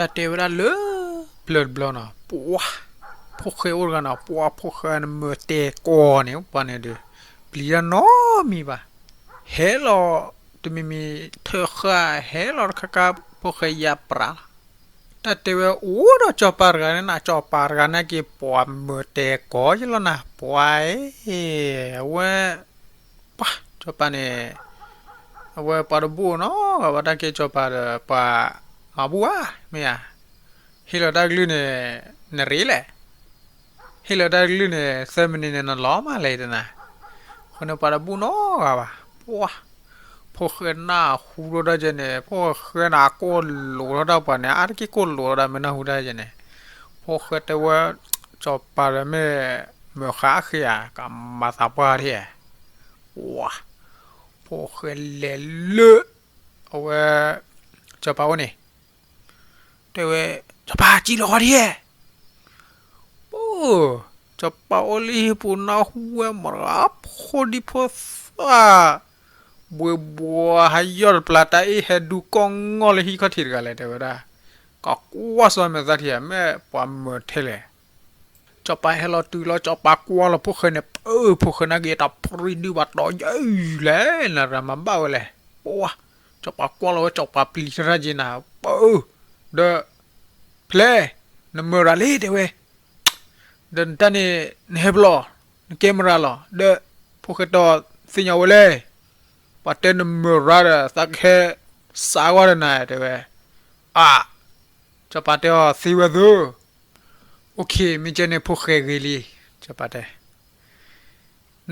တၢ်တဲဝဲဒၣ်လၢ ပျၢၤတဘျီနီၤ, ပှၤ ဖိၣ်ဃဲအိၣ်တဂၤနီၤ, ပှၤ ဖိၣ်ဃဲနမၢတဲကိးန့ၣ် ပှၤန့ၣ်ဒီး ပျံၤတၢ်နီတမံၤဘၣ်. ဟဲလီၤ တမံၤမံၤထၢဃာ် ဟဲလီၤတခါခါ ဖိၣ်ဃဲယါပြးလီၤ. တၢ်တဲဝဲအိၣ်ဒီးစီၤပၤတဂၤန့ၣ်နၤ, စီၤပၤတဂၤန့ၣ်က့ၤ ပှၤမၢတဲကိးယလီၤနၤ, ပှၤအံၤ အဝဲ ပှၤ စီၤပၤန့ၣ် အဝဲပှၤတဘူၣ်နီတဂၤဘၣ်, တၢ်ကဲစီၤပၤဒီး ပှၤမၤဘူၣ်ဧါ, မ့ၢ်ဧါ. ဟ့ၣ်လီၤတၢ်ကလုၢ်န့ၣ် နရ့လဲၣ်, ဟ့ၣ်လီၤတၢ်ကလုၢ်န့ၣ် သၢမံးနံးန့ၣ် နလီၤမးလဲၣ်တနၤ. အဃိန့ၣ် ပှၤတဘူၣ်နီတဂၤဘၣ်. ပှၤ ဖိၣ်ဃဲနၢ်ဟူထီၣ်တၢ်ကဲန့ၣ်, ဖိၣ်ဃဲနၢ်ကိၢ်လိာ်ထီၣ်တၢ်ပှၤန့ၣ်, အါတက့ၢ်ကိၢ်လိာ်ထီၣ်တၢ် မ့ၢ်နၢ်ဟူတၢ်ကဲန့ၣ်, ဖိၣ်ဃဲတဲဝဲ စီၤပၤဒီးမ့ၢ် မၢဃါဃ့ဧါ, ကမၤသးပှၢ်ဒ်ဧါ. ပှၤ ဖိၣ်ဃဲလဲၤလၢ အဝဲ စီၤပၤအိၣ်န့ၣ် တဲဝဲ, စီၤပၤ စံၣ်လီၤဃီဒ်ဧါ. ပှၤ စီၤပၤအိၣ်လၢဟံၣ်ပူၤ နၢ်ဟူဝဲမတၤဂၤ ဖိဒံဖိသၣ် ဘှ့ဘှီဟးယီၢ်တပျၢ် တၢ်အ့ၣ်ဟဲဒူကီၢ်ငီၢ်လၢဟံၣ်ခီၣ်ထံးတဂၤလဲၣ် တဲဝဲဒၣ်. ကကွၢ်စီၤမဲာ်သၣ်ထံဧါ, မ့ၢ်ပှၤမၢထဲလဲၣ်. စီၤပၤဟဲလီၤတုၤလီၤ စီၤပၤကွၢ်လီၤဖိၣ်ဃဲန့ၣ်, ပှၤ ဖိၣ်ဃဲနာ်က့ၤ တၢ်ပြံဒုးဘၣ်တီၤယဲၢ်လဲၣ်, နရၤမၤဘၣ်ဝဲလဲၣ်. ပှၤ စီၤပၤကွၢ်လီၤဝဲ စီၤပၤပျံၤထီၣ်တၢ်က့ၤနၤ, ပှၤ ဒီး ဖျဲ နမၢရၤလံ တဲဝဲ, ဒီးနတၢ်န့ၣ် နဟဲပလီၢ် နကဲမရၤလီၤ ဒီး ဖိၣ်ဃဲတီၤသ့ၣ်ညါဝဲလဲၣ်, ပှၤတဲနမၢရၤဒီး သးကဟဲစးဝဲဒီးနၤ တဲဝဲ. အါ စီၤပၤတဲအီၤ သ့ဝဲသၢ, အိၣ်ခ့ မ့ၢ်ကဲန့ၣ် ဖိၣ်ဃဲဂ့ၤလံ, စီၤပၤတဲ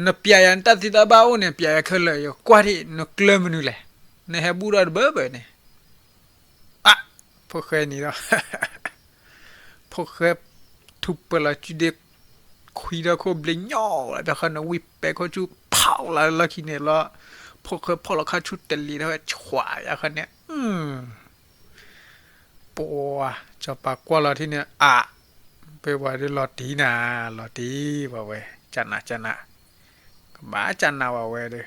နပျဲယၤနတၢ်သ့တၢ်ဘၣ်အိၣ်န့ၣ် ပျဲယၤခဲလၢာ် ယကွၢ်ထံၣ် နကျၢၢ်မနုၤလဲၣ်, နဟဲဘူၣ်ထီၣ်တဘၢဘၢန့ၣ်. အါ ဖိၣ်ဃဲန့ၣ်ဒီး ဖိၣ်ဃဲ ထူးပၢၢ်လီၤစုဒ့ ခွံထီၣ်ခိၣ်ဘျ့ညိၣ်လီၤ ဘၣ်ဃီန့ၣ် ဝံၣ်ပဲာ်ခိၣ်ဆူ ဖီၣ်လီၤလၢခံန့ၣ်လီၤ. ဖိၣ်ဃဲဖီၣ်လီၤခါဆူတလံၤထီၣ်ဝဲ ဆှး ဘၣ်ဃီန့ၣ် ပှၤ စီၤပၤကွၢ်လီၤထံၣ်န့ၣ် အါ ပှၤဒုးလီၤတံၢ်နၤ, လီၤတံၢ်ဝဲဝဲ, ကနးကနး, ကဘၣ်ကနးဝဲဝဲဒီး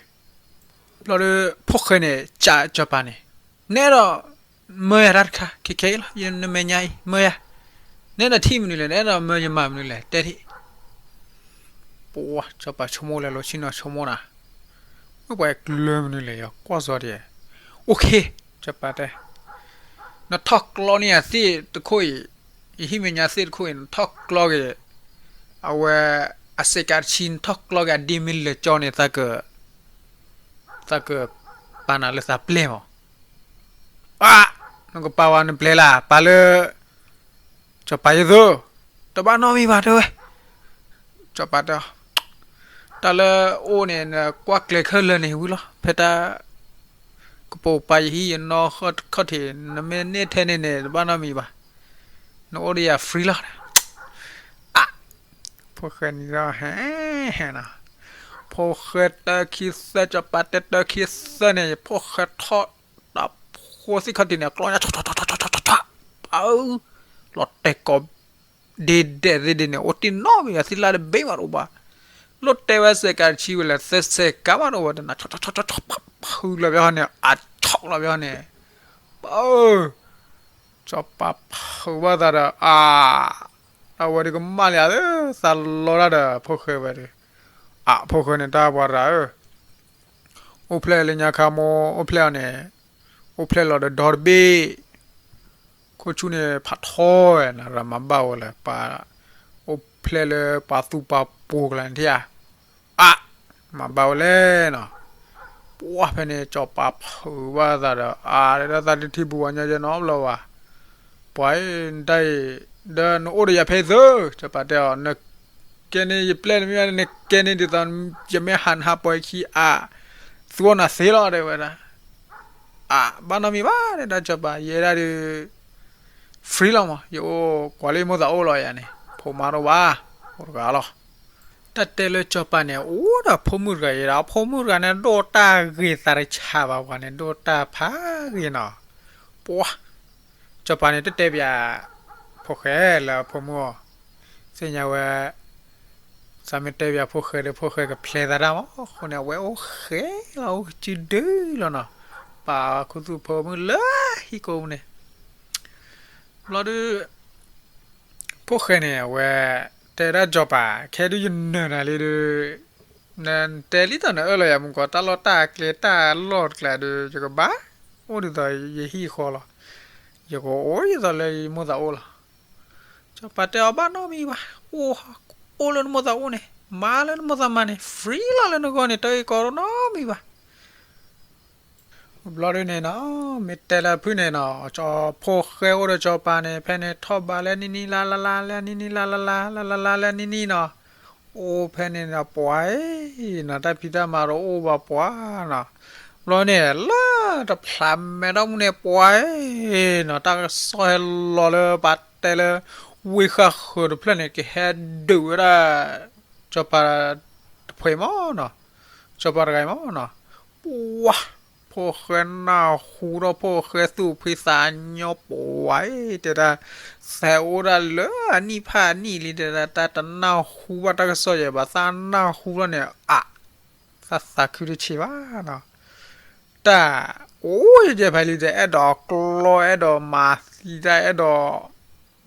ဘျီဒီး ဖိၣ်ဃဲန့ၣ် ကးစီၤပၤန့ၣ်, နအဲၣ်ဒိးမၢယၤတၢ်တခါ ခဲခဲအံၤလီၤ, ယနမဲာ်ညါအံၤ မၢယၤ, နအဲၣ်ဒိးထံၣ်မနုၤလဲၣ်, နအဲၣ်ဒိးမၢယမၤမနုၤလဲၣ်, တဲထံၣ်. ပှၤ စီၤပၤဆိကမိၣ်လဲၤလီၤဆ့ၣ်နီၤဆိကမိၣ်နၤ, မ့ၢ်ပှၤကျၢၤမနုၤလဲၣ် ယကွၢ်စီၤဒံး, အိၣ်ခ့ စီၤပၤတဲ နထီၣ်ကျီန့ၢ်ယၤသ့ၣ်တခိၣ်အံၤ, ယဟံၣ်မဲာ်ညါသ့ၣ်တခိၣ်အံၤ နထီၣ်ကျီက့ၤ, အဝဲ အစဲးကးတဆံ နထီၣ်ကျီက့ၤ အဒ့မ့ၢ်လဲၤကၠီန့ၣ် သးက သးကပာ်နၤလၢသးပျဲၢ်မး. အါ နကပာ်ဝဲနပျဲၢ်လၢ ပာ်လၢ စီၤပၤယသိ, တဘၣ်နီတမံၤဘၣ်တဲဝဲ. စီၤပၤတဲ တၢ်လၢအိၣ်န့ၣ် နကွၢ်ကျဲၤခဲလၢာ်န့ၣ်ဝံၤလီၤ, ဖဲတၢ် ကပိာ်ပာ်ယဟံၣ်ယနီၢ်ခီၣ်ထံး နမ့ၢ်န့ၢ်ထဲန့ၣ်န့ၣ် တဘၣ်နီတမံၤဘၣ်, နအိၣ်ဒီးယၤ free လီၤ. အါ ဖိၣ်ဃဲန့ၣ်ဒီး ဟဲ ဟဲနီၤ, ဖိၣ်ဃဲတၢခံသၢ စီၤပၤတဲတၢခံသၢန့ၣ် ဖိၣ်ဃဲထီၣ် တၢ်ဖိသ့ၣ်ခီၣ်ထံးန့ၣ် အကျီညါ ဆီဆီဆီဆီဆီဆီ, ပၢ်ဧၢ, လီၤတဲာ်ကိး ဒ့ဒဲးသ့ၣ်ဒ့န့ၣ် အိၣ်တ့ၢ်နီတမံၤဘၣ်, သံလၢတဘ့ၣ်မးတအိၣ်ဘၣ်, လိၣ်တဲဝဲစဲးကးတဆံဝဲလဲၣ် သၢစဲးကးမးတအိၣ်ဘၣ်, တနၤ ဆီဆီဆီဆီဆီ ဖုလီၤဘၣ်ဃီန့ၣ် အါ ဆီလီၤဘၣ်ဃီန့ၣ်, ပၢ်ဧၢ, စီၤပၤဖုးဘၣ်သးဒီး အါ အဝဲဒုးကမၣ်လံဧါ, သးလီတၢ်ဒီးဖိၣ်ဃဲဝဲဒီး, အါ ဖိၣ်ဃဲန့ၣ် တၢ်ပှၤတဂၤဧၢ, အိၣ်ဖျဲၣ်လၢညါခါမိၢ် အိၣ်ဖျဲၣ်အီၤန့ၣ်, အိၣ်ဖျဲၣ်လီၤဒီးဒီတဘ့ၣ်, ခိၣ်ဆူၣ်န့ၣ်ဖးထီဝဲ နရၤမၤဘၣ်ဝဲလၢ ပှၤအိၣ်ဖျဲၣ်လၢပှၤသူပှၤပိာ်ကလာ်န့ၣ်ထံၣ်ဧါ, အါ မၤဘၣ်ဝဲလဲၣ်နီၤ, ပှၤဖဲန့ၣ် စီၤပၤဖုးဘၣ်သးဒီး အါ ဒီးသးတထံၣ်ဘူးဝဲညီယဲနီတဘျီဘၣ်, ပှၤအံၤ နတၢ်အံၤ ဒီးနအိၣ်ဒီးယၤဖဲအံၤသၢ, စီၤပၤတဲအီၤ နကဲန့ၢ်ယပျဲၢ်တမ့ၢ်ဘၣ်, နကဲန့ၢ်ဒ်သိး ယမ့ၢ်ဟးနဟးပှၤခံအါ, သူအီၣ်နၤသ့လီၤ တဲဝဲဒၣ်, အါ ဘၣ်နီတမံၤဘၣ် တဲဒၣ်စီၤပၤ ယဲဒၣ်ဒုး free လီၤမး, ယအိၣ်ကွၢ်လၢယမိၢ်သးအိၣ်လီၤယၤန့ၣ် ဖိမါတအိၣ်ဘၣ်, အိၣ်တဂၤလီၤ. တၢ်တဲလၢစီၤပၤန့ၣ် အိၣ်ဒီးဖိမုၣ်တဂၤယဲဒၣ်, ဖိမုၣ်တဂၤန့ၣ် ဒိၣ်တၢ်ဂ့ၤသးတဆးဘၣ်, ပှၤန့ၣ် ဒိၣ်တၢ်ဖးဂ့ၤနီၤ, ပှၤ စီၤပၤန့ၣ် တတဲပၠး ဖိၣ်ဃဲလၢဖိမုၣ်အီၤ, သ့ၣ်ညါဝဲ သးမ့ၢ်တဲပၠးဖိၣ်ဃဲဒီး ဖိၣ်ဃဲကဖျဲးသးတၢ်မး, အဃိန့ၣ် အဝဲအိၣ်ဃဲလီၤ အိၣ်ကစုဒုလီၤနီၤ, ပာ်ခူသူၣ်ဖိမုၣ်လၢဟံၣ်ကိးပူၤန့ၣ်, ဘျီဒုး ဖိၣ်ဃဲန့ၣ် အဝဲ တဲဒၣ်စီၤပၤ ခဲဒုးယနၢၤနၤလံဒုး နတဲလံတၢ်နအၢၣ်လီၤယၤမူကီး တၢ်လီၢ်တၢ်ကျဲတၢ်လီၢ်တကျဲဒုး ယကဘၣ် အိၣ်ဒ်သိးယဟံၣ်ဃီလီၤ. ယကအိၣ်ဒ်သိးလၢယမိၢ်သးအိၣ်လီၤ. စီၤပၤတဲအီၤဘၣ်နီတမံၤဘၣ်, အိၣ် အိၣ်လၢနမိၢ်သးအိၣ်န့ၣ် မၤလၢနမိၢ်သးမၤန့ၣ် free လီၤလၢနဂီၢ်န့ၣ် တၢ်ဂ့ၢ်ကီတအိၣ်နီတမံၤဘၣ်. ဘျီဒုးန့ၣ်နီၤ မ့ၢ်တဲလၢဖုၣ်န့ၣ်နီၤ ဖိၣ်ဃဲအိၣ်ဒီးစီၤပၤန့ၣ် ဖဲန့ၣ်ထီၣ်ဘးလၢနံၣ်နံၣ်လါလါလါ လၢနံၣ်နံၣ်လါလါလါ လါလါလါလၢနံၣ်နံၣ်နီၤ အိၣ်ဖဲန့ၣ်နီၤ ပှၤအံၤနီၤ တၢ်ဖံးတၢ်မၤတအိၣ်ဘၣ်ပှၤနီၤ. ဘျီန့ၣ် လၢတဖျးမဲထီၣ်မူန့ၣ် ပှၤအံၤနီၤ တၢ်ကစီၣ်ဟဲလီၤလၢပှၤတဲလၢ ဝ့ၢ်ဃၣ်ဃၢၤတဖျၢၣ်န့ၣ် ကဟဲဒုးဝဲဒၣ် စီၤပၤတဖှဲးမးနီၤ စီၤပၤတဂၤအံၤမးနီၤ ပှၤ ဖိၣ်ဃဲနၢ်ဟူဒီး ဖိၣ်ဃဲသူၣ်ဖှံသးညီ ပှၤအံၤ တဲဒၣ် သးအိၣ်ဒၣ်လၢအနံၣ်ဖးအနံၣ်လံ တဲဒၣ် တၢ်တနၢ်ဟူဘၣ်တၢ်ကစီၣ်ယဲဘၣ် သးနၢ်ဟူလီၤန့ၣ် အ သးသးခုတဆံးဘၣ်နီၤ. တၢ်အိၣ်ယဲၢ်ဖဲလံ တအဲၣ်ဒိးကျီ အဲၣ်ဒိးမၤသံတၢ် အဲၣ်ဒိး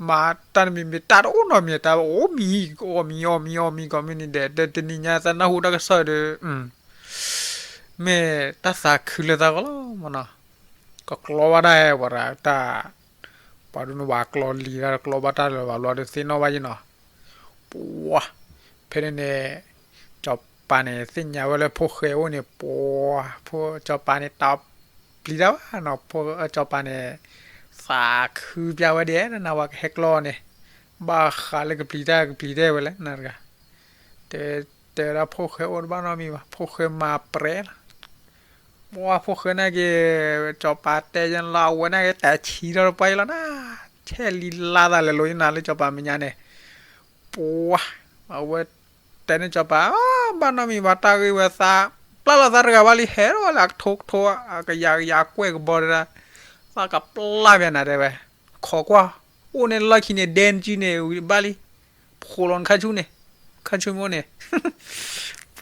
မၤတၢ်တမံၤမံၤ တၢ်တအိၣ်နီတမံၤ တၢ်အိၣ်မံၤ အီၣ်မံၤအီၣ်မံၤအီၣ်မံၤ ကိးမုၢ်နံၤဒဲး တနံၤညါသးနၢ်ဟူတၢ်ကစီၣ်ဒီး မ့ၢ်တၢ်သးခုလၢသးဂီၢ်လီၤမးနီၤ. ကကျီဘၣ်တၢ်ဝဲဒၣ်တၢ် ပှၤဒိၣ်န့ၣ်ဘၣ်ကျီလံၤတၢ် တကျီဘၣ်တၢ်လၢၤဘၣ် ဘျီဒီးသ့ၣ်နီၣ်ဘၣ်ယဲနီၤ. ပှၤ ဖဲန့ၣ်န့ၣ် စီၤပၤန့ၣ် သ့ၣ်ညါဝဲလၢဖိၣ်ဃဲအိၣ်န့ၣ် ပှၤ ဖိၣ် စီၤပၤန့ၣ် တပျံၤတၢ်ဘၣ်နီၤ ဖိၣ် စီၤပၤန့ၣ် သးခုပျၢ်ဝဲဒ် နဝၤကဟဲကျီန့ၣ် ဘၣ်ဃးလၢကပျံၤတၢ်ကပျံၤတၢ်ဝဲလဲၣ် နတဂၤ တဲ တဲဝဲဒၣ်ဖိၣ်ဃဲအိၣ်တဘၣ်နီတမံၤဘၣ် ဖိၣ်ဃဲမၤပြဲလီၤ. ပှၤဖိၣ်ဃဲနာ်က့ၤ စီၤပၤတဲယဲလီၤ အဝဲနာ်က့ၤ တၢ်ဆံးထီၣ်တပှၢ်အံၤလီၤနၤ ဆဲးလံလါသးလဲၤလိာ်ယနၤလၢစီၤပၤမဲာ်ညါန့ၣ် ပှၤ အဝဲတဲန့ၣ်စီၤပၤ ဘၣ်နီတမံၤဘၣ် တၢ်ဂ့ၢ်ဝဲသး ပျၢ်လီၤသးတဂၤဘၣ်လံ ဟဲထီၣ်ဝဲလၢ အကထိကထိ အကယၤကယၤ ကွဲၢ်ကဘီတဒၣ် သးကပျၢ်ပျဲနၤတဲဝဲ ခိးကွၢ် အိၣ်န့ၣ်လီၢ်ခံန့ၣ် ဒဲနစုန့ၣ် ဝံၤဘၣ်လံ ဖိးလီၤနခါဆူန့ၣ် ခါဆူမ့ၢ်န့ၣ်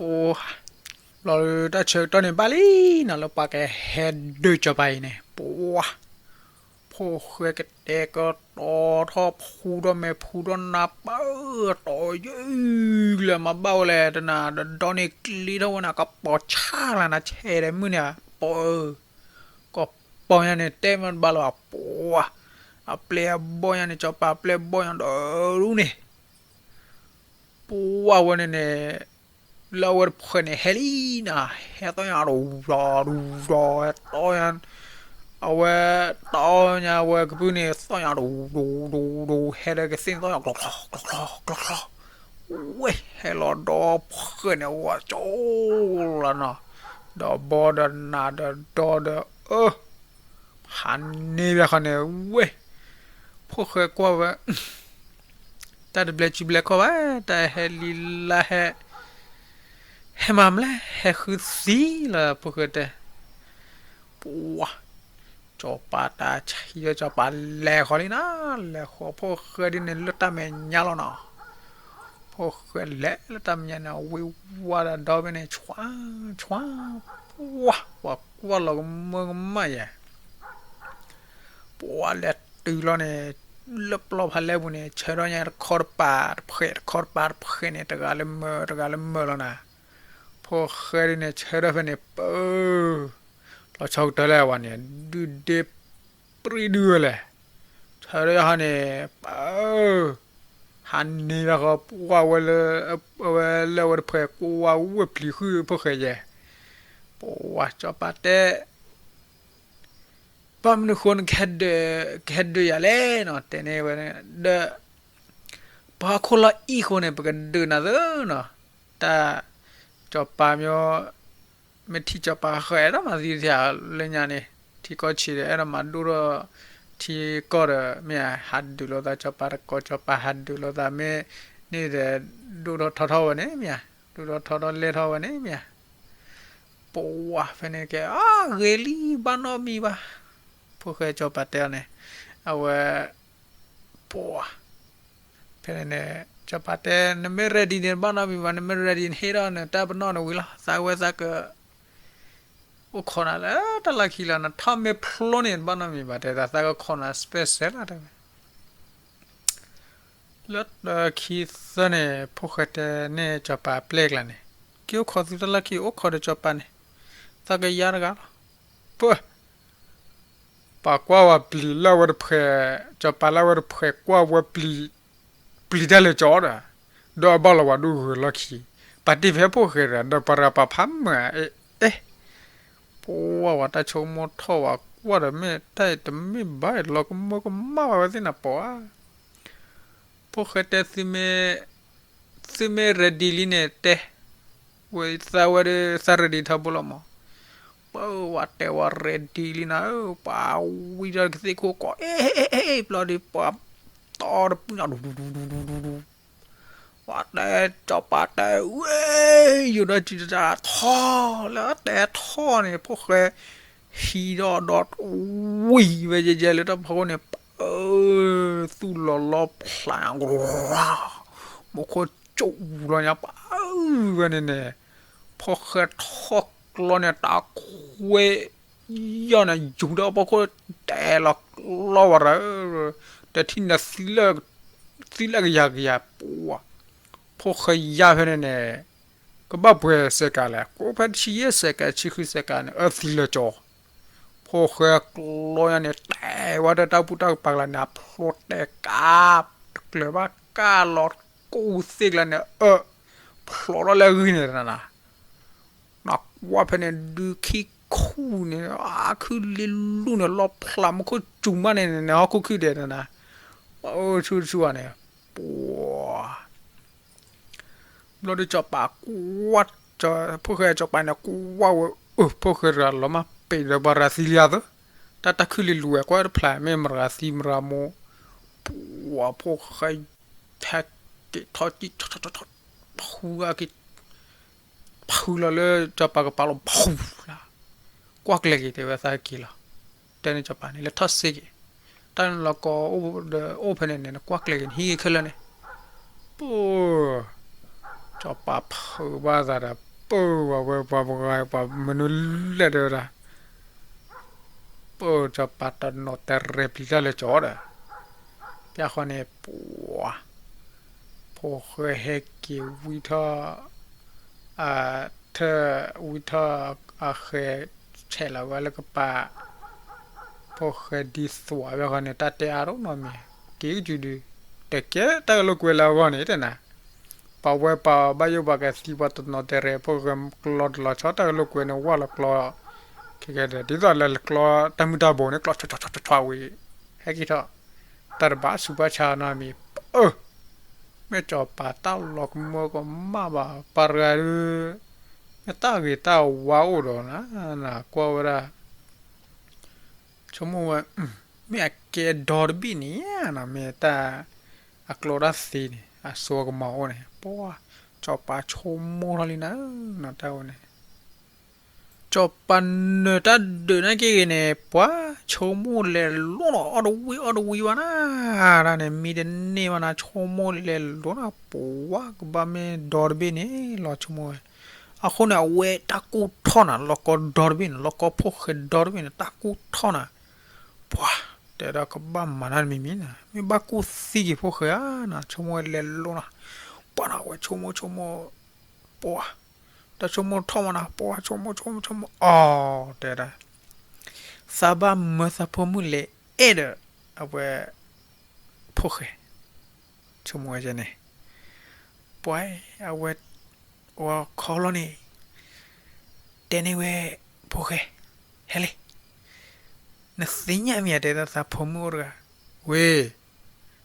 ပှၤ ဘျီတၢ်ဆၢကတီၢ်န့ၣ်ဘၣ်လံနီၤ လၢပှၤကဟဲဒုးစီၤပၤအံၤန့ၣ် ပှၤ ဖိၣ်ဃဲကတဲာ်ကတီၤထီၣ်ဖူထီၣ်မဲာ်ဖူထီၣ်နါပၢၢ်တီၤယုၢ်လၢမၤဘၣ်ဝဲလဲၣ် တနၤဒီးဒီန့ၣ်ကျ့ထီၣ်ဝဲန့ၣ် ကပီၤဆၣ်လၢနၤ ဆဲးဒီးမုၢ်န့ၣ် ပှၤဧၢ ကပီၤညါန့ၣ် တဲမ့ၢ်တဘၣ်လၢၤဘၣ် ပှၤ အပျဲၢ်အဘီၣ်ညါန့ၣ် စီၤပၤအပျဲၢ်အဘီၣ်ညါဒီးဒူၣ်န့ၣ် ပှၤဝဲန့ၣ်န့ၣ် လၢအဝဲတဖှဲးန့ၣ် ဟဲလံနီၤ ဟဲသီၣ်ညါဒူၣ်ဒီးဒူၣ်ဒီး ဟဲတီညါ အဝဲတီညါ အဝဲကပုၢ်န့ၣ် သီၣ်ညါဒူၣ်ဒူၣ်ဒူၣ်ဒူၣ် ဟဲဒီးကသ့ၣ်သီၣ်ညါ ကျီကျီကျီကျီကျီ ဝဲ ဟဲလီၤဒီဖှဲးန့ၣ် ဝဲကၠိလီၤနီၤ ဒီးဘီဒီးနးဒီးဒီဒီး အၢ ဟးန့ၢ်ဘၣ်ဃီန့ၣ် ဝဲ ဖိၣ်ဃဲကွၢ်ဝဲ တၢ်တဘျဲးစုဘျဲးခီၣ်ဘၣ် တၢ်ဟဲလံလါဟဲ ဟဲမၤမလဲၣ် ဟဲဃုသံလီၤ ဖိၣ်ဃဲတဲ ပှၤ စီၤပၤတၢ်ဆံးဒီး စီၤပၤလဲၤဃီလံနီၤ လဲၤဃီဖိၣ်ဃဲဒ်န့ၣ် လၢတၢ်မဲာ်ညါလီၤနီၤ ဖိၣ်ဃဲလဲၤလၢတၢ်မဲာ်ညါန့ၣ် ဝံဝါဒီးဒီဘ့ၣ်န့ၣ် ဆွါ ဆွါ ပှၤ ပှၤကွၢ်လီၤကမၢကမၣ်ယဲ ပှၤလဲၤတုၤလီၤန့ၣ် လၢပျီဖးလဲၢ်ပူၤန့ၣ် ဆၢထီၣ်ညါတခီတပၤတဖှဲး တခီတပၤတဖှဲးန့ၣ် တဂၤလၢမၢ တဂၤလၢမၢလီၤနၤ ဖိၣ်ဃဲဒ်န့ၣ် ဆၢထၢၣ်ဖဲန့ၣ် ပၢ လီၤဆီကတၢၢ်လၢအဝဲန့ၣ် ဒုၣ်ဒ့ပြံဒုဝဲလဲၣ် ဆၢထၢၣ်ဟီန့ၣ် ပၢ ဟးန့ၢ်ဘၣ်ဃီ ပှၤဝဲလၢ အဝဲလၢအဝဲတဖှဲး ကွၢ်ဝဲပျံၤဃုာ်ဖိၣ်ဃဲယဲ ပှၤစီၤပၤတဲ ဘၣ်မနုၤဃိနကဟဲဒုးယၤလဲၣ်နီၤ တဲန့ၢ်ဝဲ ဒီး ပှၤခိၣ်လီၤအံၣ်ဃိန့ၣ် ပကဒုးနၤသၢနီၤ တၢ် စီၤပၤမ့ၢ် မ့ၢ်ထံၣ်စီၤပၤဃၢၤ အဲၣ်ဒိးမၤသံတထံၣ်လၢညါန့ၣ် ထံကီၢ်ဆံးဒီး အဲၣ်ဒိးမၤဒိၣ်ထီၣ် ထံကီၢ်ဒီး မ့ၢ်ဧါ ဟးဒုးလိာ်သး စီၤပၤတကိး စီၤပၤဟးဒုးလိာ်သး မ့ၢ်န့ၣ်ဒီး ဒိၣ်ထီၣ်ထီထီၣ်ဝဲန့ၣ် မ့ၢ်ဧါ ဒိၣ်ထီၣ်ထီထီၣ်လဲၢ်ထီၣ်ဝဲန့ၣ် မ့ၢ်ဧါ ပှၤဖဲန့ၣ်ကဲ အါ ဂ့ၤလံ ဘၣ်နီတမံၤဘၣ် ဖိၣ်ဃဲစီၤပၤတဲအီၤန့ၣ် အဝဲ ပှၤ ဖဲန့ၣ်န့ၣ် စီၤပၤတဲ နမ့ၢ် ready န့ၣ် ဘၣ်နီတမံၤဘၣ် နမ့ၢ် ready နဟ့ၣ်ထီၣ်နတၢ်ပနီၣ်န့ၣ်ဝံၤလီၤ သးဝဲသးက အိၣ်ခိးနၤလၢတၢ်လီၢ်ခံလီၤ နထီၣ်မ့ၢ်ဖျိန့ၣ် ဘၣ်နီတမံၤဘၣ် တဲဒၣ်သးကခိးနၤ special လီၤ တဲဝဲ လၢခံသၢန့ၣ် ဖိၣ်ဃဲတဲန့ၢ်စီၤပၤပျဲၢ်ကျါန့ၣ်, က့ၤအိၣ်ခိးသုတၢ်လၢခံ အိၣ်ခိးဒီးစီၤပၤန့ၣ်, သးကယါတဂၤလီၤ. ပၢ ပှၤကွၢ်ဝဲပျံၤလၢအဝဲတဖှဲး, စီၤပၤလၢအဝဲတဖှဲးကွၢ်ဝဲပျံၤ, ပျံၤတၢ်လဲၤကၠီဒီး, ဒီးအဘၣ်လီၤဝဲဒိၣ်ဂုၤလီၢ်ခံ, ပှၤတ့ၢ်ဖဲဖိၣ်ဃဲတဂၤ ဒီးပှၤရၤပာ်ဖးမုာ်ဧါ, အဲ, ပှၤဝဲတၢ်ဆိကမိၣ်ထီၣ်ဝဲကွၢ်ဒီးမ့ၢ်တၢ်အံၤတမ့ၢ်ဘၣ် လီၤကမၢကမၣ်ဝဲသ့ၣ်နၤပှၤဧါ. ဖိၣ်ဃဲတဲ သုမ့ၢ် ready လံန့ၣ်တဲ, ဝဲသးဝဲဒၣ်သး ready ထီဘိလီၤမး, ပဝဲတဲဝဲ ready လံနၤဧၢ, ပှၤဝံထီၣ်ကသ့ၣ်ခိၣ်ကီး အ့ အ့ အ့ အ့ ဘျီဒီး ပှၤတီတပူၤညါ ဒူ ဒူ ဒူ ဒူ ဒူ ဒူ ပှၤတဲ စီၤပၤတဲ ဝဲ ယိၤဒီးစုတတၢ်ထီၣ်လၢတဲထီၣ်န့ၣ် ဖိၣ်ဃဲ ဟံးထီၣ်ဒီး ဝံၤဝဲယဲယဲလၢတၢ်ဖီခိၣ်န့ၣ် ပၢ သူၣ်လီၤလီဖျး မူခိၣ်ကၠူၣ်လီၤညါ ပၢ ဝဲန့ၣ်န့ၣ် ဖိၣ်ဃဲထီၣ်ကျီန့ၣ် တၢ်ခွဲး ယီၢ်န့ၣ် ယူၤဒီးပှၤခိၣ်တဲလီၤကျီဝဲရၢ, တထံၣ်န့ၣ် သံလၢကယၤကယၤပှၤ, ဖိၣ်ဃဲယါဖဲန့ၣ်န့ၣ် ကဘၣ်ပှဲၤစဲးကၤလဲၣ်, ကအိၣ်ဖဲဆံယဲၢ်စဲးကၤ ဆံဃုစဲးကၤန့ၣ် အၢသံလၢကၠီ, ဖိၣ်ဃဲကျီညါန့ၣ် တဲဝဲတၢ်ပူၤတၢ်ကပၤကျါန့ၣ် အဖျိတဲကါ တကျၢၤဘၣ်ကၢ်လီၤကူၣ်သ့ၣ်ကျါန့ၣ် အၢ ဖျိထီၣ်လၢအဂံၢ်န့ၣ်နၤ နကွၢ်ဖဲန့ၣ် ဒုးခံခူၣ်န့ၣ် အခုလ့လူၢ်န့ၣ် လီဖျးမူခိၣ်စူၤမးန့ၣ် နဟီၣ်ခိၣ်ခုၣ်ဒဲးနၤ, အိၣ်ဆူၣ်ဆူၣ်ဧါန့ၣ်, ပှၤ ဘျီဒီးစီၤပၤကွၢ်, ဖိၣ်ဃဲစီၤပၤန့ၣ် ကွၢ်ဝဲ အၢ ဖိၣ်ဃဲတဂၤလီၤမၢ်ပ့ၤဒီးပှၤရၤသံလံအသိး, တၢ်တၢ်ခုၣ်လ့လူၢ်ဝဲ ကွၢ်တဖျး မ့ၢ်မရၤသံမရၤမိၢ်, ပှၤဖိၣ်ဃဲ ဟဲက့ၤထီၣ်ကံၣ် ဖုက့ၤ ဖုလီၤလၢစီၤပၤကပၤလီၤ ဖုလၢ်, ကွၢ်ကျဲၤက့ၤ တဲဝဲသးက့ၤလီၤ, တဲန့ၣ်စီၤပၤန့ၣ် လဲၤထီၣ်စ့က့ၤ, တၢ်လီၤကီအိၣ်ဒီးအိၣ်ဖဲန့ၣ်န့ၣ် နကွၢ်ကျဲၤက့ၤ နဟံးဂ့ၤခဲလၢာ်န့ၣ်, ပၢ် စီၤပၤဖုးဘၣ်သးဒီး ပၢ်ဝဲပှၤပှၤပှၤမနုၤလဲၣ်တဲဝဲဒၣ် ပၢ်စီၤပၤတနီၤတရဲပျံၤတၢ်လၢကၠီဒီး, ပျၢ်ဃီန့ၣ် ပှၤ ဖိၣ်ဃဲဟဲက့ၤဝံထီၣ်, ထၢၣ်ဝံထီၣ်အဃဲၤ ဆဲးလီၤဝဲလၢကပၤ, ဖိၣ်ဃဲဒ်သိးပျၢ်ဃီန့ၣ် တၢ်တဲအါဒိၣ်နီတမံၤ, က့ၤကစုဒု, တကဲတၢ်ကလိာ်ကွဲလၢအဂီၢ်န့ၣ်တဲနၤ ပှၤဝဲပှၤဘၣ်ယိၣ်ပှၤကသံပှၤတနီၤတရဲ ဖိၣ်ဃဲကျီတလီၤဆီ တၢ်ကလိာ်ကွဲန့ၣ် ဝၢ်လီၤကျီ, ခဲကဲဒီး ဒ်သိးလၢကျီတၢ်မုၢ်တၢ်ဘိန့ၣ် ကျီဆီဆီဆီဆီဝံၤ, ဟဲက့ၤထီၣ်, တၢ်တဘၣ်ဆူးဘၣ်ဆါနီတမံၤ, အၢ, မ့ၢ်စီၤပၤတၢ်လီၤကမၢကမၣ်ဘၣ် ပှၤတဂၤဒုး, မ့ၢ်တၢ်ဂ့ၤတၢ်ဝါအိၣ်ဒီးနၤ, နကွၢ်ဝဲဒၣ် ဆိကမိၣ်ဝဲ, မ့ၢ်အကဲဒီတဘ့ၣ်န့ၣ်နီၤ မ့ၢ်တၢ်အကျိတၢ်သ့န့ၣ် အစိအကမီၤအိၣ်န့ၣ် ပှၤ, စီၤပၤဆိကမိၣ်ထီၣ်လံနၤ, နတၢ်ဝဲန့ၣ်, စီၤပၤနၢၤတၢ်ဒုးန့ၣ်က့ၤဂ့ၤန့ၣ် ပှၤ, ဆိကမိၣ်လဲၤလိၤနီၤ အီၣ်တဝံၤအီၣ်တဝံၤဘၣ်နၤ, တၢ်န့ၣ်မံတန့ၢ်ဘၣ်နၤ ဆိကမိၣ်လဲၤလိၤနီၤ ပှၤ, ကဘၣ်မ့ၢ်ဒီတဘ့ၣ်န့ၣ်လီၤဆိကမိၣ်ဝဲ အဃိန့ၣ် အဝဲတၢ်ကူၣ်ထီၣ်နၤ လီၤကီဒီတဘ့ၣ်န့ၣ် လီၤကီဖိၣ်ဃဲဒီတဘ့ၣ်န့ၣ် တၢ်ကူၣ်ထီၣ်နၤ, ပှၤ, တဲဒၣ်ကဘၣ်မၤတၢ်တမံၤမံၤနၤ မ့ၢ်ဘၣ်ကူၣ်သံက့ၤဖိၣ်ဃဲဧါနၤ ဆိကမိၣ်ဝဲလဲၤလိၤနၤ, ပှၤနၤ အဝဲဆိကမိၣ်ဆိကမိၣ်, ပှၤ, တၢ်ဆိကမိၣ်ထီၣ်မးနၤ ပှၤ ဆိကမိၣ်ဆိကမိၣ်ဆိကမိၣ် အီၤ တဲဒၣ် သးဘၣ်မၢသးဖိမုၣ်လဲၤအဲၣ်ဒီး အဝဲ ဖိၣ်ဃဲ ဆိကမိၣ်ဝဲန့ၣ်, ပှၤ, အဝဲ, အဝဲခီလီၤန့ၣ်, တဲန့ၢ်ဝဲ, ဖိၣ်ဃဲ, ဟဲလံ, နသ့ၣ်ညါမ့ၢ်ဧါ တဲဒၣ်သးဖိမုၣ်အိၣ်တဂၤ, ဝ့ၢ်,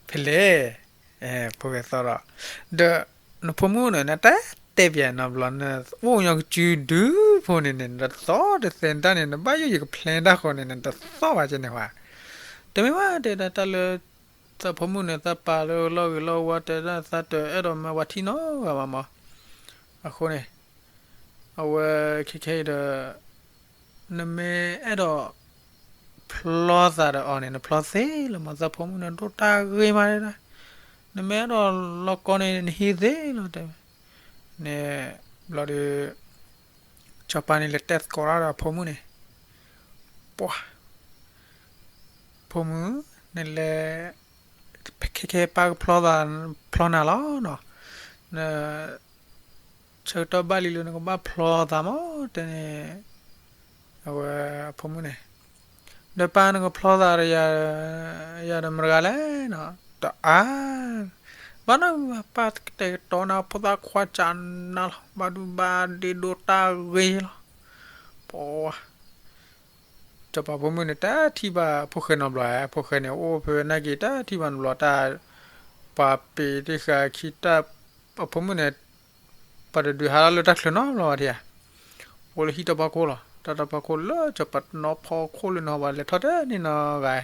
ဖဲလဲၣ်, ဖိၣ်ဃဲသီၣ်ဒီး, ဒီး, နဖိမုၣ်န့ၣ် နတၢ်တဲပၠးနီတဘျီ နအိၣ်ညီကစုဒုဖိန့ၣ်န့ၣ် နတသီၣ်တသဲတၢ်န့ၣ် နဘၣ်ယိၣ်ယက plan တၢ်ဃီန့ၣ် နတသီၣ်ဘၣ်ကဲန့ၣ်ဝဲ, တမ့ၢ်ဘၣ်တဲဒၣ်တၢ်လၢ သးဖိမုၣ်န့ၣ် သးပာ်လၢလီၢ်ဂ့ၤလီၢ်ဝါတဲဒၣ်သးတအဲၣ်ဒိးမၢဝဲထံနီတဂၤဘၣ်မး, အဃိန့ၣ်, အဝဲခဲခဲအံၤဒီး, နမ့ၢ်အဲၣ်ဒိး ဖျီသးဒီးအီၤန့ၣ် နဖျီသ့လီၤမး သးဖိမုၣ်န့ၣ် ဒိၣ်တၢ်ဂ့ၤမးတဲဒၣ်, နမ့ၢ်အဲၣ်ဒိးလီၤကီန့ၣ် နဟံးသ့လီၤတဲဝဲ, န့ၣ်, ဘျီဒီး စီၤပၤန့ၣ်လဲၤတဲသကိးတၢ်ဒီးအဖိမုၣ်န့ၣ်, ပှၤ, ဖိမုၣ်, နလဲၤ, ခဲခဲပၢ်ကဖျီသး, ဖျီနၤလီၤနီၤ, နဆၢကတီၢ်ဘၣ်လံလၢနကဘၣ်ဖျီသးမး တဲန့ၣ်, အဝဲအဖိမုၣ်န့ၣ်, ဒီးပၢ်နကဖျီသးဒီးယၤ, ယၤဒီးမတဂၤလဲၣ်နီၤ, တအါ, ဘၣ်နီၢ်ပၢ်ကတဲာ်ကတီၤနၤ ဖိသၣ်ခွါကၢ်နၤလီၤ ဘၣ်ဒူဘၣ်ဒ့ဒိတၢ်ဂ့ၤလီၤ, ပှၤ စီၤပၤဖိမုၣ်န့ၣ် တထံၣ်ဘၣ်ဖိၣ်ဃဲနီတဘျီ, ဖိၣ်ဃဲန့ၣ် အိၣ်ဖဲနာ်က့ၤ တထံၣ်ဘၣ်နီတဘျီ, တၢ်ပှၤပ့ၤတ့ၢ်ဃာ်ခံတၢ်, အဖိမုၣ်န့ၣ်, ပှၤတဒုးဟးထီၣ်လၢတၢ်ချၢနီတဘျီဘၣ်ထံဧါ, အိၣ်လၢဟံၣ်တၢ်ဖီခိၣ်လီၤ, တၢ်တၢ်ဖီခိၣ်လၢစီၤပၤနီၢ်ဖီခိၣ်လၢနီၤ ပှၤလဲၤထီၣ်တန့ၢ်နီတဂၤ,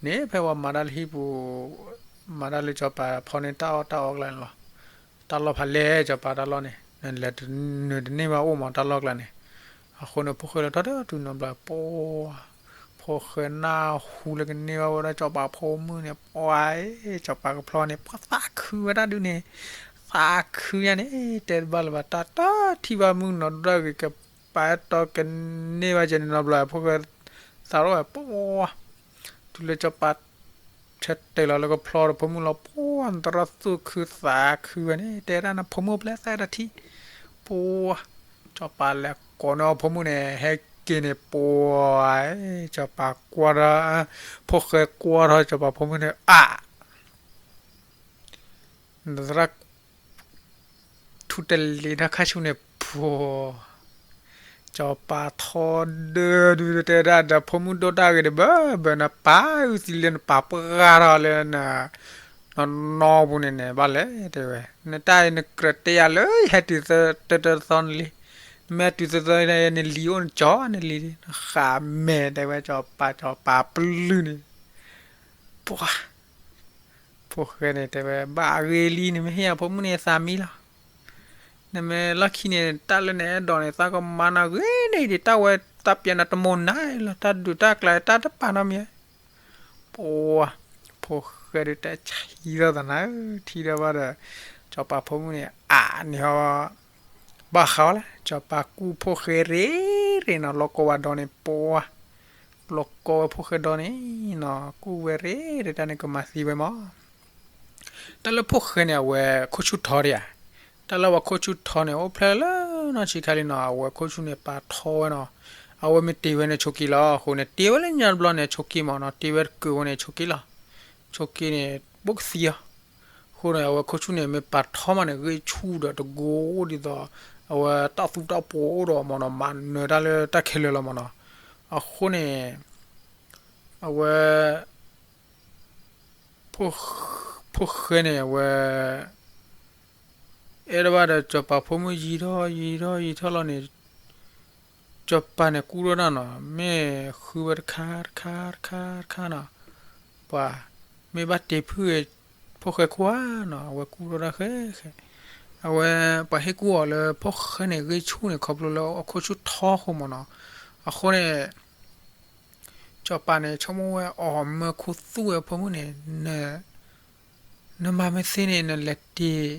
န့ၣ်ဖဲပှၤမၤတၢ်လၢဟံၣ်ပူၤ, မၤတၢ်လၢစီၤပၤဖီန့ၢ်တၢ်အီၣ်တၢ်အီကျါန့ၣ်လီၤ, တၢ်လီၢ်ဖးလဲၢ်စီၤပၤတၢ်လီၢ်န့ၣ် နလဲၤနုာ်တန့ၢ်ဘၣ်အိၣ်မးတၢ်လီၢ်ကျါန့ၣ်, အဃိန့ၣ် ဖိၣ်ဃဲလဲၤထီၣ်တတုၤနီတဘျီ ပှၤ, ဖိၣ်ဃဲနၢ်ဟူလၢကန့ၢ်ဘၣ်ဝဲဒၣ်စီၤပၤဖိမုၣ်န့ၣ် ပှၤ, စီၤပၤကဖျီန့ၣ် ပှၤသးခုဝဲဒၣ်ဒုန့ၣ်, သးခုညါန့ၣ် တဲတဘၣ်လၢၤဘၣ် တၢ်တထံၣ်ဘၣ်မုၣ်နီၤဒၣ်ဂ့ၤ ကပာ်အဲၣ်တီကန့ၢ်ဘၣ်ကဲန့ၣ်နီတဘျီ ဖိၣ်ဃဲ, သးထီၣ်ဝဲ ပှၤ, တုၤလၢစီၤပၤ ဆၢတဲာ်လီၤလၢကဖျီဒီးဖိမုၣ်လီၤ ပှၤ နသရၣ်သူၣ်ခုသးခုဝဲန့ၣ် တဲဒၣ်နဖိမုၣ်ပျဲသးတထံၣ်, ပှၤ, စီၤပၤလဲၤကိးန့ၢ်အီၤဖိမုၣ်န့ၣ် ဟဲက့ၤန့ၣ် ပှၤ, စီၤပၤကွၢ်ထီၣ်, ဖိၣ်ဃဲကွၢ်ထီၣ်စီၤပၤဖိမုၣ်န့ၣ် အါ နသရၣ် ထူတလ့ၤထီၣ်ခါဆူန့ၣ် ပှၤ, စီၤပၤထီဒၢဒုတဲဒၣ်ဒီးဖိမုၣ်ဒိၣ်တၢ်ဂ့ၤတဘၣ်ဘၣ် နပာ်အုၣ်သံလၢနပာ်ပှၢ်ထီၣ်လၢန နီၢ်နီၢ်ပူၤန့ၣ်န့ၣ် ဘၣ်လဲၣ်တဲဝဲ, နတၢ်အံၤနကြၢးတဲယၤလၢ ယဟဲတုၤသၢတၢတၢသီနလံ, နမ့ၢ်ဟဲတုၤသၢသီ နလံၤအိၣ်နကၠီနလံၤ နဃးမဲာ်တဲဝဲ စီၤပၤ စီၤပၤပျုၢ်န့ၣ်, ပှၤ, ဖိၣ်ဃဲန့ၣ်တဲဝဲ ဘၣ်အဂ့ၢ်လံ နမ့ၢ်ဟ့ၣ်အဖိမုၣ်န့ၣ်သးမံလီၤ နမ့ၢ်လီၢ်ခံန့ၣ် တၢ်လၢနအဲၣ်ဒိးန့ၣ် သးကမၤနၤဂ့ၤန့ၣ်ဒံး တၢ်ဝဲသးပျဲနၤတမိၢ်နၤလီၤ တၢ်ဒုးတၢ်ကျါတၢ်တပာ်နီတမံၤ, ပှၤ, ဖိၣ်ဃဲဒုးတဲဆံးထီၣ်သးနၤဧၢ ထံၣ်ဒီးဘၣ်ဒီး စီၤပၤဖိမုၣ်န့ၣ် အါန့ၢ်ဟီ ဘၣ်ဃးဝဲလဲၣ် စီၤပၤကူၣ်ဖိၣ်ဃဲရ့ရ့နီၤ လီၤကီဝဲဒီးန့ၣ် ပှၤ, လီၤကီဝဲဖိၣ်ဃဲဒီးန့ၣ်နီၤ ကူၣ်ဝဲရ့ရ့ တၢ်န့ၣ်ကမၤသံဝဲမး တၢ်လၢဖိၣ်ဃဲန့ၣ် အဝဲခိၣ်ဆူၣ်ထီတယၤ, တၢ်လၢအဝဲခိၣ်ဆူၣ်ထီန့ၣ် အိၣ်ဖျဲၣ်လၢနီၢ်ဆံးခါလံနီၤ အဝဲခိၣ်ဆူၣ်န့ၣ် ပာ်ထီဝဲနီၤ, အဝဲမ့ၢ်တ့ဝဲန့ၣ်ဆိးက့လီၤ အဃိန့ၣ် တ့ဝဲလၢညါတဘျီန့ၣ် ဆိးက့မးနီၤ တ့ဝဲတကုာ်ဝဲန့ၣ် ဆိးက့လီၤ, ဆိးက့န့ၣ် ဘိၣ်ကသံအီၤ, အဃိန့ၣ် အဝဲခိၣ်ဆူၣ်န့ၣ် မ့ၢ်ပာ်ထီမးန့ၣ် ဂ့ၢ်ဆူၣ်ဒီးတကိးအိၣ်ဒ်သိး အဝဲတၢ်သူတၢ်ပှီၤအိၣ်ဒီးမးနီၤ မၤနၢၤတၢ်လၢတၢ်ခဲလၢာ်လီၤမးနီၤ, အဃိန့ၣ် အဝဲ ဖိၣ်ဃဲန့ၣ် အဝဲ အဲၣ်ဒိးဘၣ်ဒီး စီၤပၤဖိမုၣ်ယံာ်ထီၣ်ယံာ်ထီၣ်ယံာ်ထီၣ်လီၤန့ၣ်, စီၤပၤန့ၣ်ကူၣ်ထီၣ်တၢ်နီၤ မ့ၢ်ဃုဝဲတခါတခါတခါတခါနီၤ, ပှၤ မ့ၢ်ဘၣ်တ့ဖုၣ်ဂ့ၤ ဖိၣ်ဃဲခိၣ်ဧါနီၤ အဝဲကူၣ်ထီၣ်တၢ်ဃဲဃဲ, အဝဲ ပှၤဟ့ၣ်ကူၣ်အီၤလၢဖိၣ်ဃဲန့ၣ် ဂ့ၢ်ဆူၣ်န့ၣ် ခီဖျိလၢအခိၣ်ဆူၣ်ထီအဃိမးနီၤ, အဃိန့ၣ် စီၤပၤန့ၣ် ဆိကမိၣ်ဝဲအီၤမၢခိၣ်သူၣ်ဝဲအဖိမုၣ်န့ၣ်, နမၤမ့ၢ်သ့န့ၣ် နလဲၤတ့ၢ်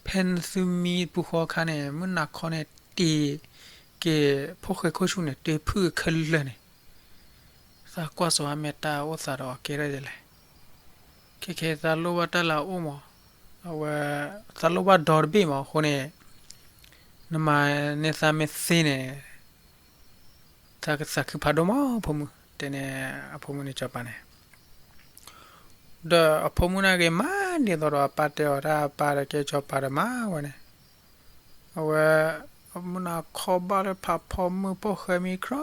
ဖဲနသုမံပူၤဃီအခါန့ၣ် မုၢ်နၤခီန့ၣ် တ့ၢ်က့ၤဖိၣ်ဃဲခိၣ်ဆူၣ်န့ၣ် တ့ဖုၣ်ခဲလၢာ်န့ၣ်, သးကွၢ်စီၤအမဲာ်တၢ်အိၣ်သးဒီးအကဲထီၣ်ဒ်လဲၣ်, ခဲခဲသးလိၣ်ဘၣ်တၢ်လၢအအိၣ်မး, အဝဲ သးလိၣ်ဘၣ်ဒီတဘ့ၣ်မး အဃိန့ၣ် နမၤန့ၢ်သးမ့ၢ်သ့န့ၣ် သးကသးခုဖးဒိၣ်မး ဖိမုၣ် တဲန့ၣ် အဖိမုၣ်န့ၣ် စီၤပၤန့ၣ်, ဒီးအဖိမုၣ်န့ၣ်က့ၤမၤဒ်သိးဒီးအပၢ်တဲအီၤတၢ် အပၢ်ဒီးကဲစီၤပၤဒီးမၤဝဲန့ၣ်, အဝဲ အမုၢ်နၤခီဘၣ်လၢဖးဖီမုၢ်ဖိၣ်ဃဲမံခီ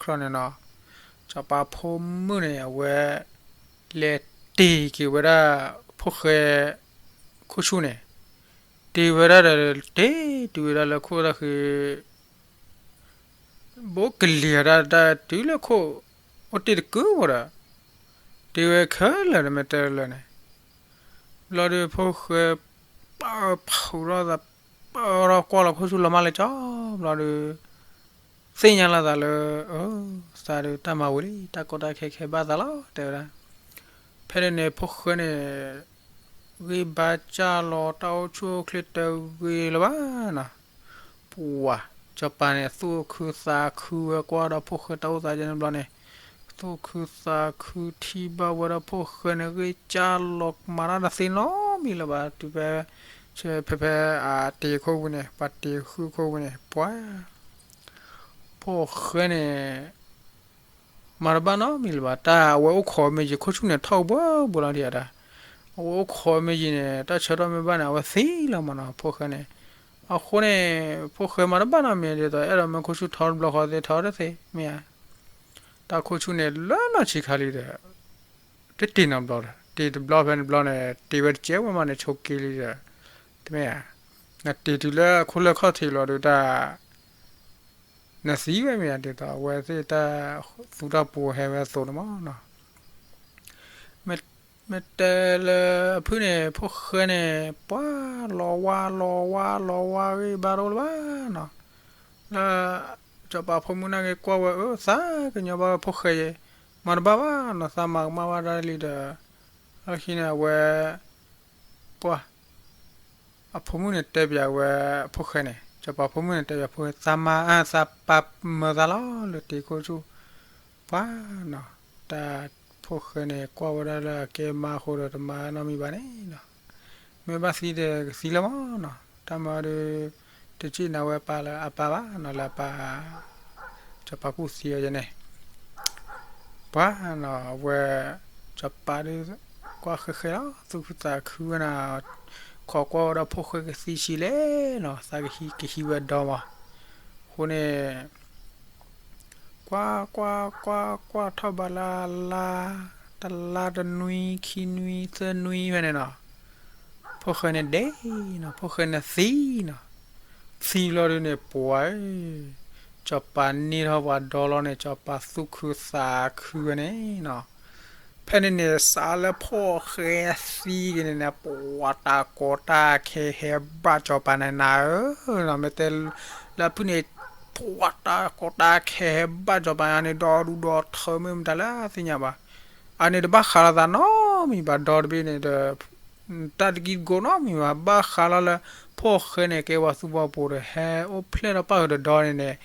ခီန့ၣ်နီၤ, စီၤပၤဖိမုၣ်န့ၣ် အဝဲ လဲၤတ့ၢ်က့ၤဝဲဒၣ် ဖိၣ်ဃဲ ခိၣ်ဆူၣ်န့ၣ်, တ့ၢ်ဝဲဒၣ်ဒီး တ့ၢ်တုၤဝဲဒၣ်လၢခိၣ်တၢ်ဃံ ဘိကလံၤအတၢ်တၢ်တုၤလၢခိၣ် အိၣ်တ့ၢ်တကုာ်ဖိဒီး တ့ၢ်ဝဲခဲလၢာ်တမ့ၢ်တဲလၢာ်န့ၣ်, ဘျီဒီးဖိၣ်ဃဲ ပာ်ဖုးထီၣ်သး ပာ်ထီၣ်ကွၢ်လီၤခိၣ်ဆူၣ်လီၤမၢ်လၢကၠီ ဘျီဒီး သ့ၣ်ညါလီၤသးလၢ အၢ သးဒီးတၢ်မၤဝံၤလံ တၢ်ကီတၢ်ခဲခဲဘၣ်သးလီၤ တဲဝဲဒၣ်, ဖဲန့ၣ်န့ၣ် ဖိၣ်ဃဲန့ၣ် ဂံၢ်ဘါစၢ်လီၤ တၢ်အိၣ်ဆူၣ်အိၣ်ချ့တဂ့ၤလၢၤဘၣ်နီၤ, ပှၤ စီၤပၤန့ၣ် သူၣ်ခုသးခုဝဲကွၢ်ဒီးဖိၣ်ဃဲတၢ်အိၣ်သးကဲန့ၣ်ဘျီန့ၣ်, သူၣ်ခုသးခုထံၣ်ဘၣ်ဝဲဒၣ်ဖိၣ်ဃဲန့ၣ် ဂ့ၢ်ကၢ်လီၤမၤတၢ်တသ့နီတမံၤလၢၤဘၣ်. တုၤဖဲ ဖဲ ဖဲအတ့ၤခိၣ်ဝံၤန့ၣ် ပှၤတ့ၤဃုခိၣ်ဝံၤန့ၣ် ပှၤ ဖိၣ်ဃဲန့ၣ် မၤတဘၣ်နီတမံၤလၢၤဘၣ်. တၢ်အဝဲအိၣ်ခိးမ့ၢ်ယံၤ ခိၣ်ဆူၣ်န့ၣ်ထီၣ်ဘှဲဘှဲလီၤဒံးဧါဒၣ်. အဝဲအိၣ်ခိးမ့ၢ်ယံၤန့ၣ် တၢ်ဆၢထီၣ်မ့ၢ်ဘၣ်န့ၣ် အဝဲသံလီၤမးနီၤ ဖိၣ်ဃဲန့ၣ်. အဃိန့ၣ် ဖိၣ်ဃဲမၤတဘၣ်နီတမံၤဒ်သိး အဲၣ်ဒိးမ့ၢ်ခိၣ်ဆူၣ်ထီတဘျီဃီသ့ၣ်ထီတသ့မ့ၢ်ဧါ. တၢ်ခိၣ်ဆူၣ်န့ၣ်လၢနီၢ်ဆံးခါလံဒီး တတ့ၤနီတဘျီဒီး တ့ၤတဘျီဖဲန့ၣ်တဘျီန့ၣ် တ့ၤဝဲတကဲဝဲမးန့ၣ် ဆိးက့လံဒီး တမ့ၢ်ဧါ. နတ့ၤတုၤလၢအခိၣ်လၢခီၣ်ထံးလီၤဒီးတၢ် နသံဝဲမ့ၢ်ဧါ ဒ်သိးအဝဲသ့ၣ်တၢ်သူတၢ်ပူၤဟဲဝဲအသိးန့ၣ်မးနီၤ. မ့ၢ်တဲလၢအဖုၣ်န့ၣ် ဖိၣ်ဃဲန့ၣ် ပှၤလီၤဝါလီၤဝါလီၤဝါဂ့ၢ်ဘၣ်တအိၣ်လၢၤဘၣ်နီၤ. လၢ စီၤပၤဖိမုၣ်နာ်က့ၤကွၢ်ဝဲအၢ သးကညီၤဘၣ်ဝဲဖိၣ်ဃဲယဲ မၤတဘၣ်ဘၣ်နီၤ သးမၤကမၣ်ဘၣ်ဒၣ်လံဒီး လၢခံန့ၣ် အဝဲ ပှၤ အဖိမုၣ်န့ၣ်တဲပၠးဝဲအဖိၣ်ဃဲန့ၣ် စီၤပၤဖိမုၣ်န့ၣ်တဲပၠးဖိၣ်ဃဲ သးမၤ သးပာ်မၢသးလီၤလၢတ့ၤခိၣ်ဆူၣ် ပှၤနီၤ. တၢ်ဖိၣ်ဃဲန့ၣ် ကွၢ်ဝဲဒၣ်လၢအကဲမါအဃိဒီးတမၤနီတမံၤဘၣ်န့ၣ်နီၤ. မ့ၢ်ဘၣ်သံဒီးကသံလီၤမးနီၤ. တၢ်မၤဒီး တစံၣ်နၤဝဲပာ်လၢအပာ်ဘၣ်နီၤ လၢအပာ် စီၤပၤကူၣ်သံအီၤယဲန့ၣ် ပှၤနီၤ အဝဲ စီၤပၤဒီး ကွၢ်ဃဲဃဲလီၤ သူၣ်ခုသးခုဝဲနီၤ ခိးကွၢ်ဝဲဒီးဖိၣ်ဃဲကသံဆံးလဲၣ်နီၤ သးကဟံးကဟံးဝဲဒီမး. အဃိန့ၣ် ကွၢ်ကွၢ်ကွၢ်ကွၢ်ထီၣ်ဘးလၢအလါ တလါတနွံ ခံနွံ သၢနွံဖဲန့ၣ်နီၤ ဖိၣ်ဃဲန့ၣ်ဒဲးနီၤ ဖိၣ်ဃဲန့ၣ်သံနီၤ. သံလီၤဒုးန့ၣ် ပှၤဧၢ စီၤပၤန့ၢ်ထီၣ်ပှၤဒီလီၤန့ၣ် စီၤပၤသူၣ်ခုသးခုဝဲန့ၣ်နီၤ. ဖဲန့ၣ်န့ၣ် စးလၢဖိၣ်ဃဲသံက့ၤန့ၣ်န့ၣ် ပှၤတၢ်ကီတၢ်ခဲဟဲဘၣ်စီၤပၤန့ၣ်နၤဧၢနီၤ. မ့ၢ်တဲလၢအဖုၣ်န့ၣ် ပှၤတၢ်ကီတၢ်ခဲဟဲဘၣ်စီၤပၤန့ၣ် ဒီဒူၣ်ဒီထၢမ့ၢ်မတၤလၢသ့ၣ်ညါဘၣ်. အန့ၣ်တဘၣ်ဃးလီၤသးနီတမံၤဘၣ် ဒီတဘ့ၣ်န့ၣ်ဒီး တၢ်တကံၢ်တကိးနီတမံၤဘၣ် ဘၣ်ဃးလီၤလၢ ဖိၣ်ဃဲန့ၣ် ကဲပှၤသူပှၤပိၤဒီး ဟဲအိၣ်ဖျဲၣ်ထီၣ်ပၣ်ဃုာ်ဒီးဒီန့ၣ်န့ၣ်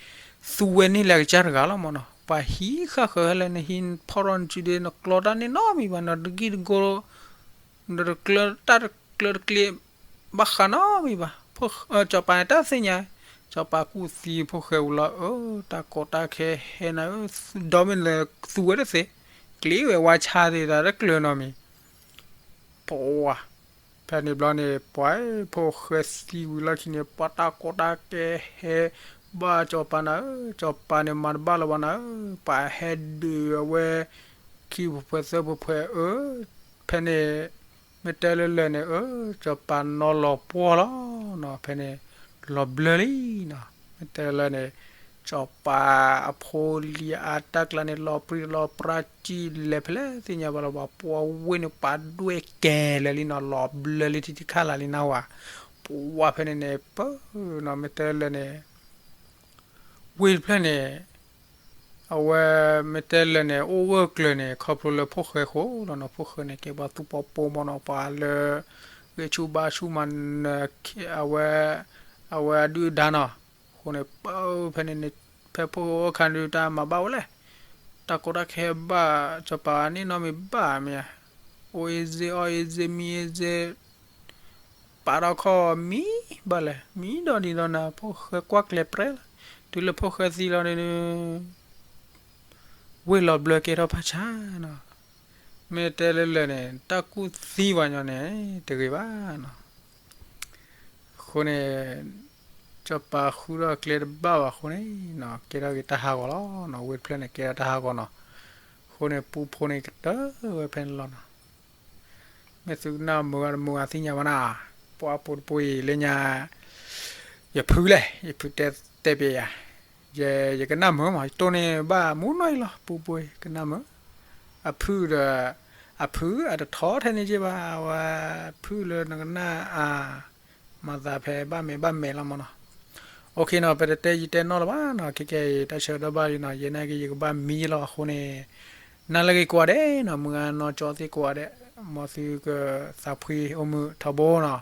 သူဝဲန့ၢ်လၢကစၢ်တဂၤလီၤမးနီၤ. ပှၤဟံးဃာ်ဃၢၤဟဲလၢနဟံးဖီၣ်ထီၣ်နစုဒ့ နကျီတၢ်န့ၢ်နီတမံၤဘၣ် နတကံၢ်တကိး နတကျၢတၢ်တကျၢတကျ့ ဘၣ်ဃးနီတမံၤဘၣ်. စီၤပၤန့ၣ်တၢ်သ့ၣ်ညါ စီၤပၤကူၣ်သံဖိၣ်ဃဲဝံၤလီၤ အၢ တၢ်ကီတၢ်ခဲဟဲနၤဧၢ ဒီမ့ၢ်လၢသူဝဲတသ့ ကျ့ဝဲဝါဆါသ့တၢ်တကျၢနီတမံၤ ပှၤ ဖဲန့ၣ်ဘျီန့ၣ် ပှၤဖိၣ်ဃဲသံဝံၤလီၢ်ခံန့ၣ် ပှၤတၢ်ကီတၢ်ခဲဟဲဘၣ်စီၤပၤနၤဧၢ စီၤပၤန့ၣ်မၤတဘၣ်လၢၤဘၣ်နၤဧၢ ပှၤဟဲဒုးအဝဲ ခံပူၤဖဲသၢပူၤဖဲအၢ ဖဲန့ၣ် မ့ၢ်တဲလၢလၢာ်န့ၣ် အၢ စီၤပၤနီၤလီၤပှီၢ်လီၤနီၤ ဖဲန့ၣ် လီၤဘျၢလံနီၤ မ့ၢ်တဲလၢာ်န့ၣ် စီၤပၤအဖိလံၤအါတၢ်ကျါန့ၣ် လီၤပြံလီၤပြါစံၣ်လဲၤဖဲလဲၣ်သ့ၣ်ညါဘၣ်လီၤဘၣ် ပှၤဝ့ၢ်န့ၣ်ပာ်ဒွဲၣ်ကဲလၢာ်လံနီၤ လီၤဘျၢလံထံထံခါလၢ်လံနၢ်ဝဲ ပှၤဖဲန့ၣ်န့ၣ် ပၢနီၤ မ့ၢ်တဲလၢာ်န့ၣ် ဝ့ၢ်တဖျၢၣ်န့ၣ် အဝဲမ့ၢ်တဲလၢာ်န့ၣ် အိၣ်ဂၢၢ်ကျၢၤန့ၣ် ခီဖျိလၢဖိၣ်ဃဲဃိလီၤနီၤ ဖိၣ်ဃဲန့ၣ် ကဲပှၤသူၣ်ပှၤပိၤမးနီၤ ပှၤလၢ ဂဲၤဆူၣ်ဘါဆူၣ်မၤနၢၤ အဝဲ အဝဲအဒုၣ်အဒါနီၤ အဃိန့ၣ် ပၢဖဲန့ၣ်န့ၣ် ဖဲဖိၣ်ဃဲအိၣ်အခါဒုးတၢ်မၤဘၣ်ဝဲလဲၣ် တၢ်ကီတၢ်ခဲဘၣ် စီၤပၤန့ၢ်နီတမံၤဘၣ်မ့ၢ်ဧါ အိၣ်အ့ၣ်စ့ အီၣ်အ့ၣ်စ့ မံအ့ၣ်စ့ ပာ်ထီၣ်ခီၣ်မံဘၣ်လဲၣ် မံဒီးဒ်သိးနၤ ဖိၣ်ဃဲကွၢ်ကျဲၤပြဲလီၤ တုၤလၢဖိၣ်ဃဲသံလီၤန့ၣ် ဝ့ၢ်လီၤဘျၢကဲထီၣ်ဖးဆါနီၤ မ့ၢ်တဲလၢလၢာ်န့ၣ် တၢ်ကူၣ်သံပှၤညီန့ၣ် တဂ့ၤဘၣ်နီၤ အဃိန့ၣ် စီၤပၤဃုထီၣ်ကျဲတဘၣ်ဘၣ်အဃိန့ၣ်နီၤ ကဲထီၣ်က့ၤတၢ်ဟးဂီၤလီၤနီၤ ဝ့ၢ်တဖျၢၣ်န့ၣ် ကဲထီၣ်တၢ်ဟးဂီၤနီၤ အဃိန့ၣ် ပူဖိန့ၣ်ကတၢၢ်ဝဲဖဲန့ၣ်လီၤနီၤ မ့ၢ်သုကနၣ်မုာ်ဂ့ၤတမုာ်ဂ့ၤသ့ၣ်ညါဘၣ်နၤ ပှၤပိာ်တပိာ်အံၤလၢညါ ယဖုလဲၣ် ယဖုတဲတဲပျဲယၤ ယ ယကနၣ်မုာ်မး ယတိၢ်န့ၢ်ဘၣ်မူနီၢ်အံၤလီၤ ပူဖိ ကနၣ်မုာ် အဖုဒီး အဖုအတထီထဲန့ၣ်က့ဘၣ် အဝဲဖုလၢနကနၣ်အါ မၤသးဖဲဘၣ်မဲာ်ဘၣ်မဲာ်လီၤမးနီၤ OK နီၤ ပတတဲယံာ်တဲနီၢ်လၢၤဘၣ်နီၤ ခဲကဲအံၤ တၢ်ဆၢကတီၢ်ဘၣ်လံနီၤ ယဲနာ်က့ ယကဘၣ်မံလီၤအဃိန့ၣ် နၤလၢဂ့ၤကိးဂၤဒဲးနီၤ မုၢ်ဂၤနီၢ်ကၠီသ့ၣ်ကိးဂၤဒဲး မ်သုကသးဖှံအိၣ်မုာ်ထီဘိနီၤ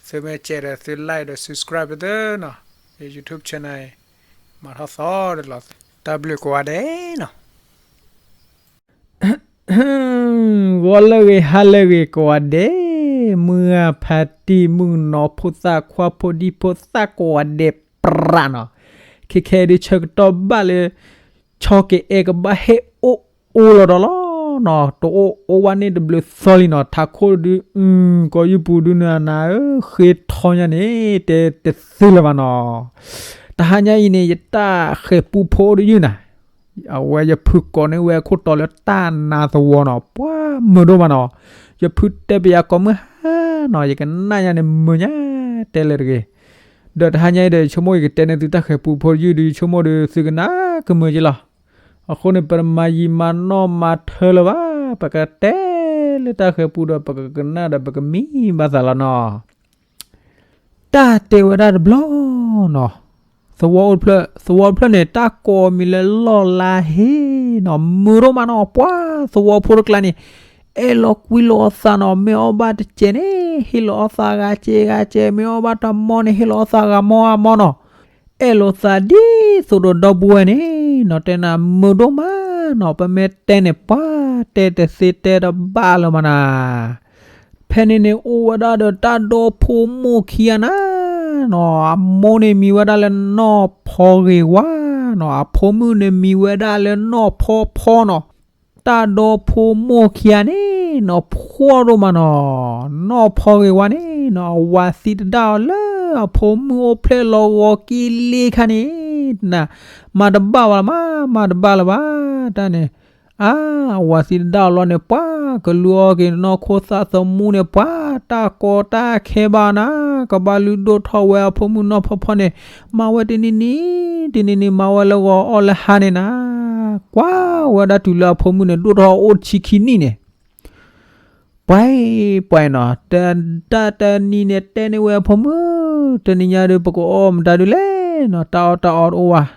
သုမ့ၢ်ကဲဒီးသု like ဒီး subscribe ပသ့နီၤ ယ YouTube channel မၤထီၣ်သီဒီးလီၤ တၢ်ဘျုးကိးဂၤဒဲးနီၤ ဂီၤလၢအဂ့ၤ ဟါလၢအဂ့ၤကိးဂၤဒဲး, မုၢ်ဂၤဖးတံၢ် မုၣ်ကနီၤဖိသၣ်ခွါဖိဒံဖိသၣ်ကိးဂၤဒဲးပြးနီၤ, ခဲခဲဒုးဆၢကတီၢ်ဘၣ်လၢ ဆီက့ၤအဲၣ်ကဘၣ်ဟဲအိၣ်အိၣ်လီၤဒီးလီၤနီၤ, တအိၣ်အိၣ်ဝဲန့ၣ်တဘျုးသီလံနီၤ, ထးခိၣ်ဒုး ကီၢ်ယူပူၤဒုးနၤနၤဧၢ ဃ့ထီညါန့ၣ် တဲတသ့လၢၤဘၣ်နီၤ, တဟါညါအံၤန့ၣ် ယတၢ်ဃဲၤပူဖိအိၣ်တယုၢ်နၤ အဝဲယဖုကိးန့ၢ်ဝဲအခိၣ်တီလၢတၢ်နါသဝီနီၤ, ပှၤမုာ်ဒိၣ်မးနီၤ, ယဖုတဲပယၤကိးမုၢ်ဟါနီၤ, ယကနၣ်ညါန့ၣ်မုာ်ညါတဲလၢတဂ့ၤ, ဒီးတဟါညါအံၤဒီး ယဆိကမိၣ်ယကတဲန့ၢ်သုတၢ်ဃဲၤပူဖိတယုၢ်ဒီး ယဆိကမိၣ်ဒီးသုကနၣ်ကမုာ်က့လီၤ, အဃိန့ၣ် ပတမၤယံာ်မၤနီၢ်မၤထၢလၢၤဘၣ်, ပကတဲလၢတၢ်ဃဲၤပူဒီး ပကကနၣ်ဒီးပကမံဘၣ်သးလီၤနီၤ. တၢ်တဲဝဲဒၣ်တဘျီနီၤ, သဝီအိၣ်တဖျၢၣ်, သဝီတဖျၢၣ်န့ၣ် တၢ်ကိးအမံၤလၢလီၢ်လါဟ့နီၤ, မုာ်ဒိၣ်မးနီၤ, ပှၤသဝီဖိတကျါန့ၣ် အဲၣ်လီၤကွံလိာ်အသးနီၤ, မ့ၢ်အီၣ်ဘၣ်တစဲးန့ၣ် ဟ့ၣ်လီၤအီၣ်သးဂၤစဲးဂၤစဲး, မ့ၢ်အီၣ်ဘၣ်တမီန့ၣ် ဟ့ၣ်လီၤအီၣ်သးဂၤမီဂၤမီနီၤ, အဲၣ်လိာ်သးဒ်သိးဒီးဒီပုၢ်ဝဲၢ်န့ၣ်နီၤ, တဲနၤမုာ်ဒိၣ်မးနီၤ, ပမ့ၢ်တဲန့ၣ် ပှၤတဲတသ့တဲတဘၣ်လၢၤမးနၤ ဖဲန့ၣ်န့ၣ် အိၣ်ဝဲဒၣ်ဒီးတၢ်ဒီဖိမိၢ်ခံဂၤနၤနီၤ, အမိၢ်န့ၣ်မံၤဝဲဒၣ်လၢနီၢ်ဖီဂ့ၤဝါနီၤ, အဖိမုၣ်န့ၣ်မံၤဝဲဒၣ်လၢနီၢ်ဖီဖီနီၤ, တၢ်ဒီဖိမိၢ်ခံဂၤန့ၣ်နီၤ ဖှီၣ်ဒိၣ်မးနီၤ, နီၢ်ဖီဂ့ၤဝါန့ၣ်နီၤ အဝၤသံတဒၣ်အီၤလၢအဖိမုၣ်အိၣ်ဖျဲၣ်လီၤဂီၤက့ၤလ့ခါန့ၣ် နၤ မၤတဘၣ်ဝဲလၢၤမး, မၤတဘၣ်လၢၤဘၣ်, တၢ်န့ၣ် အါ, အဝၤသံတဒၣ်အီၤလီၤန့ၣ် ပှၤကလူၤအီၣ်က့ၤနီၢ်ခိသးသမူန့ၣ် ပှၤတၢ်ကီတၢ်ခဲဘၣ်နၤ, ကဘၣ်လုၢ်ဒိၣ်ထီၣ်ဝဲအဖိမုၣ်နီၢ်ဖီဖီန့ၣ်, မၤဝဲတနံၤနံၤ, တနံၤနံၤမၤဝဲလၢဂီၤအီၣ်လၢဟါန့ၣ်နၤ, ကွၢ်ဝဲဒၣ်တုၤလၢအဖိမုၣ်န့ၣ် ဒိၣ်ထီၣ်အိၣ်ဆံခံနံၣ်န့ၣ် ပှဲၤပှဲၤနီၤ, တၢ်တနံၤန့ၣ်တဲန့ၢ်ဝဲအဖိမုၣ်, တနံၤညါဒုး ပကအီၣ်မတၤဒုးလဲၣ်နီၤ, တၢ်အီၣ်တၢ်အီတအိၣ်ဘၣ်,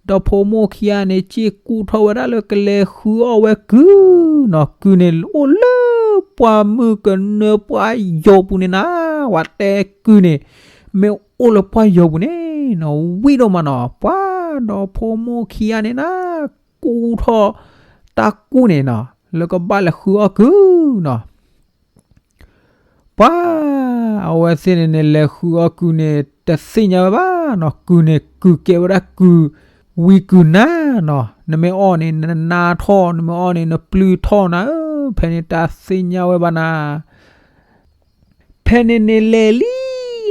ဒီဖိမိၢ်ခံဂၤန့ၣ် စ့ၢ်ကူၣ်ထီၣ်ဝဲဒၣ်လၢကလဲၤဃုအီၣ်ဝဲကုၢ်နီၤ, ကုၢ်န့ၣ် အိၣ်လၢပှၢ်မုၢ်ကနၢပှၢ်ယိာ်ပူၤန့ၣ်နၤ, ဝဲတဲကုၢ်န့ၣ် မ့ၢ်အိၣ်လၢပှၢ်ယိာ်ပူၤန့ၣ်နီၤ, ဝံၣ်ဒိၣ်မးနီၤ, ပှၤဒီဖိမိၢ်ခံဂၤန့ၣ်နၤ ကူၣ်ထီၣ် တၢ်ကူၣ်န့ၣ်နီၤ လၢကဘၣ်လဲၤဃုအီၣ်ကုၢ်နီၤ ပှၤအဝဲသ့ၣ်န့ၣ်န့ၣ် လဲၤဃုအီၣ်ကုၢ်န့ၣ် တသ့ၣ်ညါဝဲဘၣ်နီၤ, ကုၢ်န့ၣ် ကုၢ်ကဲဝဲဒၣ်ကုၢ်ဝံကုၢ်နါနီၤ, နမ့ၢ်အီၣ်န့ၣ် နနါထီၣ်, နမ့ၢ်အီၣ်န့ၣ် နပျုၢ်ထီၣ်နၤဧၢ, ဖဲန့ၣ်တၢ်သ့ၣ်ညါဝဲဘၣ်နၤ ဖဲန့ၣ်န့ၣ်လဲၤလံနီ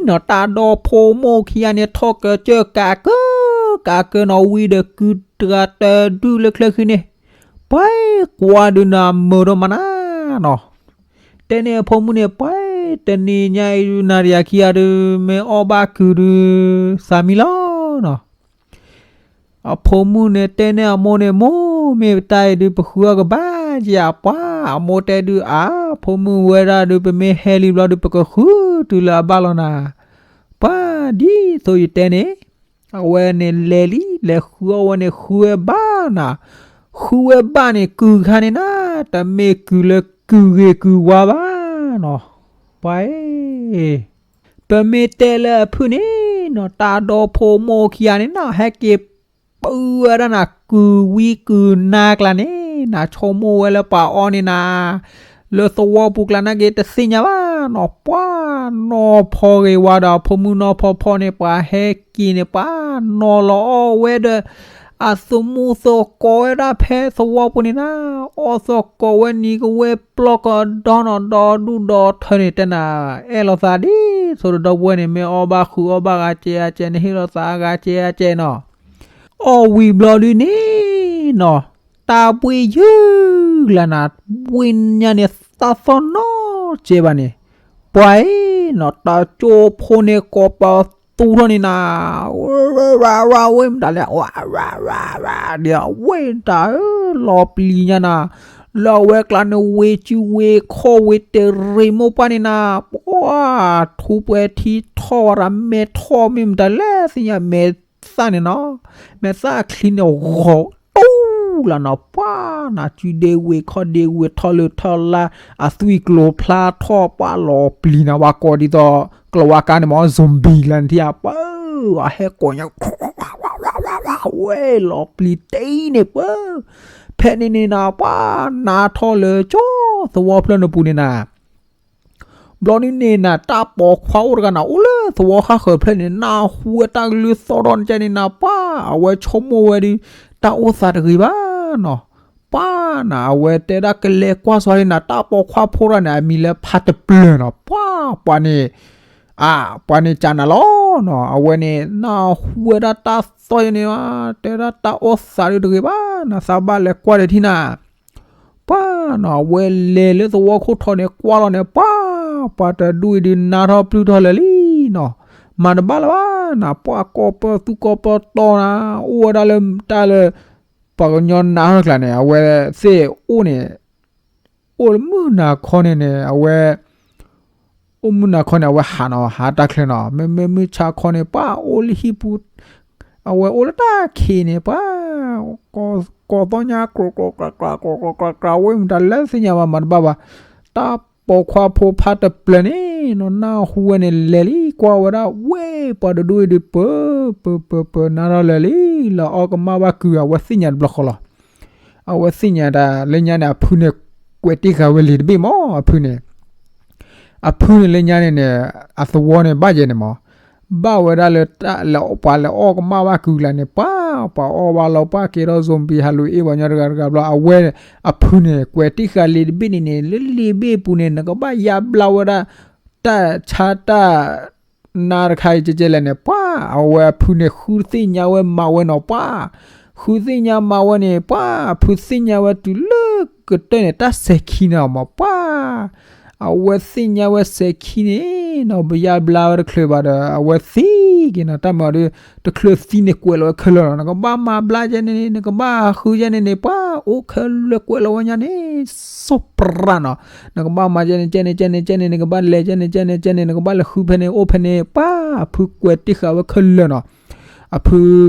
ၤ, တၢ်ဒီဖိမိၢ်ခံဂၤန့ၣ် ထီၣ်ကစၢၢ်ကးကၢ ကးကၢနီၤ, ဝံၤဒီးကုၢ်တဂၤတဒုလၢချၢဃံန့ၣ်, ပှၤကွၢ်ဒုးနၤမုာ်ဒိၣ်မးနၤနီၤ, တဲန့ၢ်အဖိမုၣ်န့ၣ် ပှၤတနံၤညါအံၤဒုး နၤဒီးယၤခံဂၤဒုး မ့ၢ်အီၣ်ဘၣ်ကုၢ်ဒုး သးမံလီၤနီၤ အဖိမုၣ်န့ၣ်တဲန့ၢ်အမိၢ်န့ၣ် မိၢ်မ့ၢ်ပတၢ်အံၤဒုး ပဃုအီၣ်ကဘၣ်ယၤ, ပှၤအမိၢ်တဲဒုး အါ ဖိမုၣ်ဝဲဒၣ်ဒုး ပမ့ၢ်ဟဲလံဘျီဒုး ပကဃုတုၤလၢအဘၣ်လီၤနၤ, ပှၤဒ်သိးယတဲန့ၣ် အဝဲန့ၣ်လဲၤလံ လဲၤဃုအီၣ်ဝဲန့ၣ် ဃုဝဲဘၣ်နၤ, ဃုဝဲဘၣ်န့ၣ် ကုၢ်ခါန့ၣ်နၤ တမ့ၢ်ကုၢ်လၢကုၢ်ဂ့ၤကုၢ်ဝါဘၣ်နီၤ, ပှၤ ပမ့ၢ်တဲလၢအဖုၣ်န့ၣ်နီၤ တၢ်ဒီဖိမိၢ်ခံဂၤန့ၣ်နီၤ ဟဲက့ၤပုၢ်ဝဲဒၣ်နၤ ကုၢ်ဝံကုၢ်နါကျါန့ၣ်နၤ ဆိကမိၣ်ဝဲလၢပှၤအီၣ်န့ၣ်နၤ လၢသဝီပူၤကျါနာ်က့ တသ့ၣ်ညါဘၣ်နီၤ, ပှၤနီၢ်ဖီဂ့ၤဝါဒီး အဖိမုၣ်နီၢ်ဖီဖီန့ၣ် ပှၤဟဲက့ၤန့ၣ် ပှၤနီၤလီၤအီၣ်ဝဲဒီး အသမူသကိးဝဲဒၣ်ဖဲသဝီပူၤန့ၣ်နၤ, အီၣ်သကိးဝဲနံၤကဝဲၤပျီကဒီနီၤ, ဒီဒူၣ်ဒီထၢန့ၣ် တဲနၤ အဲၣ်လိာ်သးဒ်သိးဒီးဒီပုၢ်ဝဲၢ်န့ၣ် မ့ၢ်အီၣ်ဘၣ်ဃုအီၣ်ဘၣ်ဂၤကဲဂၤကဲန့ၣ် ဟ့ၣ်လိာ်သးအဂၤကဲဂၤကဲနီၤ, အီၣ်ဝံၤဘျီဒုးန့ၣ်နီၤ တၢ်ဘှ့ၣ်ယုၢ်လၢနၤ ဘှ့ၣ်ညါန့ၣ် သၣ်သီၣ်နီတစဲးဘၣ်န့ၣ် ပှၤအံၤနီၤ တၢ်ကၠိဖိန့ၣ် ကိးပသူထီၣ်န့ၣ်နၤ, ဝဲမတၤလဲၣ်, ဝဲမတၤဧၢ လီၤပျံၤညါနၤ, လၢအဝဲကျါန့ၣ် ဝ့ၢ်စုဝ့ၢ်ခီၣ်ဝ့ၢ်တရံးမိၢ်ပှၢ်န့ၣ်နၤ, ပှၤထူးပှဲၤထံထီၣ်ဝဲဒၣ် မဲထီၣ်မ့ၢ်မတၤလဲၣ်သ့ၣ်ညါ မဲသၣ်န့ၣ်နီၤ, မဲသၣ်အချံန့ၣ် ဂီၤတူၢ်လၢနီၤ, ပှၤနၤ စုဒ့ဝ့ၢ်ခီၣ်ဒ့ဝ့ၢ်ထီၣ်လၢထီၣ်လါ အသွံၣ်ကျိၤဖျါထီၣ် ပှၤလီၤပျံၤနၤ ပှၤကိးဒ်သိး ကျိၤဝါကါန့ၣ်မ့ၢ် zombie လၢနထံၣ်ဧါ, ပှၤဟဲကိးညါ ဝဲလီၤပျံၤတ့ၢ်န့ၣ် ပှၤ ဖဲန့ၣ်န့ၣ်နၤ ပှၤနါထီၣ်လၢကၠီသဝီဖျၢၣ်န့ၣ်ပူၤန့ၣ်နၤ ဘျီန့ၣ်န့ၣ်နၤ တၢ်ပိာ်ခွါအိၣ်တဂၤနၤ အိၣ်လၢသဝီဃၣ်ဃၢၤဖျၢၣ်န့ၣ် နၢ်ဟူဝဲတၢ်ကလုၢ်သီၣ်ထီၣ်န့ၣ်ကဲန့ၣ်နၤ ပှၤအဝဲဆိကမိၣ်ဝဲဒီး တၢ်အိၣ်သးတဂ့ၤဘၣ်နီၤ. ပှၤနၤ အဝဲတဲဒၣ်ကလဲၤကွၢ်စီၤန့ၣ်နၤ တၢ်ပိာ်ခွါဖိတဂၤန့ၣ် အမံၤလၢဖါတပျၢၤနီၤ ပှၤ ပှၤန့ၣ် အ ပှၤန့ၣ်ကနၤလီၤနီၤ အဝဲန့ၣ် နၢ်ဟူဝဲဒၣ်တၢ်သီၣ်ယဲန့ၣ် တဲဒၣ်တၢ်အိၣ်သးဒုတဂ့ၤဘၣ် နသးဘၣ်လဲၤကွၢ်ဒီးထံၣ်နၤ ပှၤနီၤ အဝဲလဲၤလၢသဝီခိၣ်ထီန့ၣ် ကွၢ်လီၤန့ၣ် ပှၤ ပှၤတဒူၣ်အံၤဒုးနါထီၣ်ပျုၢ်ထီၣ်လၢာ်လံနီၤ မၤတဘၣ်လၢၤဘၣ်နၤ ပှၤကီၢ်ပၢၢ်သူကီၢ်ပၢၢ်တီနၤ အိၣ်ဝဲဒၣ်လၢတၢ်လၢ ပှၤကညီနါထီၣ်ကျါန့ၣ် အဝဲသ့ၣ်အိၣ်န့ၣ် အိၣ်လၢမုၢ်နၤခီန့ၣ်န့ၣ် အဝဲ အိၣ်မုၢ်နၤခီန့ၣ် အဝဲဟးနီၤ ဟးတၢ်ချၢနီၤ မ့မ့ၢ်မုၢ်ဆါခီန့ၣ် ပှၤအိၣ်လၢဟံၣ်ပူၤ အဝဲအိၣ်လၢတၢ်ခံးန့ၣ် ပှၤ ကီၢ်သီၣ်ညါ ကြိးကြိးကြးကြး ကြိးကြိးကြးကြး ဝဲမတၤလဲၣ်သ့ၣ်ညါဘၣ် မၤတဘၣ်ဘၣ် တၢ်ပိာ်ခွါဖိဖါတပျၢၤန့ၣ်နီၤ နၢ်ဟူဝဲန့ၣ် လဲၤလံ ကွၢ်ဝဲဒၣ် ဝဲ ပှၤတဒူၣ်အံၤဒုး ပၢၤ ပၢၤ ပၢၤ ပၢၤ နါထီၣ်လၢာ်လံ လၢအီၣ်ကမၣ်ဘၣ်ကုၤ အဝဲသ့ၣ်ညါတဘျီဃီလီၤ အဝဲသ့ၣ်ညါတၢ်လၢညါန့ၣ် အဖုန့ၣ် ကွဲးတ့ၢ်ဃာ်ဝဲလံာ်တဘ့ၣ်မး အဖုန့ၣ် အဖုန့ၣ်လၢညါန့ၣ်န့ၣ် အသဝီန့ၣ်ဘၣ်ယဲန့ၣ်မး ဘၣ်ဝဲဒၣ်လၢ ပှၤလဲၤအီၣ်ကမၣ်ဘၣ်ကုၤကျါန့ၣ် ပှၤ ပှၤအီၣ်ဘၣ်လီၤ ပှၤကဲထီၣ် zombie ဟးလူၤအ့ၣ်ပှၤညီတဂၤတဂၤဘျီ အဝဲ အဖုန့ၣ် ကွဲးတ့ၢ်ဃာ်လံာ်တဘ့ၣ်န့ၣ်န့ၣ် လၢလံာ်ဘ့ၣ်ပူၤန့ၣ် နကဘၣ်ယါဘျါဝဲဒၣ် တၢ်ဆါတၢ် နါတခါအံၤကဲကဲလဲၣ်န့ၣ် ပှၤ အဝဲအဖုန့ၣ် ဃုသ့ၣ်ညါဝဲမၤဝဲနီၤ ပှၤ ဃုသ့ၣ်ညါမၤဝဲန့ၣ် ပှၤ အဖုသ့ၣ်ညါဝဲတုၤလၢကတၢၢ်န့ၣ် တၢ်စဲၤခံန့ၣ်မး ပှၤ အဝဲသ့ၣ်ညါဝဲစဲၤခံန့ၣ်နီၤ ပယါဘျါဝဲတချုးဘၣ်ဒီး အဝဲသံက့ၤနီၤ တၢ်မၤအီၤဒီး တချုးသံန့ၣ် ကွဲးလီၤဝဲခဲလၢာ်လီၤ နကဘၣ်မၤဘျါကဲန့ၣ်န့ၣ် နကဘၣ်ဃုကဲန့ၣ်န့ၣ် ပှၤ အိၣ်ခဲလၢာ်ကွဲးလီၤဝဲညါန့ၣ် စီၤပြးနီၤ နကဘၣ်မၤကဲန့ၣ် ကဲန့ၣ် ကဲန့ၣ် ကဲန့ၣ် နကဘၣ်လဲၤကဲန့ၣ် ကဲန့ၣ် ကဲန့ၣ် နကဘၣ်လဲၤဃုဖဲန့ၣ် အိၣ်ဖဲန့ၣ် ပှၤ အဖုကွဲးတ့ၢ်ဃာ်ဝဲခဲလၢာ်နီၤ အဖု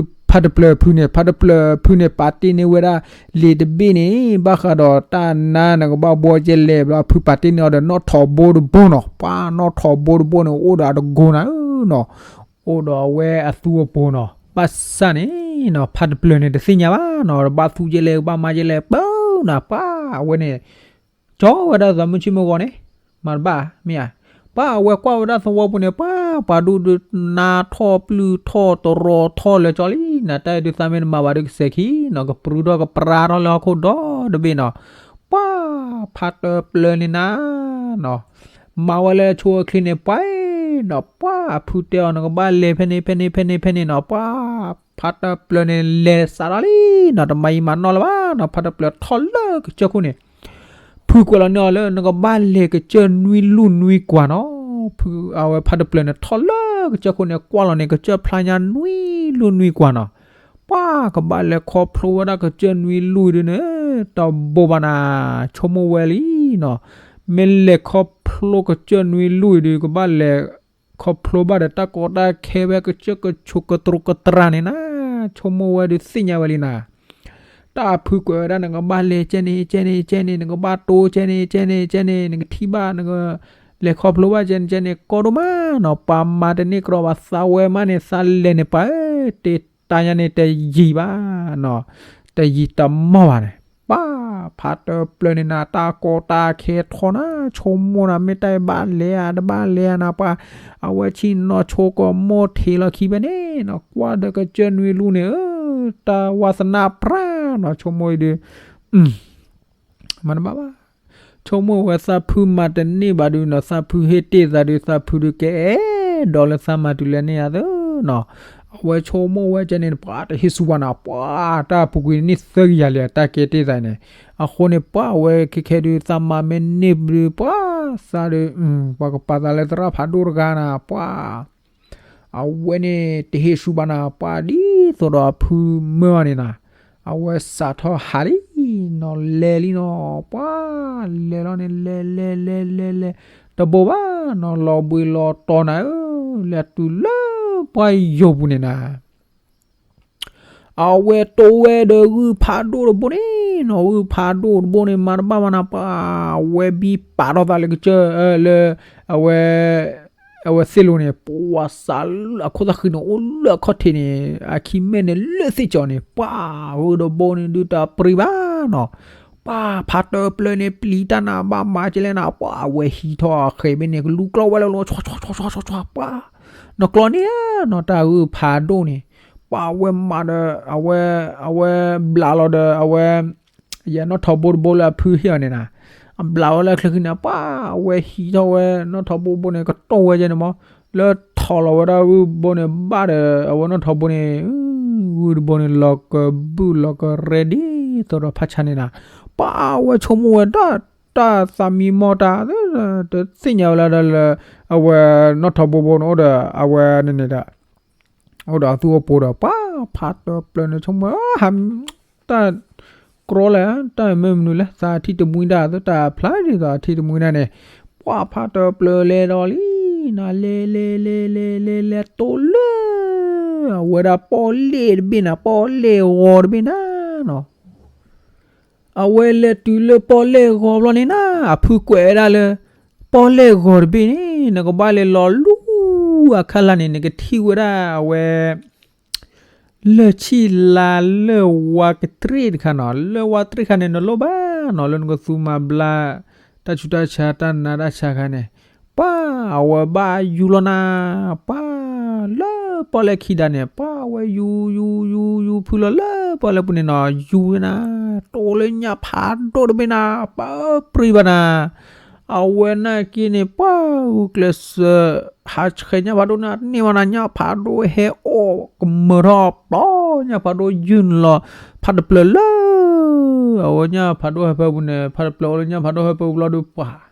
ဖါတပျၢၤဖုန့ၣ် ဖါတပျၢၤဖုန့ၣ် ပာ်တ့ၢ်န့ၢ်ဝဲဒၣ် လံာ်တဘ့ၣ်န့ၣ် ဘၣ်ဃးဒီးတၢ်နါ နကဘၣ်ဘှီကဲလဲၣ်ဘျီ အဖုပာ်တ့ၢ်န့ၢ်အီၤဒီး နီၣ်ထိးဘိတဘိနီၤ ပှၤ နီၣ်ထိးဘိတဘိန့ၣ် အိၣ်ဒီးအတကိးနၤဧၢနီၤ အိၣ်ဒီးအဝဲအသူအပိၤနီၤ ဘၣ်ဆၣ်န့ၣ်နီၤ ဖါတပျၢၤန့ၣ် တသ့ၣ်ညါဘၣ်နီၤ ဘၣ်သူကဲလဲၣ် ဘၣ်မၤကဲလဲၣ် ပၢနၤ ပှၤ အဝဲန့ၣ် ကၠီဝဲဒၣ်သးမုၢ်ဆ့ၣ်မုၢ်ဂီၤန့ၣ် မၤတဘၣ် မ့ၢ်ဧါ ပှၤ အဝဲကွၢ်ဝဲဒၣ်သဝီပူၤန့ၣ် ပှၤ ပှၤဒူၣ်ဒုး နါထီၣ်ပျုၢ်ထီၣ်တရီထီၣ်လၢာ်ကၠီလံနီၤ တၢ်အံၤဒုးသးမ့ၢ်တမၤဘၣ်ဒုးကစဲၤခံနီၤ ကပြုၢ်ထီၣ်ကပြါထီၣ်လၢဟီၣ်ခိၣ်ဒီတဘ့ၣ်နီၤ ပှၤ ဖါတပျၢၤန့ၣ်နၤနီၤ မၤဝဲလၢဆိအချ့န့ၣ် ပှၤနီၤ ပှၤ အဖုတဲအီၤ နကဘၣ်လဲၤဖဲန့ၣ် ဖဲန့ၣ် ဖဲန့ၣ် ဖဲန့ၣ်နီၤ ပှၤ ဖါတပျၢၤန့ၣ် လဲၤစးထီၣ်လံနီၤ တမၤယံာ်မၤနီၢ်လၢၤဘၣ်နီၤ ဖါတပျၢၤထီၣ်လၢကစၢၢ်ခိၣ်န့ၣ် ဖုကွဲးလီၤန့ၢ်အီၤလၢ နကဘၣ်လဲၤကစၢၢ်နွံလူၢ်နွံကွၢ်နီၤ ဖု အဝဲဖါတပျၢၤန့ၣ် ထီၣ်လၢကစၢၢ်ခိၣ်န့ၣ် ကွၢ်လီၤန့ၣ် ကစၢၢ်ဖျါညါနွံလူၢ်နွံကွၢ်နီၤ ပှၤ ကဘၣ်လဲၤခီဖျိဝဲဒၣ်ကစၢၢ်နွံလူၢ်အံၤဒုးန့ၣ် တဘိဘၣ်နၤ ဆိကမိၣ်ဝဲလံနီၤ မ့ၢ်လဲၤခီဖျိကစၢၢ်နွံလူၢ်အံၤဒုး ကဘၣ်လဲၤခီဖျိဘၣ်ဒီးတၢ်ကီတၢ်ခဲဝဲ ကစၢၢ်ကဆိးကတြူးကတြၢ်န့ၣ်နၤ ဆိကမိၣ်ဝဲဒုးသ့ၣ်ညါဝဲလံနၤ တၢ်အဖုကွဲးဝဲဒၣ် နကဘၣ်လဲၤကဲန့ၣ် ကဲန့ၣ် ကဲန့ၣ် နကဘၣ်တိကဲန့ၣ် ကဲန့ၣ် ကဲန့ၣ် နကထံၣ်ဘၣ် နကလဲၤခီဖျိဘၣ်ကဲန့ၣ် ကဲန့ၣ် ကီဒိၣ်မးနီၤ ပှၤမၤတန့ၢ်ကြီဘၣ်သးဝဲမးန့ၣ် သးလဲၤန့ၣ် ပှၤဧၢ တ့တၢ်ညါန့ၣ် တယံာ်ဘၣ်နီၤ တယံာ်တမီၢ်ဘၣ်န့ၣ် ပှၤ ဖါတပျၢၤန့ၣ်နၤ တၢ်ကီတၢ်ခဲထီၣ်နၤ ဆိကမိၣ်နၤ မ့ၢ်တၢ်အံၤဘၣ်လဲၤဧါ တဘၣ်လဲၤဧါနၤ ပှၤ အဝဲဆ့ၣ်နီၤဆိကမိၣ်ထံးလီၤခံဖဲန့ၣ်နီၤ ကွၢ်ဒီးကစၢၢ်နွံလူၢ်န့ၣ် အၢ တၢ်ဝါသနၢ်ပြၢ်နီၤ ဆိကမိၣ်အံၤဒုး မၤတဘၣ်ဘၣ် ဆိကမိၣ်ဝဲသးဖုမၤတန့ၢ်ဘၣ်ဒုးနီၤ သးဖုဟ့ၣ်တ့ၢ်သးဒုး သးဖုဒုးကအဲၣ်ဒိးလၢသးမၤတုၤလဲၣ်န့ၣ်ဧါသၢနီၤ အဝဲဆိကမိၣ်ဝဲကဲန့ၣ် ပှၤတဟ့ၣ်ဆူၣ်ဘၣ်နၤ ပှၤ တၢ်ပူၤကွံာ်န့ၢ်သၢကယၤလံ တၢ်ကဲတ့ၢ်သးန့ၣ် အဃိန့ၣ် ပှၤ အဝဲခဲခဲဒုး သးမၤမ့ၢ်န့ၢ်ဘျုး ပှၤ သးဒုး ပှၤကပာ်သးလၢသရၣ်ဖးဒိၣ်တဂၤနၤ ပှၤ အဝဲန့ၣ် တဟ့ၣ်ဆူၣ်ဘၣ်နၤ ပှၤဒ်သိးဒီးအဖုမၢအီၤန့ၣ်နၤ အဝဲစးထီၣ်ဟးလံနီၤ လဲၤလံနီၤ ပှၤ လဲၤလီၤန့ၣ် လဲၤလဲၤလဲၤလဲၤလဲၤ တဘိဘၣ်နီၤ လီၤဘှံးလီၤတီၤနၤဧၢ လဲၤတုၤလၢပှၤယိာ်ပူၤန့ၣ်နၤ အဝဲတိဝဲဒီးဂုၢ်ဖးဒိၣ်တဘိန့ၣ်နီၤ ဂုၢ်ဖးဒိၣ်တဘိန့ၣ် မၤတဘၣ်ဘၣ်နၤ ပှၤ အဝဲဘံပာ်ထီၣ်သးလၢကစၢၢ် လၢ အဝဲ အဝဲသ့ၣ်လိၤန့ၣ် ပှၤစးလၢအခိၣ်သးဃံးန့ၣ် အိၣ်လၢအခီၣ်ထံးန့ၣ် အခံမဲာ်န့ၣ်လၢသ့ၣ်ကၠီၤန့ၣ် ပှၤ ဂုၢ်တဘိန့ၣ်ဒုးတပြံဘၣ် နီၤ, ပှၤဖးတၢၢ်ပျၢၤန့ၣ် ပျံၤတၢ်နၤဘၣ်မၤကလဲၣ်နၤ, ပှၤအဝဲဟံးထီၣ်အဃဲးဘ့ၣ်န့ၣ် ကလူၤကျီဝဲလၢလီၤ ပှၤ နီၤကျီန့ၢ်ဧါနီၤ တၢ်ဂုၢ်ဖးဒိၣ်န့ၣ်, ပှၤအဝဲမၤဒီး အဝဲ အဝဲဘျးလီၤဒီး အဝဲ ယဲနီၣ်ထိးဘိတဘိလၢအဖုဟ့ၣ်အီၤန့ၣ်နၤ, အဘျးဝဲလၢချၢခံန့ၣ် ပှၤအဝဲဟံးထီၣ်ဝဲနီၣ်ထိးဘိတဘိန့ၣ် ကတီၢ်ဝဲကဲန့ၣ်မး, လၢထိးလီၤဝဲဒၣ်ဂုၢ်ဘိန့ၣ် ဘၣ်ဒီး အဝဲနီၣ်ထိးဘိန့ၣ် ဂုၢ်တဘိန့ၣ် လီၤကဘုၣ်လီၤကရဲဒ် သိးဒီးဖးဆါန့ၣ်နၤ, ပှၤအဝဲဆိကမိၣ်ဝဲဒၣ် တၢ်သးမံမီၢ်တၢ် တသ့ၣ်ညါဝဲလၢဒီးလၢ အဝဲနီၣ်ထိးဘိဘိန့ၣ်အိၣ်ဒီး အဝဲန့ၣ်န့ၣ်ဒီး အိၣ်ဒီးအသူၣ်အိၣ်ပူၤဒီး ပှၤဖးတၢၢ်ပျၢၤန့ၣ် ဆိကမိၣ် ဟး တၢ်ကြီလဲၣ် တၢ်မ့ၢ်မနုၤလဲၣ် သးထံၣ်တမှံဒၣ် သတးဖျါဒ်သိးအထံၣ်တမှံဒၣ်န့ၣ်, ပှၤဖးတၢၢ်ပျၢၤလဲၤဒီးလံနၤ လဲၤလဲၤလဲၤလဲၤလဲၤလဲၤတိၢ်လၢ အဝဲဒၣ်ပီၣ်လဲၣ်တဘ့ၣ်နၤ ပီၣ်လဲၣ်ဂီၤတဘ့ၣ်နၤနီၤ အဝဲလဲၤတုၤလၢပီၣ်လဲၣ်ဂီၤဘျီန့ၣ်နၤ အဖုကွဲးဝဲဒၣ်လၢ ပီၣ်လဲၣ်ဂီၤတဘ့ၣ်န့ၣ် နကဘၣ်လဲၤလီၤလူၤအခါလၢ်န့ၣ် နကထံၣ်ဝဲဒၣ်အဝဲ လၢၢ်ဆံၣ်လါလၢဝါကတရ့ၣ်တခါနီၤ လၢဝါတရ့ၣ်ခါန့ၣ် နလိၣ်ဘၣ်နီၤ လၢနကသူမၤဘျါ တၢ်ဆူးတၢ်ဆါ တၢ်နးတၢ်ဆါခါန့ၣ် ပှၤအဝဲဘၣ်ယူၤလီၤနၤ ပှၤလၢပီၣ်လဲၣ်ခံဒါန့ၣ် ပှၤအဝဲယူၤယူၤယူၤယူၤဖုလီၤလၢပီၣ်လဲၣ်ပူၤန့ၣ်နီၤ ယူၤနၤ တိၢ်လၢညၣ်ဖးဒိၣ်တဘ့ၣ်နၤ ပှၤပြံဘၣ်နၤ အဝဲနာ်က့န့ၣ် ပှၤဂုာ်ကျဲးစၢး ဟးဆှဲးညၣ်ဖးဒိၣ်န့ၣ် န့ၢ်ဝဲနၤ ညၣ်ဖးဒိၣ်ဟဲအီၣ်ကမၢထီၣ်ပျီ ညၣ်ဖးဒိၣ်ယုၢ်နုာ်လီၤ ဖးတပျၢၤလၢ အဝဲညၣ်ဖးဒိၣ်ဟၢဖၢပူၤန့ၣ် ဖးတပျၢၤအိၣ်လၢညၣ်ဖးဒိၣ်ဟၢဖၢပူၤဘျီဒီးပှၤ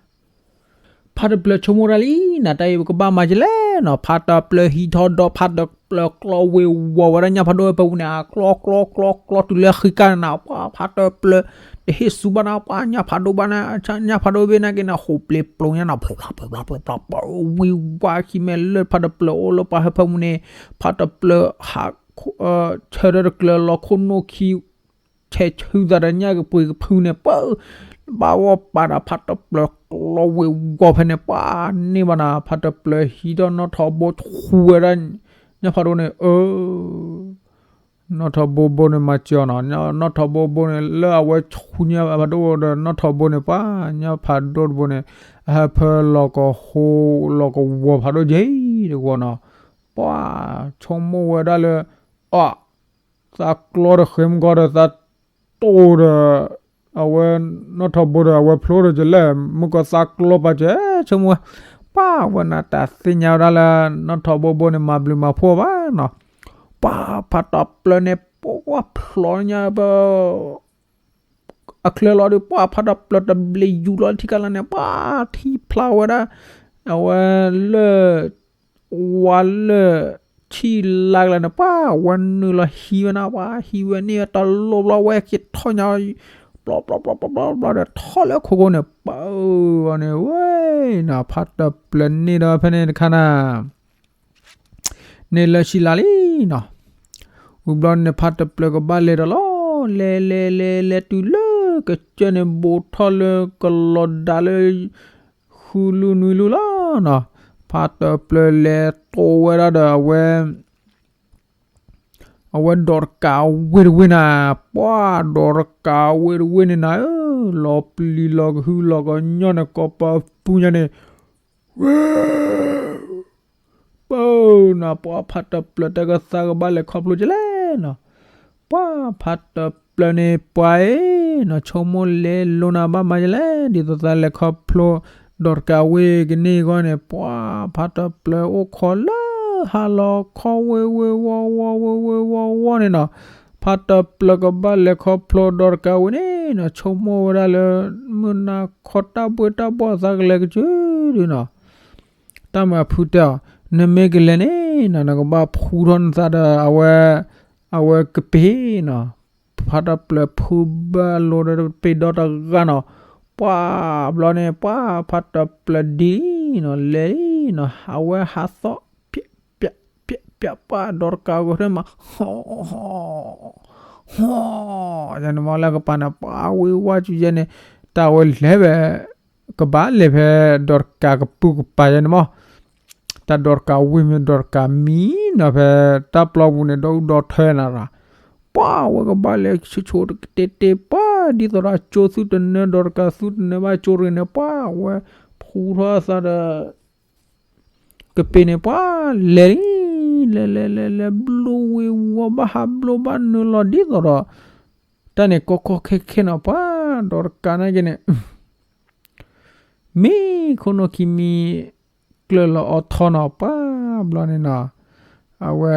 ဖးတပျၢၤဆိကမိၣ်တၢ်လံနၤ တၢ်အံၤပကဘၣ်မၤကလဲၣ်နီၤ ဖးတပျၢၤဟံးထီၣ်ဒီး ဖးတပျၢၤကျီဝ့ၤဝီၤဝဲဒၣ်ညၣ်ဖးဒိၣ်ဟၢဖၢပူၤန့ၣ် အကျီကျီကျီကျီတုၤလၢဃံကၢ်န့ၣ်နၤ ပှၤဖးတပျၢၤ တဟ့ၣ်စူၤဘၣ်နၤ ပှၤညၣ်ဖးဒိၣ်ဘၣ်န့ၣ် ညၣ်ဖးဒိၣ်ဘ့ၣ်နာ်က့န့ၣ် ဟူးပျ့ၤပျိညါနီၤ ဖျိးဖျိးဖျိးဖျိးဖျိး ဝံၤဝါခံမဲာ်လၢဖးတပျၢၤအိၣ်လၢပှၤဟၢဖၢပူၤန့ၣ် ဖးတပျၢၤဟး ဆၢထၢၣ်တကျၢၤလီၤခိၣ်နူာ်ခံ ဆဲးဆူသးဒီးညၣ်ကပှ့ၤကဖုန့ၣ် ပှၤ ဘၣ်ဂီၢ်ပာ်ဒီးဖးတပျၢၤကျီဝ့ၤဝီၤဖဲန့ၣ် ပှၤန့ၢ်ဘၣ်နၤ ဖးတပျၢၤဟံးထီၣ်နီၣ်ထိးဘိဆူဝဲဒၣ် ညၣ်ဖးဒိၣ်န့ၣ် အၢ နီၣ်ထိးဘိဘိန့ၣ်မၤစၢၤအီၤနီၤ နီၣ်ထိးဘိဘိန့ၣ် လၢအဝဲဆူညၣ်ဖးဒိၣ်ဒီး နီၣ်ထိးဘိန့ၣ် ပှၤညၣ်ဖးဒိၣ်တဘိန့ၣ် အဟၢဖၢလီၤကဟိ လီၤကဝီၤဖးဒိၣ်ယဲၢ်တဝီနီၤ ပှၤဆိကမိၣ်ဝဲဒၣ်လၢ အ သးကျီဒီးဃ့မုၢ်ကီၢ်ဒီးသးတိၢ်ဒီး အဝဲနီၣ်ထိးဘိဒီးအဝဲဖျိဒီးကလဲၣ် မုၢ်ကီၢ်သးကျီပာ်စၢၤ ဆိကမိၣ်ဝဲ ပှၤဝဲနၤတၢ်သ့ၣ်ညါဝဲဒၣ်လၢ နီၣ်ထိးဘိဘိန့ၣ် မၤဘျုးမၤဖှိၣ်ဘၣ်နီၤ ပှၤဖးတပျၢၤန့ၣ် ပှၤဖျိညါပ အချၢလီၤဒီး ပှၤဖးတပျၢၤတဘျ့ယူၤလီၤထံကလါန့ၣ် ပှၤထံၣ်ဖျါဝဲဒၣ် အဝဲလၢ ဝါလၢ ဆံၣ်လါကလါန့ၣ် ပှၤဝဲနုာ်လီၤဟံးဝဲနၤ ပှၤဟံးဝဲန့ၢ်ဝဲတလိၣ်ဘျီ ဝဲက့ၤထီၣ်ညါ ဘျီဘျီဘျီဘျီဘျီဒီး ထီၣ်လၢခိခိန့ၣ် ပှၤအၢဝဲန့ၣ် ဝဲနၤ ဖးတပျၢၤန့ၢ်ဒီးဖဲန့ၣ်တခါနၤ န့ၣ်လၢဆံၣ်လါလံနီၤ ဝံၤဘျီန့ၣ် ဖးတပျၢၤကဘၣ်လဲၤဒီးလီၤ လဲၤလဲၤလဲၤ လဲၤတုၤလၢကစၢၢ်န့ၣ် ဘူးထီၣ်လၢကလီၤဒၣ်လၢ ဃုလူၢ်နွံလူၢ်လီၤနီၤ ဖးတပျၢၤလဲၤတိၢ်ဝဲဒၣ်ဒီးအဝဲ အဝဲဒီးတကးဝ့ၢ်တဝ့ၢ်နၤ ပှၤဒီးတကးဝ့ၢ်တဝ့ၢ်န့ၣ်နၤဧၢ လီၤပျံၤလီၤကဟုလီၤကညီၢ်န့ၣ် ကိးပသူညါန့ၣ် ဝဲ ပၢနၤ ပှၤဖးတပျၢၤတၢ်ကသါကဘၣ်လဲၤခီဖျိကလဲၣ်နီၤ ပှၤဖးတပျၢၤန့ၣ် ပှၤအံၤနီၤ ဆိကမိၣ်လဲၤလိၤနၤဘၣ်မၤကလဲၣ် ဒ်သိးသးလဲၤခီဖျိ ဒီးတကးဝ့ၢ်ကန့ၢ်အဂီၢ်န့ၣ် ပှၤဖးတပျၢၤအိၣ်ခိးလၢ ဟါလီၤခီဝ့ၤဝ့ၤဝီၤဝီၤဝ့ၤဝ့ၤဝီၤဝီၤန့ၣ်နီၤ ဖးတပျၢၤကဘၣ်လဲၤခီဖျိဒီးတကးဝ့ၢ်န့ၣ်နီၤ ဆိကမိၣ်ဝဲဒၣ်လၢ မုၢ်နၤခီတၢ်ဘှ့ၣ်တၢ်ဘှီၣ် သးကလဲၤကစၢၢ်ဒုနီၤ တၢ်မၤဖုတဲအီၤ နမ့ၢ်ကလဲၤန့ၣ်နီၤ နကဘၣ်ဖှူထီၣ်နသးဒီးအဝဲ အဝဲကပ့ၤနီၤ ဖးတပျၢၤဖုဘၣ်လိဒီးပ့ၤဒီတဂၤနီၤ ပှၤဘျီန့ၣ် ပှၤဖးတပျၢၤဒ်နီၤ လဲၤနီၤ အဝဲဟးသီၣ် ပျဲး ပျဲး ပျဲး ပျဲး ပှၤဒီးတကးဂီၤထဲမး ဟီ ဟီ ယန့ၣ်မ့ၢ်လၢကပၤန့ၣ် ပှၤဝ့ၤဝါစုယဲန့ၣ် တၢ်ဝဲလဲၤဖဲ ကဘၣ်လဲၤဖဲဒီးတကးကပုၢ်ကပၤယဲန့ၣ်မ့ၢ် တၢ်ဒီးတကးဝ့ၢ်မ့ၢ်ဒီးတကးမံနီၤ ဖဲတၢ်ပျီပူၤန့ၣ် ဒီးအူဒီးထၢနၤရၤ ပှၤဝဲကဘၣ်လဲၤဆူၣ်ဆူၣ်တကတဲတဲ ပှၤ ဒ်သိးဒီးအကၠိသူၣ်တနၢ ဒီးတကးသူၣ်တနၢဘၣ်ကၠိတဂ့ၤန့ၣ် ပှၤအဝဲဖူထီၣ်အသးဒီး ကပ့ၤန့ၣ် ပှၤလဲၤလံ လဲၤလဲၤလဲၤလဲၤ ဘျိဝ့ၤဝီၤဘၣ် ဟးဘျိဘၣ်နုာ်လီၤဒ်သိးဒီး တၢ်န့ၣ်ကီကီခဲခဲနီၤ ပှၤဒီးတကးနာ်က့န့ၣ် မ့ၢ်ခိၣ်နူာ်ခံမံၤ ကျၢၤလီၤအီၤထီနီၤ ပှၤဘျီန့ၣ်နီၤ အဝဲ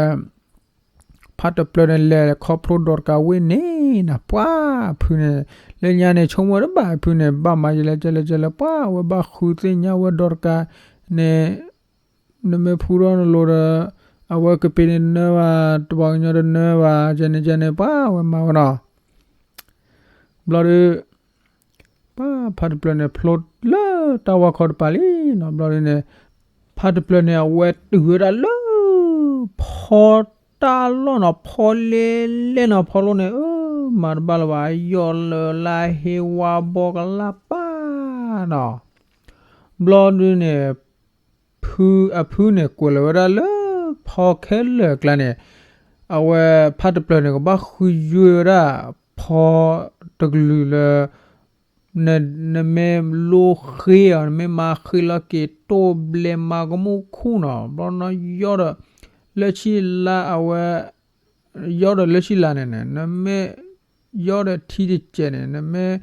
ဖးတပျၢၤန့ၣ် လဲၤခီဖျိဒီးတကးဝ့ၢ်န့ၣ်နီၤ ပှၤအဖုန့ၣ် လၢညါန့ၣ် ဆိကမိၣ်တဘၣ်အဖုန့ၣ် ဘၣ်မၤယလဲၤကဲလဲၤကဲလဲၤ ပှၤအဝဲဘၣ်ဃုသ့ၣ်ညါဝဲဒီးတကးန့ၣ် နမ့ၢ်ဖူထီၣ်နလိၤဒီး အဝဲကပ့ၤန့ၣ်တနၢဘၣ် တပှၤကညီတနၢဘၣ် ကဲန့ၣ်ကဲန့ၣ် ပှၤအဝဲမၤဝဲနီၤ ဘျီဒီး ပှၤဖးတပျၢၤန့ၣ် ဖျိလၢတၢ်ဝါခီတပၤလံနီၤ ဘျီဒ်န့ၣ် ဖးတပျၢၤန့ၣ် အဝဲတုၤဝဲဒၣ်လၢ ဖီတၢ်လီၢ်နီၤ ဖီလဲလဲနီၤ ဖီလိၣ်န့ၣ် အၢ မၤတဘၣ်လၢၤဘၣ် ယီၢ်လၢာ်လၢဟ့ဝါဘီကလၢ်ပၢ်နီၤ ဘျီဒ်န့ၣ် ဖု အဖုန့ၣ် ကွဲးလီၤဝဲဒၣ်လၢဖီခဲလၢာ်အကျါန့ၣ် အဝဲဖးတပျၢၤန့ၣ် ကဘၣ်ဃုယွဲဝဲဒၣ် ဖီတကလုာ်လၢ နမ့ၢ်လိဃ့အီၤ နမ့ၢ်မၤဃ့လီၤက့ၤ တိၢ်ဘျဲမၤကမူၣ်ခူၣ်နီၤ ဘျီနီၤ ယီၢ်ဒီး လၢဆံလါအဝဲ ယီၢ်ဒီးလၢဆံလါန့ၣ်န့ၣ် နမ့ၢ် ယီၢ်ဒီးထံတစဲးန့ၣ် နမ့ၢ်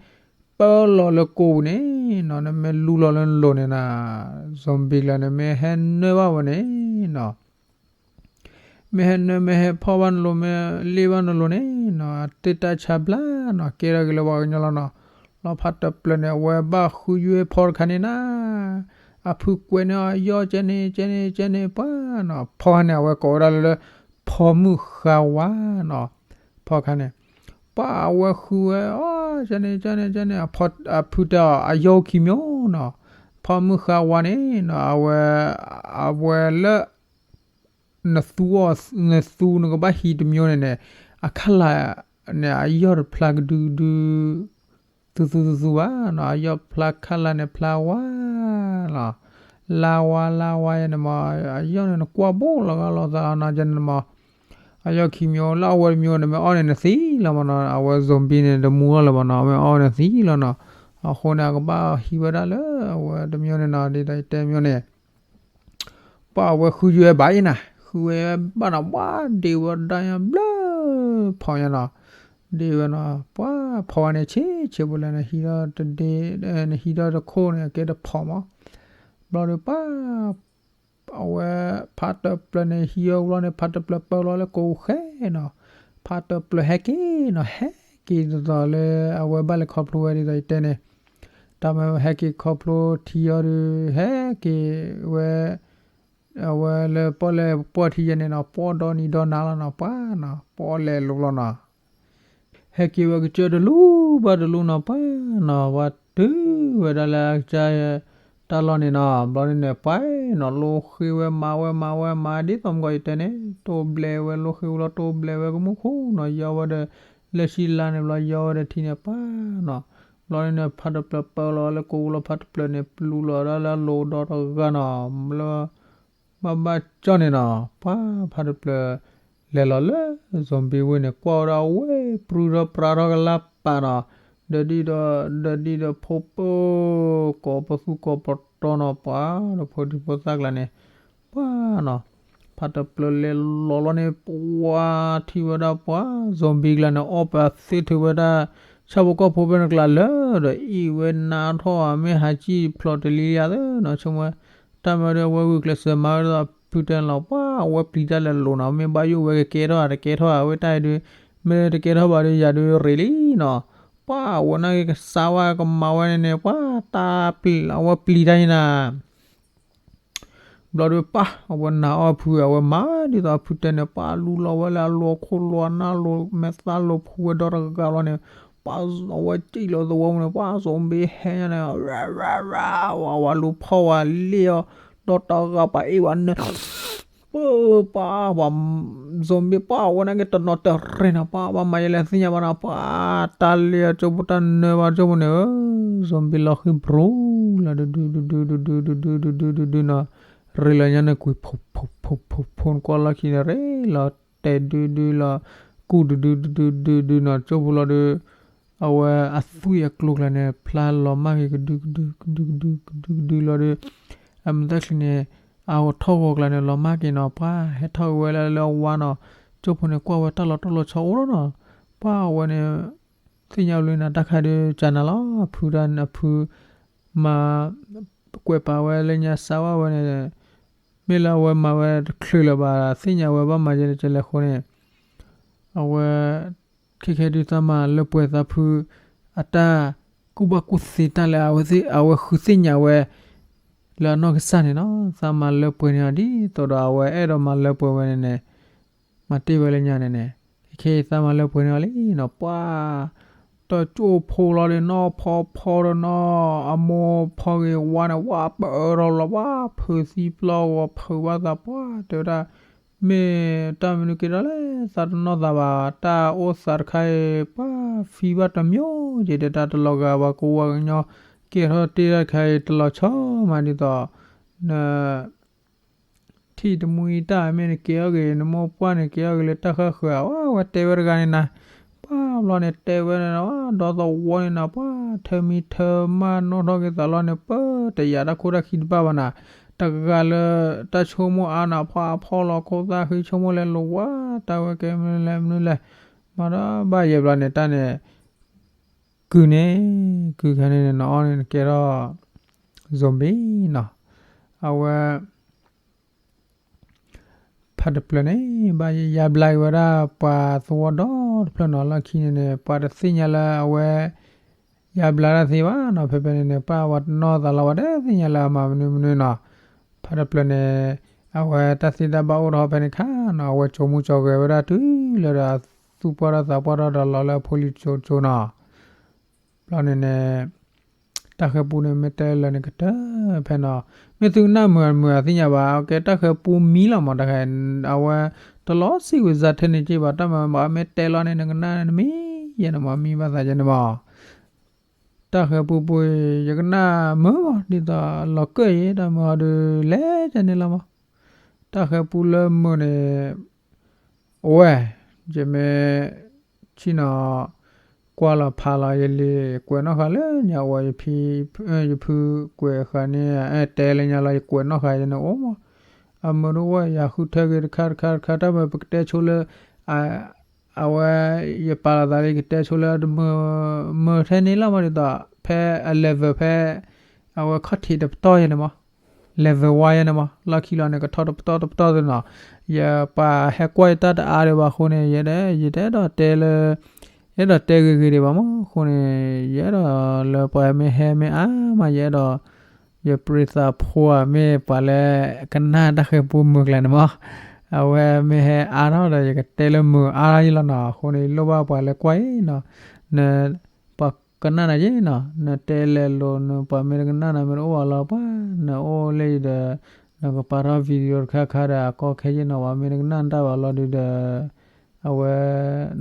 ပၢလီၤလၢကိးပူၤန့ၣ်နီၤ နမ့ၢ်လူလီၤလၢနလိၤန့ၣ်နီၤ zombie ကျါန့ၣ် မ့ၢ်ဟဲနၢဘၣ်ဝဲန့ၣ်နီၤ မ့ၢ်ဟဲနၢ မ့ၢ်ဟဲဖီၣ်ဘၣ်နလိၤ မ့ၢ်လ့ၣ်ဘၣ်နလိၤန့ၣ်နီၤ အတ့ၢ်တၢ်ဆါဘျါနီၤ ကဲထီၣ်က့ၤလၢပှၤကညီလီၤနီၤ လီၤဖးတပျၢၤန့ၣ် အဝဲဘၣ်ဃုယွဲဖီတခါန့ၣ်နီၤ အဖုကွဲးန့ၢ်အီၤ ယီၢ်ကဲန့ၣ် ကဲန့ၣ် ကဲန့ၣ် ပှၤနီၤ ဖီခါန့ၣ် အဝဲကိးဝဲဒၣ်လၢ ဖီမုၢ်ဃါဝါနီၤ ဖီခါန့ၣ် ပှၤအဝဲဃုဝဲအီၤ ကဲန့ၣ် ကဲန့ၣ် ကဲန့ၣ် အဖုတဲအီၤ အယီၢ်ခံမျိုးနီၤ ဖီမုၢ်ဃါဝါန့ၣ်နီၤ အဝဲ အဝဲလၢ နသူအီၤ နသူနကဘၣ်ဟံးတမျိုးန့ၣ်န့ၣ် အခါလာ်န့ၣ် အယီၢ်တဖျါကဒုကဒု သူသူသူသူဘၣ်နီၤ အယီၢ်ဖျါခါလာ်န့ၣ် ဖျါဝါလီၤ လါဝါလါဝါယဲန့ၣ်မး အယီၢ်န့ၣ် နကွၢ်ဘိလီၤဂာ်လီၤသးလီၤနီၤ ကဲန့ၣ်မး အယီၢ်ခံမျိုး လၢအဝဲတမျိုးန့ၣ် မ့ၢ်အီၣ်န့ၣ်နသံလီၤမးနီၤ အဝဲ zombie န့ၣ် တမူထီၣ်လၢၤဘၣ်နီၤ မ့ၢ်အီၣ်န့ၣ်သံလီၤနီၤ အဃိန့ၣ် အကဘၣ်ဟံးဝဲဒၣ်လၢအဝဲတမျိုးန့ၣ်နီၤ ဒ်သိးယတဲမျိုးန့ၣ် ပှၤအဝဲဃုယွဲဘၣ်အံၤနၤ ဃုဝဲဘၣ်နီၤ ပှၤဒ့ဝဲဒၣ်ညါဘျၢ ဖီညါနီၤ ဒ့ဝဲနီၤ ပှၤဖီဝဲန့ၣ် ဆ့ဆ့ဖိလဲၣ် နဟံးထီၣ်တဒ့ နဟံးထီၣ်တခိၣ်န့ၣ် ကဲတဖီမး ဘျီဒီးပှၤ အဝဲ ဖးတပျၢၤန့ၣ် ဟံးအီၤဘျီန့ၣ် ဖးတပျၢၤပၢလီၤလၢကိးဃဲနီၤ ဖးတပျၢၤဟဲက့ၤနီၤ ဟဲက့ၤဒ်သိးလၢအဝဲဘၣ်လဲၤခီဖျိဝဲဒ်သိးယတဲန့ၣ် တၢ်မၤဟဲက့ၤခီဖျိထံအီၤဒီး ဟဲက့ၤဝဲ အဝဲလၢပီၣ်လဲၣ်ပီၣ်ထံယဲန့ၣ်နီၤ ပီၣ်ဒီနံၤဒီနၤလီၤနီၤ ပှၤနီၤ ပီၣ်လဲၣ်လိၤလီၤနီၤ ဟဲက့ၤဝဲကစၢၢ်တလူဘၣ်တလူနီၤ ပှၤနီၤ ပှၤတုၤဝဲဒၣ်လၢအကစၢ် တၢ်လီၢ်န့ၣ်နီၤ ဘျီဒ်န့ၣ် ပှၤနီၤ လိဃ့ဝဲမၤဝဲမၤဝဲမၤ ဒ်သိးမုၢ်ကီၢ်ယတဲန့ၣ် တိၢ်ဘျဲဝဲလိဃ့ဝဲလီၤ တိၢ်ဘျဲဝဲကမူၣ်ခူၣ်နီၤ ယီၢ်ဝဲဒီး လၢဆံလါန့ၣ်ဘျီ ယီၢ်ဝဲဒီးထံန့ၣ် ပှၤနီၤ ဘျီဒ်န့ၣ် ဖးတပျၢၤပၢလီၤလၢကိးလီၤ ဖးတပျၢၤန့ၣ် ပျူၤလီၤဒၣ်လၢအလိၤဒီတဂၤနီၤ လၢ ဘၣ်ဘၣ်ကၠီန့ၣ်နီၤ ပှၤဖးတပျၢၤ လဲၤလီၤလၢ zombie ဝ့ၢ်န့ၣ် ကွၢ်ဝဲဒၣ်ဝ့ၢ် ပြုၢ်ထီၣ်ပြးထီၣ်ကလၢ်ပာ်နီၤ ဒီးဒံၣ်ဒီး ဒီးဒံၣ်ဒီးဖိပၢၢ် ကိးပသူကိးပတီၤနီၤ ပှၤဒီးဖိဒံဖိသၣ်ကျါန့ၣ် ပှၤနီၤ ဖးတပျၢၤလဲၤလီၤလီၤန့ၣ် ပှၤထံၣ်ဝဲဒၣ်ပှၤ zombie ကျါန့ၣ် အီၣ်ပသ့ၣ်ထုးဝဲဒၣ် ဆၣ်ဖိကီၢ်ဖိဖဲန့ၣ်ကျါလၢာ်ဒီး အ့ၣ်ဝဲနါထီၣ် မ့ၢ်ဟးစံၣ်ဖျိးတလံယါသ့နီၤ ဆိကမိၣ် တၢ်မၤဒီးအဝဲဂုာ်ကျဲးစၢးမၤဝဲဒ်သိးဖုတဲန့ၣ်လီၤ ပှၤအဝဲပျံၤတၢ်လဲၤလိၤနီၤ မ့ၢ်ဘၣ်ယိၣ်ဝဲကကဲထီၣ်ဧါ တကဲထီၣ်ဧါ ဝဲတၢ်အံၤဒုး မ့ၢ်တကဲထီၣ်ဘၣ်ဒီး ယၤဒုးရ့ၣ်လံနီၤ ပှၤအဝဲနာ်က့ကစးဝဲကမၤဝဲန့ၣ်န့ၣ် ပှၤတၢ်ပျံၤ အဝဲပျံၤတၢ်န့ၣ်နၤ ဘျီဒီးပှၤ အဝဲနာ်အီၣ်ဖု အဝဲမၤဒ်သိးဖုတဲန့ၣ် ပှၤလူလီၤဝဲလၢအလိၤခိၣ်လိၤအနၢ်လိၤ မဲာ်သၣ်လိၤဖှူဝဲဒီတဂၤဘျီန့ၣ် ပှၤအဝဲစံၣ်လီၤသဝီပူၤန့ၣ် ပှၤ zombie ဟဲညါန့ၣ် ရၤရၤရၤ ဝၤဝၤလူၤဖီၣ်ဝဲလ့ၣ်အီၤ ဒီတဂၤပှၤအ့ၣ်ဝဲနၢ ပှၤ ပှၤ ပှၤ zombie ပှၤအဝဲနာ်က့တနီၤတရံးနီၤ ပှၤဘၣ်မၤယဲလဲၣ်သ့ၣ်ညါဘၣ်နီၤ ပှၤတၢ်လ့ၣ်အကၠိပူၤတၢ်နၢဘၣ်ကၠိပူၤန့ၣ် zombie လီၤဃံၤပြူၤလီၤ တဒုတဒုတဒုတဒုတဒုတဒုနီၤ ရ့ၣ်လီၤညါန့ၣ်ကွံာ် ဖိဖိဖိဖိဖိ နကွၢ်လီၢ်ခံန့ၣ် ရ့ၣ်လီၤတဲာ်ဒုဒုလီၤ ကူၣ်တဒုတဒုတဒုဒုနီၤ ကၠိပူၤလီၤဒီး အဝဲအသွံၣ်အကျိၤကျါန့ၣ် ဖျါလီၤမၢ်က့ၤကဒုကဒု ကဒုကဒု ကဒုကဒုလီၤဒီး အမုၢ်သၣ်ချံန့ၣ် အအိၣ်ထီၣ်ဂီၤကျါန့ၣ် လီၤမၢ်က့ၤနီၤ ပှၤဟဲထီၣ်က့ၤဝဲလၢလၢအဝါနီၤ, ကၠိဖိန့ၣ် ကွၢ်ဝဲတၢ်လီၤတိၢ်လီၤဆီအိၣ်လီၤနီၤ, ပှၤအဝဲန့ၣ် သ့ၣ်ညါလၢနၤတၢ်ခါဒုးကနၤလီၤ အဖုတၢ်အဖု မၤ ကွဲးပာ်ဝဲလၢညါစးဝါဝဲန့ၣ် မ့ၢ်လၢအဝဲမၤဝဲတချုးလၢၤဘၣ် သ့ၣ်ညါဝဲဘၣ်မၤယဲလဲၣ်လဲၣ်အဃိန့ၣ် အဝဲ ခဲခဲဒုးသးမၤလၢပှဲၤသးဖု အတၢ်ကူၣ်ဘၣ်ကူၣ်သ့တၢ်လၢအဝဲသ့ၣ် အဝဲဃုသ့ၣ်ညါဝဲ လၢအနီၢ်ကစၢ်န့ၣ်နီၤ သးမၤလၢပှဲၤန့ၢ်အီၤ ဒ်သိးဒီးအဝဲအဲၣ်ဒိးမၤလၢပှဲၤဝဲန့ၣ်န့ၣ် မၤတ့ၢ်ဝဲလၢညါန့ၣ်န့ၣ် ခဲခဲအံၤသးမၤလၢပှဲၤန့ၢ်အီၤလံနီၤ ပှၤ တကၠိဖိလီၤဒီးနီၢ်ဖီဖီဒီးနီၤ အမိၢ်ဖီဂ့ၤဝါန့ၣ် ဝါပၢၢ်ထီၣ်လီၤ ဝါဖုးသံပျီဂီၤဖုးဘၣ်သး ပှၤတဲဝဲဒၣ် မ့ၢ်တၢ်မနုၤက့ၤဒီးလဲၣ် သးတနီၣ်သးဘၣ် တၢ်အိၣ်သးတခါအံၤ ပှၤဖံးဘၣ်တမျိးက့ၤဒီး တၢ်တလီၤဂာ် ပှၤကိးဝါကညီ ကဲထီၣ်တ့ၢ်တၢ်တခါအံၤ တလီၤဆီမးဒ်သိး န ထံၣ်တမှံတၢ်မ့ၢ်နကဲထီၣ်က့ၤ နမိၢ်ပှၢ်န့ၣ်ကဲထီၣ်က့ၤလၢတၢ်ဃၣ်ဃၢၤ အဝဲတဲဝဲတဂၤန့ၣ်နၤ ပှၤဘျီန့ၣ်တဲဝဲန့ၣ် ဒီသဝီန့ၣ်နၤ ပှၤထၢမံထၢမၢ်နီၣ်ထီၣ်က့ၤသးလီၤန့ၣ် ပၢတယာ်တၢ်ခိၣ်တၢ်ခံတဘၣ်ဘၣ်နၤ တဂၤလၢ တၢ်ဆိကမိၣ်အါနၤ ဖီအဖီလီၤခိၣ်သၣ်ဃံဆိကမိၣ်လဲၤလိၤဝါ တၢ်ဝဲကဲမနုၤလဲၣ်မနုၤလဲၣ် မၤဒီးဘၣ်ယဲၢ်ဘျီန့ၣ် တၢ်န့ၣ် ကုၢ်န့ၣ် ကုၢ်ခါန့ၣ် နအီန့ၣ် နကဲထီၣ် zombie နီၤ အဝဲ ဖးတဖျၢၣ်န့ၣ် ဘၣ်ယါဘျါက့ၤဝဲဒၣ် ပှၤသဝီဒီတဖျၢၣ်နီၤ လီၢ်ခံန့ၣ်န့ၣ် ပှၤတသ့ၣ်ညါလၢအဝဲ ယါဘျါတၢ်သ့ဘၣ်နီၤ ဖဲဖဲန့ၣ်န့ၣ် ပှၤဝဲတနီၢ်သးလီၤ ပှၤတသ့ၣ်ညါလၢအမၤမနုၤမနုၤနီၤ ဖးတဖျၢၣ်န့ၣ် အဝဲတၢ်သ့တၢ်ဘၣ်အိၣ်ထီၣ်ဖဲန့ၣ်ခါနီၤ အဝဲကၠိမူကၠီဂဲၤဝဲဒၣ်တုၤလၢဒီး သူၣ်ပှၢ်ထီၣ်သးပှၢ်ထီၣ်ဒီးလီၤလၢအဖိလံၤကၠိကၠိနီၤ ဘျီန့ၣ်န့ၣ် တၢ်ဃဲၤပူန့ၣ် မ့ၢ်တဲလၢာ်န့ၣ်ကတၢၢ်ဖဲနီၤ မ့ၢ်သုကနၣ်မုာ်မုာ်အသ့ၣ်ညါဘၣ် ကဲတၢ်ဃဲၤပူမံလီၤမး တၢ်ဃဲၤ အဝဲ တလီၤစံးဝံၤစးထဲန့ၣ်က့ဘၣ် တၢ်မၤမၤမ့ၢ်တဲလီၤန့ၣ် နကနၣ်န့ၣ် နမံယဲန့ၣ်မး မံဘၣ်သးယဲန့ၣ်မး တၢ်ဃဲၤပူပူၤ ယကနၣ်မုာ်မး ဒ်သိးလီၤကၢၢ်အံၤ တၢ်မုာ်အီၤဒုးလဲၤကန့ၣ်လီၤမး တၢ်ဃဲၤပူလၢမုာ်န့ၣ် အိၣ်ဝဲ ယမ့ၢ် ဆ့ၣ်နီၤ ကွၢ်လီၤဖးလီၤယလံာ် ကွဲးနီၣ်ဃာ်လၢညါအိၣ် ယဖံ ယဖုကွဲးဃာ်န့ၣ် အဲၣ်တဲလၢညါလီၤ ယကွဲးနီၣ်ဃာ်ယဲန့ၣ်အိၣ်မး အမုာ်တအိၣ် ယၤဃုထၢက့ၤတခါတခါတခါ တၢ်မ့ၢ်ပကတဲဆိလၢ အဝဲ ယပာ်လီၤသးလၢယကတဲဆိလၢတမုာ် မုာ်ထဲန့ၣ်လီၤမး ဒ်သိး ဖဲအ level ဖဲ အဝဲခီၣ်ထံးတပတီၢ်ယဲန့ၣ်မး level one ယဲန့ၣ်မး လီၢ်ခံလီၤန့ၣ် ကထီၣ်တပတီၢ်တပတီၢ်သ့ၣ်နီၤ ယပှၤဟဲကွၢ်ယတၢ်တအါဒံးဘၣ်အဃိန့ၣ် ယဲဒၣ် ယတအဲၣ်ဒိးတဲလၢ ယအဲၣ်ဒိးတဲဂ့ၤဂ့ၤဒံးဘၣ်မး အဃိန့ၣ် ယအဲၣ်ဒိးလၢပှၤမ့ၢ်ဟဲမ့ၢ်အါမး ယအဲၣ်ဒိး ယပြံးသးဖိဧါ မ့ၢ်ပှၤလၢကနၣ်တၢ်ဃဲၤပူမုာ်ကျါန့ၣ်မး အဝဲမ့ၢ်ဟဲအါထီၣ်ဒီး ယကတဲလၢမုာ်အါထီၣ်ယဲလီၤနီၤ အဃိန့ၣ် လိၣ်ဘၣ်ပှၤလၢကွၢ်အံၤနီၤ န ပှၤကနၣ်နၤယဲနီၤ နတဲလဲၤလိာ် နပှၤမ့ၢ်တကနၣ်နၤမ့ၢ်တအိၣ်ဘၣ်လီၤ ပှၤ နအိၣ်လၢယံၤဒီး နကပာ်ထီၣ် video တခါခါဒီး အကီခဲယဲနီၤ ပှၤမ့ၢ်တကနၣ်နတၢ်ဘၣ်လီၤဒုးဒီး အဝဲ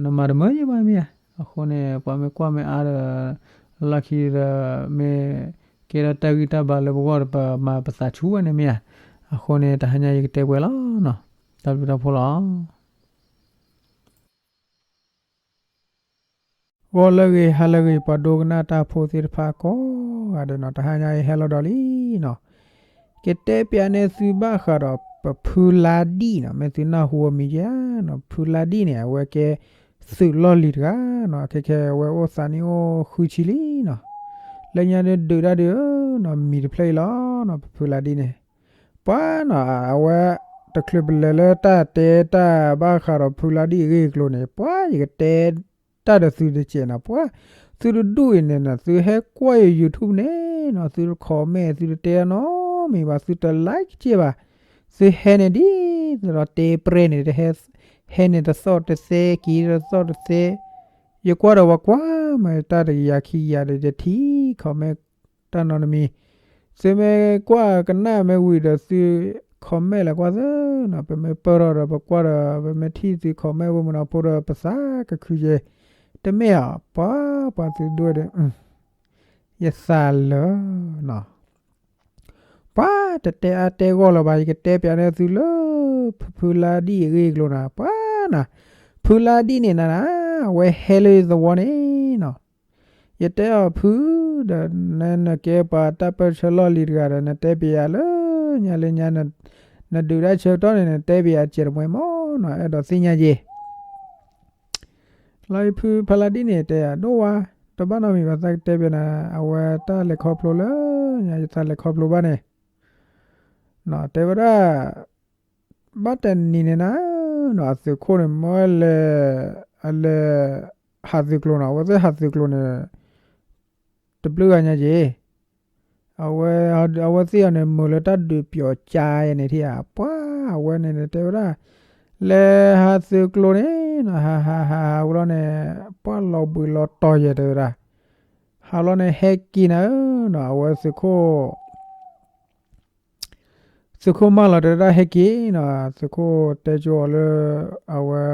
နမၤတမုာ်ယဲဘၣ်မ့ၢ်ဧါ အဃိန့ၣ် ပှၤမ့ၢ်ကွၢ်မ့ၢ်အါဒီး လီၢ်ခံဒီး မ့ၢ်ကဲထီၣ်တၢ်ဂံၢ်တၢ်ဘါလၢပဂီၢ်ဒီး ပမၤပသးဆူၣ်ဝဲန့ၣ်မ့ၢ်ဧါ အဃိန့ၣ် တဟါညါယကတဲပှဲၤလီၤနီၤ တၢ်ဘျုးတၢ်ဖှိၣ်လီၤ. ဂီၤလၢအဂ့ၤ ဟါလၢအဂ့ၤ ပှၤဒိကနၣ်တၢ်ဖိသ့ၣ်တဖၣ်ကိးဂၤဒဲးနီၤ တဟါညါအံၤဟဲလီၤဒီးလံနီၤ ကတဲပျးန့ၢ်သုဘၣ်ဃးဒီးပဖုလါဒံၣ်နီၤ မ့ၢ်သုနၢ်ဟူအမံၤယဲနီၤ ဖုလါဒံၣ်န့ၣ် အဝဲကဲသုးလီၢ်လံၤတဂၤနီၤ ခဲခဲအဝဲအိၣ်သးနံၣ်အိၣ်ဃုဆံလံနီၤ လၢညါဒုးဒုးတၢ်ဒုးနီၤ မံၤတဖျၢၣ်အံၤလီၤနီၤ ပဖုလါဒံၣ်န့ၣ် ပှၤနီၤ အဝဲ တချုးပလဲၤလၢတၢ်တဲတၢ်ဘၣ်ဃးဒီးဖုလါဒံၣ်အဂ့ၢ်အကျိၤန့ၣ် ပှၤယကတဲတၢ်ဒီးသုတစဲးနီၤ ပှၤ သုတဒူၣ်အံၤန့ၣ်နီၤ သုဟဲကွၢ်ယ YouTube န့ၣ်နီၤ သုတ comment သုတတဲအနီတမံၤဘၣ် သုတ like က့ဘၣ် သုဟဲန့ၣ်ဒ်သိးဒီးတဲပြဲၢ်န့ၣ် တဟဲ ဟဲန့ၣ်တသီၣ်တသဲ က့ၤတသီၣ်တသဲ ယကွၢ်ဒီးပှၤကွၢ်မးတၢ်တကယၤခံကယၤဒီး ယထံၣ် comment တၢ်နီတမံၤ သုမ့ၢ်ကွၢ်ကနၣ်မ့ၢ်ဝံၤဒီးသု comment လဲၤကွၢ်သ့နီၤ ပမ့ၢ်ပၢၢ်ထီၣ်ဒီးပကွၢ်ဒီး ပမ့ၢ်ထံၣ်သု comment ဝဲမုၢ်နီၤဖိဒီး ပသးကခုက့ၤ တမ့ၢ်ဧါ ပှၤ ပှၤသုဒိၣ်ဒီး ယသးလၢာ်နီၤ ပှၤတတဲအါတဲဂီၢ်လၢၤဘၣ် ယကတဲပျးန့ၢ်သုလၢ ဖုဖုလါဒံၣ်အဂ့ၢ်အကျိၤနၤ ပှၤနၤ ဖုလါဒံၣ်န့ၣ်နၤနၤ အဝဲဟဲလၢယသဝီန့ၣ်နီၤ ယတဲအီၤဖုဒီး နကဲပှၤတၢ်ပၢၢ်ဆၢလီၢ်လံၤတဂၤဒီး နတဲပယၤလၢညါလၢညါ နဒုးတၢ်ဆၢကတီၢ်န့ၣ် နတဲပယၤစဲးတမှဲမးနီၤ အဲၣ်ဒိးသ့ၣ်ညါက့ၤ လီၤအံၤဖုဖးလါဒ်န့ၣ် တဲယၤဒိၣ်ဝါ တဘၣ်နီတမံၤဘၣ် သးကတဲပနၤ အဝဲတၢ်လဲၤခီဖျိလၢညါ ယသးလဲၤခီဖျိဘၣ်န့ၣ် တဲဝဲဒၣ် ဘၣ်တနံၤန့ၣ်နၤနီၤ အသုးခိၣ်န့ၣ် မ့ၢ်လဲၤ အလဲၤ ဟးသုးကျိၤနီၤ အဝဲသ့ၣ်ဟးသုးကျိၤန့ၣ် တဘျုးဂၤညါက့ၤ အဝဲ အဝဲသ့ၣ်အီၤန့ၣ် မုာ်လၢတၢ်ဒုးပျီၤကါအံၤန့ၣ်ထံၣ်ဧါ ပှၤအဝဲန့ၣ်တဲဝဲဒၣ် လဲၤဟးသုးကျိၤန့ၣ်နီၤ ဟးဟးဟးဟးဝံၤလီၤန့ၣ် ပှၤလီၤဘှံးလီၤတီၤယဲၢ်တဲဝဲဒၣ် ဟးလီၤန့ၣ် ဟဲက့ၤနၤဧၢနီၤ အဝဲသုးခိၣ် သုးခိၣ်မၢလီၤတဲဝဲဒၣ်ဟဲက့ၤနီၤ သုးခိၣ်တဲကၠိအီၤလၢ အဝဲ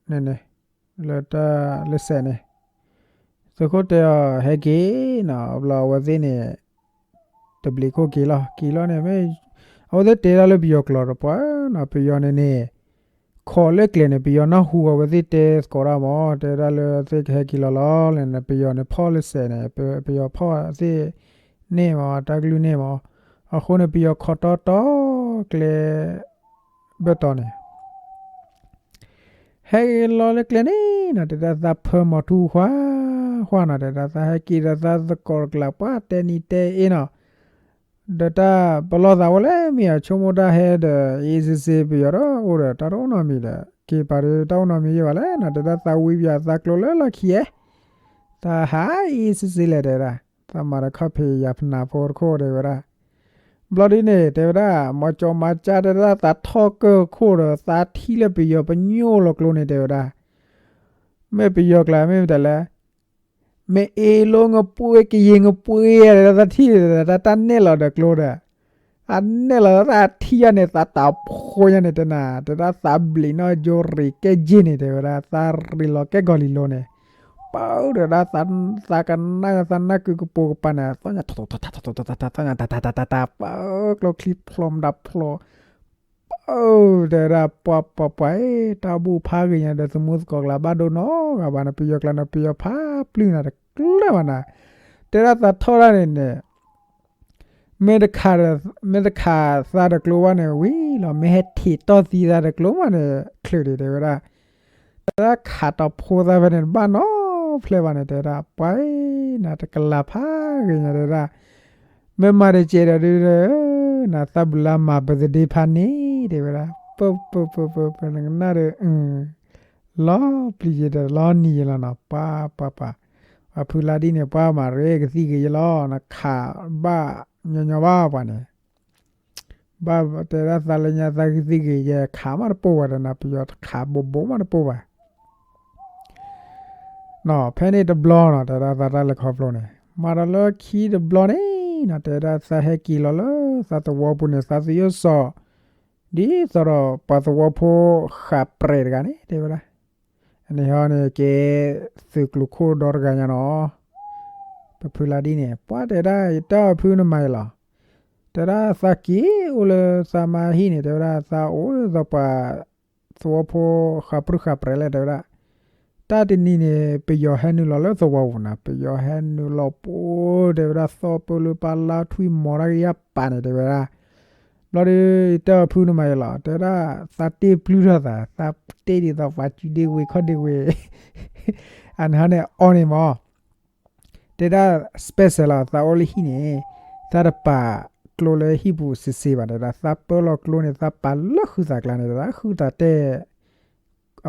န့ၣ်န့ၣ် လၢတၢ်လၢစဲးန့ၣ် သုးခိၣ်တဲအီၤဟဲက့ၤနီၤ ဘျီအဝဲသ့ၣ်န့ၣ် တဘျံးခိၣ်က့ၤလီၤ က့ၤလီၤန့ၣ် မ့ၢ် အဝဲသ့ၣ်တဲဒၣ်လၢပယီၤကျိာ်ဒီးပှၤနီၤ ပယီၤန့ၣ်န့ၣ် ခိးလၢကျဲန့ၣ် ပယီၤနၢ်ဟူအဝဲသ့ၣ်တဲသကိးတၢ်မး တဲဒၣ်လၢသ့ၣ်ကဟဲက့ၤလီၤလီၤန့ၣ် ပယီၤန့ၣ်ဖီၣ်လၢစဲးန့ၣ် ပယီၤဖီၣ်သ့ၣ်န့ၣ်မး တၢ်ကလုၢ်န့ၣ်မး အဃိန့ၣ် ပယီၤခိးတီတီကျဲ ဘၢၣ်တီၤန့ၣ် ဟဲက့ၤလီၤလၢကျဲန့ၣ်နီၤ တဲဒၣ်သးဖၢမီၤထူၣ် ဃှါဃှါနီၤ တဲဒၣ်သးဟဲက့ၤဒီးသးသကိးတကျး ပှၤတဲနံၤတဲအ့နီၤ ဒီးတၢ်ပလီၢ်သးဝဲလဲၣ် မ့ၢ်အဆိကမိၣ်တၢ်ဟဲဒီး အ့စ့စ့ ပယီၤဒီးအိၣ်ဒီးတၢ်တအိၣ်နီတမံၤဒီး က့ၤပာ်ဒီးတၢ်အိၣ်နီတမံၤယဲၢ်ဘၣ်လဲၣ်နီၤ တဲဒၣ်သးဝံပယီၤသးကျိၤလၢလီၢ်ခံဧါ သးဟးအ့စ့စ့လဲၣ်တဲဒၣ် သးမၤဒီးခီၣ်ဖံးယၤဖနၢ်ဖိတခိၣ်တဲဝဲဒၣ် ဘျီဒ်န့ၣ် တဲဝဲဒၣ် မၤကၠီမၤကၠၢ်တဲဒၣ် သးထီၣ်ကၢၢ်ခိၣ်ဒီး သးထံၣ်လၢပယီၤပညိၣ်လီၤကျိန့ၣ် တဲဝဲဒၣ် မ့ၢ်ပယီၤကျါ မ့ၢ်မတၤလဲၣ် မ့ၢ်အ့လိငပှ့ ကယံၤငပှ့ တဲဒၣ် သးထံၣ်ဒီး တၢ်နဲၣ်လီၤဒီးကျိဒီး အနဲၣ်လီၤသးထံၣ်ယၤန့ၣ် သးတၢ်ဖိညါန့ၣ် တဲနၤ တဲဒၣ်သးဘျံးနီၣ်ကၠိရ့းကဲက့ၢ်န့ၣ် တဲဝဲဒၣ် သးရ့းလီၤကဲကီၤလံၤလိၤန့ၣ် ပၢ်တဲဒၣ် သးကနၣ် သးနၢ်ကုကပိာ်ကပၤန့ၣ် သီၣ်ညါ ထီထီထီထီထီထီထီထီ သီၣ်ညါတၢ်တၢ်တၢ်တၢ်တၢ် ပၢ်ကျိချံဖျိမတၤဖျိ ပၢ်တဲဒၣ် ပှၤပှၤပှၤ တၢ်ဘူၣ်ဖးဂ့ၤညါဒီး သမူသကိးကျါဘၣ်ဒိနီဂၤဘၣ်န့ၣ် ပယီၤကျါန့ၣ် ပယီၤဖးပျုၢ်နၤတကျၢၢ်ဘၣ်နၤ တဲဒၣ်သးထီၣ်ဒၣ်န့ၣ်န့ၣ် မ့ၢ်တခး မ့ၢ်တခးသးတကျိဘၣ်န့ၣ် ဝံၤလီၤ မ့ၢ်ဟဲထံးတီၢ်သံသးတကျိမးန့ၣ် ချုးဒံးတဲဝဲဒၣ် တဲဒၣ်ခးတီၢ်ဖိသးဖဲန့ၣ် တဘၣ်နီဖျဲၣ်ဘၣ်န့ၣ် တဲဝဲဒၣ် ပှၤနၤတကလၤဖးဂ့ၤညါတဲဝဲဒၣ် မ့ၢ်မၤတကဲဒီးဒုး နသးဘုလါမၤ birthday ဖးန့ၣ် တဲဝဲဒၣ် ပၢပၢပၢပၢပၢ နကနၣ်ဒီး လီၤပျံၤယဲဒီးလီၤနံၤယဲလီၤနီၤ ပှၤပှၤပှၤ ပှၤဖုလါဒ်န့ၣ် ပှၤမၤရ့ကသံၣ်ဂ့ၤယဲလီၤ နခးဘၣ်ညီညီဘၣ်ပှၤန့ၣ် ဘၣ်တဲဒၣ်သးလၢညါသးကသံၣ်ဂ့ၤယဲ ခးမးတပိၢ်ဘၣ်ဒီးနၤ ပယီၤခးဘိးဘိးမးတပိၢ်ဘၣ် နီၤ ဖဲန့ၣ်တဘျီနီၤ တဲဒၣ်သးတၢ်လဲၤခီဖျိန့ၣ် မၤဒီးလၢခံတဘျီန့ၣ်နီၤ တဲဒၣ်သးဟဲက့ၤလီၤလၢသးသဝီပူၤန့ၣ် သးသယိၣ်စီၤ ဒ်သိးဒီးပှၤသဝီဖိဃးပြဲးတဂၤန့ၣ် တဲဝဲဒၣ် အန့ၣ်ဟီန့ၣ်ကဲ သုးကျိၤခိၣ်ဒီတဂၤညါနီၤ ပဖုလါဒ်န့ၣ် ပှၤတဲဒၣ် ယတဲအီၤဖုနမၤယဲလီၤ တဲဒၣ်သးက့ၤအိၣ်လၢသးမါဟံၣ်န့ၣ် တဲဝဲဒၣ်သးအိၣ်ဒီးပှၤ သဝီဖိဃးပြူဃးပြဲးလဲၣ် တဲဝဲဒၣ် တၢ်တနံၤန့ၣ် ပယီၤဟဲနုာ်လီၤလၢသဝီပူၤနၤ ပယီၤဟဲနုာ်လီၤပူၤ တဲဝဲဒၣ် သီၣ်ပၢလၢပၢ်လါထွံၣ်မီၤတၢ်ကယၢ်ပာ်န့ၣ် တဲဝဲဒၣ် ဘျီဒီး တဲအီၤဖုနမၤယဲလီၤ တဲဝဲဒၣ် သးတ့ၢ်ပျုၢ်ထီၣ်သး သးတ့ၢ်ဒ်သိးပှၤစုဒ့ဝ့ၤခီၣ်ဒ့ဝ့ၤ အန့ၣ်ဟီန့ၣ်အီၤန့ၣ်မး တဲဒၣ် special လီၤ သးအိၣ်လၢဟံၣ်န့ၣ် သးတပာ်ကျိလၢဟံၣ်ပူၤစ့စ့ဘၣ် တဲဝဲဒၣ် သးပၢလီၤကျိန့ၣ် သးပာ်လၢဃုသးကျါန့ၣ် တဲဝဲဒၣ် ဃုသးတဲ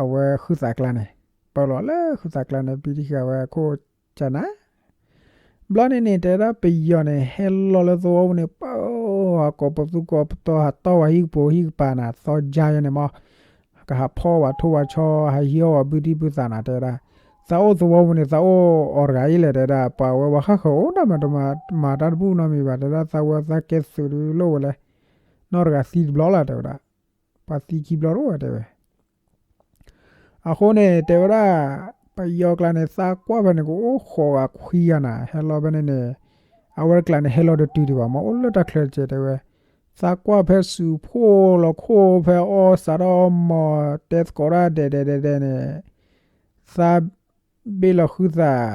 အဝဲဃုသးကျါန့ၣ် ပၢလီၤလၢဃုသးကျါန့ၣ် ပံတဃာ်ဝဲအခိၣ်ကနၤ ဘျီန့ၣ်န့ၣ် တဲဝဲဒၣ်ပယီၤန့ၣ် ဟဲလီၤလၢသဝီပူၤန့ၣ် ပၢအကိးပသူကိးပတီၤ ဟးတီၢ်ဝဲဟံၣ်ကပိာ်ဟံၣ်ကပၤနၤ သီယါယဲန့ၣ်မး ကဟးဖီၣ်ဝဲထိၣ်ဝဲဆီ ဟးဟံးအီၣ်ဝဲဘုဒံဘုသးနၤ တဲဝဲဒၣ် သးအိၣ်သဝီပူၤန့ၣ် သးအိၣ်အီၤတဂၤအံၤလဲၣ် တဲဝဲဒၣ် ပှၤဝဲပှၤဃၣ်ဃၢၤအိၣ်ဒၣ်မး တမၤတၢ်တဘူၣ်နီတမံၤဘၣ် တဲဝဲဒၣ် သးဝဲသးကဲသုးဒုးလိၣ်ဝဲလဲၣ် နီၢ်တဂၤသံတဘျီလၢ် တဲဝဲဒၣ် ပှၤသံခံဘျီတအိၣ်ဝဲ တဲဝဲ အဃိန့ၣ် တဲဝဲဒၣ် ပယီၤကျါန့ၣ် သးကွၢ်ဖဲန့ၣ် ကအိၣ်ဃိးဂၤခွံဂၤနၤ ဟဲလီၤဖဲန့ၣ်န့ၣ် အဝဲတကျါန့ၣ် ဟဲလီၤတတုၤဒံးဘၣ် မ့ၢ်အိၣ်လၢတၢ်ချၢတကဲတဲဝဲ သးကွၢ်ဖဲစူၤဖှိၣ်လီၤခိၣ်ဖဲအီၣ်စးထီၣ်အီၣ်မီၤ တဲသကိးတၢ်ဒဲးဒဲးဒဲးဒဲးန့ၣ် သးဘ့ၣ်လီၤဃုသး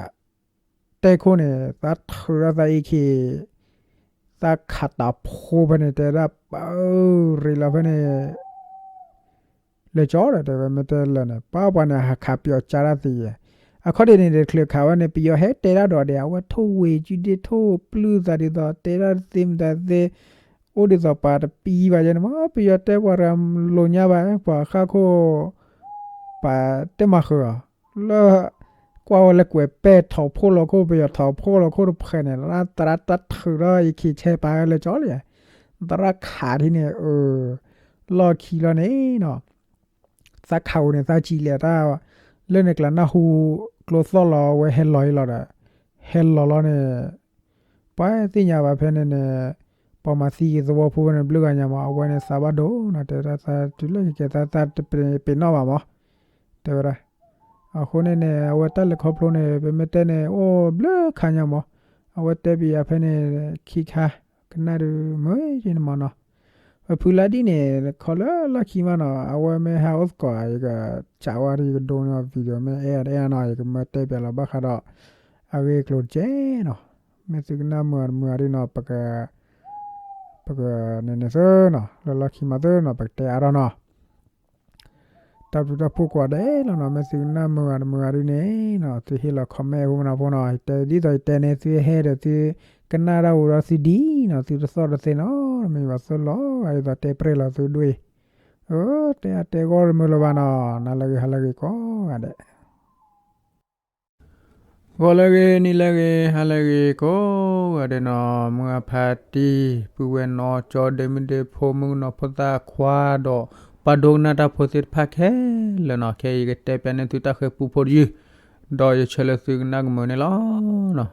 တဲခိၣ်န့ၣ် သးထုးထီၣ်သး AK သးခးတၢ်ဖိဖဲန့ၣ် တဲဒၣ်ပၢ်ဧၢ ရ့လီၤဖဲန့ၣ် လၢကၠီဒီးတဲဝဲမ့ၢ်တဲလၢာ်န့ၣ် ပၢ်ပှၤန့ၣ် ဟးခးပယီၤကၢ်ဒၣ်သ့ယဲၢ်. အခီၣ်ဒ့ၣ်န့ၣ် တချုးခးဝဲန့ၣ် ပယီၤဟဲတဲဒၣ်ဒီးဒဲး အဝဲထိၣ်ဝ့ၤကုဒ့ထိၣ်ပျုၢ်သးဒ်သိး တဲဒၣ်တသ့မတၤသ့ အိၣ်ဒ်သိးပှၤတပံဘၣ်ယဲန့ၣ်မး ပယီၤတဲပှၤတဂၤလိာ်ညါဘၣ် ပှၤဃၣ်ခိၣ် ပှၤတဲမၤဃုာ်အီၤ လၢ ကွၢ်ဝဲလၢကွဲးပဲၢ်ထီၣ်ဖိလီၤခိၣ် ပယီၤထီၣ်ဖိလီၤခိၣ်တဖှဲးန့ၣ် သရၣ်တၢ်ထုးထီၣ် AK ဆဲးပာ်လၢကၠီလံ သရၣ်ခးထံၣ်န့ၣ် အၢ လီၢ်ခံလီၤန့ၣ်နီၤ သးခးဧိၤန့ၣ် သးစံးလဲၤတၢ် လၢန့ၣ်ကျါနၢ်ဟူ ကျိသီၣ်လီၤဝဲဟဲလီၤအံၤလီၤဒီး ဟဲလီၤလီၤန့ၣ် ပှၤသ့ၣ်ညါဘၣ်ဖဲန့ၣ်န့ၣ် ပှၤမၤသံသဝီဖိဖဲန့ၣ် ဘျုးဂၤညါမး အဝဲန့ၣ်သးဘၣ်ဒိနီၤ တဲဝဲဒၣ်သးတုၤလၢကကဲသးသးတပ့ၤနီၣ်ဘၣ်မး တဲဝဲဒၣ် အဃိန့ၣ်န့ၣ် အဝဲတၢ်လဲၤခီဖျိန့ၣ် ပမ့ၢ်တဲန့ၣ် အိၣ်ဘျုးခါညါမး အဝဲတဲပယၤဖဲန့ၣ် ခံခါ ကနၣ်ဒုးမုာ်က့ၤန့ၣ်မးနီၤ ပဖုလါဒ်န့ၣ် ခီလၢလီၢ်ခံမးနီၤ အဝဲမ့ၢ်ဟးအိၣ်သကိး ယကစးဝါဒီး ယကဒိန့ၢ်အီၤ video မ့ၢ်အဲၣ်အတအဲၣ်နီၤ ယကမၢတဲပၠးလီၤဘၣ်ဃးဒီး အဂ့ၢ်အကျိၤတကဲနီၤ မ့ၢ်သုကနၣ်မုာ်ဂ့ၤတမုာ်ဂ့ၤဒ်နီၤ ပက ပကန့ၣ်န့ၣ်သ့နီၤ လၢလီၢ်ခံမးသ့နီၤ ပကတဲအါထီၣ်နီၤ တၢ်ဘျုးတၢ်ဖှိၣ်ကိးဂၤဒဲးလီၤနီၤ မ့ၢ်သုကနၣ်မုာ်ဂ့ၤတမုာ်ဂ့ၤဒ်န့ၣ်နီၤ သုဟ့ၣ်လီၤ comment ဖိမနုၤဖိနီၤ ယတဲဒ်သိးယတဲန့ၣ် သုဟဲဒီးသုကနၣ်တၢ်အိၣ်ဒီးသုဒ်နီၤ သုတသီၣ်တသ့နီၤ မ့ၢ်ဘၣ်သိၣ်လီၤဂာ်ဒ်သိးတဲပြဲၢ်လီၤသုဒွဲၣ် အၢ တဲအတဲဂီၢ်တမုာ်လၢၤဘၣ်နီၤ နၤလၢအဂ့ၤ ဟါလၢအဂ့ၤကိးဂၤဒဲး ဂီၤလၢအဂ့ၤ နံၤလၢအဂ့ၤ ဟါလၢအဂ့ၤကိးဂၤဒဲးနီၤ မုၢ်အဖါတံၢ် ပုၢ်ဝဲၢ်နီၢ်ကၠီ ဒ့မုၣ်ဒ့ဖိ မုၣ်ကနီၤဖိသၣ်ခွါဒီး ပှၤဒိကနၣ်တၢ်ဖိသ့ၣ်တဖၣ်ခဲလၢာ်နီၤ ခဲအံၤယကတဲပၠးန့ၢ်သုတၢ်ဃဲၤပူဖိတယုၢ် ဒီးယဆၢလၢသုကနၣ်ကမုာ်န့ၣ်လီၤ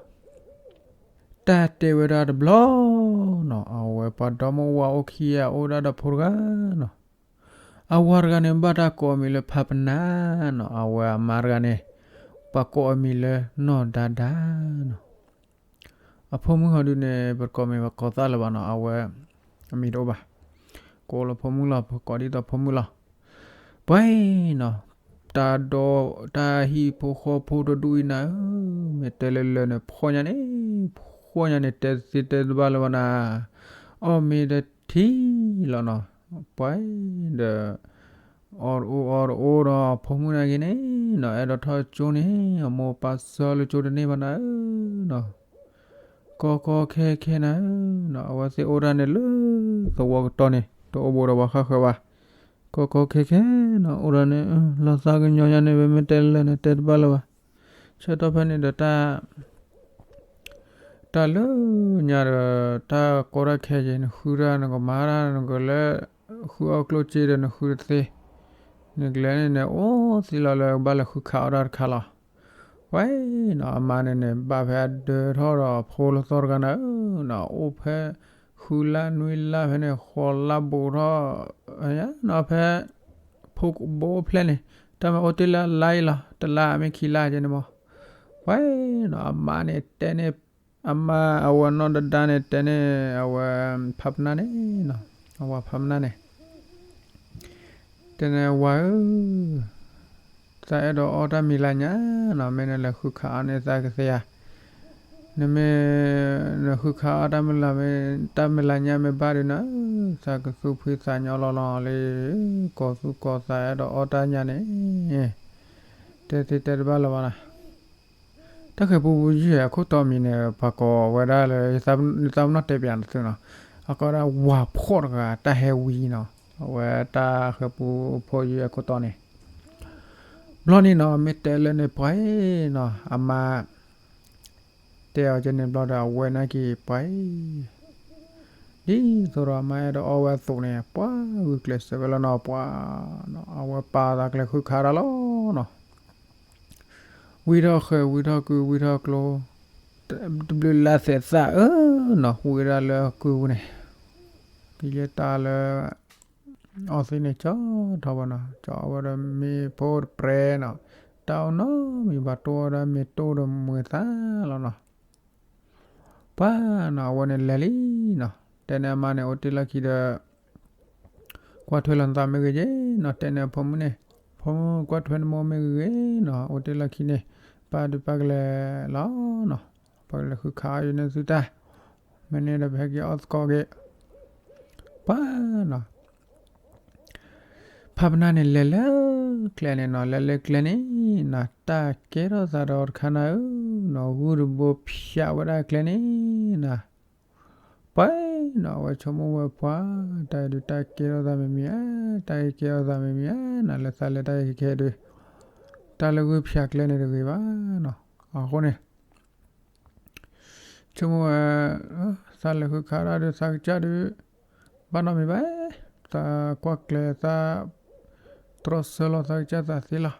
တၢ်တဲဝဲဒၣ်တဘျီနီၤ အဝဲပှၤဒီမါဝၤအိၣ်ခံဂၤ အိၣ်ဒၣ်ဒီးဖိတဂၤနီၤ အဝၤတဂၤန့ၣ် ဘၣ်တၢ်ကိးအမံၤလၢဖးပနၢ်နီၤ အဝဲအမါတဂၤန့ၣ် ပှၤကိးအမံၤလၢနီၢ်ဒါဒါနီၤ အဖိမုၣ်ဟီဒုန့ၣ် ပတကိးမံၤပကိးသၣ်လၢၤဘၣ်နီၤ အဝဲ အမံၤတအိၣ်ဘၣ် ကိးလၢဖိမုၣ်လီၤ ပကိးဒ်သိးဖိမုၣ်လီၤ ပှၤနီၤ တၢ်ဒီး တၢ်ဟံၣ်ဖိဃီဖိတဒူၣ်အံၤနၤဧၢ မ့ၢ်တဲလၢလၢာ်န့ၣ် ဖှီၣ်ညါန့ၣ် ဖှီၣ်ညါန့ၣ် တဲသ့တဲတဘၣ်လၢၤဘၣ်နၤ အီၣ်မ့ၤဒီးထံလီၤနီၤ ပှၤဒီး အီၣ်တအိၣ်အီတအိၣ်ဒီး ဖိမုၣ်နာ်က့န့ၣ်နီၤ အဲၣ်ဒိးထီၣ်ကၠိန့ၣ် အမိၢ်ပၢ်ဆှၢလၢကၠိတန့ၢ်ဘၣ်နၤဧၢနီၤ ကီကီခဲခဲနၤဧၢနီၤ အဝဲသ့ၣ်အိၣ်ဒၣ်န့ၣ်လၢ သဝီကတီၢ်န့ၣ် တအိၣ်ဘူးဒီးပှၤဃၣ်ဃၢၤဘၣ် ကီကီခဲခဲနီၤ အိၣ်ဒၣ်န့ၣ် လီၤသးကညီၤညါန့ၣ် ပမ့ၢ်တဲလၢာ်န့ၣ် တဲတဘၣ်လၢၤဘၣ် ဆၢကတီၢ်ဖဲန့ၣ်ဒီးတၢ် တၢ်လၢညါဒီး တၢ်ကီတၢ်ခဲက့ၤ နဃုတၢ်နကမၤတၢ် နကလၢ ဃုအီၣ်ကျိၣ်စ့ဒီးနဃုတသ့ နကလဲၤန့ၣ်န့ၣ် အိၣ်သ့လီၤလၢကဘၣ်လဲၤဃုခးအီၣ်တၢ်တခါလီၤ ပှၤနီၤ အမါန့ၣ်န့ၣ် ဘၣ်ဖဲအဒၢထီၣ်ဒီးဖိလၢသီတဂၤနၤဧၢနီၤ အိၣ်ဖဲ ဃုလါနွံလါဖဲန့ၣ် ဃိးလါဘူးထီၣ် နီၤ ဖဲ ဖိကဘိဖျဲၣ်န့ၣ် တၢ်မ့ၢ်အိၣ်တ့ၢ်လၢအလါအံၤလီၤ တလါမ့ၢ်ခံလါကဲန့ၣ်မး ပှၤနီၤ အမါန့ၣ်တဲန့ၣ် အမါအဝဲနီၢ်ဒါဒါန့ၣ် တဲန့ၣ် အဝဲ ဖးပနၢ်န့ၣ်နီၤ အဝၤဖးပနၢ်န့ၣ် တဲန့ၣ် ဝၤဧၢ သးအဲၣ်ဒိးအီၣ်တၢ်မံၤလၢညါနီၤ မ့ၢ်နလဲၤဃုခးအီၣ်န့ၣ်သးကသ့ဧါ နမ့ၢ် နဃုခးအီၣ်တၢ်မံၤလၢ တၢ်မံၤလၢညါမ့ၢ်ဘၣ်ဒီးနၤဧၢ သးကသူၣ်ဖှံသးညီလီၤလီၤလံ ကီၤသူၣ်ကီၤသးအဲၣ်ဒိးအီၣ်တၢ်ညါန့ၣ် တဲသ့တဲတဘၣ်လၢၤဘၣ်နီၤ တၢ်ဃဲၤပူဖိယုၢ်အခိၣ်တီမံၤန့ၣ် ပှၤကိးဝဲဒၣ်လၢ ယသးပနီၣ်တဲပၠးသုနီၤ အကိးဒၣ်ဝၤဖှီၣ်တဂၤတၢ်ဟဲဝံၤနီၤ အဝဲတၢ်ဃဲၤပူဖိယုၢ်အခိၣ်တီန့ၣ် ဘျီန့ၣ်နီၤ မ့ၢ်တဲလၢန့ၣ်ပှၤနီၤ အမါ တဲအီၤကဲန့ၣ်ဘျီဒီး အဝဲနာ်က့ၤပှၤ ဒ်သိးဒီးအမါအဲၣ်ဒိးအီၣ်ဝဲအသိးန့ၣ် ပှၤဂုာ်ကျဲးစၢးဝဲလီၤနီၤ ပှၤနီၤ အဝဲပာ်သးကျဲဃုခးတၢ်လီၤနီၤ ဝံထီၣ်ဃဲၤ ဝံထီၣ်ကု ဝံထီၣ်ကျိ တဘျုးလါသဲးသၣ်ဧၢနီၤ ဝံဒၣ်လၢအကုပူၤန့ၣ် ကယဲၢ်တၢ်လၢ အီသံးန့ၣ် ကၠီထီၣ်ဘၣ်နီၤ ကၠီဝဲဒီးမ့ၢ်ဖိတပြဲနီၤ တၢ်အိၣ်နီတမံၤဘၣ် တိၢ်ဝဲဒၣ်မ့ၢ်တိၢ်ဒီးမုာ်သးလီၤနီၤ ပှၤနီၤ အဝဲန့ၣ်လဲၤလံနီၤ တဲန့ၣ်အမါန့ၣ် အိၣ်တ့ၢ်လီၢ်ခံဒီး ကွၢ်ထွဲလီၤနသးမ့ၢ်ဂ့ၤဂ့ၤနီၤ တဲန့ၣ်အဖိမုၣ်န့ၣ် ဖိမုၣ်ကွၢ်ထွဲနမိၢ်မ့ၢ်ဂ့ၤဂ့ၤနီၤ အိၣ်တ့ၢ်လီၢ်ခံန့ၣ် ပၢ်ဒုးပၢ်ကလဲၤလီၤနီၤ ပလဲၤဃုခးအီၣ်ယုာ်န့ၢ်သုတၢ်, မ့ၢ်န့ၣ်ဒီးပဟဲက့ၤအီၣ်သကိးက့ၤ, ပှၤနီၤ ဖးပနၢ်န့ၣ်လဲၤလၢကျဲန့ၣ်နီၤ, လဲၤလၢကျဲန့ၣ်နီၤ, တၢ်ကဲထီၣ်သးဒီးတခါနၤဧၢနီၤ, ဂုၢ်တဘိဖၠးဝဲဒၣ်ကျဲန့ၣ်နီၤ, ပှၤနီၤ အဝဲဆိကမိၣ်ဝဲပှၤ, တၢ်အံၤဒုးတၢ်ကဲထီၣ်သးမ့မ့ၢ်ဧါ, တၢ်ကဲထီၣ်သးမ့မ့ၢ်ဧါနီၤ, လၢသးလဲၤတၢ်အံၤခဲခဲဒုး တၢ်လၢဂုၢ်ဖၠးကျဲန့ၣ်တဂ့ၤဘၣ်နီၤ, အဃိန့ၣ် ဆိကမိၣ်ဝဲ, သးလဲၤဃုခးတၢ်ဒုးသးကစၢ်ဒုး, ဘၣ်နီတမံၤဘၣ်, သးကွၢ်ကျဲၤသး, တြီဆၢလီၤသးကစၢ်သးသ့လီၤ,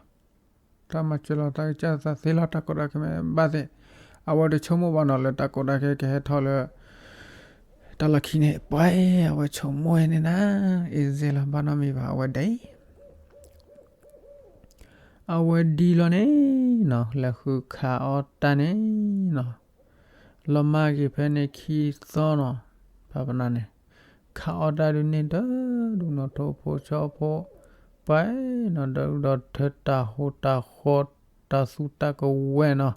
တၢ်မၤစၢၤလီၤသးကစၢ်သးသ့လီၤ, တၢ်ကီတၢ်ခဲမ့ၢ်ဘၣ်သ့ၣ်, အဝဲတဆိကမိၣ်ဘၣ်နီၤ လၢတၢ်ကီတၢ်ခဲကဟဲထီၣ်လၢ တၢ်လီၢ်ခံန့ၣ်, ပှၤ, အဝဲဆိကမိၣ်ဝဲန့ၣ်နၤ, အ့စ့လီၤ ဘၣ်နီတမံၤဘၣ်, အဝဲဒၣ်အံၤ အဝဲဒ်လီၤန့ၣ်နီၤ, လဲၤဃုခးအီၣ်တၢ်န့ၣ်နီၤ, လီၤမၢ်က့ၤဖဲန့ၣ်ခံသီနီၤ, ဖးပနၢ်န့ၣ်, ခးအီၣ်တၢ်ဒုးန့ၣ်ဒီး, ဒူၣ်နီၤထိၣ်ဖိဆီဖိ, ပှၤနီၤ ဒီးဒူၣ်ဒီးထၢတၢ်ဟူတၢ်ဃီ, တၢ်သူတၢ်ကဝဲၤနီၤ,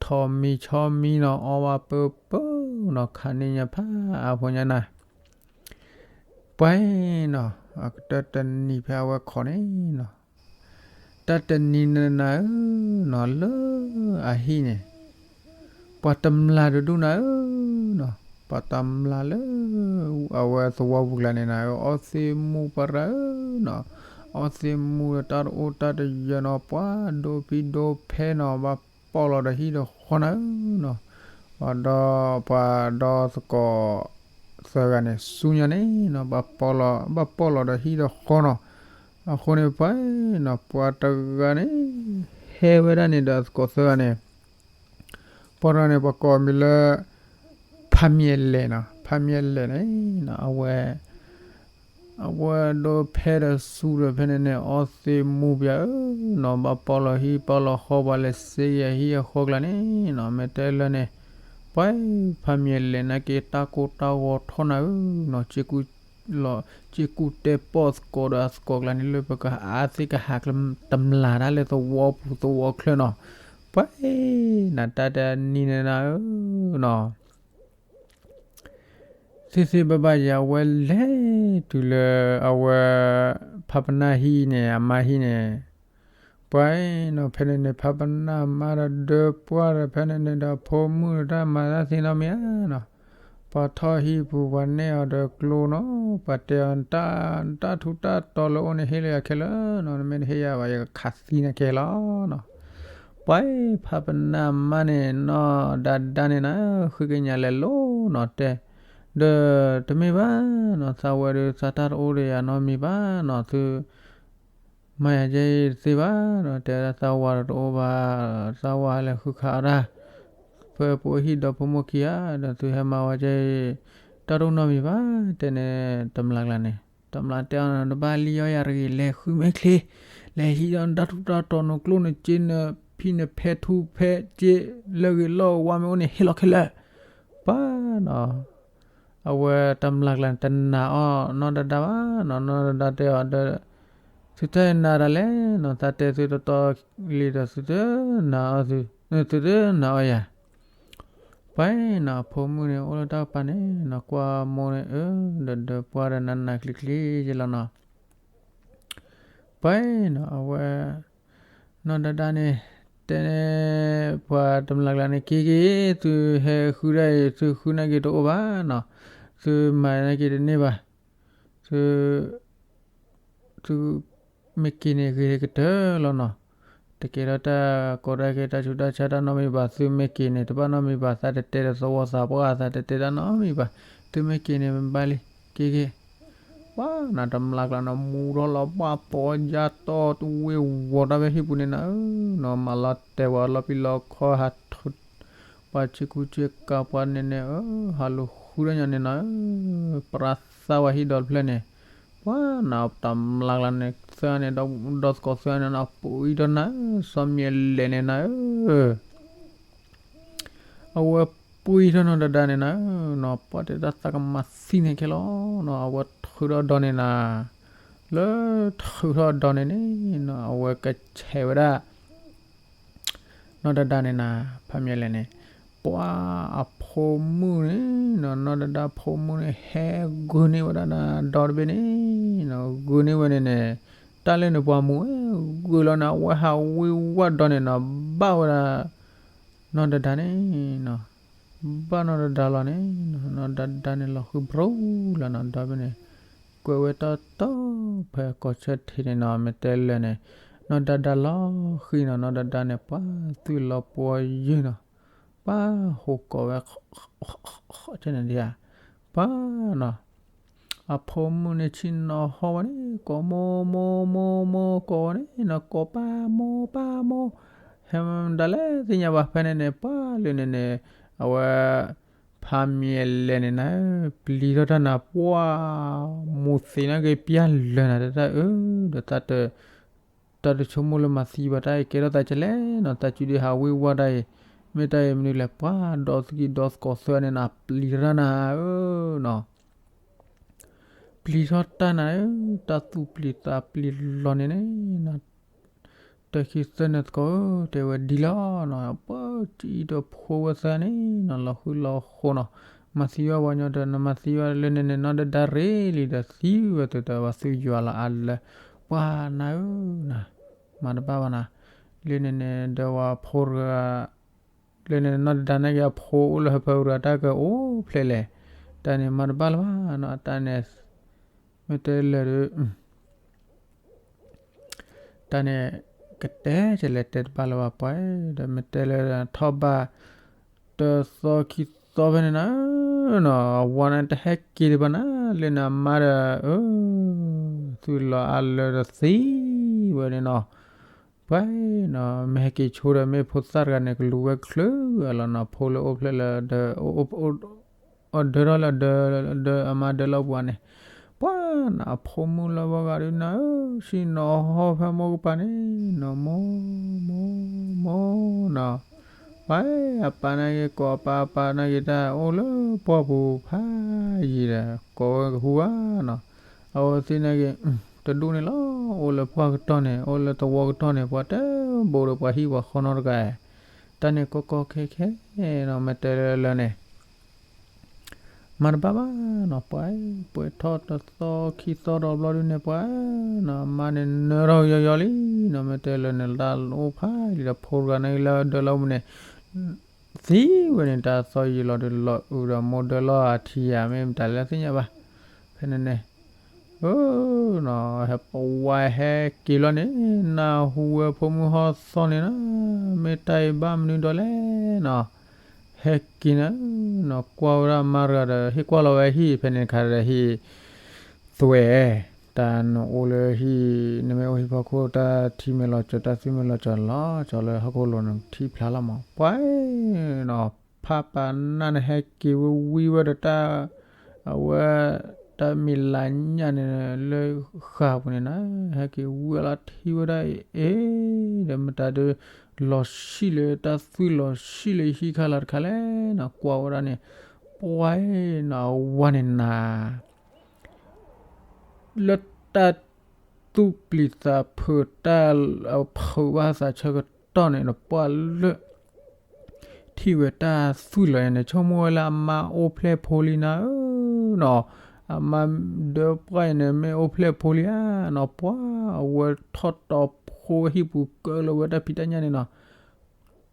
ထိးမံၤဆီမံၤနီၤ, အီၣ်ဘၣ်ပၢပၢနီၤ, ခးန့ၢ်ညါဖးအါဖိညါနၤ ပှၤနီၤ, အကတၢၢ်တနံၤဖဲအဝဲခိးန့ၣ်နီၤ, တၢ်တနံၤန့ၣ်နၤဧၢနီၤ, လၢအဟံၣ်န့ၣ်, ပှၤတမျာ်တဒူၣ်နၤဧၢနီၤ, ပှၤတမျာ်လၢ အဝဲသဝီပူၤကျါန့ၣ်နၤဧၢ, အီၣ်သ့ၣ်မူၤပှၤရၤဧၢနီၤ, အီၣ်သ့ၣ်မူၤဒီးတၢ်တအိၣ်တၢ်တယၢၤနီၤ, ပှၤဒိဖံဒိဖဲနီၤ, ဘၣ်ပီၣ်လီၤဒီးဟံၣ်ဒီးဃီနၤဧၢနီၤ, ပှၤဒီး ပှၤဒီသကိးသၢဂၤန့ၣ် ဆူညါန့ၣ်နီၤ, ဘၣ်ပီၣ်လီၤ, ဘၣ်ပီၣ်လီၤဒီးဟံၣ်ဒီးဃီနီၤ, အဃိန့ၣ်ပှၤနီၤ, ပှၤတဂၤန့ၣ် ဟဲဝဲဒၣ်န့ၣ်ဒီးသကိးသၢဂၤန့ၣ်, ပှၤတဂၤန့ၣ် ပှၤကိးမံၤလၢ ဖးမံၤအလဲၣ်နီၤ, ဖးမံၤအလဲၣ်န့ၣ်နီၤ, အဝဲ အဝဲဒိဖဲဒီးစူၤဒီးဖဲန့ၣ်န့ၣ် အီၣ်သ့ၣ်မူၤပှၤဧၢနီၤ, ဘၣ်ပီၣ်လီၤဟံၣ်ပီၣ်လီၤဃီပှၤ လဲၤစ့ယဲၢ်ဟံၣ်အဃီကျါန့ၣ်နီၤ, မ့ၢ်တဲလၢန့ၣ်, ပှၤဖးမံၤအလဲၣ်နာ်က့ တၢ်ကိၢ်တၢ်ဂီၤထီၣ်နၤဧၢနီၤ, လီၤ စ့ကူတဲပီၣ်သကိးဒီးအသကိးကျါန့ၣ် လၢပကအါသ့ၣ်ကဟးကျဲတမျာ်တၢ်လၢသဝီပူၤသဝီချၢနီၤ, ပှၤ နတၢ်တနံၤန့ၣ်နၤဧၢနီၤ သ့သ့ဘၣ်ဘၣ်ယၤ အဝဲလဲၤတုၤလၢအဝဲ ဖးပနၢ်ဟံၣ်န့ၣ် အမါဟံၣ်န့ၣ်, ပှၤနီၤ ဖဲန့ၣ်န့ၣ် ဖးပနၢ်မါဒီးဒၢပှၢ်ဒီး ဖဲန့ၣ်န့ၣ်ဒီး ဖိမုၣ်ဒီးတၢ်မၤတၢ်သ့နီတမံၤဧါနီၤ, ပှၤထီၣ်ဟံၣ်ပူၤ ပှၤနဲၣ်အီၤဒီးကျိနီၤ, ပှၤတဲအီၤ တၢ်ထူးတၢ်တီၤလၢအိၣ်န့ၣ် ဟ့ၣ်လၢယၤခဲလၢာ်နီၤ, နမ့ၢ်တဟ့ၣ်ယၤဘၣ် ယကခးသံနၤခဲလၢာ်နီၤ. ပှၤဖးပနၢ်မါန့ၣ် နီၢ်ဒါဒါန့ၣ်နၤ ဃ့ကညးလဲၤလိၤနီၤ တဲ, ဒီးတမ့ၢ်ဘၣ်နီၤ သးဝဲဒီးသးတၢ်တအိၣ်ဒီးယၤနီတမံၤဘၣ်နီၤ, သု မၤယၤကဲအံၤတသ့ဘၣ်နီၤ, တဲဝဲဒၣ်သးဝၤဒီးတအိၣ်ဘၣ်, သးဝၤလဲၤဃုခးအီၣ်တၢ် ဖဲပအိၣ်ဟံၣ်ဒီဖိမိၢ်ခံဂၤဒီး သုဟဲမၤဝဲကဲအံၤ တၢ်တအိၣ်နီတမံၤဘၣ်, တဲန့ၣ်တမျာ်ကျါန့ၣ်, တမျာ်တဲအီၤ နတဘၣ်လံအီၣ်ယၤတဂ့ၤ, လဲၤဃုမ့ၢ်ချ့, လဲၤဟံးဒီးနတၢ်ထူးတၢ်တီၤ နကျိၣ်နစ့ နဖံနဖဲထူဖဲစ့ လၢဂ့ၤလီၢ်ဝါမ့ၢ်အိၣ်န့ၣ် ဟ့ၣ်လီၤခဲလၢာ်. ပှၤနီၤ အဝဲတမျာ်ကျါန့ၣ် တနာ်အီၤနီၢ်ဒါဒါဘၣ်နီၤ, နီၢ်ဒါဒါတဲအီၤဒီး သုတၢ်နာ်တၢ်လဲၣ်နီၤ, သးတဲသုတတီလံဒီး သုတနာ်အီၤသု, သုတနာ်အီၤယၤ. ပှၤနီၤ အဖိမုၣ်န့ၣ် အိၣ်လၢတၢ်ကပၤန့ၣ်နီၤ ကွၢ်မိၢ်န့ၣ် အၢ ဒီးဒီးပှၢ်ဒီးနးနးကျံၤကျံၤယဲလီၤနီၤ. ပှၤနီၤ အဝဲ နီၢ်ဒါဒါန့ၣ် တဲန့ၣ် ပှၤတမျာ်ကျါန့ၣ် က့ၤက့ၤ သုဟဲဃုဒၣ်အံၤ သုဃုနာ်က့ၤတအိၣ်ဘၣ်နီၤ, သုမၤနာ်က့ၤတန့ၢ်ဘၣ်, သု သုမ့ၢ်က့ၤန့ၣ်ဂ့ၤကတၢၢ်လီၤနီၤ, တကဲထီၣ်တၢ်ကီတၢ်ခဲတၢ်ဆူးတၢ်ဆါတၢ်နီတမံၤဘၣ်, သုမ့ၢ်က့ၤန့ၣ် တဘၣ်နီတမံၤဘၣ်, သးတတဲဒီးသဝီသးပှၢ် သးတတဲတၢ်နီတမံၤဘၣ်, သုမ့ၢ်က့ၤန့ၣ် မ့ၢ်ဘၣ်လံ က့ၤက့ၤ. ပှၤနီၤ တမျာ်ကျါန့ၣ် မူထီၣ်လီၤ ဘၣ်ပိာ်ယါတီၢ်တဝ့ၤဝီၤတၢ်ဖဲဟံၣ်ပူၤန့ၣ်နၤဧၢနီၤ, မၤလီၤတဲာ်ဝဲလီၤပံၤလီၤခီ ဟး ပှၤဆ့ကူဆ့ကၤပှၤန့ၣ်န့ၣ် အၢ ဟးလူၤဃုဒၣ်ညါန့ၣ်နၤဧၢ, ပြးသးဝဲဟံၣ်ဒီတဖျၢၣ်န့ၣ်, ပှၤနီၤ တမျာ်ကျါန့ၣ် သၢဂၤန့ၣ် ဒီသကိးသၢဂၤန့ၣ်နီၤ ပှံၤထီၣ်နၤဧၢ, စီၤမံၤအလဲၣ်န့ၣ်နၤဧၢ အဝဲပှံထီၣ်နီၢ်ဒါဒါန့ၣ်နၤဧၢနီၤ, ပှၤတဲတၢ်သးကမၤသံန့ၣ်ခဲလီၤနီၤ, အဝဲထုးထီၣ်ဒီးန့ၣ်နၤ, လၢထုးထီၣ်ဒီးန့ၣ်န့ၣ်နီၤ အဝဲကဆဲးဝဲဒၣ် နီၢ်ဒါဒါန့ၣ်နၤ, ဖးမံၤလဲၣ်န့ၣ်, ပှၤအဖိမုၣ်န့ၣ်နီၤ နီၢ်ဒဒါဖိမုၣ်န့ၣ် ဟဲဂုာ်န့ၢ်ဝဲဒၣ်ဒီတဘ့ၣ်န့ၣ်နီၤ ဂုာ်န့ၢ်ဝဲန့ၣ်န့ၣ် တၢ်လၢန့ၣ်ပှၤမူၤ ဂုာ်လီၤန့ၣ် အဝဲဟးဝ့ၤဝၣ်ဒီးန့ၣ်နီၤ ဘၣ်ဝဲဒၣ် နီၢ်ဒဒါန့ၣ်နီၤ ဘၣ်နီၢ်ဒဒါလီၤန့ၣ်နီၤ နီၢ်ဒဒါန့ၣ်လီၤဃုပြူလီၤနီၤ ဒီဘ့ၣ်န့ၣ် ကွဲးဝဲတီတီဖဲကီၢ်ဆၢထံးန့ၣ်နီၤ မ့ၢ်တဲလဲၣ်န့ၣ် နီၢ်ဒဒါလီၤဃံနီၤ နီၢ်ဒဒါန့ၣ် ပှၤသွံၣ်လီၤပှီၢ်ယုၢ်နီၤ ပှၤဟူးကိးဝဲ န့ၣ်ဒံးဧါ ပှၤနီၤ အဖိမုၣ်န့ၣ်ဆ့ၣ်နီၤဟီၣ်ဝဲန့ၣ် ကိးမိၢ်မိၢ်မိၢ်မိၢ်ကိးဝဲန့ၣ်နီၤ ကိးပၢ်မိၢ်ပၢ်မိၢ် ဟဲမတၤလဲၣ်သ့ၣ်ညါဘၣ်ဖဲန့ၣ်န့ၣ် ပှၤလၢန့ၣ်န့ၣ် အဝဲ ဖးမံၤအလဲၢ်န့ၣ်နၤ ပျံၤထီၣ်တၢ်နၤ ပှၤ မူၤသံးနာ်က့ၤပျၢ်လၢာ်နၤ တၢ်တၢ်အၢ ဒီးတၢ်တ တၢ်တဆိကမိၣ်လၢမၤသံဘၣ်တၢ်အံၤ ကဲထီၣ်သးကလဲၣ်နီၤ တၢ်စုဒုဟးဝ့ၤဝါတၢ်အံၤ မ့ၢ်တၢ်အံၤမနုၤလဲၣ် ပှၤဒီးသကံဒီးသကိးသၢန့ၣ်နၤ ပျံၤထီၣ်တၢ်နၤဧၢနီၤ ပျံၤထီၣ်တၢ်နၤဧၢ တၢ်သူၣ်ပျံၤသးပျံၤလီၤန့ၣ်န့ၣ် တၢ်ခံသၢန့ၣ်သကိးဧၢ တဲဝဲဒ်လီၤနီၤ ပှၤတအံၤဒီးဖိဝဲသၢန့ၣ်နီၤ လီၤဃုလီၤဃိနီၤ မၤသံဝဲပှၤညီဒီး နမၤသံဝဲလၢန့ၣ်န့ၣ် နီၢ်ဒဒါရ့လံဒီးသံဝဲတၢ် ပှၤသုယွၤလီၤအါလၢ ပှၤနၤဧၢနၤ မၤတဘၣ်ဘၣ်နၤ လၢန့ၣ်န့ၣ် ဒီးဝဲဖိတဂၤ လၢန့ၣ် နီၢ်ဒဒါနာ်က့ၤအဖိအိၣ်လၢဟၢဖၢပူၤဒီး တၢ်ကအိၣ်ဖျဲၣ်လဲၣ် တၢ်န့ၣ်မၤတဘၣ်လၢၤဘၣ်နီၤ တၢ်န့ၣ် မ့ၢ်တဲလၢာ်ဒီး တၢ်န့ၣ် ကတဲကလဲၤတဲတဘၣ်လၢၤဘၣ်ပှၤ ဒီးမ့ၢ်တဲလၢာ်ထီၣ်ဘၣ် တသီခံသီဖဲန့ၣ်နၤ နီၤ အဝၤန့ၣ်တဟဲက့ၤဒံးဘၣ်နၤ လၢန့ၣ်အမါဒီး အၢ သွံၣ်လီၤအါလၢာ်ဒီးသံဝဲန့ၣ်နီၤ ပှၤနီၤ မ့ၢ်ဟဲက့ၤဆိဒီး မ့ၢ်ဖိသၣ်တဂၤန့ၣ် ကလူၤဝဲချုးအလီၤနီၤ ဖိလၢအိၣ်ဖျဲၣ်လၢ အဒၢထီၣ်လၢ ဒၢအမါဒၢလီၤပှၤန့ၣ် ပှၤနီၤ အဖိမုၣ်လၢဘီဂၤဒုးနၤဧၢ ဆ့ၣ်နီၤဟီၣ်ဖဲမိၢ်ကပၤန့ၣ်နီၤ မိၢ် မိၢ် မိၢ်နီၤ ပှၤအပၢ်နာ်က့ၤ ကိးအပၢ် အပၢ်နာ်က့ၤတၢ်အိၣ်လၢပှၢ်ပူၤဖးယံာ်ဒီး ကိးဝဲကဟူဧါနီၤ အဝဲသ့ၣ်နာ်က့ၤ တဒူၣ်န့ၣ်လီၤ အိၣ်လၢပှၢ်ကတီၢ်န့ၣ် အိၣ်လၢသဝီကတီၢ်န့ၣ် ပှၤတဘိးဒီးပှၤဟံၣ်ပှၤဃီနီတဂၤ တၢ်န့ၣ်ကီကီခဲခဲနီၤ မ့ၢ်တဲလၢာ်န့ၣ် မၤတဘၣ်ဘၣ်နီၤ ပှၤ ပှဲၤထီၣ်တသီခံသီဒီးဘျီဒုန့ၣ် ပှၤနီၤ အမါန့ၣ်နၢထီၣ်ယီယီလံနီၤ မ့ၢ်တဲလၢာ်န့ၣ် လၢအိၣ်ဖးလံဒီး ဖိတဂၤန့ၣ်လၢဒၢလီၤပူၤန့ၣ် သံဝဲန့ၣ် တၢ်သီယံာ်လီၤဒီး လီၤအုးဒီးမိၢ်ဒၢလီၤအထံဧါ မ့ၢ်မတၤလဲၣ်သ့ၣ်ညါဘၣ် ဖဲန့ၣ်န့ၣ် အၢ နီၤ ဟဲပဝါဟဲက့ၤလီၤန့ၣ် နၢ်ဟူဝဲဖိမုၣ်ဟီၣ်သီန့ၣ်နီၤ မ့ၢ်တၢ်အံၤဘၣ်မနုၤဒီးလဲၣ်နီၤ ဟဲက့ၤနၤနီၤ ကွၢ်ဝဲဒၣ်အမါတဂၤဒီး ဟ့ၣ်ကွၢ်လီၤဝဲဟံၣ်ဖဲန့ၣ်တခါဒီး ဟံၣ်သွဲၣ် တၢ်နအိၣ်လၢဟံၣ် နမ့ၢ်အိၣ်ဟံၣ်ဖီခိၣ် တၢ်ထံမ့ၢ်လီၤကၠီၤ တၢ်သွံၣ်မ့ၢ်လီၤကၠီၤ လီၤကၠီၤလၢဟီၣ်ခိၣ်လိၤန့ၣ် ထံၣ်ဖျါလီၤမး ပှၤနီၤ ဖးပာ်နၢ်န့ၣ် ဟဲက့ၤဝံၤဝံၤဝဲဒီးတၢ် အဝဲ တၢ်မံၤလၤညၣ်န့ၣ် လၢဃာ်ပူၤန့ၣ်နၤ ဟဲက့ၤဝံၤလီၤထံၣ်ဝဲဒၣ်အံၤ အ့ ဒီးမတၤဒုး လီၤဆံၣ်လၢတၢ်သွံၣ်လီၤဆံၣ်လၢဟံၣ်ခါလီၤတခါလဲၣ်နီၤ ကွၢ်ဝဲဒၣ်န့ၣ် ပှၤနီၤ အဝၤန့ၣ်နၤ လၢတၢ်သူၣ်ပျံၤသးဖုးတၢ် ဖုးဘၣ်သးဆၢကတီၢ်န့ၣ်ဒီး ပှၤလၢ ထံၣ်ဝဲတၢ်သွံၣ်လီၤန့ၣ် ဆိကမိၣ်ဝဲလၢအမါအိၣ်ဖျဲၣ်ဖိလံနၤဧၢနီၤ, အမါဒၢပှၢ်အံၤန့ၣ် မ့ၢ်အိၣ်ဖျဲၣ်ဖိလံဧါနီၤ, ပှၤအဝဲထီၣ်တီၤဖိဟံၣ်ပူၤ ကၢလီၤဝဲတၢ်ဖံးတၢ်ညၣ်န့ၣ်နီၤ,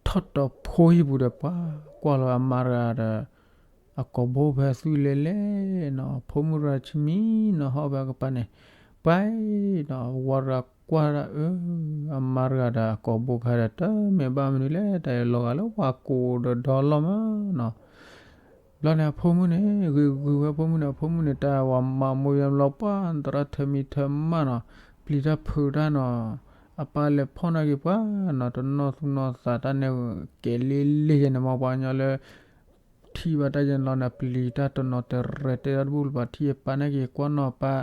ထီၣ်တီၤဖိဟံၣ်ပူၤဒီး ပှၤကွၢ်လီၤအမါတဂၤဒီး အကိာ်ဘိဖဲသွံၣ်လဲၤလဲၣ်နီၤ, ဖိမုၣ်တဂၤဆံမံနီၤ ဟီၣ်ဖဲကပၤန့ၣ်, ပှၤနီၤ ဝၤတဂၤကွၢ်ဒၣ်အၢ အမါတဂၤဒီးအကိာ်ဘိခါဒီး တမ့ၢ်ဘၣ်မနုၤလဲၣ် တၢ်အံၤလီၤဂာ်လၢပှၤကိးဒီးဒီလီၢ်မးနီၤ. ဘျီန့ၣ် အဖိမုၣ်န့ၣ် ဂ့ၤဂ့ၤဝဲ ဖိမုၣ်န့ၣ် အဖိမုၣ်န့ၣ် တၢ်ဝၤမၤမိၢ်ယါဘျီ ပှၤသရၣ်ထၢမံထၢမၢ်နီၤ, ပျံၤတၢ်ဖုးတၢ်နီၤ, အပၢ်လဲၤဖီၣ်နာ်က့ၤပှၤနီၤ, တနီၢ်သူၣ်နီၢ်သးတၢ်န့ၣ် ကဲလံလံယဲန့ၣ်မး ပှၤကညီလၢ ထံၣ်ဘၣ်တၢ်ယဲန့ၣ်လီၤန့ၣ် ပျံၤတၢ်တနီၤတရဲၣ်တဲတၢ်တဘူၣ်လၢၤဘၣ် ထံၣ်အပၢ်နာ်က့ၤ ကွၢ်နီၢ်ပၢ်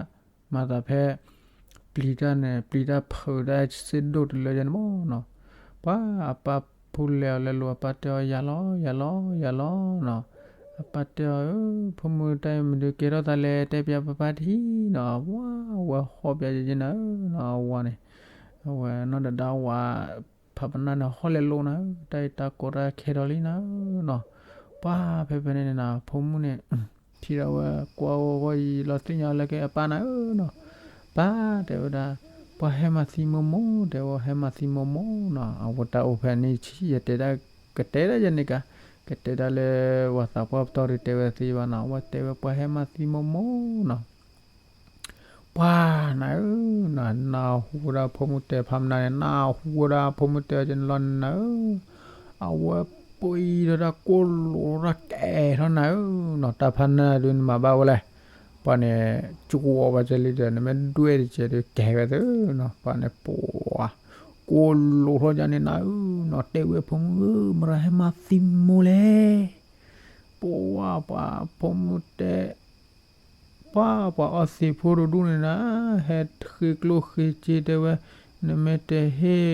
မၤသးဖဲ ပျံၤတၢ်န့ၣ် ပျံၤတၢ်ဖုးတၢ်စ့ဒိၣ်တလၢယဲန့ၣ်မးနီၤ. ပှၤအပၢ်ဖိလဲၤအီၤလဲၤလိၤ အပၢ်တဲအီၤယၤလီၤ ယၤလီၤ ယၤလီၤနီၤ. အပၢ်တဲအီၤ အၢ ဖိမုၣ်တၢ်အံၤမနုၤကဲထီၣ်သးလဲၣ် တဲပျးပၢ်ပၢ်တဟံၣ်နီၤ. ဝၤဝဲဟီၣ်ပျးယဲန့ၣ်နီၤ အဝၤန့ၣ် အဝဲနီၢ်ဒဒါဝၤ ဖးပနၢ်န့ၣ် ဟီၣ်လဲၤလိၤနၤဧၢ တၢ်အံၤတၢ်ကီတၢ်ခဲဒီးလံနၤဧၢနီၤ. ပှၤဖဲဖဲန့ၣ်န့ၣ်နီၤ ဖိမုၣ်န့ၣ် ထံၣ်ဒီးဝဲကွၢ်အီၤဂီၢ်အံၤလီၤသ့ၣ်ညါလၢကဲအပၢ်နၤဧၢနီၤ, ပၢ်တဲဝဲဒၣ်, ပှၤဟဲမၤသံမိၢ်မိၢ် တဲဝဲ ဟဲမၤသံမိၢ်မိၢ်နီၤ, အဝဲတၢ်အိၣ်ဖဲန့ၣ်ဆံး ယတဲဒၣ်, ကတဲဒၣ်ယဲန့ၣ်ကါ, ကတဲဒၣ်လၢ ပှၤသးပှၢ်ပတီၢ်ဒုးတဲဝဲသ့ဘၣ်နီၤ, အဝဲတဲဝဲပှၤဟဲမၤသံမိၢ်မိၢ်နီၤ ပှၤနၤဧၢ, နၢ်ဟူဝဲဒၣ်ဖိမုၣ်တဲဖးမနၢ်န့ၣ် နၢ်ဟူဝဲဒၣ်ဖိမုၣ်တဲအီၤကန့ၣ်လီၤနၤဧၢ, အဝဲပှံၤထီၣ်တၢ်ကိၢ်လိာ်ထီၣ်ကဲထီၣ်နၤဧၢနီၤ, တၢ်ဖးနၢ်ဒုးနမၤဘၣ်ဝဲလဲၣ်, ပှၤန့ၣ် ကၠီဘၣ်ကဲလံဒီး နမ့ၢ်ဒွဲၣ်တကဲးဒုးကဲဝဲသ့နီၤ, ပှၤန့ၣ်ပှၤ ကိၢ်လိာ်ထီၣ်ယါန့ၣ်နၤဧၢနီၤ, တဲဝဲဖိမုၣ်ဧၢ မတၤဟဲမၤသံမိၢ်လဲၣ်, ပှၤပှၤဖိမုၣ်တဲ ပှၤပှၤအီသံးဖိတဒူၣ်န့ၣ်နၤ, ဟဲဃ့ကျိၣ်ဃ့စ့တဲဝဲ, နမ့ၢ်တဟ့ၣ်,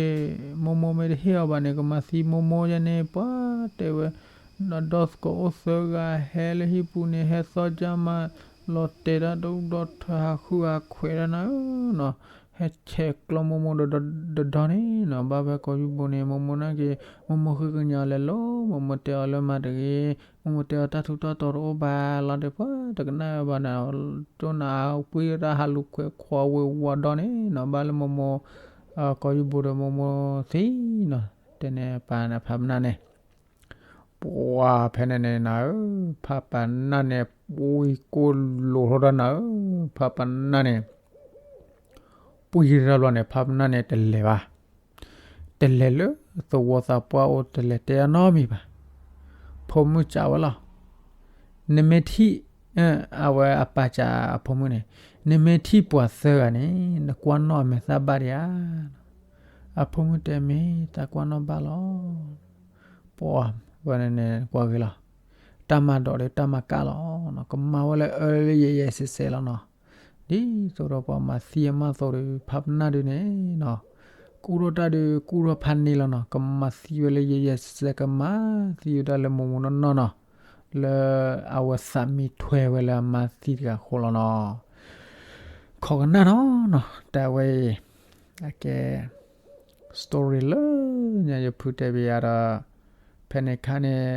မိၢ်မိၢ်မ့ၢ်တဟ့ၣ်အီၤဘၣ်န့ၣ် ကမၤသံမိၢ်မိၢ်ယါန့ၣ် ပှၤတဲဝဲ, ဒီးဒီသကိးအိၣ်သၢဂၤဟဲလၢဟံၣ်ပူၤန့ၣ် ဟဲသီၣ်ကၢ်မး, လီၤတဲာ်တၢ်ဒိၣ်ဒီထၢဟးဃုဂၤခွဲးတၢ်နၤဧၢနီၤ, ဟဲဆဲးကျိမိၢ်မိၢ်ဒီးဒီဒီန့ၣ်နီၤ, ဘၣ်ဖဲကိးယူၢ်ဘိန့ၣ် မိၢ်မိၢ်နာ်က့ၤ, မိၢ်မိၢ်ဃ့ကညးလဲၤလိၤ, မိၢ်မိၢ်တဲအီၤလၢမၤတဂ့ၤ မိၢ်မိၢ်တဲအီၤတၢ်ထူးတၢ်တီၤတအိၣ်ဘၣ်လီၤဒီး ပှၤတကနၣ်ဘၣ်နၤ, တိၢ်နၤပှံၤတၢ်ဟးလူၤခွဲးခွါဝ့ၤဝီၤဒီန့ၣ်နီၤ, ဘၣ်လၢမိၢ်မိၢ်, ကိးယူၢ်ဘိဒီးမိၢ်မိၢ်သံနီၤ, တဲန့ၣ်ပၢ်န့ၣ်ဖးပနၢ်န့ၣ်, ပှၤဖဲန့ၣ်န့ၣ်နၤဧၢ, ဖးပနၢ်န့ၣ် ပှံၤကိၢ်လိာ်ထီၣ်တၢ်နၤဧၢ, ဖးပနၢ်န့ၣ် ပှံၤတၢ်ဘျီန့ၣ် ဖးပနၢ်န့ၣ်တလဲၤဘၣ်, တလဲၤလၢသဝီသးပှၢ်အိၣ် တလဲၤတဲအနီတမံၤဘၣ်, ဖိမုၣ်စံးဝဲလီၤ, နမ့ၢ်ထံၣ်, အဝဲအပၢ်စံးအဖိမုၣ်န့ၣ်, နမ့ၢ်ထံၣ်ပှၤသၢဂၤန့ၣ် နကွၢ်နီၣ်အမဲာ်သၣ်ဘၣ်ဒံးဧါ, အဖိမုၣ်တဲမ့ၢ်သးကွၢ်နီၣ်ဘၣ်လီၤ, ပှၤဝဲန့ၣ်န့ၣ်ကွၢ်ဂ့ၤလီၤ, တၢ်မၤဒိးဒီးတၢ်မၤကၣ်လီၤ, ကမၤဝဲလၢအၢလၢယဲၢ်ယဲၢ်စဲးစဲးလီၤနီၤ, ဒ်သိးဒီးပှၤမၤသံအမးသိးဒီး ဖးပနၢ်ဒုန့ၣ်နီၤ, ကူၣ်ထီၣ်တၢ်ဒုးကူၣ်ထီၣ်ဖးန့ၢ်လီၤနီၤ, ကမၤသံဝဲလၢယဲၢ်ယဲၢ်စဲးစဲး ကမၤသံဝဲဒၣ်လၢမိၢ်မိၢ်နီၢ်နီၢ်နီၤ, လၢအဝဲသးမံထွဲဝဲလၢအမၤသံတဂၤအဃိလီၤနီၤ, ခိးကနၣ်နီၤနီၤ, တၢ်ဝဲအံၤ အကဲ story လၢညါယဖုတဲဘၣ်ယၤဒီး, ဖဲန့ၣ်ခါန့ၣ်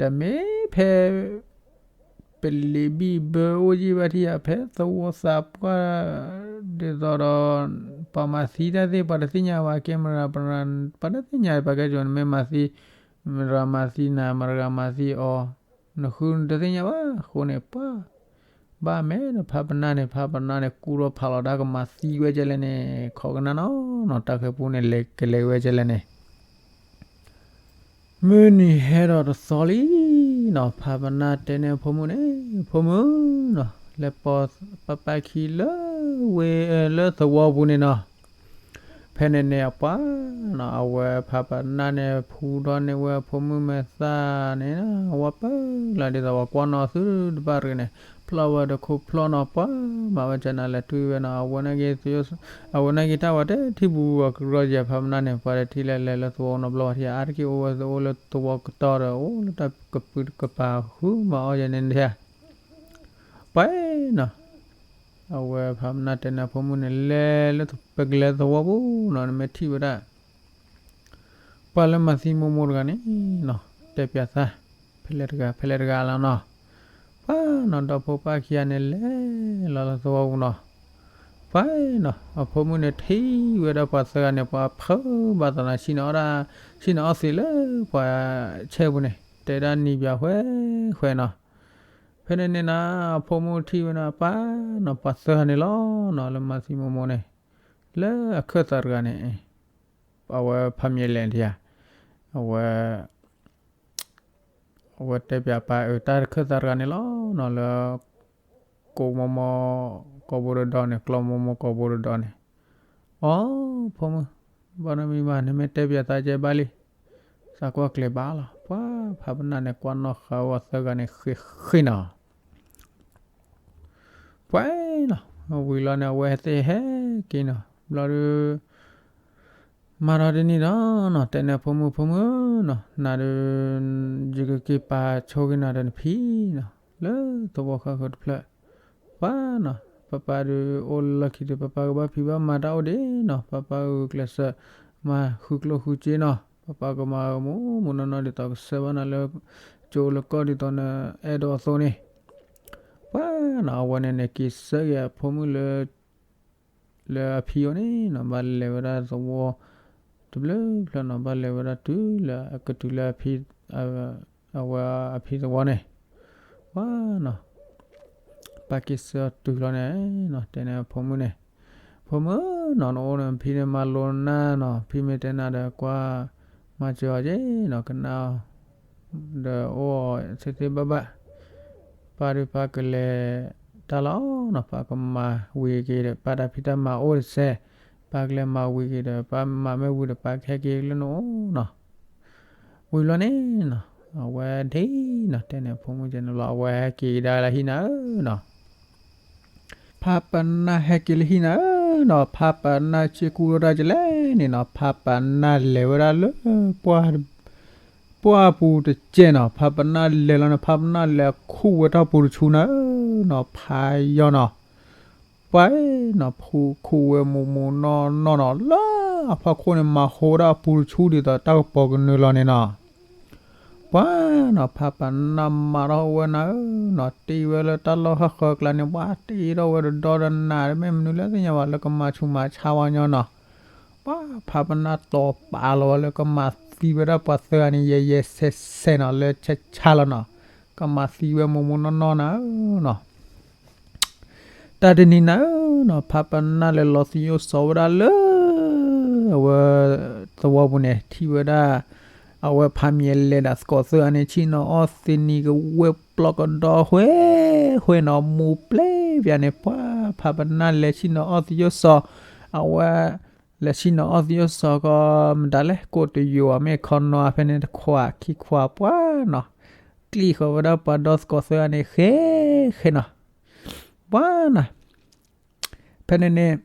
တမ့ၢ်ဖဲ ပလံၤဘံၣ်ဘၢအိၣ်ယံာ်ဘၣ်ထံၣ်ဧါ, ဖဲသဝီသးပှၢ် ဒ်သိးဒီး ပှၤမၤသံတၢ်သ့ၣ် ပှၤတသ့ၣ်ညါဘၣ်, ကဲမရၤ ပှၤတသ့ၣ်ညါ ပှၤကဲကိန့ၣ် မ့ၢ်မၤသံ, မတၤမၤသံနၤ မတၤမၤသံအီၤ, နဃုနတသ့ၣ်ညါဘၣ်အဃိန့ၣ် ပှၤ ဘၣ်မဲာ်ဒီးဖးပနၢ်န့ၣ်, ဖးပနၢ်န့ၣ် ကူၣ်ထီၣ်ဖးလီၤတၢ်ကမၤသံဝဲကဲလဲၣ်န့ၣ်, ခိးကနၣ်နီၤနီၤ, တၢ်ဃဲၤပူန့ၣ် လဲၤကလဲၤဝဲကဲလဲၣ်န့ၣ် မုၢ်နံၤဟဲဒီးတသီလံနီၤ, ဖးပနၢ်တဲန့ၢ်အဖိမုၣ်န့ၣ်, ဖိမုၣ်နီၤ, လဲၤပိာ်ပၢ်ပၢ်ခံလၢဝ့ၢ်လၢသဝီပူၤန့ၣ်နီၤ. ဖဲန့ၣ်န့ၣ်အပှၤနီၤ, အဝဲဖးပနၢ်န့ၣ် ဖူထီၣ်န့ၢ်ဝဲအဖိမုၣ်မဲာ်သၣ်န့ၣ်, ဝဲပၢၢ်လီၤဒ်သိးပှၤကွၢ်နီၣ်သုတဘၣ်တဂ့ၤန့ၣ်, ဖျီၣ်ဝဲတခိၣ်ဖျီၣ်နီၤ, ပှၤမၤဝဲကနၤလဲၤတွံၢ်ဝဲနီၤ, အဝဲ အဝဲနာ်က့ၤတၢ်ဝဲတထံၣ်ဘူးအကရၢယဲၢ်ဖးပနၢ်န့ၣ်, ပှၤတထံၣ်လဲၤလဲၤလၢသဝီနီတဘျီဘၣ်ထံၣ်, အါတက့ၢ်အိၣ်ဝဲအိၣ်လၢသဝီကတီၢ်ဒီး အိၣ်လၢတၢ်ကပုာ်ကပၤဃုမၤအီၣ်ယဲၢ်န့ၣ်ဒၣ်, ပှၤနီၤ, အဝဲဖးပနၢ်တဲန့ၢ်အဖိမုၣ်န့ၣ်, လဲၤလၢပကလဲၤသဝီပူၤနီၤ, နမ့ၢ်ထံၣ်ဝဲဒၣ် ပှၤလၢမၤသံမိၢ်မိၢ်တဂၤန့ၣ်နီၤ, တဲပျးသး, ဖဲလဲၣ်တဂၤ ဖဲလဲၣ်တဂၤလီၤနီၤ. ပှၤနီၤ, ဒီဖိပၢ်ခံဂၤန့ၣ် လဲၤလီၤလၢသဝီပူၤနီၤ. ပှၤနီၤ, အဖိမုၣ်န့ၣ်ထံၣ်ဝဲဒၣ်ပှၤသၢဂၤန့ၣ်, ပှၤဖုးဘၣ်သးနီၤ, ဆ့ၣ်နီၤအီၣ်သံးလၢပှၤဆဲပူၤန့ၣ်, တဲဒၣ်နံၤပၠးဃဲဃဲနီၤ. ဖဲန့ၣ်န့ၣ်နီၤ, အဖိမုၣ်ထံၣ်ဝဲနီၤ, ပှၤနီၤ, ပှၤသၢဂၤန့ၣ်လီၤနီၤ, လၢမၤသံမိၢ်မိၢ်န့ၣ်, လၢအခၢၣ်သးတဂၤန့ၣ် အဝဲဖးမံၤလဲၣ်ဒံးဧါ, အဝဲ အဝဲတဲပျးပၢ်အၢ, တၢ်တခၢၣ်သးတဂၤန့ၣ်လီၤနီၤ, လၢ ကိးမိၢ်မိၢ် ကိးဘိတဒီန့ၣ်, ကျီမိၢ်မိၢ်ကိးဘိတဒီန့ၣ်. အိ ဖိမုၣ်, ဘၣ်နီတမံၤဘၣ်, နမ့ၢ်တဲပျးသးကဲဘၣ်လံ, သးကွၢ်ကျဲၤဘၣ်လီၤ. ပှၤဖးပနၢ်န့ၣ် ကွၢ်နီၣ်ဃာ်ဝဲသၢဂၤန့ၣ် ဃ့ဃ့နီၤ. ပှၤနီၤ, ဝံၤလီၤန့ၣ် အဝဲသ့ၣ်ဟဲက့ၤနီၤ, ဘျီဒုး မၤဒီးတနံၤဒီးနီၤ, တဲန့ၢ်ဖိမုၣ်, ဖိမုၣ်နီၤ, နၤဒုး ယကက့ၤပာ်ဆိက့ၤနၤဒီးနဖံနီၤ, လၢသဝီဃၣ်ဃၢၤတဖျၢၣ်. ပှၤနီၤ, ပၢ်ပၢ်ဒုးအိၣ်လၢလီၢ်ခံဒီး ပၢ်ပၢ်ကဘၣ်ဖံးဘၣ်မၤတၢ်အိၣ်ဒံးနီၤ, ပၢ်ပၢ်ဂုာ်ကျဲးစၢး မၤဃုကျိၣ်ဃုစ့နီၤ, ပၢ်ပၢ်ကမၤမိၢ်မိၢ်နီၢ်နီၢ်ဒ်သိးကစၢၢ်ဘၣ်နၤလၢ ကၠိလၢကီၢ်ဒ်သိးနအဲၣ်ဒိးအသိးန့ၣ်, ပှၤနီၤ အဝဲန့ၣ်န့ၣ် က့ၤဆၢက့ၤအဖိမုၣ်လၢ လၢအဖံအိၣ်န့ၣ်နီၤ ဘၣ်လဲၤဝဲဒၣ်သဝီ တဘျုးဖျၢၣ်နီၤ ဘၣ်လဲၤဝဲဒၣ်တုၤလၢအကတုၤလၢအဖံ အဝဲအဖံသဝီန့ၣ်, ပှၤနီၤ ပၢ်က့ၤဆၢတုၤလီၤန့ၣ်နီၤ တဲန့ၣ်အဖိမုၣ်န့ၣ်, ဖိမုၣ်နီၤ နအိၣ်န့ၣ် ဖံန့ၣ်မၤလိနၤနီၤ ဖံမ့ၢ်တဲနၤဒီး ကွၢ်မၤစၢၤအီၤက့ၤနီၤ ကနၣ်အီၤ ဒီးအိၣ်အီၤသ့သ့ဘၣ်ဘၣ်, ပၢ်ဒုးပၢ်ကလဲၤတၢ်လီၤနီၤ ပၢ်ကမၤဝံၤက့ၤဒီး ပၢ်တၢ်ဖံးတၢ်မၤအိၣ်တစဲး, ပၢ်ကလဲၤမၤဝံၤက့ၤဒီး ပၢ်မၤမ့ၢ်ဝံၤဒီး ပၢ်ကဟဲက့ၤလၢနအိၣ်နီၤ, ဝံၤဘျီန့ၣ်နီၤ အဝဲဒ့နီၤ တဲန့ၣ်ဖိမုၣ်ကဲန့ၣ်ဘျီ အဝဲဟဲက့ၤကဒါလၢဟံၣ်နၤဧၢနီၤ ဖးပနၢ်ဟဲက့ၤလၢဟံၣ်နၤဧၢနီၤ ဖးပနၢ်စ့ၢ်ကူၣ်ဝဲဒၣ်ကလဲၣ်န့ၣ်နီၤ ဖးပနၢ်လဲၤဝဲဒၣ်လၢ ပှၢ် ပှၢ်ပူၤတစဲးနီၤ ဖးပနၢ်လဲၤလီၤန့ၣ် ဖးပနၢ်လဲၤခူၣ်ဝဲတၢ်ပူၤတဆူနၤဧၢနီၤ ဖးယီၤနီၤ ပှၢ်နီၤ ဖူခူၣ်ဝဲမူးမူးနီၢ်နီၢ်နီၤ လၢအဖီခိၣ်န့ၣ် မၤဟိဝဲဒၣ်အပူၤတဆူဒ်သိးတၢ်ကပီၤကနုာ်လီၤန့ၣ်နီၤ ပှၤနီၤ ဖးပနၢ်မၤထီၣ်ဝဲနၤဧၢနီၤ တ့ဝဲလၢတၢ်လီၢ်ဃၣ်ဃၢၤကျါန့ၣ် ပှၤတ့ထီၣ်ဝဲတဒီတနၤ မ့ၢ်မနုၤလၢသ့ၣ်ညါဘၣ် လၢကမၤဆူးမၤဆါဝဲညီနီၤ ပှၤဖးပနၢ်တီၤပာ်လီၤဝဲလၢကမၤသံဝဲဒၣ်ပှၤသၢဂၤန့ၣ် ယဲယဲဆဲးဆဲးနီၤ လၢဆါဆါလီၤနီၤ ကမၤသံဝဲမူးမူးနီၢ်နီၢ်နၤဧၢနီၤ တၢ်တနံၤနၤဧၢနီၤ ဖးပနၢ်လဲၤလီၤသယိၣ်စီၤဝဲဒၣ်လၢ အဝဲ သဝီပူၤန့ၣ် ထံၣ်ဝဲဒၣ် အဝဲဖးမံၤလဲၤဒီးသကိးသၢဂၤန့ၣ် ဆ့ၣ်နီၤအီၣ်သံနံၤကဝဲၢ်ပျီကဒီဃဲ ဃဲနီၤ မူးပျဲပျါန့ၣ် ပှၤဖးပနၢ်လဲၤဆ့ၣ်နီၤအီၣ်သယိၣ်စီၤ အဝဲ လဲၤဆ့ၣ်နီၤအီၣ်သယိၣ်စီၤကီး မတၤလဲၣ် ကိးတယိၤ မ့ၢ်ခီနီၤ ဖဲန့ၣ်တခွးခံခွး ပှၤနီၤ ကျံၣ်ဃီၤဝဲဒၣ်ပှၤဒီသကိးသၢဂၤန့ၣ် ဃဲဃဲနီၤ ပှၤနီၤ ဖဲန့ၣ်န့ၣ်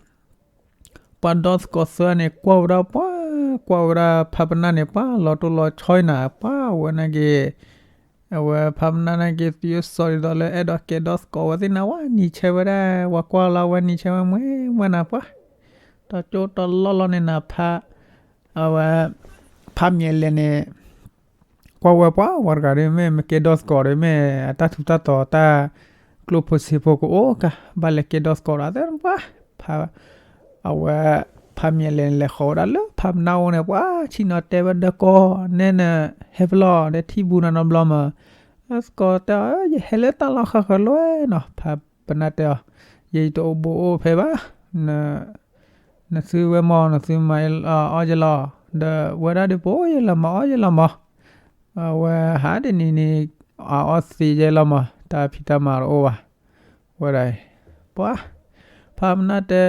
ပှၤဒီသကိးသၢဂၤန့ၣ် ကွၢ်ဝဲဒၣ်ပှၤ ကွၢ်ဝဲဒၣ်ဖးပနၢ်န့ၣ် ပှၤလီၤတိၢ်လီၤဆီအံၤနၤ ပှၤဝဲနာ်က့ၤ အဝဲဖးပနၢ်နာ်က့ၤ သယိၣ်စီၤဒ်သိးလၢအဲၣ်ဒိးကဲဒီသကိးဝဲသ့ၣ်နၤ ဝဲနံၤဆဲးဝဲဒၣ် ဝဲကွၢ်လီၤဝဲနံၤဆဲးဝဲမွဲမွဲနၤ ပှၤ တကၠိတလီၢ်လီၢ်န့ၣ်နၤ ဖး အဝဲ ဖးမံၤလဲၤန့ၣ် ကွၢ်ဝဲပှၤ ပှၤတဂၤဒီး မ့ၢ်မ့ၢ်ကဲဒီသကိးဒီး မ့ၢ်အတၢ်ထူးတၢ်တီၤ တၢ်ကျိၣ်ဖိစ့ဖိကအိၣ်ကါ ဘၣ်လဲၤကဲဒီသကိးဒီး သ့ၣ်ပှၤ ဖး အဝဲ ဖးမံၤလဲၤန့ၣ် လဲၤဃီၤဝဲဒၣ်လၢဖးပနၢ်အိၣ်န့ၣ် ပှၤဆ့ၣ်နီၤတဲဝဲဒီး ကိးနဲနဟဲဖဲလဲၣ် ဒီးထံၣ်ဘူးနၤနီတဘျီမး သကိးတဲအီၤ ယဟဲလၢတၢ်လီၢ်ဃၣ်ဃၢၤလီၤနီၤ ဖးပနၢ်တဲအီၤ ယဲယတအိၣ်ဘူးအိၣ်ဖဲဘၣ် နသုဝဲမီၤ နသုမၤအီၣ်ယဲလီၤ ဒီးဝဲဒၣ်ဒုး ပအိၣ်ယဲလီၤမၤအီၣ်ယဲလီၤမး အဝဲဟးဒ်နံၤန့ၣ် အအီၣ်သံယဲလီၤမး တၢ်ဖံးတၢ်မၤတအိၣ်ဘၣ် ဝဲဒၣ် ပှၤ ဖးပနၢ်တဲ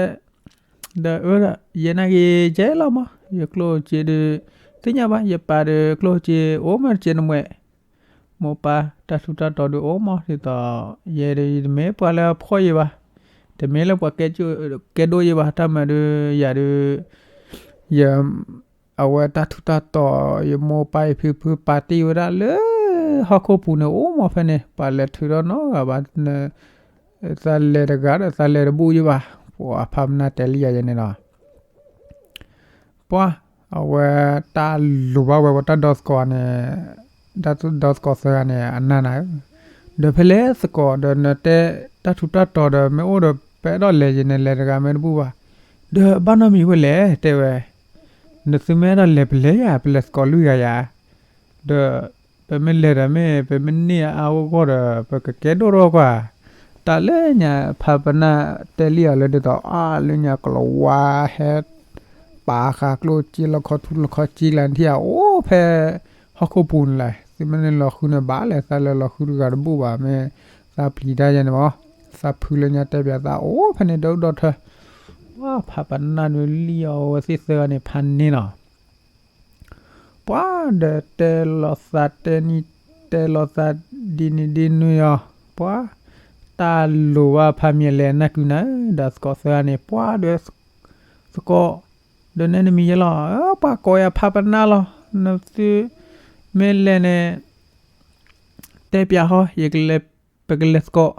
ဒီးအၢ ယဲနာ်က့ၤယဲလီၤမး ယကျိၣ်စ့ဒုး သ့ၣ်ညါဘၣ် ယပာ်ဒီးကျိၣ်စ့အိၣ်မးတစဲးတမှဲး မိၢ်ပၢ်တၢ်ထူးတၢ်တီၤဒုးအိၣ်မး ဒ်သိး ယဲဒုးယတမ့ၢ်ပှၤလၢအဖှီၣ်ယံၤဘၣ် တမ့ၢ်လၢပှၤကဲဒိၣ်ယံၤဘၣ် တၢ်မၤဒုးယၤဒုး ယ အဝဲတၢ်ထူးတၢ်တီၤ ယမိၢ်ပၢ်ယဖံဖုပာ်တ့ၢ်ဝဲဒၣ်လၢ ဟီၣ်ခိၣ်ပူၤန့ၣ် အိၣ်မးဖဲန့ၣ် ပှၤလဲၤထုးထီၣ်နီတဂၤဘၣ် သးလဲၤတဂၤဒီးသးလဲၤတဘူၣ်ယံၤဘၣ် ပှၤဖးပနၢ်တဲလံယၤယဲန့ၣ်လီၤ ပှၤ အဝဲတၢ်လိၤဘၣ်ဝဲ ပှၤတၢ်ဒီသကိးန့ၣ် တၢ်ဒီသကိးသၢဂၤန့ၣ် အနၢ်နၤဧၢ, ဒီးဖဲလဲၣ်သကိးဒီး နတဲတၢ်ထူးတၢ်တီၤဒီး မ့ၢ်အိၣ်ဒီး ပအဲၣ်ဒိးလဲၤယဲန့ၣ် လဲၤတဂၤမ့ၢ်တဘူၣ်ဘၣ်, ဒီးဘၣ်နီတမံၤဝဲလဲၣ် တဲဝဲ, နသုမ့ၢ်အဲၣ်ဒိးလဲၤပလဲၤယၤ ပလဲၤသကိးလွံၢ်ဂၤယၤ ဒီး ပမ့ၢ်လဲၤဒီးမ့ၢ် ပမ့ၢ်န့ၢ်အါအါဂီၢ်ဂီၢ်ဒီး ပကကဲဒိၣ်ထီၣ်ကွၢ်, တၢ်လၢညါဖးပနၢ်တဲလံအီၤလၢဒ်သိး အါလၢညါကလီၤဝါဟဲ ပာ်ဃာ်ကျိၣ်စ့လီခီထူလီခီစ့ကျါန့ၣ်ထံၣ်ဧါ အိၣ်ဖဲ ဟီၣ်ခိၣ်ပူၤန့ၣ်လဲၣ်, သုမ့ၢ်န့ၢ်လီၤဃုန့ၣ်ဘၣ်လဲၣ်, သးလဲၤလီၤဃုတဂၤတဘူၣ်ဘၣ် မ့ၢ်သးပျံၤတၢ်ယဲန့ၣ်မး, သးဖုလၢညါတဲပၠးသးအိၣ်ဖဲန့ၣ်ဒီဒိၣ်ထၢ, ပှၤဖးပနၢ်ဒုးလံအီၤဝဲသ့ၣ်သၢဂၤန့ၣ်ဖးန့ၢ်လီၤ ပှၤဒီးတဲလီၤသးတဲနံၤ တဲလီၤသးဒ်နံၤဒ်နုၤအီၤ, ပှၤတၢ်လိၤဘၣ်ဖးမံၤလဲၤနၢ်ကုနၤဧၢ, ဒီးသကိးသၢဂၤန့ၣ် ပှၤဒီး သကိး ဒီးနဲနမံၤယဲလီၤ, ပှၤကိးယၤဖးပနၢ်လီၤ, နသုမ့ၢ်လဲၤန့ၣ် တဲပၠးဟီ ယကလဲၤ ပကလဲၤသကိး,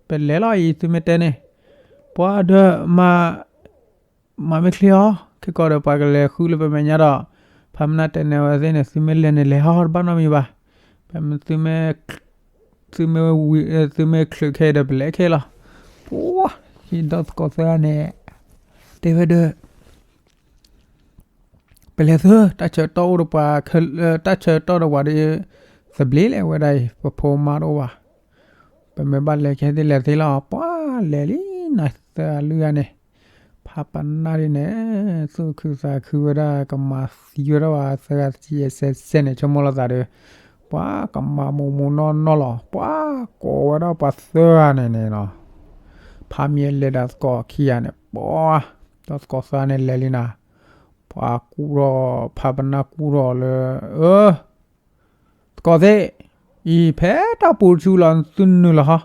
ပလဲၤလီၤအံၤ သုမ့ၢ်တဲန့ၣ်, ပှၤဒီးမၤ မၤမ့ၢ်ချ့ဟီ, ခဲကီးဒီးပှၤကလဲၤဃုလၢပမဲာ်ညါဒီး, ဖးပနၢ်တဲန့ၢ်ဝဲသ့ၣ်န့ၣ် သုမ့ၢ်လဲၤန့ၣ် လဲၤဟီတဘၣ်နီတမံၤဘၣ်, ပမ့ၢ် သုမ့ၢ်ဝံၤ သုမ့ၢ်ချုးခဲဒီး ပလဲၤခဲလီၤ. ပှၤ ဟံးဒီသကိးသၢဂၤန့ၣ် တဲဝဲဒီး ပလဲၤသု တၢ်ဆၢကတီၢ်အိၣ်ဒီးပှၤ တၢ်ဆၢကတီၢ်ဒီးပှၤဒီး သဘျ့လဲၣ်ဝဲဒၣ်အံၤ ပဖိမါတအိၣ်ဘၣ်. ပမ့ၢ်ဘၣ်လဲၤခဲသ့ၣ်လဲၤသ့လီၤ. ပှၤလဲၤလံနၤ သၢဂၤလွံၢ်ဂၤန့ၣ် ဖးပနၢ်ဒ်န့ၣ် သူၣ်ခုသးခုဝဲဒၣ် ကမၤသံဝဲဒၣ်ပှၤသၢဂၤတကံၢ်စဲးစဲးန့ၣ် ဆိကမိၣ်လီၤသးဒီး ပှၤကမၤမူးမူးနီၢ်နီၢ်လီၤ. ပှၤကိးဝဲဒၣ်ပှၤသၢဂၤန့ၣ်န့ၣ်လီၤ. ဖးမံၤလဲၤဒီးသကိးခံဂၤန့ၣ် ပှၤ ဒီသကိးသၢဂၤန့ၣ်လဲၤလံနၤ ပှၤကူၣ်ထီၣ် ဖးပနၢ်ကူၣ်ထီၣ်လၢ အၢ သကိးသ့ၣ် အံၤဖဲတၢ်ပူၤတဆူလီၤ သုနုာ်လီၤဟီ,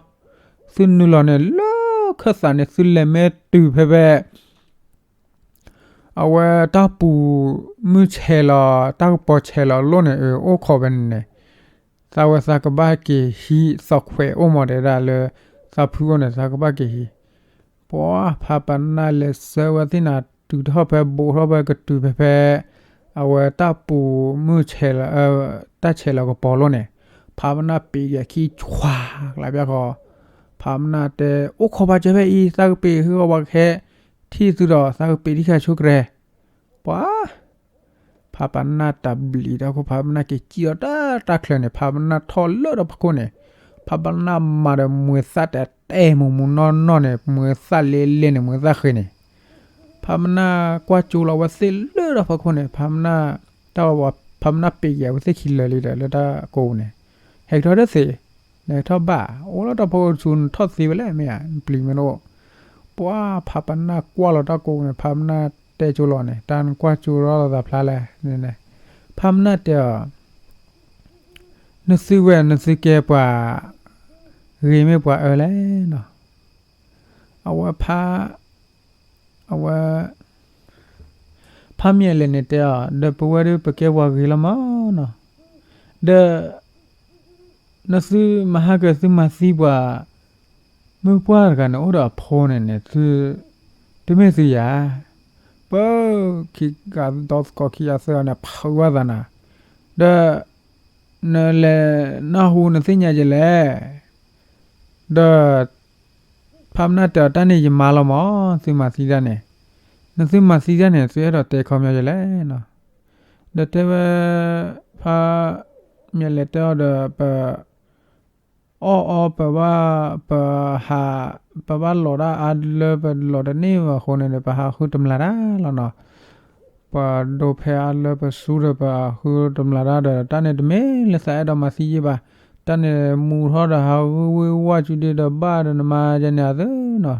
သုနုာ်လီၤန့ၣ် လၢခၢၣ်သးန့ၣ် သုလဲၤမ့ၢ်တုၤဖဲဖဲ အဝဲတၢ်ပူၤမုၢ်ဆဲးလီၤ တၢ်ကပီၤဆဲးလီၤအလိၣ်န့ၣ် အိၣ်ခိးဖဲန့ၣ်န့ၣ် သးဝဲသးကဘၣ်က့ၤဟံးသီခွဲးအိၣ်မး တဲဒၣ်လၢ သးဖုအိၣ်န့ၣ် သးကဘၣ်က့ၤဟံး ပှၤဖးပနၢ်လဲၤဆှၢဝဲသ့ၣ်နၤ တုၤထီၣ်ဖဲဘိးထီၣ်ဖဲကတုၤဖဲဖဲ အဝဲတၢ်ပူၤမုၢ်ဆဲးလီၤ တၢ်ဆဲးလီၤကပီၤလိၣ်န့ၣ် ဖးပနၢ်ပ့ၤက့ၤခံဆွါ ကလးဘၣ်ဃီ ဖးပနၢ်တဲ အိၣ်ခိးပှၤစၢၤဖဲအံၤ သးကပ့ၤဟ့ၣ်ဂီၤပှၤကဟဲ ထံၣ်သုဒီး သးကပ့ၤတံၢ်ဃာ်ဆိကရဲ ပှၤ ဖးပနၢ်တၢ်ဘျံးတၢ်ခိၣ် ဖးပနၢ်က့ၤစံၣ်အီၤတၢ်တၢ်ချၢန့ၣ် ဖးပနၢ်ထီၣ်လၢတၢ်ဖီခိၣ်န့ၣ် ဖးပနၢ်မၤဒီးမှဲၤသၣ်တဲတဲမူးမူးနီၢ်နီၢ်န့ၣ် မှဲၤသၣ်လဲလဲန့ၣ် မှဲၤသၣ်ဃ့န့ၣ် ဖးပနၢ်ကွၢ်ကၠိလီၤဝဲသ့ၣ်လၢတၢ်ဖီခိၣ်န့ၣ် ဖးပနၢ် တၢ်ဝဲ ဖးပနၢ်ပ့ၤက့ၤအဝဲသ့ၣ်ခံလၢာ်လံဒီး လၢတၢ်ကိးပူၤန့ၣ် ဟဲကထီၣ်တသ့ နဟဲထီၣ်ဘၣ် အိၣ်လၢတၢ်ဖီခိၣ်ဆူ နထီၣ်သ့ဝဲလဲၣ် မ့ၢ်ဧါ နပျံၤမ့ၢ်တအိၣ် ပှၤဖးပနၢ်ကွၢ်လီၤတၢ်ကိးပူၤန့ၣ် ဖးပနၢ်တဲကၠိလီၤန့ၣ် တၢ်နကွၢ်ကၠိလီၤသးဖျါလဲၣ်န့ၣ် ဖးပနၢ်တဲအီၤ နသုဝဲ နသုကဲပှၤ ဂ့ၤမ့ၢ်ပှၤအၢလဲၣ်နီၤ အဝဲဖး အဝဲ ဖးမံၤအလဲၣ်န့ၣ်တဲအီၤ ဒီးပဝဲဒၣ်ပကဲပှၤဂ့ၤလီၤမးနီၤ ဒီး နသုမၤဟါကၢသုမၤသံပှၤ မုၢ်ပှၢ်တဂၤန့ၣ် အိၣ်ဒီးအဖိန့ၣ်န့ၣ် သု တမ့ၢ်သုယၤ ပ ခံဂၤဒီသကိးခံဂၤသၢဂၤန့ၣ် ဖုးဝဲသးနၤ ဒီး နလဲၤနၢ်ဟူနသ့ၣ်ညါယလဲၣ် ဒီး ဖးပနၢ်တဲအီၤ တၢ်န့ၣ်ယမၤလီၤမး သုမၤသံတၢ်န့ၣ် နသုမၤသံတၢ်န့ၣ် သုအဲၣ်ဒိးတဲခီပညီယလဲၣ်နီၤ ဒီးတဲဝဲ ဖး မ့ၢ်လဲၤတဲအီၤဒီး ပ အီၣ်အီပဘၣ် ပဟး ပဘၣ်လီၤတၢ်အါလၢပလီၤတန့ၢ်ဘၣ်အဃိန့ၣ်ဒီး ပဟးဃုတမျးတၢ်လီၤနီၤ ပှၤဒိဖဲအါလၢပစူဒီး ပဟးဃုတမျးတၢ်ဒီး တၢ်န့ၣ်တမ့ၢ်လၢသးအဲၣ်ဒိးမၤသံယံၢ်ဘၣ် တၢ်န့ၣ်မူထီၣ်ဒီး ဟးဂူာ်ဝ့ၢ်ဝါစုဒ့ဒီး ဘၣ်ဒီးနမၤယဲန့ၣ်အသၢနီၤ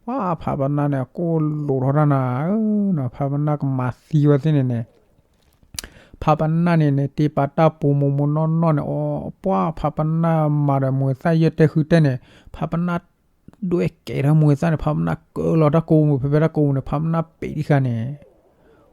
ပှၤဖးပနၢ်န့ၣ် ကိၣ်လိာ်ထီၣ်တၢ်နၤဧၢနီၤ ဖးပနၢ်ကမၤသံဝဲသ့ၣ်န့ၣ်န့ၣ် ဖးပနၢ်န့ၣ်န့ၣ် တ့ပာ်တၢ်ပူၤမိၢ်မိၢ်နီၢ်နီၢ်န့ၣ် အီ ပှၤဖးပနၢ်မၤဒီးမှဲၤသၣ်ယဲၢ်တဲဃုတဲန့ၣ် ဖးပနၢ် ဒွဲၣ်ကဲထီၣ်မှဲၤသၣ်န့ၣ် ဖးပနၢ်ကၢလီၤတၢ်ကိးပူၤ ဖဲဖဲတၢ်ကိးပူၤန့ၣ် ဖးပနၢ်ပ့ၤတံၢ်ဃာ်န့ၣ်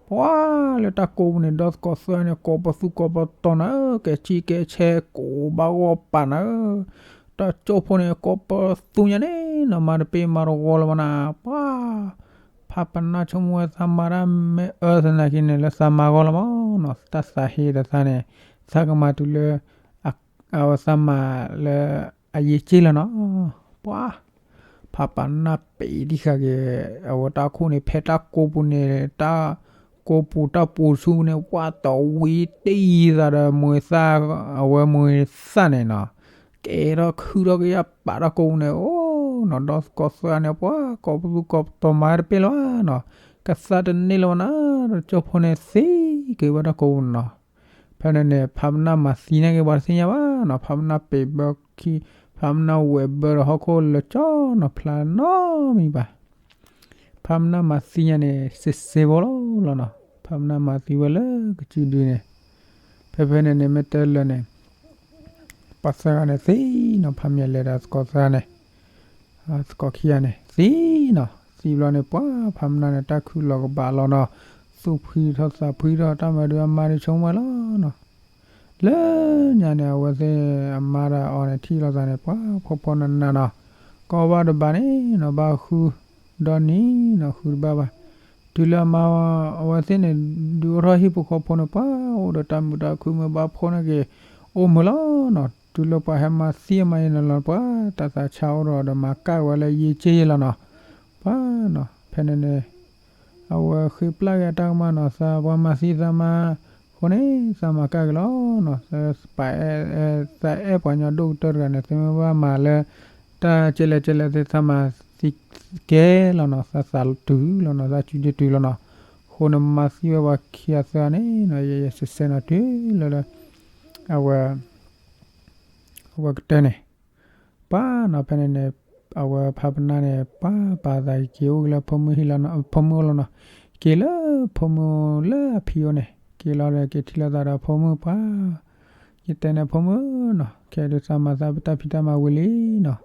ပှၤလၢတၢ်ကိးပူၤန့ၣ် ဒီသကိးသၢန့ၣ် ကိးပသူကိးပတီၤနၤဧၢ ကဲဆံၣ်ကဲဆဲ ကိးဘၣ်ဂီၢ်ပာ်နၤဧၢ တၢ်ကၠိဖိန့ၣ် ကိးပသူညါန့ၣ်နီၤ မၤတပ့ၤမၤတဂီၤလၢၤဘၣ်နၤ ပှၤ ဖးပနၢ်ဆိကမိၣ်ဝဲသးမၤတၢ်မ့ၢ်အၢသနာ်က့န့ၣ် လၢသးမၤဂီၢ်လီၤမးနီၤ တၢ်သးဟ့ဒီးသးန့ၣ် သးကမၤတုၤလၢ အဝဲသးမၤလၢ အယံာ်က့ၢ်လီၤနီၤ ပှၤ ဖးပနၢ်ပ့ၤတံၢ်ဃာ်က့ၤ အဝဲတၢ်ခိၣ်န့ၣ် ဖဲတၢ်ကိးပူၤန့ၣ် တၢ်ကိးပူၤတၢ်ပူၤဆူန့ၣ် ပှၤတဝံတံၢ်သးဒီးမှဲၤသၣ် အဝဲမှဲၤသၣ်န့ၣ်နီၤ ကဲထီၣ်ခုထီၣ်ကယၢ်ပာ်တၢ်ကိးပူၤန့ၣ် အိၣ်နီၤ ဒီသကိးသၢန့ၣ် ပှၤကိးပသူကိးပတီၤမၤတပ့ၤလၢၤဘၣ်နီၤ ကသးတန့ၢ်လၢၤဘၣ်နၤ တၢ်ကၠိဖိန့ၣ်သံက့ၤဝဲတၢ်ကိးပူၤနီၤ ဖဲန့ၣ်န့ၣ် ဖးပနၢ်မၤသံန့ၢ်က့ၤပှၤတသ့ၣ်ညါဘၣ်နီၤ ဖးပနၢ်ပ့ၤဘၢခံ ဖးပနၢ်ဝဲၢ်ဘၢဒီးဟီၣ်ခိၣ်လၢာ်ကၠီနီၤဖျါနီတမံၤဘၣ် ဖးပနၢ်မၤသံညါန့ၣ် စ့စ့ဖိလီၤလီၤနီၤ ဖးပနၢ်မၤသံဝဲလၢကစုဒုန့ၣ် ဖဲဖဲန့ၣ်န့ၣ် မ့ၢ်တဲလၢာ်န့ၣ် ပှၤသၢဂၤန့ၣ်သံနီၤ ဖးမံၤလဲၤဒီးသကိးသၢဂၤန့ၣ် သကိးခံဂၤန့ၣ် သံနီၤ သံဘျီန့ၣ် ပှၤဖးပနၢ်န့ၣ် တၢ်ခုၣ်လီၤကဘၣ်လီၤနီၤ သူၣ်ဖှံထီၣ်သးဖှံထီၣ် တၢ်မၤဒုးအမါဒုးဆိကမိၣ်ဝဲလီၤနီၤ လၢညါန့ၣ် အဝဲသ့ၣ်အမါဒီးအီၤန့ၣ် ထံၣ်လိာ်သးန့ၣ် ပှၤဖီဖီနးနးနီၤ ကီဘၣ်တဘၣ်န့ၣ်နီၤ ဘၣ်ဃုဒီနံၤနီၤ ဃုတဘၣ်ဘၣ် တုၤလၢအမါ အဝဲသ့ၣ်န့ၣ် ဒုးအိၣ်ထီၣ်ဟံၣ်ဖိဃီဖိန့ၣ် ပှၤအိၣ်ဒီးတၢ်မုာ်တၢ်ခုၣ်မ့ၢ်ဘၣ်ဖှီၣ်န့ၢ်က့ၤ အိၣ်မုာ်လီၤနီၤ, တုၤလၢပှၤဟဲမၤသံအမါယဲန့ၣ်လီၤ, ပှၤတၢ်သးဆါအိၣ်ဒီး ဒီးမၤကၣ်ဝဲလၢယ့ၢ်က့ယဲလီၤနီၤ, ပှၤနီၤ, ဖဲန့ၣ်န့ၣ် အဝဲဃ့ပျၢ်က့ၤအတၢ်ကမၣ်နီၤ, သးပှၤမၤသံသးမါ, အဃိန့ၣ် သးမၤကၣ်က့ၤလီၤနီၤ, သးပာ်အဲၣ် သးအဲၣ်ပှၤကညီဒိၣ်ကတၢၢ်တဂၤန့ၣ် သ့မ့ၢ်ဘၣ်မၤလၢ တၢ်ကဲလဲၣ်ကဲလဲၣ်သ့ၣ် သးမၤသံကဲလီၤနီၤ, သးသးတုၤလီၤနီၤ, သးစုဒုတုၤလီၤနီၤ, အဃိန့ၣ်မၤသံဝဲပှၤခံဂၤသၢဂၤန့ၣ်နီၤ, ယဲယဲစဲးစဲးနီၤ တုၤလၢ အဝဲ အဝဲကတၢၢ်န့ၣ် ပှၤနီၤ, ဖဲန့ၣ်န့ၣ် အဝဲဖးပနၢ်န့ၣ် ပှၤပာ်သးက့ၤအိၣ်က့ၤလၢဖိမုၣ်ဟံၣ်လီၤနီၤ, ဖိမုၣ်အိၣ်လီၤနီၤ, က့ၤလၢဖိမုၣ်လၢအဖံအိၣ်န့ၣ် က့ၤလီၤဒီးက့ၤထံၣ်လိာ်သးဒီးဖိမုၣ်ပှၤ, ယတဲန့ၣ်ဖိမုၣ်နီၤ, ခဲဒုးသးမၤသးပတၢ်ဖံးတၢ်မၤဝံၤလံနီၤ,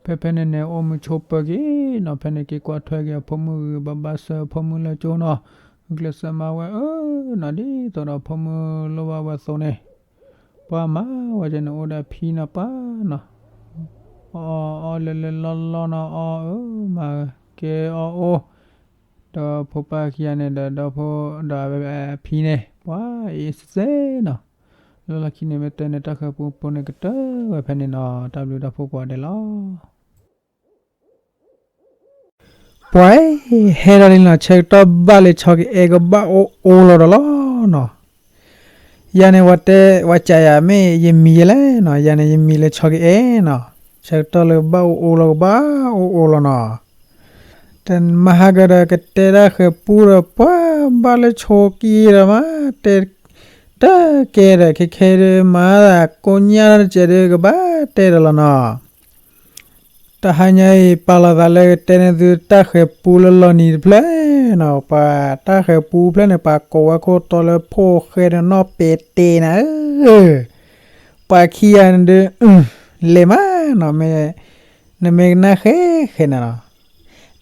ဖဲဖဲန့ၣ်န့ၣ် အိၣ်မုာ်ဆိးပၢၤက့ၤနီၤ, ဖဲန့ၣ်က့ၤကွၢ်ထွဲက့ၤအဖိမုၣ်ဂ့ၤ ဘၣ်ဘၣ်ဆၢဖိမုၣ်လၢကၠိနီၤ, ကျဲးစၢးမၤဝဲအၢနီၤ, ဒ်သိးဒီးဖိမုၣ်လိၣ်ဘၣ်ဝဲအသိးန့ၣ် ပှၤမၤဝဲကဲန့ၣ် အိၣ်ဒီးအဖံနီၤပှၤနီၤ, အီၣ်အီၣ်လဲၤလဲၤလီၢ်လီၢ်နီၤ, အီၣ်အၢမၤကဲအီၣ်အိၣ်, ဒီးဖိပၢ်ခံဂၤန့ၣ် ဒီးဒီဖိဒီးအဖံန့ၣ် ပှၤအ့စဲးနီၤ, လၢလီၢ်ခံန့ၣ် မ့ၢ်တဲန့ၣ် တၢ်ဃဲၤပူဖိန့ၣ်ကတၢၢ်ဝဲဖဲန့ၣ်နီၤ, တၢ်ဘျုးတၢ်ဖှိၣ်ကိးဂၤဒဲးလီၤ. ပှၤဟဲဒီးလံနီၤ, ဆၢကတီၢ်ဘၣ်လၢဆီကအဲၣ်ကဘၣ်အိၣ်အိၣ်လီၤဒီးလီၤနီၤ, ယၤန့ၣ် ဝဲတဲ ဝဲကးယၤမ့ၢ်ယမံၤယဲလဲၣ်နီၤ, ယၤန့ၣ် ယမံၤလၢဆီကအဲၣ်နီၤ, ဆၢကတီၢ်လၢကဘၣ်အိၣ်အိၣ်လီၤ ကဘၣ်အိၣ်အိၣ်လီၤနီၤ, တမဟါကဒီး ကတဲတၢ်ဃဲၤပူဒီး ပှၤဘၣ်လၢဆိကံဒီးမး တဲ တၢ်ကဲဒီး ခဲခဲဒီးမၤသးကိညၢ်တစဲးဒီး ကဘၣ်တဲဒီးလီၤနီၤ. တဟါညါအံၤ ပာ်လီၤသးလၢကတဲန့ၢ်သုတၢ်ဃဲၤပူလၢလီၤနံၤတဖျၢၣ်နီၤ, ပှၤတၢ်ဃဲၤပူဖျၢၣ်န့ၣ် ပှၤကိးဝဲခိၣ်တီလၢဖိၣ်ဃဲဒီးနီၢ်ပဲာ်တဲာ်နၤဧၢ, ပှၤခံဂၤန့ၣ်ဒီး လဲၤမးနီၤ, မ့ၢ် နမ့ၢ်ကနၣ်ဃဲဃဲန့ၣ်နီၤ,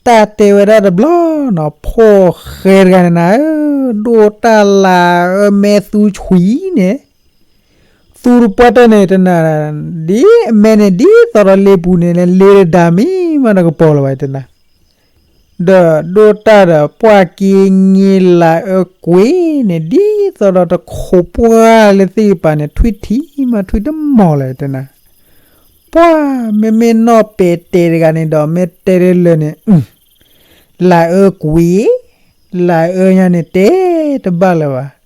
တၢ်တဲဝဲဒၣ်တဘျီနီၤ, ဖိၣ်ဃဲတဂၤန့ၣ်နၤဧၢ, ဒိၣ်တၢ်လၤအၢ မဲာ်သူဆွံန့ၣ် သူတပှၢ်တၢၢ်န့ၣ်တနၤ, ဒ်အမဲာ်န့ၣ် ဒ်သိးဒီးလ့ပူၤန့ၣ် လ့တဒါမံၤမးဒီးကပီၤလၢၤဘၣ်တနၤ, ဒီးဒိၣ်တၢ်ဒီးပှၢ်က့ၤင့ၤလၤအၢကွံာ်န့ၣ် ဒ်သိးဒီးတခိးပှၢ်လၢသ့ၣ်ကပၤန့ၣ် ထွံၣ်ထံမးထွံၣ်တမီၢ်လၢၤတနၤ, ပှၢ် မ့မ့ၢ်နီၢ်ပဲာ်တဲာ်တဂၤန့ၣ်ဒီး မ့ၢ်တဲတလၢာ်န့ၣ် လၤအၢကွံာ်, လၤအၢညါန့ၣ်တဲတဘၣ်လၢၤဘၣ်.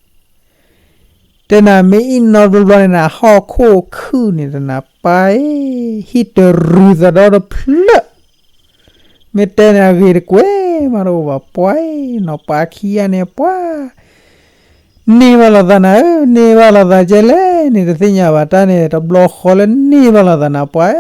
တဲနၤမ့ၢ်အံၤနီတဘျီဘျီန့ၣ်နၤ ဟီၣ်ခိၣ်ခုၣ်န့ၣ်တနၤပၢ်, ဟံၣ်တရူၤသးဒီတဖျၢၣ်, မ့ၢ်တဲန့ၣ်အဂ့ၤတကွဲးမးတအိၣ်ဘၣ်ပှၤနီၤ, ပှၤခံဂၤန့ၣ်ပှၤ န့ၢ်ဘၣ်လိာ်သးနၤဧၢ, န့ၢ်ဘၣ်လိာ်သးကဲလဲၣ်န့ၣ် တသ့ၣ်ညါဘၣ်တၢ်န့ၣ် တဘျီဃီလၢန့ၢ်ဘၣ်လိာ်သးနၤပှၤ,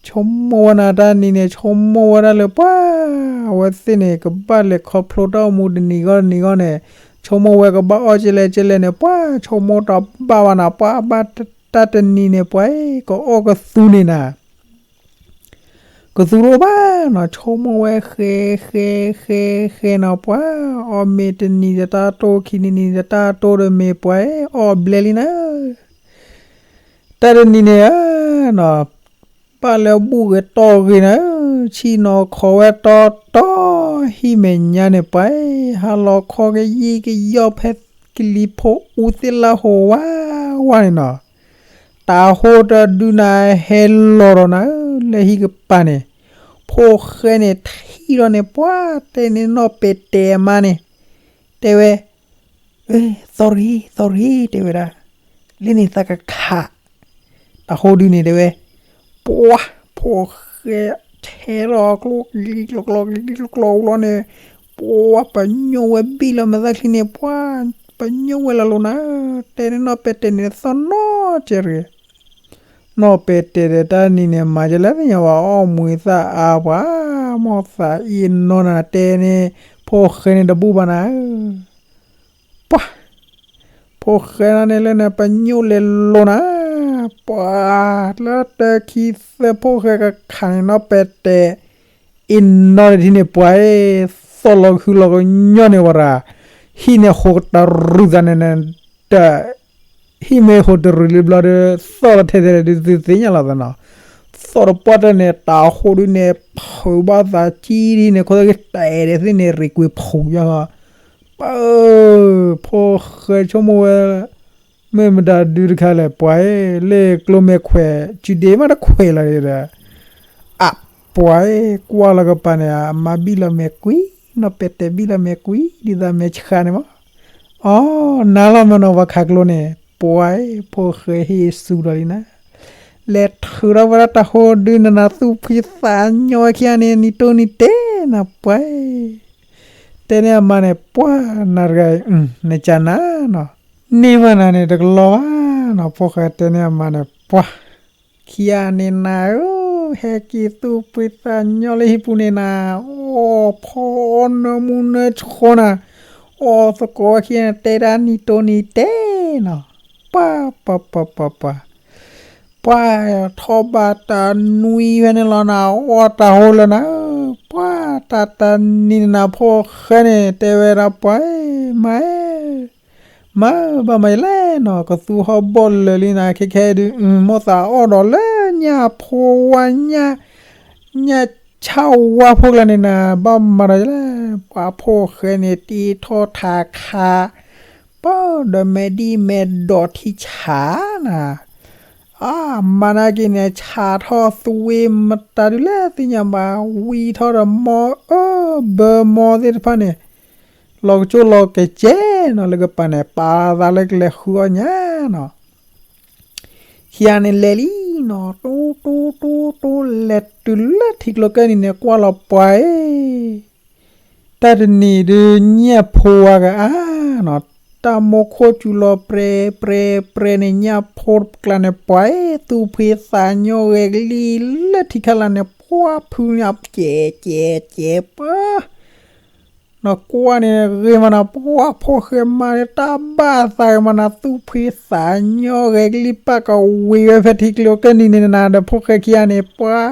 ဆိကမိၣ်ဝဲနၤတၢ်နံၤန့ၣ် ဆိကမိၣ်ဝဲဒၣ်လၢပှၤ အဝဲသ့ၣ်န့ၣ် ကဘၣ်လဲၤခီဖျိတၢ်အိၣ်မူတနံၤဂီၢ်တနံၤဂီၢ်န့ၣ်, ဆိကမိၣ်ဝဲကဘၣ်အီၣ်ကဲလဲၣ်ကဲလဲၣ်န့ၣ် ပှၤဆိကမိၣ်တဘၣ်ဘၣ်နၤပှၤ, ဘၣ်တၢ်တနံၤန့ၣ်ပှၤ ကအီၣ်ကသူန့ၣ်နၤ ကသူတအိၣ်ဘၣ်နီၤ, ဆိကမိၣ်ဝဲဃဲဃဲဃဲဃဲနီၤပှၤ, အီၣ်မ့ၤတနံၤတတၢ်တိၢ် ခံနံၤနံၤတတၢ်တိၢ်ဒီးမ့ၤပှၤ အီၣ်ဘျဲလံနၤ, တၢ်တနံၤန့ၣ်ဧၢနီၤ, ဘၣ်လၢဘူၣ်ဂ့ၤတီၢ်ဂ့ၤနၤ, ဆံၣ်နီၤခီဝဲတီတီ, ဟံၣ်မဲာ်ညါန့ၣ်ပှၤ, ဟါလီၤခီကယံာ်ကယီၢ်ဖဲကလံၤဖိအူသ့ၣ်လၢဟိဝါဝါန့ၣ်နီၤ, တၤဟိတဒုနၤဟဲလီၤဒီးနၤဧၢ, လၢဟံၣ်ကပၤန့ၣ်, ဖိၣ်ဃဲန့ၣ်ထံၣ်လီၤန့ၣ် ပှၤတဲန့ၢ်နီၢ်ပဲာ်တဲာ်အမါန့ၣ်, တဲဝဲ, သီရံၤ သီရံၤ တဲဝဲဒၣ်, လၢန့ၣ်သးကခး, တၤဟိဒုန့ၣ်တဲဝဲ, ပှၤ ဖိၣ်ဃဲ ထဲလီၤကျိကလံကျိကျိကလံကျိကျိလီၤန့ၣ်, ပှၤ ပညိၣ်ဝဲဘံၣ်လီၤမ့ၢ်သၣ်ချံန့ၣ် ပှၤ ပညိၣ်ဝဲလီၤလိၤနၤ, တဲန့ၢ်နီၢ်ပဲာ်တဲာ်န့ၣ်သီနီၢ်ကဲရ့ၣ် နီၢ်ပဲာ်တဲာ်ဒီးတၢ်နံၤန့ၣ် မၤကလဲၣ်သ့ၣ်ညါဘၣ် အီၣ်မှံၤသၣ်အါပှၤ, မိၢ်သးအံၤနီၢ်နၤတဲန့ၣ် ဖိၣ်ဃဲန့ၣ်တဘူၣ်ဘၣ်နၤဧၢ, ပှၤ, ဖိၣ်ဃဲနၤန့ၣ်လၢန့ၣ် ပညိၣ်လဲၤလိၤနၤ, ပှၤ, လၢတၢ်ခံသၢဖိၣ်ဃဲကခးန့ၣ် နီၢ်ပဲာ်တဲာ် အ့ၣ်နီၢ်တထံၣ်န့ၣ် ပှၤ, သီၣ်လီၤကဟုလီၤကညီၢ်န့ၣ်ဝဲဒၣ်, ဟံၣ်န့ၣ်ဟိးကတရူၢ်သးန့ၣ်န့ၣ်, တၢ် ဟံၣ်မ့ၢ်ဟိးတရူၢ်လံဘျီဒီး သီၣ်လီၤထဲထဲလဲၣ်ဒုးသုသ့ၣ်ညါလီၤသးနီၤ, သီၣ်တပှၢ်တၢၢ်န့ၣ် တၤဟိဒုန့ၣ် ဖုးဘၣ်သးကံဒ်န့ၣ် ခိၣ်သကတဲာ်ဒဲးသ့ၣ်န့ၣ် ရံၣ်ကွံာ်ဖုးယါ, ပှၤဧၢ, ဖိၣ်ဃဲဆိကမိၣ်ဝဲ မ့ၢ်မတၤဒုတခါလဲၣ် ပှၤဧၢ, လၢကျိမဲာ်ခွဲး စုဒ့မးတခွဲးလီၤဒီး, အပှၤဧၢ, ကွၢ်လီၤကပၤန့ၣ် အမါဘံၣ်လီၤမဲာ်ကွံ, နီၢ်ပဲာ်တဲာ်ဘံၣ်လီၤမဲာ်ကွံ ဒ်သိးမဲာ်ဆှးန့ၣ်မး. အီ, နၤလီၤမးနီၤ ပှၤခးကျိန့ၣ်, ပှၤဧၢ, ဖိၣ်ဃဲဟ့ၣ်စူၤဒီးလံနၤ, လဲၤထုးထီၣ်ဝဲဒၣ်တၢ်ဟိဒုနၤနၤ သူၣ်ဖှံသးညီဝဲခံဂၤန့ၣ် နံၤတိၢ်နံၤတဲနၤ ပှၤဧၢ. တဲန့ၢ်အမါန့ၣ် ပှၤနၤတဂၤအံၤ နကနၤနီၤ, န့ၢ်ဘၣ်နၤန့ၣ် တကလီၤဘၣ်နီၤ. ဖိၣ်ဃဲတဲန့ၢ်အမါန့ၣ် ပှၤ, ခံဂၤန့ၣ်နၤဧၢ, ဟဲက့ၤသူၣ်ဖှံသးညီလၢဟံၣ်ပူၤန့ၣ်နၤ, အီၣ်ဖီအီၣ်နၢမူနၢဆှီနၤ, အီၣ်သကိးဝဲခံဂၤန့ၣ် တဲဒၣ်နံၤတိၢ်နံၤတဲနီၤ, ပှၤ, ပှၤ, ပှၤ, ပှၤ, ပှၤ ပှၤထီၣ်ဘၣ်တၢ်နွံဖဲန့ၣ်လီၤနၤ, အီၣ်တၢ်ဟိလၢနၤ, ပှၤတၢ်တနံၤန့ၣ်နၤ ဖိၣ်ဃဲန့ၣ် တဲဝဲဒၣ် ပှၤဧၢ, မါဧၢ, မါဧၢဘၣ်မၤယလဲၣ်နီၤ, ကသူဟီၣ်ဘီၣ်လၢာ်လံနၤ, ခဲခဲဒုး မိၢ်သးအီၣ်ဒီးလၢညၣ်ဖိဝါညၣ်, ညၣ်ဆၣ်ဝါဖိကျါန့ၣ်နၤ, ဘၣ်မၤဒီးယလဲၣ်, ပှၤဖိၣ်ဃဲန့ၣ် တ့ထီၣ်ထးခး ပၢ်ဒီးမဲာ်ဒံၣ်မဲာ်ဒိးထံဆးနၤ, အါ မါနာ်က့န့ၣ် ဆးထီၣ်သဝ့မတၤဒုလဲၣ်သ့ၣ်ညါဘၣ်, ဝံထီၣ်ဒီးမီၢ်အၢဘၢမီၢ်သ့ၣ်တဖၣ်န့ၣ်, လီၤကကၠိလီၤကစဲနီၤလၢကပၤန့ၣ်, ပာ်သးလၢကလဲၤဃုအီၣ်ညၣ်နီၤ. ခံဂၤန့ၣ်လဲၤလံနီၤ, တိတိတိတိ လဲၤတုၤလၢထံကျိကဲနံၤန့ၣ် ကွၢ်လီၤပှၤဧၢ တၢ်တနံၤဒုး ညၣ်ဖိဝါကအါနီၤ, တၢ်မိၢ်ခိၣ်စူၤလီၤပြဲပြဲပြဲန့ၣ် ညၣ်ဖိတကျါန့ၣ် ပှၤဧၢ သူၣ်ဖှံသးညီဂဲၤကလံၣ်လၢထံခါလာ်န့ၣ် ပှၤဖုညၣ်ကဲးကဲးကဲးပၢ နကွၢ်န့ၣ်ဂ့ၤမးနၤ, ပှၤဖိၣ်ဃဲမါန့ၣ် တၢ်ဘၣ်သးဂ့ၤမးနၤ, သူၣ်ဖှံသးညီဂဲၤကလံၣ် ပာ်ကဝံၤဝဲဖဲထံကျိကဲနံၤန့ၣ်နၤ, ဒီးဖိၣ်ဃဲခံဂၤန့ၣ် ပှၤ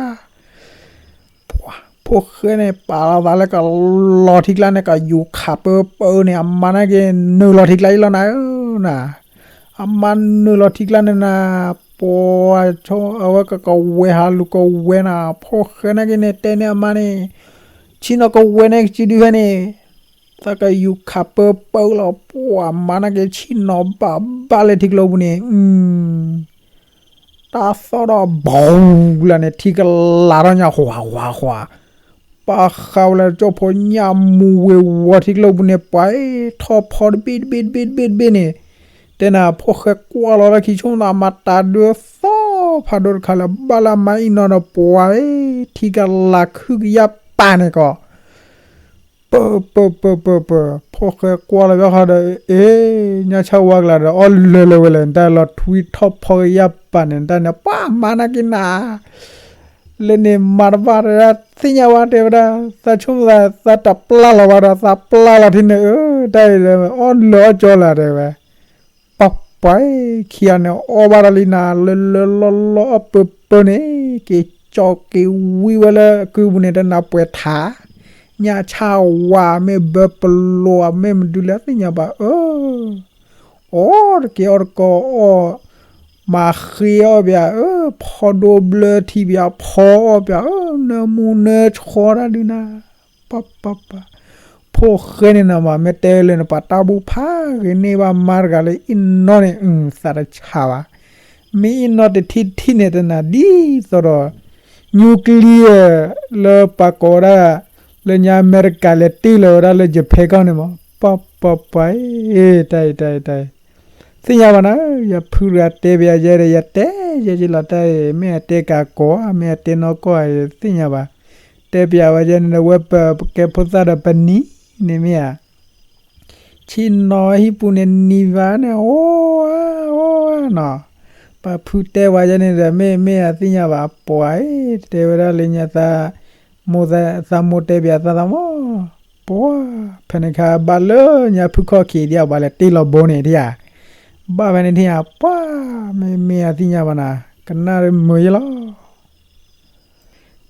ပှၤ ဖိၣ်ဃဲန့ၣ် ပာ်လီၤသးလၢကလီၤထံကျါန့ၣ် ကယူၤခးပၢပၢန့ၣ် အမါနာ်က့ နုာ်လီၤထံကျါအံၤလီၤနၤဧၢနၤ, အမါနုာ်လီၤထံကျါန့ၣ်နၤ, ပှၤအဝဲကကဝဲၤဟးလူၤကဝဲၤနၤ, ဖိၣ်ဃဲနာ်က့န့ၣ် တဲန့ၢ်အမါန့ၣ် ဆ့ၣ်နီၤကဝဲၤန့ၣ်ကစုဒုဖဲန့ၣ် သးကယူၤခးပၢပၢလီၤ, ပှၤမါနာ်က့ဆ့ၣ်နီၤဘၣ်ဘၣ်လၢထံကျိပူၤန့ၣ် တၢ်သီၣ်ဒီးဘီလၢန့ၣ် ထံကလၤထီၣ်ညါ ဃွၤဃွၤဃွၤ, ပာ်ဃာ်ဝဲလၢကၠီၣ်ဖိညၣ်မူၤဝ့ၤဝီၤထံကျိပူၤန့ၣ် ပှၤထီၣ်ဖီတဘ့ၣ်တဘ့ၣ်တဘ့ၣ်တဘ့ၣ်တဘ့ၣ်န့ၣ်, တဲနၤ ဖိၣ်ဃဲကွၢ်လီၤလၢခံဆိကမိၣ်သး မၤတၢ်ဒုးသီၣ်ဖးဒိၣ်တခါလၢၤ ဘၣ်လၢမါအံၤနီၤဒီး ပှၤ ထံကလၤခုၣ်ကယၢ်ပာ်န့ၣ်ကီး ပၢ ပၢ ပၢ ပၢ ပၢ ဖိၣ်ဃဲကွၢ်လီၤဘၣ်ဃီဒီး အ့ ညၣ်ဆၣ်ဝါကျါဒီး အီၣ်လၢာ်လၢာ်ဝဲလဲၣ် နတၢ်လီၤထွံထီၣ်ဖီကယၢ်ပာ်န့ၣ် နတၢ်န့ၣ် ပှၤမါနာ်က့နၤ လၢန့ၣ်မၤတဘၣ်တၢ်သ့ၣ်ညါဝဲတဲဝဲဒၣ် သးဆိကမိၣ်သး သးတပျၢ်လီၤဘၣ်ဒီး သးပျၢ်လီၤထံန့ၣ် အၢ တၢ်အံၤဒီး အီၣ်လၢာ်အီၣ်ကၠီလၢၤတဲဝဲ ပှၤပှၤ ခံဂၤန့ၣ် အီၣ်ဘၣ်ဒီးလံနၤ လၢလၢလီၢ်လီၢ်အီၣ်ပၢပၢန့ၣ် က့ၤကၠီက့ၤဝံဝဲလၢကုပူၤန့ၣ် တနၢ်ပှဲၤထး ညၣ်ဆၣ်ဝါ မ့ၢ်ဘၢပလိာ် မ့ၢ်မဒုလဲၣ်သ့ၣ်ညါဘၣ် အၢ အီၣ်တက့ၢ်အီၣ်တကီၢ်အီၣ် မၤဃ့အီၣ်ပၠး အၢ ဖီဒိဘျၢထံပၠး ဖီအီၣ်ပၠး အၢ နၢမူနၢဆှီတၢ်ဒုးနၤ ပၢ်ပၢ်ပၢ် ဖိၣ်ဃဲန့ၣ်နမး မ့ၢ်တဲလၢနပှၤတၢ်ဘူၣ်ဖးဂ့ၤန့ၢ်ဘၣ်မါတဂၤလၢအံၤနီၢ်န့ၣ် သးတဆါဘၣ် မ့ၢ်အံၤနီၢ်တထံၣ်တထံၣ်န့ၣ် တနၤဒ်သိးဒီး nuclear လၢပှၤကိးဝဲဒၣ် လၢညါအမဲရကၤလဲၤတ့ၢ်လီၤဝဲဒၣ်လၢ Japan ကီၢ်န့ၣ်မး ပၢ်ပၢ်ပၢ် တၢ်အံၤတၢ်အံၤတၢ်အံၤ သ့ၣ်ညါဘၣ်နၤ ယဖုတဂၤတဲပၠးယဲဒီး ယတဲယဲယလီၤတၢ်အံၤ မ့ၢ်အတဲကးကီး မ့ၢ်အတဲနီၢ်ကီၢ်အံၤ သ့ၣ်ညါဘၣ် တဲပၠးဝဲယဲန့ၣ်ဒီး ဝဲပကဲဖိသၣ်ဒီးပနံၤန့ၣ်မ့ၢ်ဧါ ဆ့ၣ်နီၤဟံၣ်ပူၤန့ၣ်နံၤဘၣ်န့ၣ် အိၣ်ဧါ အိၣ်ဧါနီၤ ပှၤဖုတဲဝဲယဲန့ၣ်ဒီး မ့ၢ်မ့ၢ်အသ့ၣ်ညါဘၣ် ပှၤဧၢ တဲဝဲဒၣ်လၢညါသး မိၢ်သးမိၢ်တဲပၠးသးသးမး ပှၤ ဖဲန့ၣ်ခါဘၣ်လၢညါဖုခီၣ်ခံးဒံး ပှၤလဲၤတ့ၢ်လီၤဘိန့ၣ်ထံဧါ ဘၣ်ဖဲန့ၣ်ထံဧါ ပှၤ မ့ၢ်မ့ၢ်အသ့ၣ်ညါဘၣ်နၤ ကနၣ်မုာ်ယဲလီၤ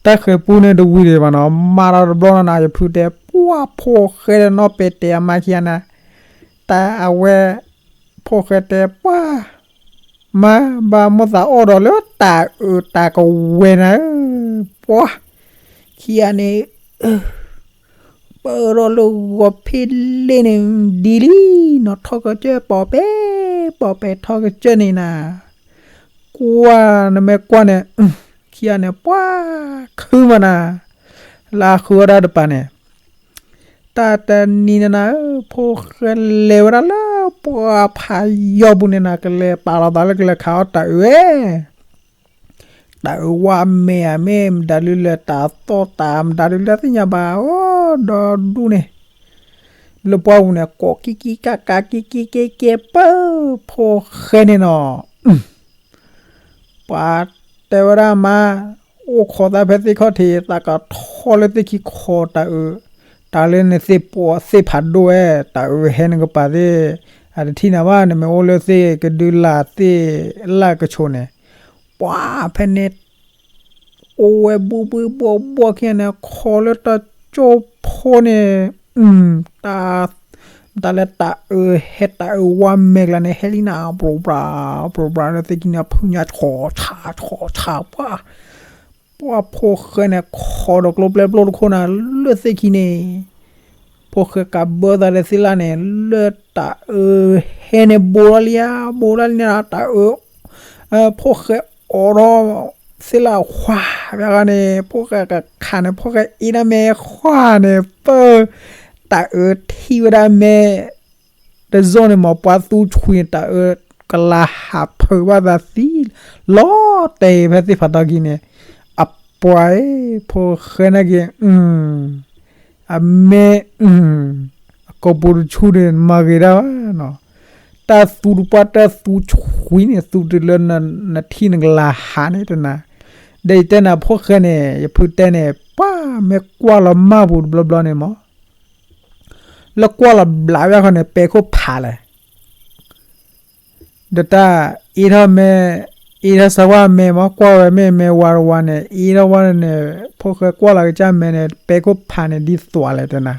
တၢ်ဃဲၤပူန့ၣ်တဝံၤဒံးဘၣ်နီၤ မၤဒီးတဘျီနီၤနၤ ယဖုတဲ ပှၤဖိၣ်ဃဲဒီးနီၢ်ပဲာ်တဲာ်အမါခံဂၤနၤ တၢ်အဝဲ ဖိၣ်ဃဲတဲ ပှၤ မါ ဘၣ်မိၢ်သးအီၣ်ဒီးလၢတၢ်အၢတၢ်ကဝဲၤနၤ ပှၤ ခံဂၤန့ၣ် ပၢၢ်ဒီးလၢဂီၤဖ့လ့န့ၣ် ဒ်လံနီၤ ထီၣ်ကစၢၢ်ပီၤပဲ ပီၣ်ပဲာ်ထီကစၢၢ်န့ၣ်နၤ, ကွၢ်နမ့ၢ်ကွၢ်န့ၣ်, ခံဂၤန့ၣ် ပှၤခုမးနၤ, လၢဃုဝဲဒၣ်တပၤန့ၣ်, တၢ်တနံၤန့ၣ်နၤ, ဖိၣ်ဃဲလဲၤဝဲဒၣ်လၢပှၢ်ဖးယီၤပူၤန့ၣ်နၤ, ကလဲၤပာ်လီၤသးလၢကလဲၤခးအီၣ်တၢ်အၢဝဲ တၢ်အၢဝါမဲာ်ဧါ မ့ၢ်မတၤဒုလဲၣ် တၢ်သီၣ်တၢ်မတၤဒုလဲၣ် သ့ၣ်ညါဘၣ်, အိၣ်ဒီဒူၣ်န့ၣ်, လၢပှၢ်ပူၤန့ၣ် ကိးကံကံကၢ်ကၢ် ကံကံကဲကဲပၢ, ဖိၣ်ဃဲန့ၣ်နီၤ, ပှၤတဲဝဲဒၣ်မါ, အိၣ်ခိးသးဖဲသ့ၣ်ခီၣ်ထံး သးကထီလၢသ့ၣ်ခံခိးတၢ်အၢ, တၢ်လၢနသ့ၣ်ပှၤသ့ၣ်ဖးဒိၣ်ဝဲ, တၢ်အၢဟဲနကပၤသ့ၣ်, အတထံၣ်နၤဘၣ် နမ့ၢ်အိၣ်လၢသ့ၣ်ကဒုလာ်သ့ၣ်လၢကဆိးန့ၣ်, ပှၤဖဲန့ၣ် အိၣ်ဝဲဘှီဘှီဘှီဘှီခံဂၤန့ၣ် ခိးလၢတၢ်ကၠိဖိန့ၣ်, တၢ်, တၢ်လၢတၢ်အၢဟဲတၢ်အၢဝါမဲာ်ကျါန့ၣ် ဟဲလံနၤ ပြိးပြး, ပြိးပြးလၢသ့ၣ်ခံန့ၣ် ဖုညါဆီၣ်ဆီၣ်ဆီၣ်ဆီၣ် ပှၤ, ပှၤဖိၣ်ဃဲန့ၣ် ခိးဒီးကျိပျဲပျိတခိၣ်နၤ လၢသ့ၣ်ခံန့ၣ် ဖိၣ်ဃဲကးဘၢသးဒီးသ့ၣ်လၣ်န့ၣ် လၢတၢ်အၢဟဲန့ၣ် ဘိးလီၤလံဧါ, ဘိးလီၤလံန့ၣ် တၢ်အၢ, ဖိၣ်ဃဲအိးထီၣ်သ့ၣ်လၣ် ဃှၤ, ဘၣ်ဃးန့ၣ် ဖိၣ်ဃဲကခးန့ၣ် ဖိၣ်ဃဲအ့ၣ်ဒၣ်မဲာ် ဃှၤန့ၣ် ပၢ်, တၢ်အၢထံၣ်ဝဲဒၣ်မဲာ် တစိၢ်န့ၣ်မ့ၢ် ပှၤသူဆွံန့ၣ် တၢ်အၢကလၤဟးဖုးဘၣ်သးသံ လီၤတဲာ်ဖဲသ့ၣ်ဖးထီခံန့ၣ်, အပှၤ, ဖိၣ်ဃဲနာ်က့ၤ, အမ့ၢ်, အကိာ်ပူၤတဆူန့ၣ် မၤဂ့ၤဒၣ်ဘၣ်နီၤ, တၢ်သူတပှၢ်တၢၢ်သူဆွံန့ၣ် သူတုၤလၢနထံၣ်နကလၤဟးန့ၣ်တနၤ, ဒီးယတဲနၤဖိၣ်ဃဲန့ၣ် ယဖုတဲန့ၣ် ပှၤမ့ၢ်ကွၢ်လီၤမၢ်ပူၤတဘျီဘျီန့ၣ်မ့ၢ် လၢကွၢ်လီၤဘျးဝဲဃီန့ၣ် ပဲာ်ခိၣ်ဖးလဲၣ်, ဒီးတၢ်အ့ၣ်ထီၣ်မဲာ်, အ့ၣ်ထီၣ်စၢၤဝဲမဲာ်မ့ၢ်ကွၢ်ဝဲမ့ၢ်မဲာ်ဝါတဝါန့ၣ် အ့ၣ်ထီၣ်ဝဲန့ၣ် ဖိၣ်ဃဲကွၢ်လီၤကစၢ်မဲာ်န့ၣ် ပဲာ်ခိၣ်ဖးန့ၣ် ဒ်သိးလဲၣ်တနၤ,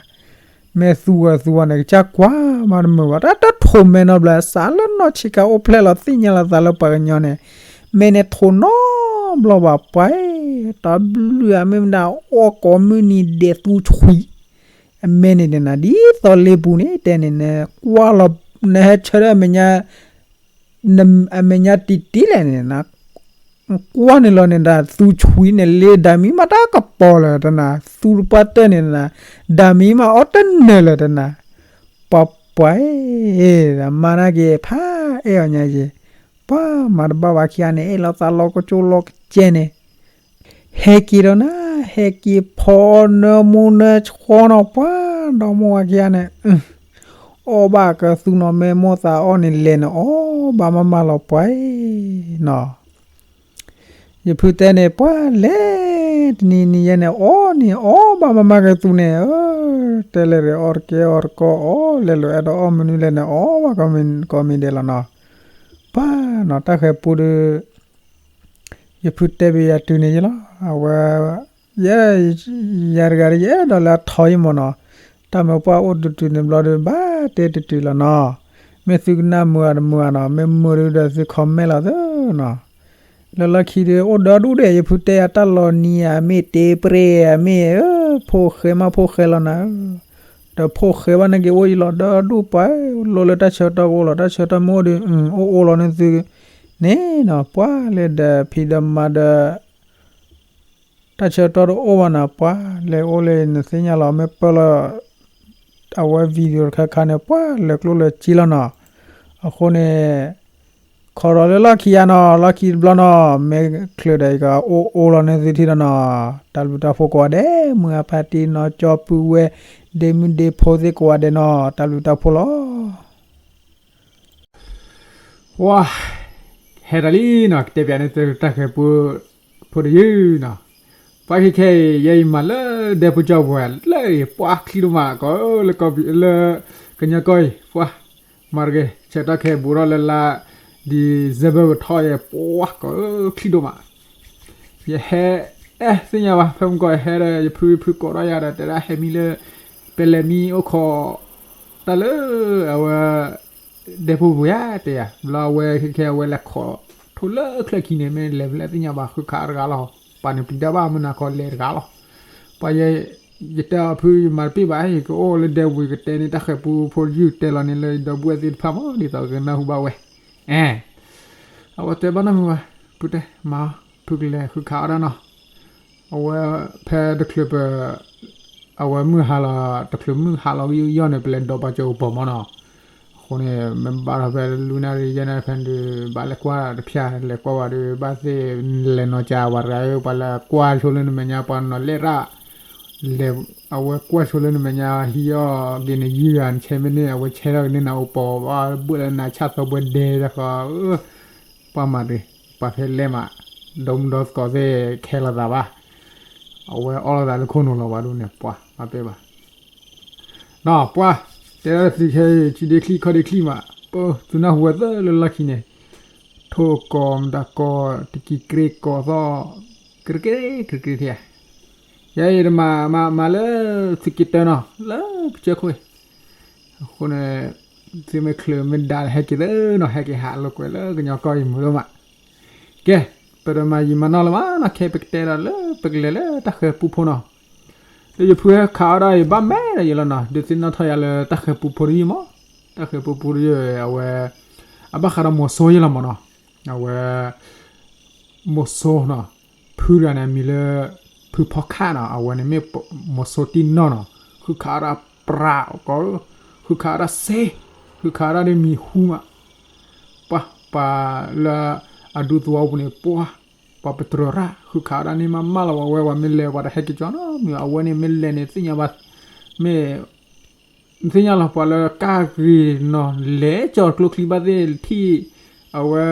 မ့ၢ်သူဝဲသူဝဲန့ၣ် ကစၢ်ကွၢ်မးတမုာ်ဘၣ် တၢ်တထိးမဲာ်နီတဘျီ စးလၢနီၢ်ဆံးခါအိၣ်ဖျဲၣ်လီၤသ့ၣ်ညါလီၤသးလၢပှၤကညီန့ၣ်, မဲာ်န့ၣ်ထိးနီတဘျီဘၣ်ပှၤ, တၢ်ဘျုးအမ့ၢ်မတၤ အီၣ်ကိးမုၢ်နံၤဒဲးသူဆွံ အမဲာ်န့ၣ်တနၤ ဒ်သိးလ့ပူၤန့ၣ် တဲန့ၣ် နကွၢ်လီၤ နဟဲဆၢထၢၣ်မဲာ်ညါ, အမဲာ်ညါတံၢ်တံၢ်လဲၣ်န့ၣ်, ကွၢ်န့ၣ်လီၤန့ၣ် တၢ်သူဆွံန့ၣ် လ့ဒၣ်မံၤမးတၢ်ကပီၤလၢာ်တနၤ သူတပှၢ်တၢၢ်န့ၣ်တနၤ, ဒၣ်မံၤမးအီၣ်တနၢၤလၢာ်တနၤ, ပှၤပှၤ, မါနာ်က့ၤဖးအဲၣ်အီၤညါက့ၤ, ပှၤမၤတဘၣ်ဘၣ်ခံဂၤန့ၣ် အဲၣ်လီၤသးလီၤကစိလီၤကစဲန့ၣ် ဟဲက့ၤဒီးနၤ, ဟဲက့ၤဖီနၢမူနၢဆှီနီၤ ပှၤဒီမိၢ်ဝၤခံဂၤန့ၣ်, အီၣ်ဘၣ်ကသူနီၤ မ့ၢ်မိၢ်သးအီၣ်န့ၣ်လဲၤန့ၣ် အီၣ်ဘၣ်မးမးလီၤပှၤနီၤ, ယဖုတဲန့ၣ် ပှၤလဲၤတနံၤနံၤယဲန့ၣ် အီၣ်န့ၣ် အီၣ်ဘၣ်မးမးကသူန့ၣ်, တဲလဲၤရအီၣ်တကဲအီၣ်တကီ အီၣ်လဲၤလိာ်အဲၣ်ဒိးအီၣ်မနုၤလဲၣ်န့ၣ် အီၣ်ဘၣ်ကိးမံၤဒဲးလီၤနီၤ, ပှၤနီၤ တၢ်ဃဲၤပူဒီး ယဖုတဲဘၣ်ယၤတုၤန့ၣ်ယလီၤ, အဝဲ, ယဲ, ယၤတဂၤဒီး ယအဲၣ်ဒိးလၢအထီယမီၤနီၤ, တၢ်မ့ၢ်ပှၢ်အိၣ်တုၤတုၤန့ၣ်ဘျီဒီး ဘၣ်တဲတုၤတုၤလီၤနီၤ, မ့ၢ်သုကနၣ်မုာ်အတမုာ်ဧါနီၤ, မ့ၢ်မုာ်ဒီးသု comment လီၤသၢနီၤ, လၢလီၢ်ခံဒီး အိၣ်ဒီဒူၣ်ဒီး ယဖုတဲယၤတၢ်လီၤနံၤဧါ မ့ၢ်တ့ပရ့ဧါ မ့ၢ်ဧၢ, ဖိၣ်ဃဲမးဖိၣ်ဃဲလီၤနၤ, ဒီးဖိၣ်ဃဲဘၣ်နာ်က့ၤအိၣ်ယလီၤဒီဒူၣ်ပှၤ, လိၣ်လၢတၢ်ဆၢကတီၢ်ကအိၣ်လီၤ တၢ်ဆၢကတီၢ်မ့ၢ်အိၣ်ဒီး အိၣ်အိၣ်လီၤန့ၣ်သု န့ၣ်နီၤ ပှၤလဲၤဒီးဖံးဒီးမၤဒီး တၢ်ဆၢကတီၢ်တအိၣ်ဘၣ်နီၤ ပှၤလဲၤအိၣ်လၢနသ့ၣ်ညါလီၤ မ့ၢ်ပၢၢ်လီၤ အဝဲ video တခါခါန့ၣ် ပှၤလဲၤကျိၣ်လဲၤစ့လီၤနီၤ, အဃိန့ၣ် ခီဒီးလၢလီၢ်ခံယါနီၤ လီၢ်ခံတဘျီနီၤ မ့ၢ်ချုးဒီးယကအိၣ်အိၣ်လီၤန့ၣ်သုထံၣ်ဒီးနီၤ, တၢ်ဘျုးတၢ်ဖှိၣ်ကိးဂၤဒဲး မုၢ်အဖါတံၢ်နီၤ ကၠီပုၢ်ဝဲၢ် ဒ့မုၣ်ဒ့ဖိသ့ၣ်ကိးဂၤဒဲးနီၤ တၢ်ဘျုးတၢ်ဖှိၣ်လီၤ. ဝါ, ဟဲတၢ်လံနီၤ ကတဲပၠးန့ၣ်သုတၢ်ဃဲၤပူ ဖိတယုၢ်နီၤ, ပှၤခဲခဲအံၤ ယဲအံၤမၤလၢဒဲဖိကၠီပူၤလၢအံၤ ပှၤချံဒိၣ်မး ကိးလၢ လၢကညီကီၢ်အံၤ ပှၤ မၤတဂ့ၤ ဆၢကတီၢ်ခဲဘူးထီၣ်လၢလါ December ကထီၣ်ယဲ ပှၤကိးချံဒိၣ်မး ယဟဲ အဲၣ်သ့ၣ်ညါဘၣ် ဖဲမုၢ်ကီၢ်ယဟဲဒီး ယဖုဖုကိးထီၣ်ယၤဒီး တဲဒၣ်ဟဲမံလၢ ပဲလဲၤမံအိၣ်ခိး တၢ်လၢ အဝဲ ဒဲဖိပူၤယါတဲယၤ ဘျီအဝဲခဲခဲအဝဲလဲၤခိး ထိၣ်လၢချၢခံန့ၣ် မ့ၢ်လဲၤဖဲလဲၣ်သ့ၣ်ညါဘၣ် ဃုခးတဂၤလီၤ ပှၤန့ၣ်ပျံၤတၢ်ဘၣ်မုၢ်နၤခီလဲၤတဂၤလီၤ ပှၤယဲ ယတဲအီၤဖုယမၤတပ့ၢ်ဘၣ် ယကအိၣ်လၢဒဲပူၤ ယကတဲန့ၣ် တၢ်ဃဲၤပူဖိတယုၢ်တဲလီၤန့ၣ်လၢယဒီပုၢ်ဝဲၢ်သ့ၣ်တဖၣ်မး ဒ်သိးကနၢ်ဟူဘၣ်ဝဲ အဲ အဝဲတဲဘၣ်နီတမံၤဘၣ်, ဖုတဲမၤ, ဖုကလဲၤဃုခးအီၣ်ဒၣ်နီၤ, အဝဲဖဲတချုးပ အဝဲမုၢ်ဟါလီၤ, တချုးမုၢ်ဟါလီၤကယီၢ်န့ၣ် ပလဲၤဒိးပာ်စၢၤအိၣ်ပီၢ်မးနီၤ, အဃိန့ၣ် မ့ၢ်ဘၣ်ထီၣ်ဖဲလွံၢ်နၣ်ရံၣ်ယဲၢ်နၣ်ရံၣ်ဖဲန့ၣ်ဒီး ဘၣ်လဲၤကွၢ်တဖၠၣ် လဲၤကွၢ်ဝဲဒီး ဘၣ်သ့ၣ်လဲၤနီၤကၠးဝဲတဂၤဧၢ, ပှၤလၢကွၢ်ဆိလၢနမဲာ်ညါ ပှၤနီၤလဲၣ်ရၣ် လဲၤ အဝဲကွၢ်ဆိလၢနမဲာ်ညါ ဟံးအီၣ်က့ၤန့ၣ် ယုၢ်ဂၤနဆဲမ့ၢ်န့ၣ် အဝဲဆဲထီၣ်က့ၤန့ၢ်နၤအိၣ်ပီၢ် ဘၣ်ဘၣ်လၢနၤဆၣ်သီပှဲၤဒဲတဃီ, ပှၤမၤတဂ့ၤ, ပှၤဖဲလဲၣ်မး, ဒီမုၢ်ဒီသကိးသ့ၣ်ခဲလီၤသးဘၣ်, အဝဲအီၣ်လိာ်သးလၢခိၣ်နူာ်လီၤဘၣ်ဒ်န့ၣ် ပှၤမၤပဲဘၣ် နီၤ ပှၤ တဲဒၣ်သုခဲအံၤ ဆံဒ့ချံၣ်ခီၣ်ဒ့ချံၣ်မး, ပသုနၢ်ဟူဝဲသၢလၢလီၢ်ခံန့ၣ်, ထိၣ်ကီၤမတၤကီၤ တကံၤကြ့ကီၤသီၣ်, ကြ့ကြ့ကြ့ကြ့ထံဧါ, ယဲအံၤတမၤမၤမၤလၢသုးက့တၢနီၤ လၢကစၢၢ်ခိၣ်အံၤ, အဃိန့ၣ် သုမ့ၢ်ချုးမ့ၢ်ဒါဟဲက့ၤသၢနီၤ ဟဲက့ၤဟးလိာ်ကွဲလၢကညီကီၢ်အံၤမုာ်ဒိၣ်မး, ကဲ, ပတမၤယံာ်မၤနီၢ်လၢၤမးနီၤ ခဲအံၤပကတဲဒီးလၢပကလဲၤလၢတၢ်ဃဲၤပူဖိနီၤ ဒီးယဖုဟဲခးအီၣ်ဒၣ်အံၤဘၣ်မဲာ်ဒီးယလီၤနီၤ ဒုးသ့ၣ်နီၣ်ထီၣ်ယၤလၢတၢ်ဃဲၤပူဖိတယုၢ်မး, တၢ်ဃဲၤပူဖိတယုၢ်အဝဲ အဘၣ်ဃးဒီးမိၤစိယဲလီၤမးနီၤ, အဝဲ မိၤစိနီၤ, ဖုတဂၤန့ၣ် အမံၤလၢ ဖုဖီခၣ်နီၤ အဝဲန့ၣ်မ့ၢ်မိၤစိတံၢ်နီၢ်နီၤ, ဃုခးအီၣ်ဒၣ်ပြးကီး, ဃုခးအီၣ်ဒၣ်စ့, ဃုခးအီၣ်ဒၣ်ဒ်မံၤဟူမး ပှၤ ပှၤလၢအဒူသဝီပူၤန့ၣ် ပှၤ ပှၤပတြၢၤရၣ် ဃုခးအီၣ်ဒၣ်န့ၢ်မးမးလီၤ ဝဲဝဲမ့ၢ်လဲၤပှၤတဟဲက့ၤကၠီနီတမံၤ အဝဲန့ၣ်မ့ၢ်လဲၤန့ၣ် သ့ၣ်ညါဘၣ်, မ့ၢ် သ့ၣ်ညါလီၤပှၤလၢကၢ်ဂ့ၤနီၤ လဲၤကၠီတကျိချံဘၣ်သ့ၣ်ထံၣ်, အဝဲ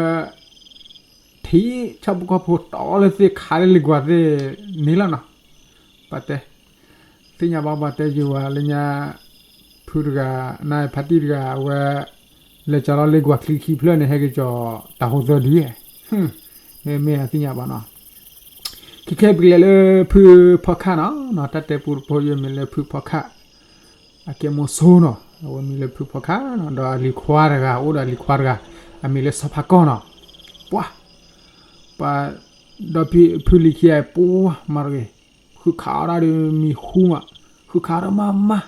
ထံၣ်ဆၣ်ဖိကီၢ်ဖိတီလၢသ့ၣ်ခးလၢလံၤကွၢ်သ့ၣ်န့ၣ်လီၤနီၤ, ပှၤတဲ သ့ၣ်ညါဘၣ်ပှၤတဲယုာ်ဝဲလၢညါ, ဖုတဂၤ နဖါတံၢ်တဂၤ အဝဲ လဲၤကၠီလီၤလံၤကွၢ်ချံခံဖျၢၣ်န့ၣ် ဟဲက့ၤကၠီတၢ်ဟိသၢဒု, မ့ၢ်မ့ၢ်အသ့ၣ်ညါဘၣ်နီၤ, ခဲခဲပကလဲၤလၢဖုဖီခၣ်နီၤ, တၢ်တဲပူတဖိယုၢ်မံၤလၢဖုဖီခၣ်, အကဲမိၤစိနီၤ အဝဲမံၤလၢဖုဖီခၣ်နီၤ ဒီးအလံၤခွါတဂၤ အိၣ်ဒီးအလံၤခွါတဂၤ အမံၤလၢစီၤဖါကီၢ်နီၤ, ပှၤ ပှၤ ဒီးဖုလံၤခံဂၤအံၤ ပှၤမၤတဂ့ၤ, ဃုခးအီၣ်ဒၣ်ဒီးမံၤဟူမး, ဃုခးအီၣ်ဒၣ်မးမး,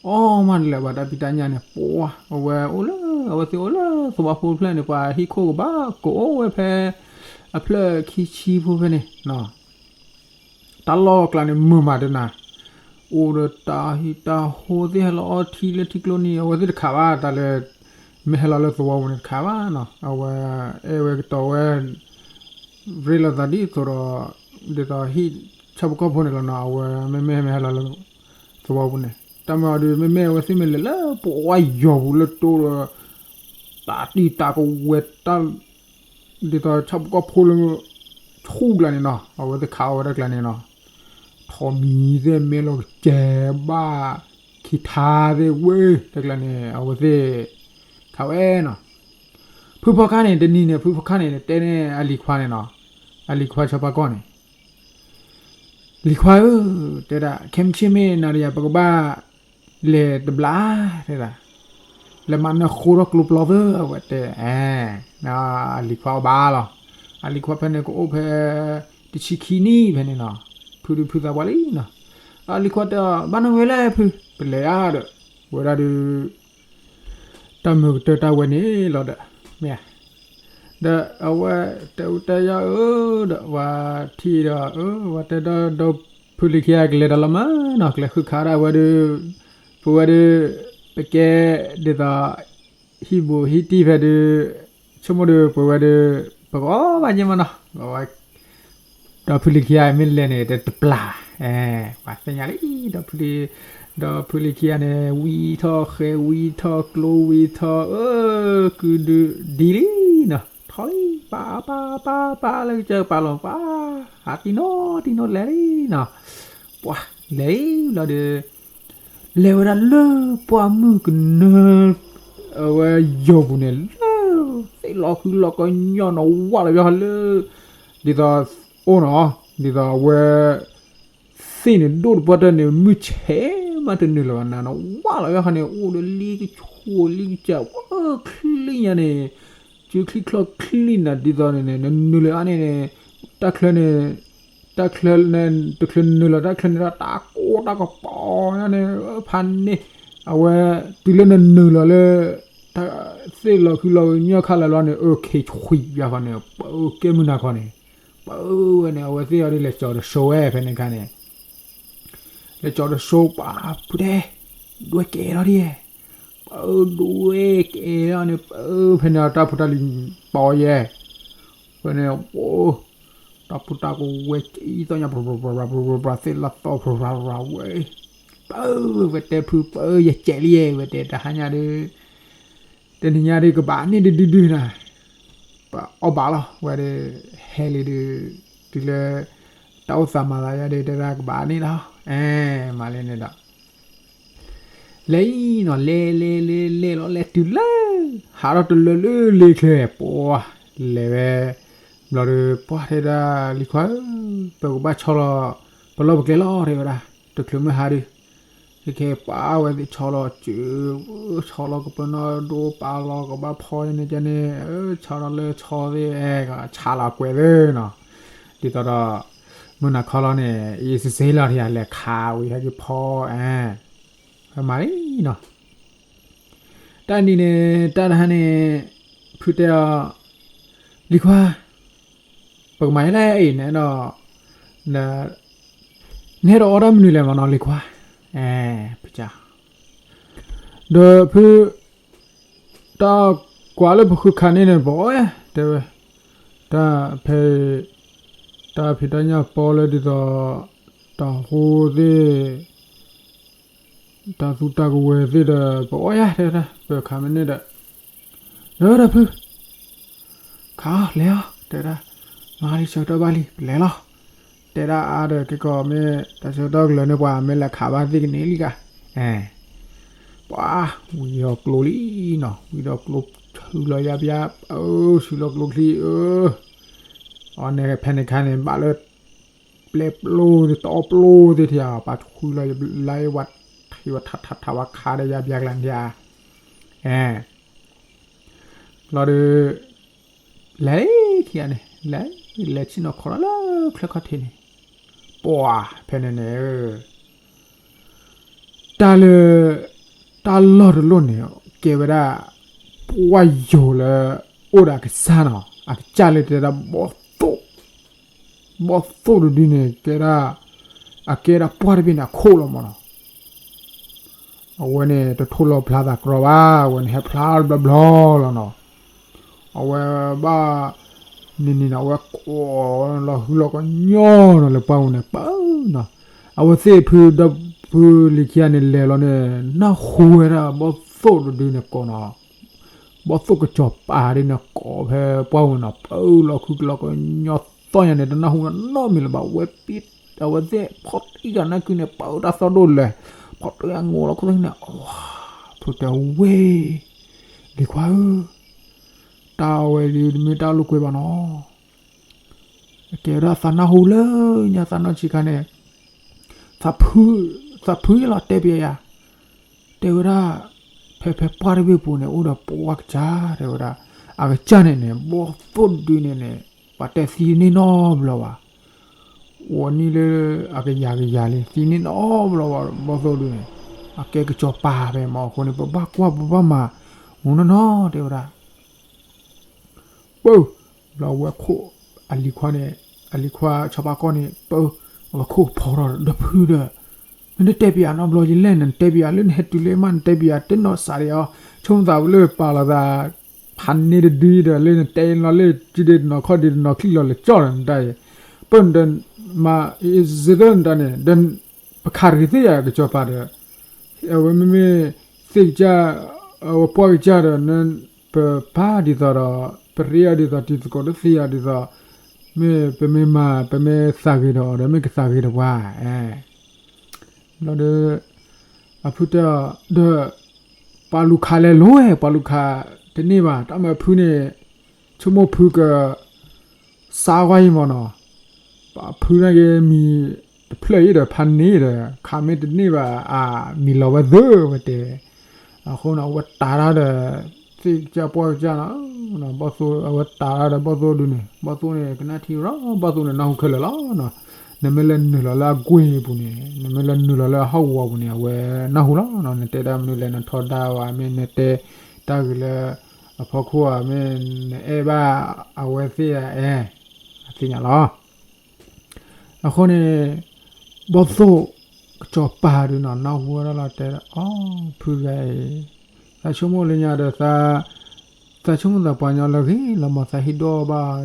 အီၣ်မးတလဲၤဘၣ်တၢ်ဖံးတၢ်ညၣ်န့ၣ် ပှၤ အဝဲအိၣ်လၢ အဝဲသ့ၣ်အိၣ်လၢသဝီဖိတဖျၢၣ်န့ၣ် ပှၤဟံၣ်ခိၣ်ကဘၣ်ကအိၣ်ဝဲဖဲ အဖျၢၣ်ခံဆံဖိဖဲန့ၣ် တၢ်လီၢ်ကျါန့ၣ် မုာ်မးတနၤ, အိၣ်ဒီးတၢ်ဟံၣ်တၢ်ဃီသ့ၣ် ဟဲလီၤအီထံလၢထံကျိနံၤ အဝဲသ့ၣ်တခးဘၣ် တၢ်လၢ မ့ၢ်ဟဲလီၤလၢသဝီပူၤန့ၣ်တခးဘၣ်နီၤ, အဝဲအဲၣ်ဝဲကတီၤဝဲ ရ့လိာ်သးဒ်သိးဒီး ဒ်သိးဟံၣ်ဆၣ်ဖိကီၢ်ဖိန့ၣ်လီၤနီၤ, အဝဲမ့မ့ၢ်မ့ၢ်ဟဲလီၤလၢ သဝီပူၤန့ၣ် တၢ်မၤအီၤဒီး မ့မ့ၢ်အဝဲသ့ၣ်မ့ၢ်လဲၤလၢပဝါယီၤပူၤလၢတိဒီး တၢ်တံၢ်တၢ်ကဝဲၤတၢ် ဒ်သိးဆၣ်ဖိကီၢ်ဖိလၢ ဆူၣ်ကျါန့ၣ်နီၤ အဝဲသ့ၣ်ခးအီၣ်ဝဲဒၣ်ကျါန့ၣ်နီၤ, ထိးမံၤသ့ၣ်မ့ၢ်လီၤကစဲၤဘၣ် ခံထါသ့ၣ်ဝဲ တၢ်ကျါန့ၣ် အဝဲသ့ၣ် ခးဝဲနီၤ, ဖုဖီခါန့ၣ် တနံၤန့ၣ် ဖုဖီခါန့ၣ် တဲန့ၢ်အလံၤခွါန့ၣ်နီၤ, အလံၤခွါဆီဖါကီၢ်န့ၣ် လံၤခွါဧၢ, တဲဒၣ် ခဲမုၢ်ဆ့ၣ်မ့ၢ်နၤဒီးယၤ ပကဘၣ်လဲၤတဘျီ တဲဒၣ်, လဲၤမၤနၢၤဃိထီၣ်ကျိပျီသၢ အဝဲတဲ, အလံၤခွါအီၤဘၣ်လီၤ, အလံၤခွါဖဲန့ၣ်ကအိၣ်ဖဲ တဆံခံနံၣ်ဖဲန့ၣ်နီၤ, ဖုဒုးဖုသးပှၢ်လံနီၤ, အလံၤခွါတဲအီၤ ဘၣ်နဝဲလဲၣ်ဖု ပလဲၤဧါဒီး, ဝဲဒၣ်ဒုး တၢ်မုာ်ကတၢၢ်တၢ်ဝဲန့ၣ်လီၤဒီး, မ့ၢ်ဧါ, ဒီးအဝဲတဲအူတဲယါဧၢ, ဒီး ပှၤထံၣ်ဒီး အဝဲတဲဒီး ဒီးဖုလံၤခံဂၤကလဲၤဒီးလီၤမးနီၤ, ကလဲၤဃုခးဒၣ်ဝဲဒုး, ပဝဲဒုး, ပကဲဒ်သိး ဟံၣ်ဘူးဟံၣ်တံၢ်ဖဲဒုး, ဆိကမိၣ်ဒုး ပဝဲဒုး, ပကအီၣ်ဘၣ်က့မးနီၤ, ဒီးဖုလံၤခံဂၤမ့ၢ်လဲၤန့ၣ် တတပျၢ်, ပှၤသ့ၣ်ညါလံ, ဒီးဖုလံၤ, ဒီးဖုလံၤခံဂၤန့ၣ် ဝံထီၣ်ဃဲၤဝံထီၣ်ကျိဝံထီၣ်, အၢ, ကုဒုဒ်လံနီၤ, ထီၣ်လံ, ပၢ်ပၢ်ပၢ်ပၢ်လၢကစၢၢ်ကပၤလီၤ, ပၢ်, ဟးတံၢ်နီတံၢ်နီလဲၤလံနီၤ, ပှၤလဲၤလံလီၤဒီး လဲၤဝဲဒၣ်လၢပှၢ်မုၢ်ကနၢ အဝဲယီၤပူၤန့ၣ် လၢ သ့ၣ်လီၤဃုလီၤကညီနီၤ ဝၢ်လီၤယီၤလၢ ဒ်သိးအိၣ်နီၤ ဒ်သိးအဝဲ သ့ၣ်န့ၣ်ဒိၣ်တပှၢ်တၢၢ်န့ၣ် မုၢ်ဆဲးမးတနုာ်လၢၤဘၣ်နၤနီၤ ဝၢ်လီၤယီၤခါန့ၣ် အိၣ်ဒီးလံကဆူၣ်လံကစၢ် ဝဲချံညါန့ၣ် စုချံချီချံနၤ ဒ်သိးန့ၣ်န့ၣ် နနုာ်လၢၤအါန့ၣ်န့ၣ် တၢ်ချၢန့ၣ် တၢ်ချၢန့ၣ် တချုးနုာ်လီၤတၢ်ချၢန့ၣ်ဒီး တၢ်ကိၢ်တၢ်ကပီၤညါန့ၣ် ဖးန့ၢ် အဝဲ တုၤလၢနနုာ်လီၤလၢ တၢ်သ့ၣ်လီၤခုလီၤကညီခါလၢာ်လီၤန့ၣ် အၢ ခ့ဆွံဘၣ်ဃီန့ၣ် ပၢကဲမုၢ်နၤခီန့ၣ် ပၢဝဲန့ၣ် အဝဲသ့ၣ်အီၤဒ်လဲၤကၠီၤတစိၤဝဲဖဲန့ၣ်ခါန့ၣ် လဲၤကၠီၤတစိၤပှၤဖုတဲ ဒွဲၣ်ကဲထီၣ်ဒ်ယဲ ပၢဒွဲၣ်ကဲထီၣ်န့ၣ် ပၢဖဲန့ၣ်အတၢ်ဖိတၢ်လံၤပီယဲ ဖဲန့ၣ် တၢ်ဖိတၢ်ကဝဲၤကံသီၣ်ညါ ပှၤသ့ၣ်လီၤသီၣ် ပှၤဝဲ ပၢဝဲတဲဖုပၢယကဲးလံယဲ ဝဲတဲတဟါညါဒုး တနံၤညါဒုးကဘၣ်န့ၢ်ဒုဒုဒုနၤ ပအီၣ်ဘၣ်လီၤ ဝဲဒုး ဟဲလံဒုး တုၤလၢ တၢ်အိၣ်သးမၤသးယါဒုး တဲဒၣ်ကဘၣ်န့ၢ်လီၤ အဲ မၤလၢန့ၣ်ဒီး လဲၤအံၤနီၤ လဲၤလဲၤလဲၤလဲၤလီၤ လဲၤတုၤလၢ ဟးထီၣ်တလၢလၢလ့ချၢ ပှၤ လဲၤဝဲ ဘျီဒီး ပှၤတဲဒၣ် လံၤခွါဧၢ ပကဘၣ်ဆီလီၤ ပလီၢ်ပကျဲလီၤ တဲဝဲဒၣ် တချုးမုၢ်ဟါဒုး ခဲခဲပှၤဝဲသ့ၣ်ဆီလီၤစၢၤ ဆီလီၤကပၢၤနီၣ်ဒိပာ်လီၤကဘၣ်ဖီန့ၣ်ကန့ၣ် ဆီလီၤလၢဆီသ့ၣ် အဲ ကဆါလီၤကွဲးသ့ၣ်နီၤ ဒ်သိးဒီး မုၢ်နၤခီလီၤန့ၣ် အံၤစ့စ့လီၤ ထံၣ်လဲၤခးဝံၤဟဲက့ၤဖီ အဲ မၤလံနီၤ တၢ်နံၤန့ၣ် တၢ်တဟါန့ၣ် ဖုတဲအီၤ လံၤခွါ ပကမၤယဲလဲၣ်အံၤန့ၣ်ဒီး နဟဲဒီးအီၣ်တၢ်မနုၤလဲၣ်မနီၤ လံၤခွါ အဲ ဖုက ဒီးဖု တၢ်ကွၢ်လၢပဃုခးန့ၣ်န့ၣ် ပအီၣ်ယဲ တဲဝဲ တၢ်ဖဲ တၢ်ဖံးတၢ်ညၣ်ပီလၢဒ်သိး တၢ်ဟူသ့ၣ် တၢ်သူတၢ်ကဝဲၤသ့ၣ်ဒီး ပအီၣ်ယဲ တဲဝဲဒၣ် ပခးမ့ၢ်န့ၣ်ဒီး ဒီးဒီးဖု ခးအီၤ လဲၤအီၤ တဲဒၣ် မၤလံဆၢကတီၢ်ဘၣ်လံ ပလဲၤလီၤ တဲဒၣ်အါဒီး က့ၤကီးမ့ၢ်တၢ်ဆၢကတီၢ်ကလၢၤန့ၣ် ပှၤမ့ၢ်လဲၤခးဘၣ်သ့ၣ်ကန့ၢ်လံဂၤ အဲ ပှၤ ဝံၤဒီးကျိလံနီၤ ဝံၤဒီးကျိဆူလီၤယါဘျါ အၢ ဆူလီၤကျိချံ အၢ အီၤန့ၣ်ဖဲန့ၣ်ခါန့ၣ် ဘၣ်လၢ ပျဲပျိသ့ၣ် တအီၣ်ပျိသ့ၣ်ထံဧါ ပှၤဆူလီၤယါဘျါ ဝဲထံဝဲထးထးထးဝဲခါဒီးယါဘျါကျါန့ၣ်ထံဧါ အဲ လီၤဒီး လဲၤခံဂၤန့ၣ် လဲၤ လဲၤဆ့ၣ်နီၤခီလီၤလၢချၢခီၣ်ထံးန့ၣ် ပှၤ ဖဲန့ၣ်န့ၣ် တၢ်လၢ တၢ်လီၢ်တလီၢ်န့ၣ် ကဲဝဲဒၣ် ပှၢ်ယိၤလၢ အိၣ်ဒီးအကစၢ်နီၤ အကစၢ်လၢတဲဒၣ် ဘီၣ်သိၣ် ဘီၣ်သိၣ်တဒုန့ၣ် ကဲဒၣ် အကဲဒၣ်ပှၢ်တဘ့ၣ်န့ၣ် အခိၣ်လီၤမးနီၤ အဝဲန့ၣ် တထိၣ်လီၤဖျါသးကြီဘၣ် အဝဲန့ၣ် ဟဲဖျါဘျီဘျီလီၤနီၤ အဝဲဘၣ် န့ၣ်န့ၣ်နီၤ အဝဲကိးလီၤဟုလီၤကညီနီၤ လၢပှၢ်ပူၤန့ၣ် ပၢနီၤ အဝဲသ့ၣ်ဖုဒီဖုလံၤခံဂၤန့ၣ် လဲၤလီၤန့ၣ် နၢ်ဟူဝဲဒၣ် ဘီၣ်သိၣ်တဒုန့ၣ်ကိးနီၤ ဘီၣ်သိၣ်ကစီၤပၤဒ်န့ၣ် ကိးဖဲပှၢ်ပူၤနီၤ ပၢလီၤဟုလီၤကညီသီၣ်ညါန့ၣ် တနၢ်ဟူနီတမံၤလၢၤဘၣ် ဝဲပံ အဝဲသ့ၣ်ဖီၣ်တံၢ်ဂၤနၢ်ကုန့ၣ် ပၢတၢ်သီၣ်ဒိၣ်လဲၣ် ဖီၣ်တံၢ်ဂၤ ငိးလီၤခိၣ်သ့ၣ်န့ၣ် အဝဲ ဖုတဲဝဲ လံၤခွါဧၢ တၢ်ဝဲဒုးတမ့ၢ်တၢ်လိာ်ကွဲဘၣ်နီၤ အကဲဝဲဒၣ်သးနၢ်ဟူလၢညါသးနီၢ်ဆံးခါန့ၣ် သးဖု သးဖုလီၤတဲပျဲယၤ တဲဝဲဒၣ် ဖဲဖဲပှၢ်တဘ့ၣ်ပူၤန့ၣ် အိၣ်ဒီးပှၢ်ကစၢ် တဲဝဲဒၣ် အကစၢ်န့ၣ်န့ၣ် ဘီၣ်သိၣ်တဒုန့ၣ်န့ၣ် ပှၤတဲသံန့ၢ်နီတဘျီဘၣ် အိၣ်နံၣ်လၢအကယၤကယၤလံ သံန့ၢ်နီတဘျီဘၣ် ဘီၣ်သိၣ်တဒုန့ၣ် အကဲကစီၤပၤဖဲမ့ၢ်အဃိန့ၣ် ပဘၣ်ကွၢ်ပဘၣ်မၤ မူနီၢ်နီၢ် တဲဝဲဒၣ် ပၢ ဘျီဝဲခိၣ် အလံၤခွါန့ၣ် အလံၤခွါဆီဖါကီၢ်န့ၣ် ပၢ အဝဲခိၣ်ဖီထီၣ်ဒီး ဒီဖုဒီး မ့ၢ်နတဲပယၤနီတဘျီယလဲၣ် နတဲပယၤလၢနဟဲတုၤလၢမး နတဲပယၤတနီၤစးဒံးအီၤ ဆိကမိၣ်သးဝဲလၢပာ်လီၤသး ဖးန့ၢ်တဒုဒီး လၢနတဲလီၤလၢ စုဒ့တနီၤခီၣ်ဒ့တနီၤချံလီၤလၢကၠီၣ်ဒီးနတၢ်အံၤ ပၢၢ်နတမၤ စ့သၢနတၢ်န့ၣ် ဒီးပခးတဂ့ၤသ့ၣ်ယၤကစီၤပၤဒီး အဝဲမ့မ့ၢ် သ့ၣ်ကစၢ် အဝဲပှၢ်ကစၢ်ဒီး ပပာ်ဒ်သိးဒီး ပရ့အီၤဒ်သိး တံၤသကိးလၢသ့ယၤဒ်သိး မ့ၢ်ပမ့ၢ်မၤ ပမ့ၢ်သးဂ့ၤဒီးအီၤဒီး မ့ၢ်ကသးဂ့ၤဒီးပှၤ အဲ ဘျီဒီး အဖုတဲအီၤ ဒီး ပှၤလူၤခးလဲၤလိၤဝဲ ပှၤလူၤခးတန့ၢ်ဘၣ် တၢ်မၤဖုန့ၣ် ဆိကမိၣ်ဖုက စါဝါအံၤမ့ၢ်နီၤ, ပှၤဖုနာ်က့ၤမံၤတဖျၢၣ်အံၤဒီး ဖးန့ၣ်ဒီး ခးမ့ၢ်တန့ၢ်ဘၣ် အမံၤလီၤဝဲသၢဝဲတဲ, အဃိန့ၣ် အဝဲတၤတၢ်ဒီး သ့ၣ်ကစၢ်ပှၢ်ကစၢ်နီၤ, ဘီၣ်သိၣ် အဝဲတၤတၢ်ဒီးဘီၣ်သိၣ်ဒုန့ၣ် ဘီၣ်သိၣ်န့ၣ် ကနၣ်ထံရီ ဘီၣ်သိၣ်န့ၣ် နၢ်ဟူခဲလၢာ်လီၤနီၤ, နမ့ၢ်လဲၤနုာ်လီၤလၢအကွ့ၢ်ပူၤန့ၣ် နမ့ၢ်လဲၤနုာ်လီၤလၢအဟီၣ်ကဝီၤပူၤန့ၣ် အဝဲနၢ်ဟူလီၤနီၤ, နတဲတၢ်မနုၤလဲၣ် နထီဒါဝဲ မ့ၢ်နတဲ တၢ်ဂ့ၤလၢအဖီခိၣ်ဧါ မ့ၢ်နအဲၣ်ဘၣ်အဝဲသ့ၣ်ဧါ အဲၣ်, အသ့ၣ်ညါလီၤ. အဃိန့ၣ် ဘီၣ်သိၣ်ကစီၤပၤဒုးနီၤ နၢ်ဟူဝဲဒၣ်လီၤ တဲအီၤ ဖုတဂၤအံၤ, သးဆိကမိၣ်လၢညါဒီး သးဆိကမိၣ်သးပှၤညီလၢအဂ့ၤလီၤမး သးဟ့ၣ်ဒိၣ်ဘၣ်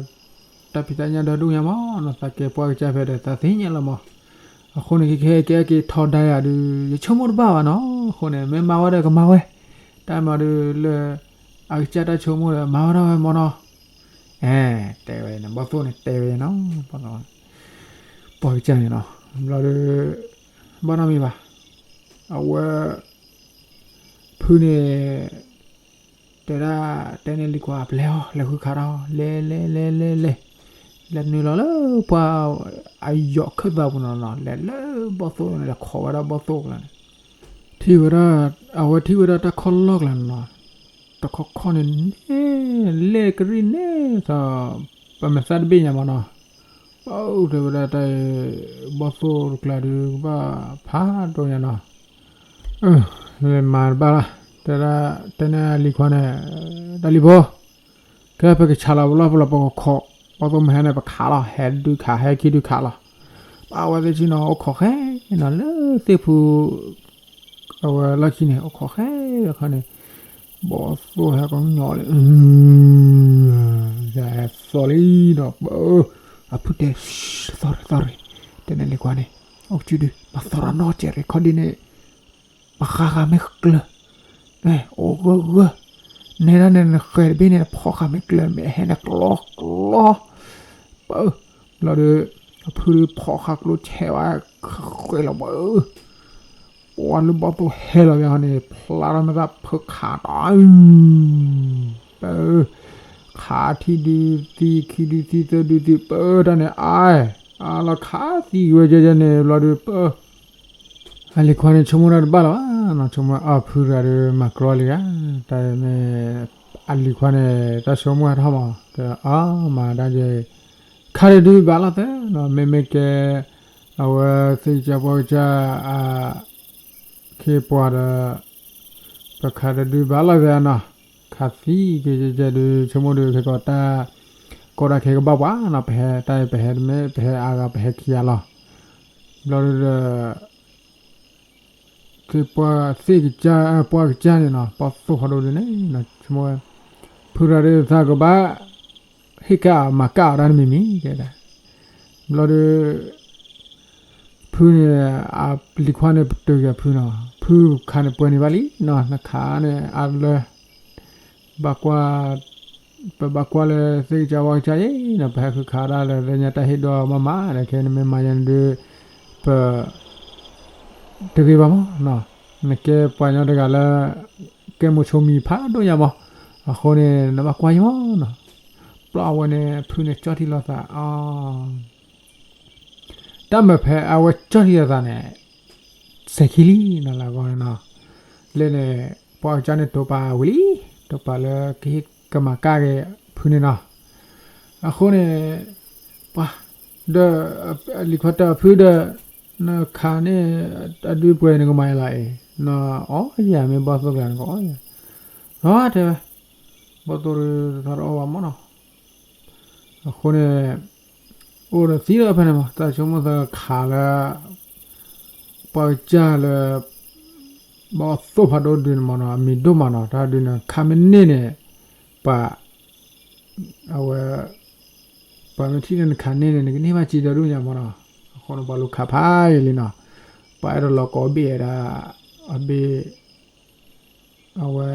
တၢ်ဖံးတၢ်ညၣ်ဒီဒူၣ်ညါမးနီၤ သးကဲပှၢ်ကစၢ်ဖဲဒီး သးသ့ၣ်ညါလီၤမး. အဃိန့ၣ် ခဲကဲကဲက့ၤထီဒါယၤဒုး ယဆိကမိၣ်တဘၣ်ဘၣ်နီၤ. အဃိန့ၣ် မ့ၢ်မၤဝဲဒီးကမၤဝဲ, တၢ်မၤဒုးလၢ အကစၢ်တၢ်ဆိကမိၣ်ဒီး မၤဝဲဒၣ်ဝဲမးနီၤ. အဲ တဲဝဲန့ၣ် ဘီၣ်သိၣ်န့ၣ်တဲဝဲနီၤ, ပှၢ်ကစၢ်န့ၣ်နီၤ ဘျီဒီး ဘၣ်နီတမံၤဘၣ်, အဝဲ ဖုန့ၣ် တဲဒၣ် တဲန့ၢ်လံၤခွါ ပလဲၤအီၤ လဲၤဃုခးတၢ်အီၤ လဲၤလဲၤလဲၤလဲၤလဲၤ, လဲၤနုာ်လီၤလၢပှၢ်အယီၤခၢၣ်သးပူၤနီၤနီၤ လဲၤလၢဘီၣ်သိၣ်န့ၣ် လဲၤခိးဝဲဒၣ်ဘီၣ်သိၣ်ကျါန့ၣ်, ထံၣ်ဝဲဒၣ် အဝဲထံၣ်ဝဲဒၣ်တၢ်ခီၣ်လီၢ်ကျါန့ၣ်နီၤ, တခီခီၣ်န့ၣ်န့ၣ် လဲၢ်ကရံၣ်န့ၣ်သီ ပမဲာ်သၣ်တဘ့ၣ်ညါမးနီၤ, ပတဲဝဲဒၣ်တၢ်အံၤ ဘီၣ်သိၣ်တကျါဒုး ကဘၣ်ဖးဒိၣ်ညါနီၤ, လဲၤမၤတဘၣ်လီၤ တဲဒၣ် တဲန့ၢ်လံၤခွါန့ၣ် တၢ်လံၤဖိ ခဲပကဆးလီၤပလီၢ်ပလီၢ်ပကခိး, ဘီၣ်သိၣ်မ့ၢ်ဟဲန့ၣ် ပခးလီၤ ဟဲဒုခး ဟဲခံဒုခးလီၤ, ပဝဲသ့ၣ်ဆံနီၤ အိၣ်ခိးဃဲနီၤ လၢသ့ၣ်ဖူ အဝဲလီၢ်ခံန့ၣ် အိၣ်ခိးဃဲအခီန့ၣ်, ဘီၣ်သိၣ်ဟဲကညီလံ သီလံဒီး ပ အဖုတဲ သီရ့ သီရ့ တဲန့ၢ်လံၤခွါန့ၣ် အိၣ်ကစုဒု မၤသီရ့နီၢ်ကဲးရ့ ခီဒ်န့ၣ် မၤဃါဃါမ့ၢ်ကျၢၤ, အိၣ်ဂၢၢ်ဂၢၢ်, နဲဒၣ်န့ၣ်နဃဲၤတဘ့ၣ်န့ၣ် နဖီၣ်ဃာ်မ့ၢ်ကျၢၤ မ့ၢ်ဟဲန့ၣ်ကျီကျီ, ပ ဘျီဒီး အဖုဖီၣ်ဃာ်ကျိဆဲးဝဲ ဃဲၤလီၤဘၣ်, ပှၤလၢဘီၣ်သိၣ်ဟဲလီၤဘၣ်န့ၣ် ဖျါထီၣ်မ့ၢ်သၣ်ဖၢခးတီ ပ ခးထံၣ်ဒုသံ ခံဒုသံ သၢဒုသံ ပတၢ်န့ၣ် အါ အါလီၤခးသံဝဲကဲကဲန့ၣ် ဘျီဒီး ပ အလံၤခွါန့ၣ် ဆိကမိၣ်တၢ်တဘၣ်လၢၤဘၣ်နီၤ, ဆိကမိၣ်အဖုတဂၤဒီး မၤကြီလံဧါ, တၢ်မ့ၢ် အလံၤခွါန့ၣ် တၢ်ဆိကမိၣ်ဟဲထီၣ်မး တဲအါမၤဒၣ်ကဲ, ခးတဒုဘၣ်လီၤသဲနီၤ, မ့မ့ၢ်ကဲ အဝဲသ့ၣ်ကစၢ်ပှၢ်ကစၢ် အခ့အပှၤဒီး ပခးတဒုဘၣ်လီၤသဲနီၤ, ခးသံကဲကဲကဲဒုး ဆိကမိၣ်ဒုး ခဲကီးတၢ် ကီတၢ်ခဲကဘၣ်ပှၤနီၤ, ပဟဲတၢ်အံၤ ပဟဲတမ့ၢ် ပဟဲအါဂၤ ပဟဲခံဂၤလီၤ, ဘျီဒုးဒီး သ့ၣ်ပှၢ်သ့ၣ်ကစၢ် ပှၢ်ကစၢ်န့ၣ်နီၤ ပှၢ်သိၣ်ဖးဒိၣ်ဒုးန့ၣ် ဆိကမိၣ်ဝဲ ဖုရၤဒုးသးကဘၣ် ဟ့ၣ်ကၣ်မၤကၣ်အီၤတၢ်တမံၤမံၤ တဲဒၣ်, ဘျီဒီး ဖုန့ၣ် အလံၤခွါန့ၣ် ပတုာ်က့ၤဖုနီၤ, ဖုခးန့ၣ်ပှဲၤန့ၢ်ဘၣ်လံနီၤ, နခးန့ၣ်အါလၢ ဘၣ်ကွၢ် ပဘၣ်ကွၢ်လၢသ့ၣ်ကစၢ်ဝါကစၢ်အံၤနီၤ, ပဟဲဃုခးဒၣ်လၢလၢညါတၢ်ဟ့ၣ်ဒိၣ်မးမးဒီး ခဲနမ့ၢ်မၤယၤန့ၣ်ဒုး ပ တဂ့ၤဘၣ်မးနီၤ, နကဲပှၤကညီတဂၤလၢ ကဲမိၤဆိမံၤဖးဒိၣ်ညါမး, အဃိန့ၣ် နဘၣ်ကွၢ်ယၤမးနီၤ, ဘျီအဝဲန့ၣ် ဖုန့ၣ်ကၠီၣ်ထံလီၤသးအီၤ တၢ်မ့ၢ်ဖဲအဝဲကၠီၣ်ထံလီၤသးန့ၣ် စဲးခံလံနီၤ လၢအဂီၢ်န့ၣ်နီၤ, လၢန့ၣ် ပှၤကစၢ်န့ၣ်တိာ်ပာ်ဝံၤလံ, တိာ်ပာ်လၢကဟ့ၣ်ကမၤကၣ်က့ၤဖုန့ၣ်နီၤ, အဃိန့ၣ် ပှၤ ဒီး လံၤခွါတဲအီၤဖုဒီး နခးန့ၣ် အဒုပှဲၤနကမၤယၤလီၤအံၤ, နအီၣ်ယၤမ့ၢ်ဘီၣ်သိၣ်ကျါနကအီၣ်ယၤ, ဒီးတဲဝဲ ဘီၣ်သိၣ်တထီတအီၣ်ဘၣ်မးနီၤ အဃိန့ၣ် အိၣ်ဒီးသံဒီးဖဲန့ၣ်မး တၢ်ဆိကမိၣ်သးခးလၢ ပှၤကစၢ်လၢ ဘီၣ်သိၣ်ဖးဒိၣ်ဒုန့ၣ်မးနီၤ အမံၤဒိၣ်မးနီၤ တၢ်ဒုန့ၣ် ခးမ့ၢ်န့ၢ်န့ၣ် ပှၤ အဝဲ ပှၤမ့ၢ်ထံၣ်န့ၣ်နခးန့ၢ်န့ၣ် နကန့ၢ်ဘၣ်စ့ဒီဒူၣ်ညါမးနီၤ, အဃိန့ၣ် ပှၤလူၤခးဖးယံာ်လံနီၤ, ပှၤအဲၣ်ဒိးလီၤကိးဘ့ၣ်ဝဲဒၣ် အဘ့ၣ် အဝဲ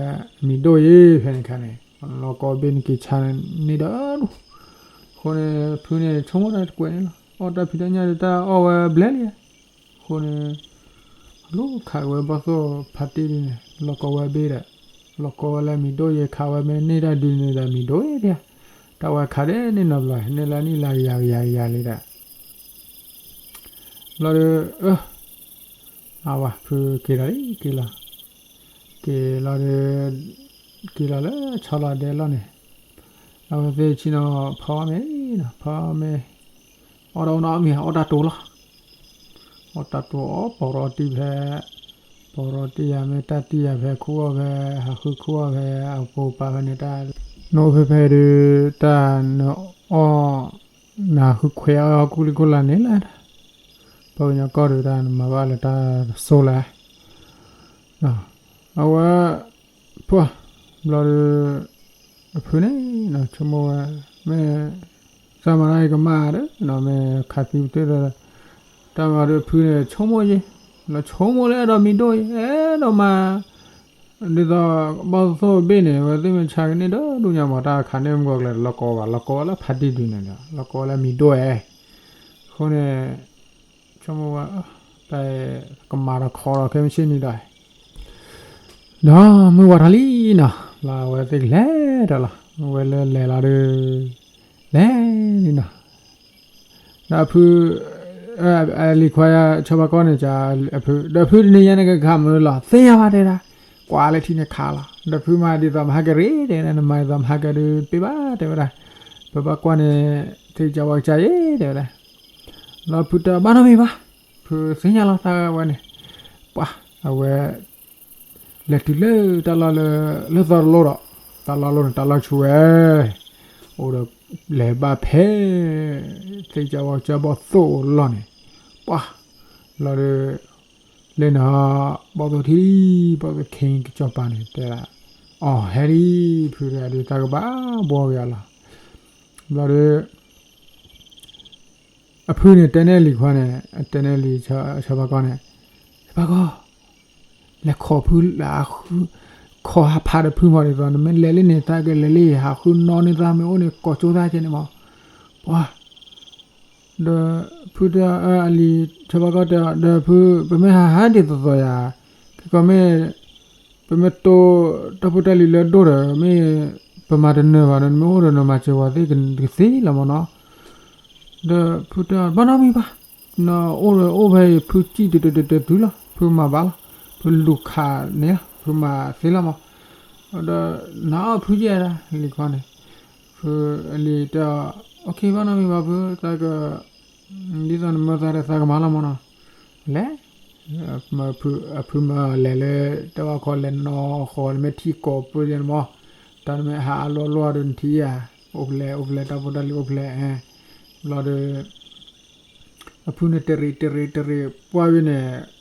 မံၤဒိၣ်ယံၤဖဲန့ၣ်ခါန့ၣ် လီၤကိးဘ့ၣ်နက့ၤဆါန့ၢ်ဒီဒူၣ်, အဃိန့ၣ် ဖုန့ၣ် ဆိကမိၣ်တၢ်တကွဲးန့ၣ်လီၤ, အီၣ်တၢ်ဖံးတၢ်ညၣ်ဒီးတၢ်အီၣ်ဝဲဘျဲၣ်လံ, အဃိန့ၣ် လူၤခးဝဲဘီၣ်သိၣ်ဖးတံၢ်ဒ်န့ၣ် လီၤကိးဝဲဘ့ၣ်ဒီး လီၤကိးဝဲလၢမံၤဒိၣ်ယဲ ခးဝဲမ့ၢ်န့ၢ်တၢ်ဒုန့ၣ်ဒီးမံၤဒိၣ်ယဲဒၣ်, တၢ်ဝဲခးဒ်န့ၣ်နီတဘျီ န့ၢ်လၢနံၣ်လၢကယၤကယၤကယၤလံဒီး ဘျီဒီး အဝဲဖုက့ၤလီၤလံ က့ၤလီၤ, က့ၤလီၤဒီး က့ၤလီၤလၢဆီလီၤဒဲလီၢ်န့ၣ်, အဝဲသ့ၣ်ဆ့ၣ်နီၤ ဖီမ့ၤနီၤ ဖီမ့ၤ, အီၣ်ဒီးအီၣ်နီၢ်မံၤ အီၣ်တၢ်တိၤလီၤ, အီၣ်တၢ်တိၤအီၣ်ပီၤရီတံၢ်ဖဲ ပီၢ်ရီတံၢ်ယၤမ့ၢ်တၢ်တံၢ်ယၤဖဲခူၣ်အီၣ်ဖဲ ဟးဃုခူၣ်အီၣ်ဖဲအပူၤပာ်ဖဲန့ၣ်တၢ် နအိၣ်ဖဲဖဲဒုး တၢ်နအီၣ် နဟးဃုခွဲးအီၣ်အီၤကူၣ်လံကူၣ်လါန့ၣ်လၢ ပှၤကညီကီၢ်ဒုးတၢ်နမၤဘၣ်လၢတၢ်ဆိလၢ အဝဲ ပှၤ ဘျီဒုး အဖုန့ၣ် ဆိကမိၣ်ဝဲ မ့ၢ် သးမၤတၢ်အံၤကမၣ်ဒီး မ့ၢ်ခးသံပတုာ်ဒီး တၢ်မၤဒီးအဖုန့ၣ် ဆိကမိၣ်ယဲ လီၤဆိကမိၣ်လၢအဲၣ်ဒိးမံဒိၣ်အံၤ အဲၣ်ဒိးမၤ ဒ်သိးဘီၣ်သိၣ်ဘ့ၣ်န့ၣ် အဝဲသ့ၣ်မ့ၢ်ဆါကန့ၢ်ဒီးဒူၣ်ညါမး တၢ်ခးန့ၢ်မုၢ်ဂီၤကျဲၤ လီၤကီဝဲ လီၤကီဝဲလၢဖးတံၢ်ဒုးန့ၣ်ဒီး လီၤကီဝဲလၢမံဒိၣ်ဝဲ အဃိန့ၣ် ဆိကမိၣ်ဝဲ တၢ်ကမၤဒီးခီဒီးခဲမုၢ်ဆ့ၣ်နံၤဒီး ဒီးမုၢ်ဝါထီၣ်လံနီၤ လီၤအဝဲသ့ၣ်ကလဲၤဒီးလီၤ အဝဲလၢလဲၤလီၤဒီး လဲၤလံနီၤ ဒီးအဖု အလံၤခွါဆီဖါကီၢ်န့ၣ် ဒီးဖုတနံၤညါန့ၣ်ကခးမနုၤလီၤ သ့ၣ်ညါဘၣ်တဲဒၣ် ကွၢ်လၢထံန့ၣ်ခးလီၤ ဒီးဖုမၤဒ်သိးမဟါကရံၤတဲ နမၤဒ်သိးမဟါကဒုးတ့ၢ်ဘၣ်တဲဝဲဒၣ် ပဘၣ်ကွၢ်န့ၣ် သ့ၣ်ကၢဝါကစၢ်ယဲတဲဝဲဒၣ် ဒီးဖုတဘၣ်နီတမံၤဘၣ် ဖုသ့ၣ်ညါလီၤတၢ်ဝဲန့ၣ် ပှၤ အဝဲ လဲၤတုၤလၢတၢ်လီၢ်လၢ လၢသီတလိဒီး တၢ်လီၢ်လီၢ်န့ၣ် တၢ်လီၢ်ဆူၣ်ဝဲ အိၣ်ဒီး လဲၤဘၣ်ဖဲ သ့ၣ်ကၢဝါကစၢ်ဘီၣ်သိၣ်အလီၢ်န့ၣ် ပှၤ လီၤဒီး လဲၤနၤ ဘီၣ်သိၣ်ထံ ဘီၣ်သိၣ်ခ့ကစီၤပၤန့ၣ် တဲဒၣ် အီၤဟဲလံ ဖုတဂၤဒီးတၢ်ကဘၣ်ဘှီက့ၤအီၤလီၤ ဘျီဒီး အဖုန့ၣ်တဲန့ၢ်လံၤခွါန့ၣ် တဲန့ၢ်လံၤဆီဖါကီၢ်န့ၣ် ဆီဖါကီၢ် လဲၤခိးဖုလၢ ခိးဟးဖးဒီးဖုမီၤဒ်သိး နမ့ၢ်လဲၤလံန့ၣ် သးကလဲၤလံ ဟးဃုနီၢ်န့ၢ်သးမ့ၢ်အိၣ်န့ၣ် ကိးကၠိသးကဲန့ၣ်မီၤ ပှၤ ဒီးဖုတဲ အလံၤဆီဖါကီၢ်တဲ ဒီးဖု ပမ့ၢ်ဟးဟးဒ်သိးသိးယၤ ခဲကီးမ့ၢ် ပမ့ၢ်တိၢ်တၢ်ဖိတၢ်လံၤလၢအဒိၣ်ဒီး မ့ၢ်ပမၤတနၢၤဘၣ်ဒီး နမ့ၢ်အိၣ်ဒီးနမၤစၢၤပှၤသ့ၣ်ကသ့လီၤမီၤနီၤ ဒီးဖုတဲ ဘၣ်နီတမံၤဘၣ်, နအိၣ်ဒီးအိၣ်ဖဲအံၤ ဖုစံၣ်တဲၤတဲၤတဲၤတုၤလီၤ, ဖုမၤဘၣ်လီၤ, ဖုလူၤခးန့ၣ်လီၤ, ဖုမၤသ့လီၤမီၤ, ဒီးနအီၣ်ဖုယဲၢ် လံၤခီန့ၣ်, ဖုအလံၤတဲအီၤ အိၣ်ခ့ ဘၣ်နီတမံၤဘၣ်ဖု, သးက ဒ်သိးနမၢသးဒီးသးကမၤလီၤမီၤနီၤ, လဲၤ ဖုမၢလဲၤလၢ တၢ်ဘၣ်ခီလဲၤနီၢ်ဃီ နမ့ၢ်ထံကီၢ်ပၢၢ်ယဲၢ်န့ၣ်မီၤ, တၢ်နမ့ၢ်ဟးအလီၢ်လီၢ်ဒီးနထံၣ်ဧါ, အိၣ်ဖျဲၣ် အိၣ်ဖျဲၣ် တၢ်ဖိတၢ်လံၤအိၣ်ဖျဲၣ်, ဘျီဒီး အဖုန့ၣ်တရံးတရံးတရံး ပှၢ်ဝဲန့ၣ်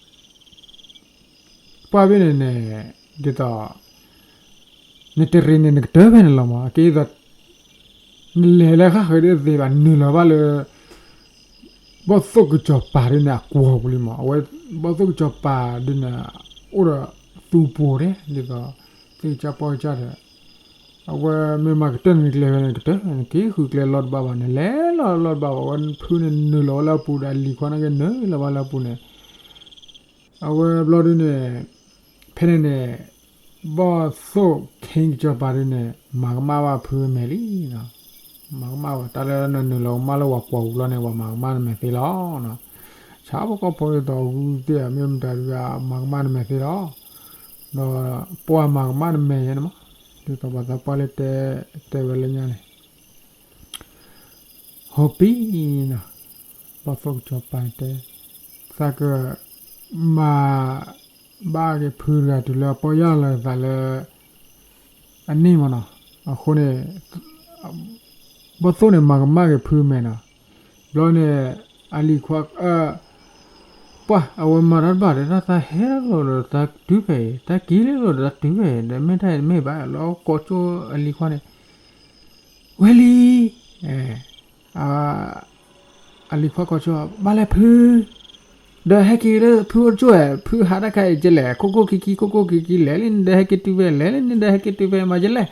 ပှၢ်ဝဲန့ၣ်န့ၣ် ဒ်သိး နတရံးန့ၣ် နကတၢၢ်ဖဲန့ၣ်လီၤမီၤ, အကဲဒ်သိး နလဲၤလၢဃၣ်ဃၢၤဒ်သ့ဘၣ် နုာ်လီၤဘၣ်လၢ ဘီၣ်သိၣ်ကစီၤပၤဒ်န့ၣ် အကွီၤပူၤလံမီၤ, အဝဲ ဘီၣ်သိၣ်ကစီၤပၤဒ်န့ၣ် အိၣ်ဒီးသူပူၤဒဲး ဒ်သိး သ့ၣ်ကစၢ်ပီၢ်ကစၢ်ဒီး အဝဲမ့ၢ်မၤကတၢၢ်န့ၣ် နကျဲဖဲန့ၣ် နကတၢၢ် နက့ၤဃုကျဲလီၢ်တဘၣ်ဘၣ်, နလဲၤလီၢ်လီၢ်တဘၣ်ဘၣ်, အဝဲဖုန့ၣ်နုာ်လီၤဝဲလၢအပူၤဒီး အလံၤခွါန့ၣ်က့ၤနုာ်လီၤဘၣ်လၢအပူၤန့ၣ် အဝဲဘျီဒ်န့ၣ် ဖဲန့ၣ်န့ၣ် ဘီၣ်သိၣ်ခ့ကစီၤပၤဒ်န့ၣ် မၤကမၣ်ဘၣ်ဖုအမဲာ်လံနီၤ, မၤကမၣ်ဝဲ တၢ်လၢနနုာ်လီၤကမၣ်လၢဝၤကွီၤပူၤလီၤန့ၣ် ပှၤမၤကမၣ်နမဲာ်သ့လီၤနီၤ, ဆၣ်ဖိကီၢ်ဖိဒ်သိးဂုၢ်သ့ၣ်ဧါ မ့ၢ်မတၤဒုး မၤကမၣ်နမဲာ်သ့လီၤ, ဒီးပှၤမၤကမၣ်နမဲာ်ယဲန့ၣ်မီၤ, ဒ်သိးပှၤသးပှၢ်လၢတဲ တဲဝဲလၢညါန့ၣ် ဟီပံနီၤ, ဘီၣ်သိၣ်ကစီၤပၤတဲ သးက မၤ ဘၣ်က့ၤဖုတဂၤတုၤလၢအပီၢ်ယၢ်လီၤသးလၢ အနံၣ်မီၤနီၤ, အဃိန့ၣ် ဘီၣ်သိၣ်န့ၣ် မၤကမၣ်က့ၤဖုမဲာ်နီၤ, ဘျီန့ၣ် အလံၤခွါ ပှၢ် အဝဲမၤတၢ်တဘၣ်ဒီး တၢ်သးဟဲလီၤဒီးတၢ်တုၤဖဲအံၤ တၢ်က့ၤလီၤဒီးတၢ်တုၤဖဲအံၤ ဒီးမ့ၢ်တၢ်အံၤတမ့ၢ်ဘၣ် လီၤကိးကၠိအလံၤခွါန့ၣ် ဝဲလံ အလံၤခွါကိးကၠိ ဘၣ်လဲၣ်ဖု, ဒီးဟဲက့ၤလၢဖုအိၣ်ကၠိဧါ, ဖုဟးတၢ်ခါအံၤကလဲၣ်, ခိခိၣ်ခံခံ ခိခိၣ်ခံခံ လဲၤလံန့ၣ်ဒီးဟဲက့ၤတုၤဖဲ လဲၤလံန့ၣ်ဒီးဟဲက့ၤတုၤဖဲ မၤကလဲၣ်,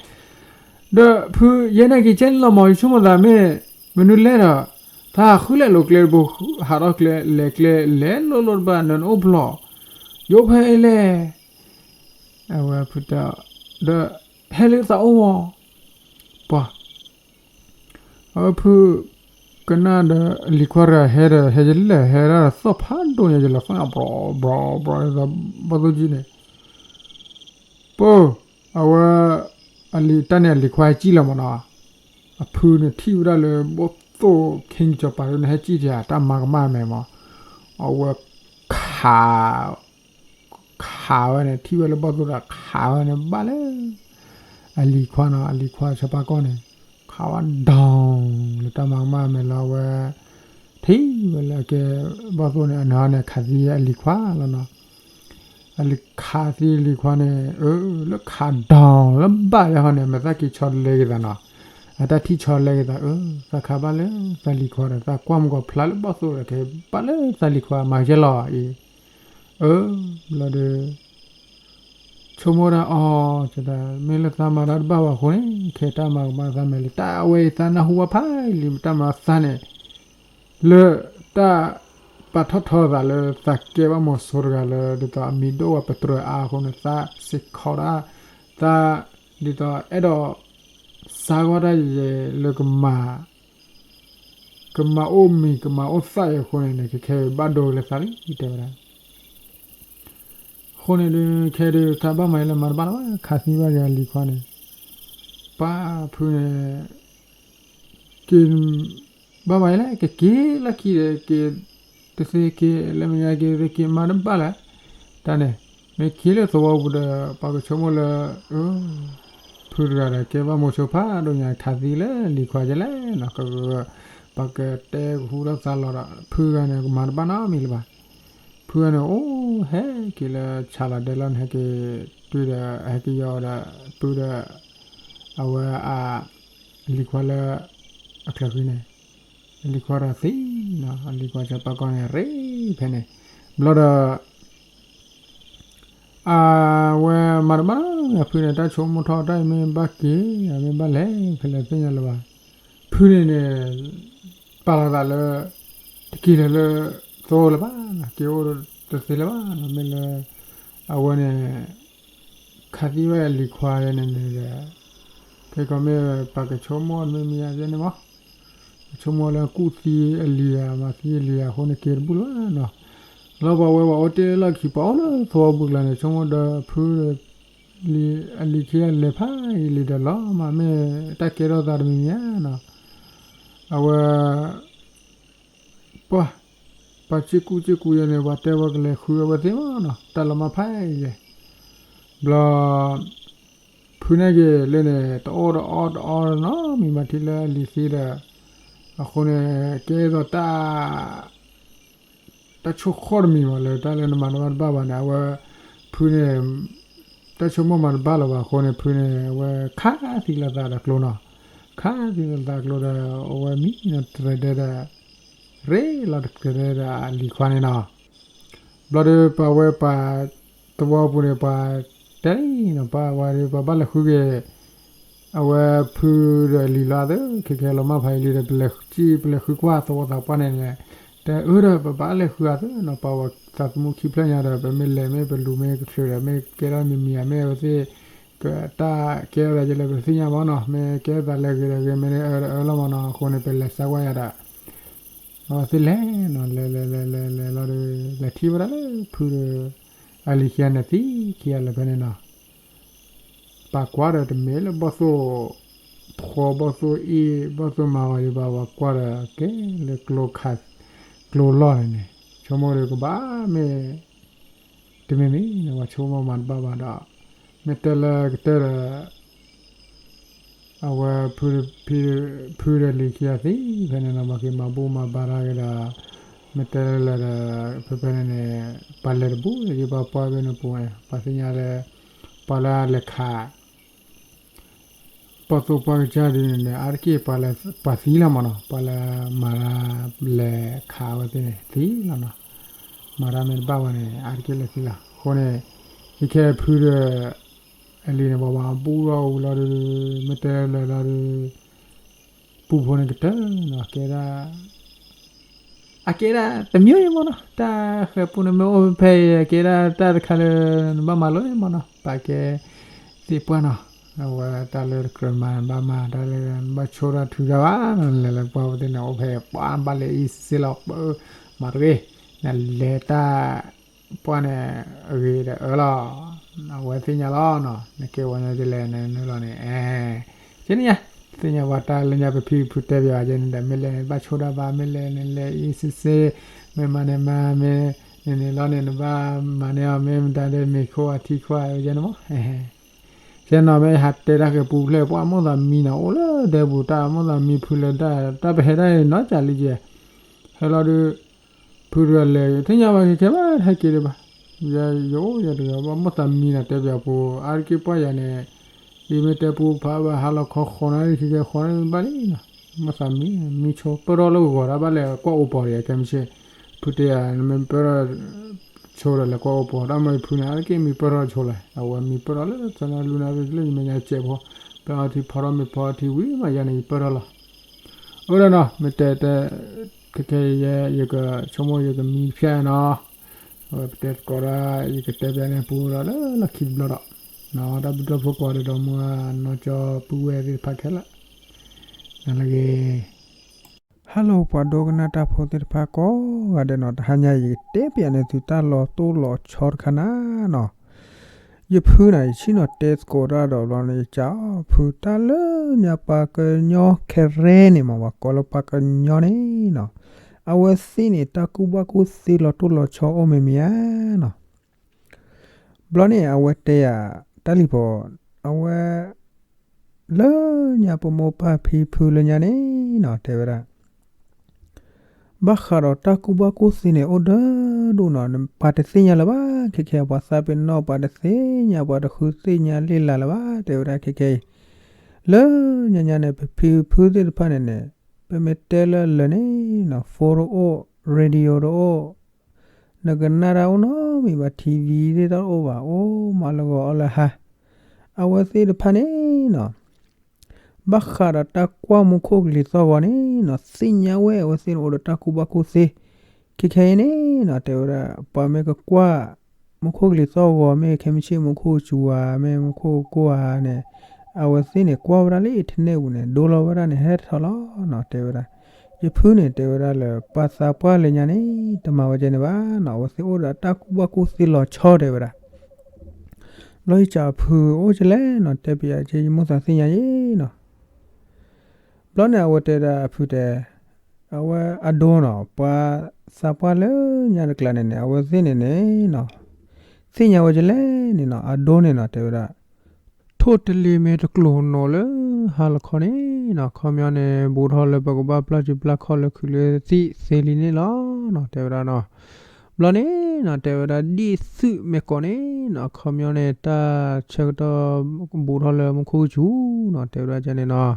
ဒီးဖုယဲန့ၣ်က့ၤကဲန့ၣ်လီၤမီၤ, ယဆိကမိၣ်သးမ့ၢ် မနုၤလဲၣ်ဒီး တၢ်ဟးဃုလဲၣ်လိာ်ကျဲတဘိ ဟးထီၣ်ကျဲလဲၤကျဲလဲၤလိၤလိၤတဘၣ် နအိၣ်ဘျီ ယအိၣ်ဖဲအံၤလဲၣ်, အဝဲဖုတဲ ဒီး ဟဲလၢသးအိၣ်ဝီၤ ပှၤ အဝဲဖု ကနၣ်ဒီးလံၤခွါတဂၤဟဲဒီး ဟဲယလဲၣ် ဟဲဒၣ်ဒီးသီၣ်ဖးဒိၣ်ညါယလဲၣ် သီၣ်ညါ ပြီၤ ပြီၤ ပြီၤ ဘီၣ်သိၣ်ကံန့ၣ် ပၢ် အဝဲ အလံၤတၢ်န့ၣ် အလံၤခွါဟဲကံၣ်လီၤမးနီၤ, အဖုန့ၣ်ထံၣ်ဝဲဒၣ်လၢ ဘီၣ်သိၣ်ခ့ကစီၤပၤန့ၣ် ဟဲကံၣ်တဂၤ တၢ်မၤကမၣ်မဲာ်မး, အဝဲ ခး ခး ခးဝဲန့ၣ် ထံၣ်ဝဲလၢဘီၣ်သိၣ်ဒီး ခးဝဲန့ၣ် ဘၣ်လၢ အလံၤခွါနီၤ, အလံၤခွါဆီဖါကီၢ်န့ၣ် ခးဝဲဒီလၢတၢ်မၤကမၣ်မဲာ်လီၤဝဲ ထံၣ်ဝဲလၢကဲဘီၣ်သိၣ်န့ၣ် အန့ၣ်ဟီန့ၣ် ခးသံအလံၤခွါလီၤနီၤ. အလံၤခးသံအလံၤခွါန့ၣ် အၢ လၢခးဒီလၢဘၣ်ယဲဟီန့ၣ် မဲာ်သၣ်က့ၤဆီတလဲက့ၤသးနီၤ, အတၢ်ထံၣ်ဆီတလဲက့ၤသး အၢ သးခးဘၣ်လၢသးလံၤခွါဒီး သးကွၢ်မုၢ်ကီၤဖျါလၢဘီၣ်သိၣ်ဒီး ကဲဘၣ်လၢသးလံၤခွါ မၤကဲလီၤအံၤ အၢ ဘျီဒီး ဆိကမိၣ်ဒၣ်အီၤ မ့ၢ်လၢသးမၤတၢ်တဘၣ်ဘၣ်အဃိန့ၣ် ခဲတၢ်မၤကမၣ်သးမဲာ်လံ တၢ်အဝဲအံၤသးနၢ်ဟူဘၣ်ဖးလံ တၢ်မၤသးန့ၣ် လၢတၢ်ပာ်ထီၣ်ထီသးလၢသးကဲဘၣ်မိၤစိတဂၤလၢ ဒ်သိးအမံၤဒိၣ်ဝဲပတြၢၤအါအဃိန့ၣ် သးစ့ၢ်ကီးဒၣ် သး ဒ်သိးအဲၣ်ဒိး စါဂီၢ်တၢ်ယဲလၢကမၤ ကမၤအိၣ်မံၤ ကမၤအိၣ်သၣ်အံၤအဃိန့ၣ်န့ၣ် ခဲခဲဘၣ်ဒိလၢသးလံ တဲဝဲဒၣ်. အဃိန့ၣ်ဒုး ခဲဒုး တၢ်ဘၣ်မၤယဲလၢမၤတဘၣ်လၢၤဘၣ် ခးသံဘၣ်ယဲအလံၤခွါန့ၣ် ပၢ်ဖုန့ၣ် က့ၤ ဘၣ်မၤယဲလၢ ကက့ၤလၢခံဒီး က့ၤ တသ့က့ၤ လၢမဲာ်ညါက့ၤ တသ့က့ၤ မၤတဘၣ်လၢၤ တၢ်န့ၣ် မ့ၢ်က့ၤလၢသဝီပူၤဒီး ပှၤကဆိကမိၣ်လၢ အၢ ဖုတဂၤဒီး ကဲဘၣ်မိၤဆိဖးဒိၣ်ညါ ခးသံလၢလံၤခွါကဲလဲၣ်နီၤ ပှၤကတဲကဟူထီၣ်သါလီၤဒီး ဖုဂၤန့ၣ် ကမၤတဘၣ်နီတမံၤလၢၤဘၣ်. ဖုဂၤန့ၣ် အိၣ်ဟဲက့ၤလၢ ဆးလီၤဒဲလီၤန့ၣ် ဟဲက့ၤ တုၤဒီး ဟဲက့ၤယီၤဒီး ပုၢ်ဒီး အဝဲအ အလံၤခွါလၢ အချၢဃံန့ၣ် အလံၤခွါဒီးသံနီၤ အလံၤခွါဆီဖါကီၢ်န့ၣ် ရ့ဖဲန့ၣ် ဘျီဒီး အဝဲမၤတဘၣ်နီတမံၤ အဖုန့ၣ် တၢ်ဆိကမိၣ်ထီၣ်တၢ်အံၤမ့ၢ်ဘၣ်က့ၤ မ့ၢ်ဘၣ်လဲၤဖဲလဲၣ်သ့ၣ်ညါလၢၤဘၣ်. ဖုန့ၣ်န့ၣ် ပာ်လီၤသးလၢ တက့ၤလၢၤလၢ သဝီလၢၤဘၣ်နီၤ က့ၤအိၣ်တသ့လၢၤဘၣ်နီၤ မ့ၢ်လၢ အဝဲန့ၣ် ခးသံဝဲအလံၤခွါယဲန့ၣ်န့ၣ်ဒီး ခဲကီးမ့ၢ်ပှၤကဆိကမိၣ်မ့ၢ်မ့ၢ်ယဲန့ၣ်မး ကဆိကမိၣ်လၢကူၣ်သံအလံၤဧါ မၤသံအလံၤဧါအဃိန့ၣ် က့ၤတဘူၣ်လၢၤဘၣ်နီၤ. လီၤပှၤဝဲပှၤအိၣ်တ့ၢ်လီၢ်ခံ ပှၤအိၣ်လၢသဝီပူၤကျါန့ၣ် ဆိကမိၣ်ဒီးဖု အလံၤခံဂၤလဲၤဖးယံာ်လံဒီးလီၤမး မ့ၢ်တၢ်ကဲထီၣ်သးတမံၤမံၤဧါနီၤ. အဝဲ ပှၤ ပှၤစ့ၢ်ကူစ့ၢ်ကူယဲန့ၣ် ပှၤတဲဝဲကလဲၤဃုအဝဲသ့ၣ်မးနီၤ တၢ်လီၤမၢ်ဖးယံာ်လဲၣ် ဘျီ ဖုန့ၣ်က့ၤလၢန့ၣ် တအီၣ်တအီတအီနီတမံၤဘၣ် ထံၣ်လၢအလံၤသံဒီး အဃိန့ၣ် ကဲသိးတၢ် တၢ်ဆိၣ်ဃီၣ်တမံၤဘၣ်လၢတၢ်လၢနမၤတဘၣ်တဘၣ်ဘၣ်န့ၣ် အဝဲ ဖုန့ၣ် တၢ်ဆိကမိၣ်မၤတဘၣ်လၢၤဘၣ်အဃိန့ၣ် ဖုန့ၣ် အဝဲခးသံလီၤသးဒီးကျိနီၤ ခးသံလီၤသးကျိဒီး အဝဲမံနီၤတြဲၤဒဲဒီး ရ့လီၤတြဲၤဒဲဒီးအလံၤခွါန့ၣ်နီၤ ဘျီဒီးပှၤဝဲပှၤ သဝီပူၤန့ၣ် ပှၤတဲလံနီၤ ပှၤဝဲဒီး ပှၤဘၣ်လဲၤဃုက့ၤ အဝဲဖုဒီးအလံၤလီၤသၢ ခဲကဲလီၤမၢ်ဖးယံာ်လံဒီး ပလဲၤဃု ပလဲၤဃုကွၢ်သဝီသးပှၢ်န့ၣ်လဲၣ် တဲအၢဒီး ပဘၣ်လဲၤဃုအသၢနီၤ ပှၤဝဲသးသမူခံဖျၢၣ်ညါဒီး ပမ့ၢ်လဲၤမ့ၢ်ပလူၤမ့ၢ်ကချုးဒီး မ့ၢ်ကဲထီၣ်မံၤမံၤဧါ မ့ၢ်အဝဲသ့ၣ် ကတၢ်ကဲထီၣ်သးကလဲၣ်ပသ့ၣ်ညါမးနီၤ မ့ၢ်ကဲထီၣ်သးလၢအဂ့ၤဒီးဂ့ၤ မ့ၢ်အၢဒီးအၢလီၤမးနီၤ အဃိန့ၣ် ပလဲၤစါကွၢ်ယၤဒီး အဝဲသ့ၣ်လဲၤနီၤ လဲၤလဲၤလဲၤလဲၤလဲၤလီၤဒီး လဲၤထံၣ်ဝဲဒၣ်လၢဖုဒီး အလံၤခံဂၤန့ၣ်သံခံဂၤလၢၤဖဲန့ၣ်နီၤ ပာ်ကွၢ်ဒီးတမ့ၢ်လၢဘီၣ်သိၣ် ဖှီဘီၣ်သိၣ်အ့ၣ် ဘီၣ်သိၣ်မၤဂီၤယဘၣ် ပှၤကွၢ်ဒီးကဲလၢကျိ ကျိလီၢ်န့ၣ်န့ၣ် ဆိကမိၣ်ဒီးကဘၣ်မ့ၢ် တမ့ၢ်မ့ၢ်န့ၣ် ပှၤဆိကမိၣ်မၤတဘၣ်ဘၣ်ဒီး မ့ၢ်တဲလၢကတၢၢ်ဒီး အဝဲ ဖုဒီးလံၤခံဂၤသံဖဲန့ၣ်နီၤ ပှၤက့ၤမၤဘူၣ်မၤဘါတၢ်က့ၤဒီး မ့ၢ်တဲလၢလၢဒီး ဖဲဖဲန့ၣ်န့ၣ် ပှၤလဲၤတဘူၣ် ယပှၤပှၢ်ဖဲန့ၣ်ပူၤန့ၣ် ပှၤသ့ၣ်ညါလၢ ပှၤလၢအလဲၤခး ပှၤသိၣ်ပှၤကစၢ်ဒ်န့ၣ်န့ၣ် အါတက့ၢ်ပှၤလၢ ပှၤသံလီၤမးနီၤ ပှၤလၢမၤတၢ် လဲၤခးအဝဲသ့ၣ်န့ၣ် သံလီၤနီၤ မၤတၢ်မ့ၢ်တဘၣ်ဘၣ်န့ၣ် အါတက့ၢ်လၢသံလီၤ အဃိန့ၣ် ယခဲဖုဒီး အလံၤန့ၣ် ပှၤမၤဘူၣ်ထီၣ်ဝံၤလီၤဒီး မ့ၢ်တဲလၢလၢဒီး ပူဖိန့ၣ်ကတၢၢ်နီၤ ကဲဒၣ် အကဲဒၣ်တမျိုးအံၤမးနီၤ တၢ်ဃဲၤပူန့ၣ်မ့ၢ်အိၣ်ဖဲအံၤ အကဲဒၣ်တၢ်တခါလၢ နဘၣ်မၤလိမးနီၤ ပာ်ကဲသ့ၣ်ပှၢ်နီၤ အဝဲတၢ်လၢတကြၢးမၤဘၣ်မၤ တၢ်လၢနဘၣ်ဆိၣ်တၢ်ထုတၢ်ဘၣ်နီၤ လဲၤလၢပှၢ်ဝဲသ့ၣ်န့ၣ် အိၣ်ဖဲအံၤ ပှၤဘၣ်လဲၤအံၤစ့လီၤ ပၢ မၤတဂ့ၤ နလဲၤတၢ် ပှၢ်န့ၣ် အဂ့ၤဒီးအၢလီၤ အဝဲသ့ၣ်ညါလီၤနီၤ နကဲဝဲညါဒ်လဲၣ်နနုာ်လီၤန့ၣ် အဲ ကဲန့ၣ်ညါ သ့ၣ်ညါပှၤတၢ်လၢညါပဖံပဖုတဲပှၤကဲန့ၣ်ဒီး မ့ၢ်လဲၤန့ၣ် ဘၣ်ဆိၣ်တၢ်ဘၣ် မ့ၢ်လဲၤန့ၣ် လဲၤအံၤစ့စ့ မ့ၢ်မၤန့ၣ်မၤ မ့ၢ် န့ၣ်န့ၣ်လီၤန့ၣ် နဘၣ်မၤန့ၢ်အီၤ မ့ၢ်မတၤဒီးမ့ၤခိၣ်အထံခွါယဲန့ၣ်မး, ဆဲနီၤ မ့ၢ်ဟးတဲတၢ်ဃဲၤပူၤဖျဲၣ် ပှၤမိၣ်သးမံနီၤ အိၣ်လၢဒဲပူၤ တၢ်မိၣ်သးမံဖုလၢတၢ် တၢ်ပဟဲဒၣ်နီၤ ကလံကဲ ဟဲလီၤဒီး ဖုတဂၤလဲၤ သ့ၣ်ညါဘၣ်ခဲခဲဘၣ် ဟဲက့ၤဒံးဘၣ်, ယအိၣ်ယတဂၤ ဘၣ်မိၣ်သးမံနီၤ တဲပၠးပူၤ အါတက့ၢ်ပှၢ်ယၤန့ၣ် ယမ့ၢ်တဲပူဖးဘၣ် ဟါလီၤခီဃိးနၣ်ရံၣ် ခဲခဲဃိးနၣ်ရံၣ်ဘၣ်လံနီၤ, မိၣ်သးမံ မံဆိ ပၢၢ်ထီၣ်လၢဂီၤဂီၤ တၢ်ဘၣ်လဲၤကွၢ်အိပီၤဒီး ခဲမုၢ်ဆ့ၣ် ဖုတဲယၤ နမ့ၢ်ပၢၢ်ထီၣ်ဆိဒီး လဲၤကွၢ်အိပီၤ တၢ်မ့ၢ်ဖုန့ၣ် အါတက့ၢ်မံပၢၢ်ထီၣ်ဆိလဲၣ်, အဝဲမံပၢၢ်ထီၣ်လၢ သၢနၣ်ရံၣ်လွံၢ်နၣ်ရံၣ် လၢညါမဲာ်ညါစဲးဖိ ပၢၢ်အီၤထံဖီထီၣ်မ့ၢ်ဖီထံဝံၤမး ယၤန့ၣ် ယပၢၢ်ထီၣ်လီၤ. အၢ ဒီးနီၤ မ့ၢ်တဲတဲ ခဲခဲယဲ ယကဆိကမိၣ် ယကမံဖျါနီၤ, အဝဲပတဲသကိးဒီး ယကတဲပၠးန့ၣ် ပူဒီးလၢလီၢ်ခံတဘျီဒီး တၢ်ဘျုးတီၢ်ဖိကိးဂၤဒဲး ဒီမါဝၤနီၢ်ကၠီပုၢ်ဝဲၢ်သ့ၣ်တဖၣ်ခဲလၢာ် နၤလၢအဂ့ၤ Hello ပှၤဒိကနၣ်တၢ်ဖိသ့ၣ်တဖၣ်ကိးဂၤဒဲးနီၤ, တဟါညါ ယကတဲပၠးန့ၢ်သုတၢ်လီၤတိၢ်လီၤဆီတခါနၤနီၤ, ယဖုန့ၣ် ယဆ့ၣ်နီၤတဲသကိးတၢ်ဒီးဘျီန့ၣ် ယကးအီၤ ဖု တၢ်လၢညါပှၤကညီခဲရၢန့ၣ်မး ပှၤကိးလၢပှၤကညီန့ၣ်နီၤ, အဝဲသ့ၣ်န့ၣ် တၢ်ကူၣ်ဘၣ်ကူၣ်သ့လီၤတိၢ်လီၤဆီအိၣ်မ့ၢ်မ့ၢ်ဧါနီၤ ဘျီန့ၣ် အဝဲတဲယၤ တၢ်လံၤဖိ အဝဲ လၢညါပမိၢ်ပၢ်ဖံဖုလၢညါန့ၣ်နီၤ တဲဝဲဒၣ် ဘၣ်ဃးဒီးတၢ်ကူၣ်ဘၣ်ကူၣ်သ့န့ၣ် အိၣ်ဒၢဒိၣ်နီၤ ပှၤတသ့ၣ်ညါလၢၤဘၣ် ခဲခဲ ပှၤသးပ့ၤနီၣ် ပှၤတသ့ၣ်ညါ ပှၤတဃုသ့ၣ်ညါလံာ်လၢ်လၢၤဘၣ် တဲဝဲဒၣ်ခဲခဲအံၤ လၢညါညါန့ၣ် ပဖံဖုသ့ၣ်တဖၣ်န့ၣ်န့ၣ် ပမ့ၢ်တဲလၢလၢာ်န့ၣ်နီၤ phone တအိၣ် radio တအိၣ် နကနၣ်တၢ်အိၣ်နီတမံၤဘၣ် TV သ့ၣ်တအိၣ်ဘၣ် အိၣ်မးလၢဂီၤအီၣ်လၢဟါ အဝဲသ့ၣ်တဖၣ်န့ၣ်နီၤ ဘၣ်ဃးဒီးတၢ်ကွၢ်မူခိၣ်ကလံၤသီၣ်ဂီၤန့ၣ်နီၤ သ့ၣ်ညါဝဲအဝဲသ့ၣ်န့ၣ်အိၣ်ဒီးတၢ်ကူၣ်ဘၣ်ကူၣ်သ့ ခဲခဲအံၤန့ၣ်နီၤ တဲဝဲဒၣ် ပှၤမ့ၢ်ကကွၢ် မူခိၣ်ကလံၤသီၣ်ဂီၤ မ့ၢ်ခဲမုၢ်ဆ့ၣ်မူခိၣ်စူၤဧါ မ့ၢ်မူခိၣ်ကိၢ်ဧါန့ၣ် အဝဲသ့ၣ်န့ၣ် ကွၢ်ဝဲဒၣ်လၢ internet ပူၤန့ၣ် ဒိလီၤဝဲဒၣ်န့ၣ် ဟဲထီၣ်လီၤနီၤ တဲဝဲဒၣ် ယဖုန့ၣ် တဲဝဲဒၣ်လၢ ပှၤသးပှၢ်လၢညါန့ၣ် တမၤဝဲကဲန့ၣ်ဘၣ်နီၤ အဝဲသ့ၣ်အိၣ်ဒီးတၢ်ကူၣ်ဘၣ်ကူၣ်သ့လီၤဆီ တဲဝဲဒၣ် ဘျီယကး ဖုအိၣ်ကလဲၣ်နီၤ တဲပယၤက့ ယမိၣ်သးသ့ၣ်ညါယဲနီၤ ဘျီန့ၣ် အဝဲတဲဒၣ်အဖုတဲ အဝဲအဒိနီၤ ပှၤသးပှၢ်လၢညါတကျါန့ၣ်န့ၣ် အဝဲသ့ၣ်န့ၣ်န့ၣ်နီၤ သ့ၣ်ညါဝဲကလဲၣ်န့ၣ်နီၤ အဒိန့ၣ်နီၤ တဲဝဲဒၣ် ထိၣ်တလ့ၤမ့ၢ်တကျိၤနီၤလၢဟါလီၤခီန့ၣ်နီၤ ခီပညီန့ၣ် ဘူးထီၣ်လၢပကဘၣ်ပျၢ်စုပျၢ်ခီၣ်လၢခုးလၢသံၣ်သ့လံန့ၣ်လီၤနီၤ တဲဝဲဒၣ်နီၤ ဘျီန့ၣ်နီၤ တဲဝဲဒၣ် ဒ်သုးမ့ၢ်ကိးန့ၣ်နီၤ ခီပညီန့ၣ် တၢ်ဆၢကတီၢ် ဘူးထီၣ်လၢမူခိၣ်စူၤနီၤ တဲဝဲဒၣ်ကန့ၣ်နီၤ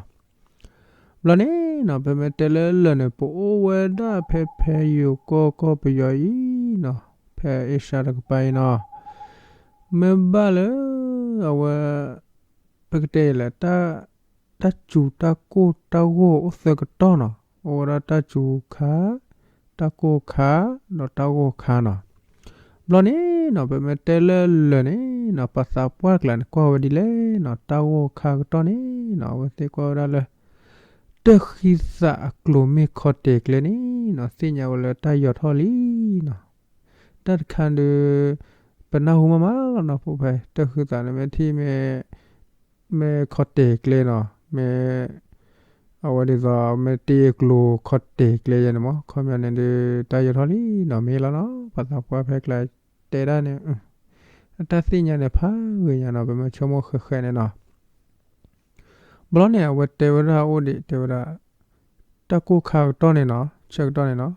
ဘျီန့ၣ်နီၤ ပမ့ၢ်တဲလၢလၢာ်န့ၣ် ပအိၣ်ဝဲဒၣ်ဖဲဖဲယိၤကီၢ်ကီၢ်ပယီၤအံၤနီၤ ဖဲအ့ရှါတကပၤအံၤနီၤ မ့ၢ်ဘၣ်လၢ အဝဲ ပကတဲလဲၣ် တၢ်စူၤတၢ်ကိၢ်တၢ်ဂီၢ်အိၣ်သၢကတီၢ်နီၤ အိၣ်ဝဲဒၣ်တၢ်စူၤခါ တၢ်ကိၢ်ခါ ဒီးတၢ်ဂီၢ်ခါနီၤ ဘျီန့ၣ်နီၤ ပမ့ၢ်တဲလၢလၢာ်န့ၣ်နီၤ ပှၤသးပှၢ်တကျါန့ၣ် ကွၢ်ဝဲဒ်လဲၣ်နီၤ တၢ်ဂီၢ်ခါကတီၢ်န့ၣ်နီၤ အဝဲသ့ၣ်ကွၢ်ဝဲဒၣ်လၢ တၢ်ဃံသးအကျိၤမ့ၢ်ခီတဲာ်ကျဲန့ၣ်နီၤ သ့ၣ်ညါဝဲလၢတၢ်ယီၤထီၣ်လံနီၤ တၢ်တခါဒီး ပနၢ်ဟူမးမးလီၤနီၤ ဖိဖဲ တၢ်ဃံသးန့ၣ်မ့ၢ်ထံၣ်မ့ၢ် မ့ၢ်ခီတဲာ်ကျဲနီၤ မ့ၢ် အဝဲဒ်သိး မ့ၢ်တ့အကျိၤခီတဲာ်ကျဲယဲန့ၣ်မး ခီပညီန့ၣ်ဒီး တၢ်ယီၤထီၣ်လံနီၤ မ့ၢ်လီၤနီၤ ပှၤသးပှၢ်ဖဲကျါတဲဒၣ်န့ၣ် အတၢ်သ့ၣ်ညါန့ၣ် ဖးဂ့ၤညါနီၤ ပမ့ၢ်ဆိကမိၣ်ဃဲးဃဲးန့ၣ်နီၤ ဘျီန့ၣ် အဝဲတဲဝဲဒၣ်အိၣ်ဒံး တဲဝဲဒၣ် တၢ်ကိၢ်ခါကတီၢ်န့ၣ်နီၤ ဆၢကတီၢ်န့ၣ်နီၤ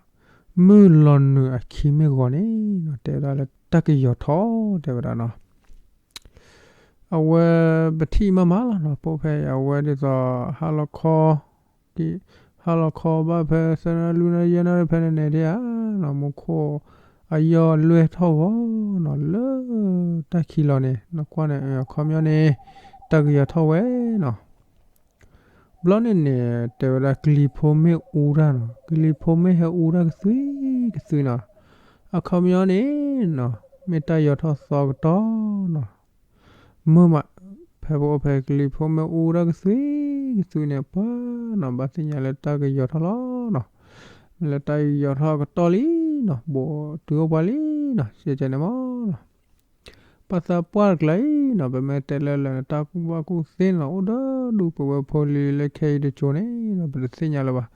မုၢ်လီၤနုာ်အခံမ့ၢ်ဂီၤန့ၣ်နီၤ တဲဝဲဒၣ်လၢတၢ်ကယီၤထီၣ် တဲဝဲဒၣ်နီၤ အဝဲပထံၣ်မးမးလီၤနီၤ ဖိဖဲအံၤ အဝဲဒ်သိး ဟါလီၤခီ ဟါလီၤခီဘၣ်ဖဲသၢနၣ်ရံၣ်လွံၢ်နၣ်ရံၣ်ယဲၢ်နၣ်ရံၣ်ဖဲန့ၣ်န့ၣ်ဒ်ဧါနီၤ မူခိၣ်အယီၢ်လွဲၢ်ထီၣ်ဂီၤနီၤ လၢတၢ်ခံလီၤန့ၣ် နကွၢ်န့ၣ် အခီပညီန့ၣ် တၢ်ကယီၤထီၣ်ဝဲနီၤ ဘျီန့ၣ်န့ၣ် တဲဝဲဒၣ်ကလံၤဖိမ့ၢ်အူတၢ်နီၤ ကလံၤဖိမ့ၢ်ဟဲအူတၢ်ကသွံကသွံနီၤ အခီပညီန့ၣ်နီၤ မ့ၢ်တၢ်ယီၤထီၣ်သီကတီၢ်နီၤ မုာ်မး ဖဲပအိၣ်ဖဲကလံၤဖိမ့ၢ်အူတၢ်ကသွံကသွံန့ၣ် ပှၤနီၤ ဘၣ်သ့ၣ်ညါလၢတၢ်ကယီၤထီၣ်လီၤနီၤ မ့ၢ်လၢတၢ်ယီၤထီၣ်ကတီၢ်လံနီၤ ဘူးတုၤအိၣ်ပှၤလံနီၤ ကဲကဲန့ၣ်မးနီၤ ပှၤသးပှၢ်တကျါအံၤနီၤ ပမ့ၢ်တဲလၢလၢာ်န့ၣ် တၢ်ကူၣ်ဘၣ်ကူၣ်သ့န့ၣ်လီၤ အိၣ်ဒီးဒူၣ်ပဝဲဖိလံၤလၢခဲအံၤတကၠိၤန့ၣ်နီၤ ပတသ့ၣ်ညါလၢၤဘၣ်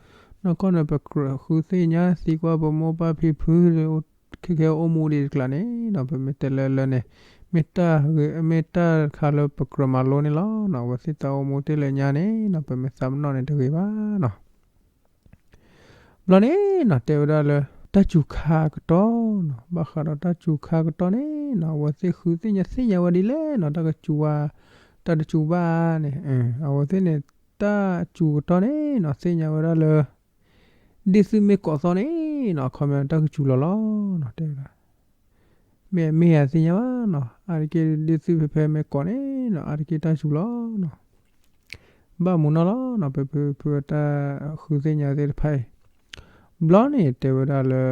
နီၢ်ကီၢ်န့ၣ် ပကြၢးဃုသ့ၣ်ညါသံကွၢ်ပမိၢ်ပၢ်ဖံဖုလၢ ခဲခဲအိၣ်မူဒံးတကျါန့ၣ်နီၤ ပမ့ၢ်တဲလၢလၢန့ၣ် မ့ၢ်တၢ်ဂ့ၤ မ့ၢ်တၢ်တခါလၢပကြၢးမၤလိန့ၣ်လီၤနီၤ. အဝဲသ့ၣ်တၢ်အိၣ်မူတ့ၢ်လၢညါန့ၣ်နီၤ ပမ့ၢ်သးပနီၣ်န့ၣ်တဂ့ၤဘၣ်နီၤ. ဘျီန့ၣ်နီၤ တဲဝဲဒၣ်လၢ တၢ်စူၤခါကတီၢ်နီၤ, ဘၣ်ဃးဒီးတၢ်စူၤခါကတီၢ်န့ၣ်နီၤ အဝဲသ့ၣ်ဃုသ့ၣ်ညါသ့ၣ်ညါဝဲဒ်လဲၣ်နီၤ တၢ်ကစူၤဝဲ တၢ်တစူၤဘၣ်န့ၣ် အဝဲသ့ၣ်န့ၣ် တၢ်စူၤကတီၢ်န့ၣ်နီၤ သ့ၣ်ညါဝဲဒၣ်လၢ ဒ့ၣ်သုၣ်မ့ၢ်ကိးသီၣ်န့ၣ်နီၤ အခီပညီတၢ်ကစူၤလီၤလီၤနီၤ တဲဝဲဒၣ် မ့ၢ်မ့ၢ်ယၤသ့ၣ်ညါဘၣ်နီၤ အါတက့ၢ်ဒ့ၣ်သုၣ်ဖဲဖဲမ့ၢ်ကိးန့ၣ်နီၤ အါတက့ၢ်တၢ်စူၤလီၤနီၤ. ဘၣ်မူနီၢ်လီၤနီၤ ပဖုဖုတၢ်ဃုသ့ၣ်ညါသ့ၣ်တဖၣ်အံၤ ဘျီန့ၣ်တဲဝဲဒၣ်လၢ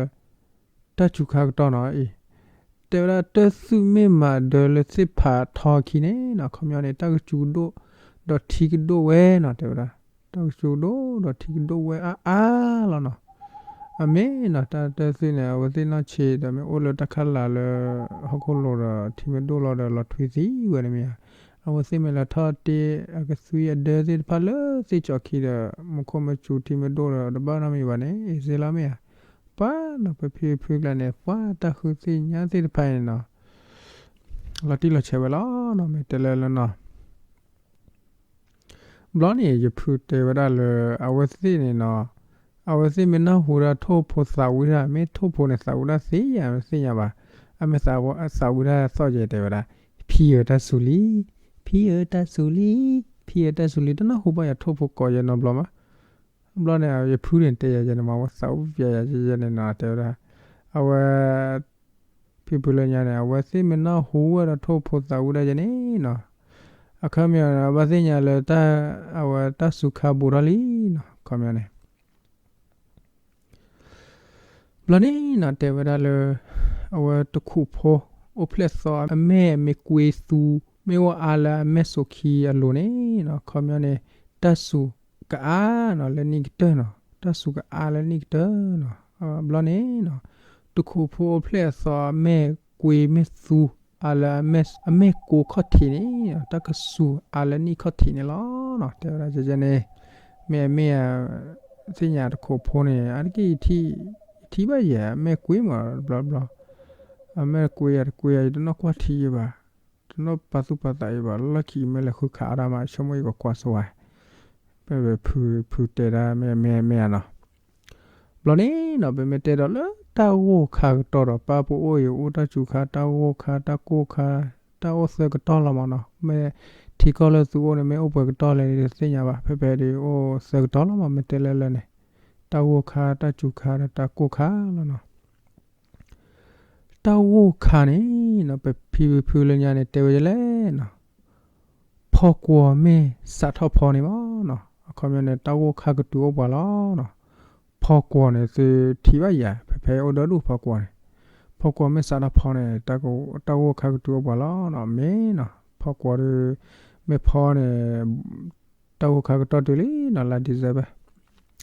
တၢ်စူၤခါကတီၢ်နီၤအံၤ တဲဝဲဒၣ်တၢ်သုၣ်မ့ၢ်မၤဒၢလၢသ့ၣ်ဖးထီခံန့ၣ်နီၤ အခီပညီန့ၣ် တၢ်ကစူၤကဒိၣ် ဒီးထံကဒိၣ်ဝဲနီၤ တဲဝဲဒၣ် တၢ်ကစူၤကဒိၣ်ဒီးထံကဒိၣ်ဝဲအါအါလီၤနီၤ. အမ့ၢ်နီၤ တၢ်တၢ်သုၣ်န့ၣ် အဝဲသ့ၣ်နီၢ်ဆံးဒီးမ့ၢ်အိၣ်လၢတၢ်ခၣ်လၤလၢ ဟီၣ်ခိၣ်လိၤဒီးထံမ့ၢ်ဒိၣ်လီၤဒီးလီၤထွံသံဝဲန့ၣ်မ့ၢ်ဧါ. အဝဲသ့ၣ်မ့ၢ်လဲၤထီၣ်တ့အကသွံအဒၢသ့ၣ်တဖၣ်လၢသ့ၣ်ကၠီခံဒီး မူခိၣ်မ့ၢ်စူၤထံမ့ၢ်ဒိၣ်ဒီးတဘၣ်နီတမံၤဘၣ်န့ၣ် အ့ၣ်စ့လီၤမ့ၢ်ဧါ. ပှၤနီၤ ပဖံဖုကျါန့ၣ် ပှၤတၢ်ဃုသ့ၣ်ညါသ့ၣ်တဖၣ်န့ၣ်နီၤ လီၤတံၢ်လီၤဆဲးဝဲလီၤနီၤ မ့ၢ်တဲလၢလၢနီၤ ဘျီန့ၣ် ယဖုတဲဝဲဒၣ်လၢ အဝဲသ့ၣ်န့ၣ်နီၤ အဝဲသ့ၣ်မ့ၢ်နၢ်ဟူဒၣ်ထိၣ်ဖိသးဝံၣ်တၢ် မ့ၢ်ထိၣ်ဖိန့ၣ် သးဝံၣ်တၢ်သ့ယၤ မ့ၢ်သ့ၣ်ညါဘၣ်. အမ့ၢ်သးဝံၣ်တၢ်သီၣ်ယဲတဲဝဲဒၣ် ဖံဧၢတၢ်စူၤလံ, ဖံဧၢတၢ်စူၤလံ, ဖံဧၢတၢ်စူၤလံ တနၢ်ဟူဘၣ်ယၤထိၣ်ဖိကိးယဲနီတဘျီမး. ဘျီန့ၣ် ယဖုန့ၣ်တဲယၤယဲန့ၣ်မး အဝဲသးဝံၣ်ပျဲယၤယဲန့ၣ်နီၤ တဲဝဲဒၣ် အဝဲ ဖံဖုလၢညါန့ၣ် အဝဲသ့ၣ်မ့ၢ်နၢ်ဟူဝဲဒီးထိၣ်ဖိသးဝံၣ်တၢ်ယဲန့ၣ်နီၤ အခီပညီ ဘၣ်သ့ၣ်ညါလၢ အဝဲတၢ်စူၤခါဘူးထီၣ်လံနီၤ အခီပညီန့ၣ် ဘျီန့ၣ်နီၤ တဲဝဲဒၣ်လၢ အဝဲတခူးဖိ အိၣ်ဖျဲၣ်သီ အမဲၢ်မ့ၢ်ကွ့သူ မ့ၢ်အိၣ်အါလၢအမဲၢ်စိာ်ခံအလိၤန့ၣ်နီၤ အခီပညီန့ၣ် တၢ်စူၤကအါနီၤ လၢနံၣ်ကတၢၢ်နီၤ တၢ်စူၤကအါလၢနံၣ်ကတၢၢ်နီၤ ဘျီန့ၣ်နီၤ တခူးဖိအိၣ်ဖျဲၣ်အသီ အမဲၢ်ကွ့မ့ၢ်သူ အါလၢ အမဲၢ်ကိးခီၣ်ထံးန့ၣ် တၢ်ကစူၤအါလၢနံၣ်ခီၣ်ထံးန့ၣ်လီၤနီၤ တဲဝဲဒၣ်န့ၣ် မ့ၢ်မ့ၢ် သ့ၣ်ညါတခူးဖိန့ၣ် အါတက့ၢ် ယထံၣ်ဘၣ်ယဲ အမဲၢ်ကွ့မးတဘျီဘျီ အမဲၢ်ကွ့ယၤတကွ့ယၤ ယတနီၣ်ကွၢ်ထံယဘၣ် တနီၣ်ပာ်သူၣ်ပာ်သးယဘၣ် လီၢ်ခံမ့ၢ်လဲၤဃုခးအါဒၣ်မး ဆိကမိၣ်ယကကွၢ်ဆိဝဲ ဖဲဖုတဲဒၣ်မ့ၢ်မ့ၢ်မ့ၢ်ဧါနီၤ ဘျီန့ၣ်နီၤ ပမ့ၢ်တဲဒီးလၢတၢ်ဂိၢ်ခါကတီၢ်ဒီး ပၢ်ပအိၣ်အံၤ အိၣ်တၢ်စူၤခါ တၢ်ဂိၢ်ခါ တၢ်ကိၢ်ခါ တၢ်အိၣ်သၢကတီၢ်လီၤမးနီၤ မ့ၢ်ထံကီၢ်လၢသုအိၣ်န့ၣ် မ့ၢ်အိၣ်ပှဲၤကတီၢ်လဲၣ် တသ့ၣ်ညါဘၣ် ဖဲဖဲဒ်အိၣ်သၢကတီၢ်လီၤမး မ့ၢ်တဲလၢလၢန့ၣ် တၢ်ဂိၢ်ခါ တၢ်စူၤခါဒီးတၢ်ကိၢ်ခါလီၤနီၤ တၢ်ဂိၢ်ခါန့ၣ်နီၤ ပဖံဖုလၢညါန့ၣ် တဲဝဲဒ်လဲၣ်နီၤ ဖီကွီၤမ့ၢ်စးထီၣ်ဖီန့ၣ်မးနီၤ အခီပညီန့ၣ် တၢ်ဂိၢ်ခါကတုၤအိၣ်ပှၤလီၤနီၤ ဖီကွီၤန့ၣ် သုထံၣ်ဘၣ်ယၤ ဖဲဖဲအိၣ်ဒီဒူၣ်ဖီကွီၤန့ၣ် ဖီကွီၤမ့ၢ်စးထီၣ်ဖီန့ၣ် တၢ်ဂိၢ်ခါကတုၤအိၣ်ပှၤလီၤနီၤ မ့ၢ်နီၤ ဖီကွီၤဒီး မ့ၢ်ဖီန့ၣ် တၢ်ဂိၢ်ခါကတီၢ်တုၤလံနီၤ လါ December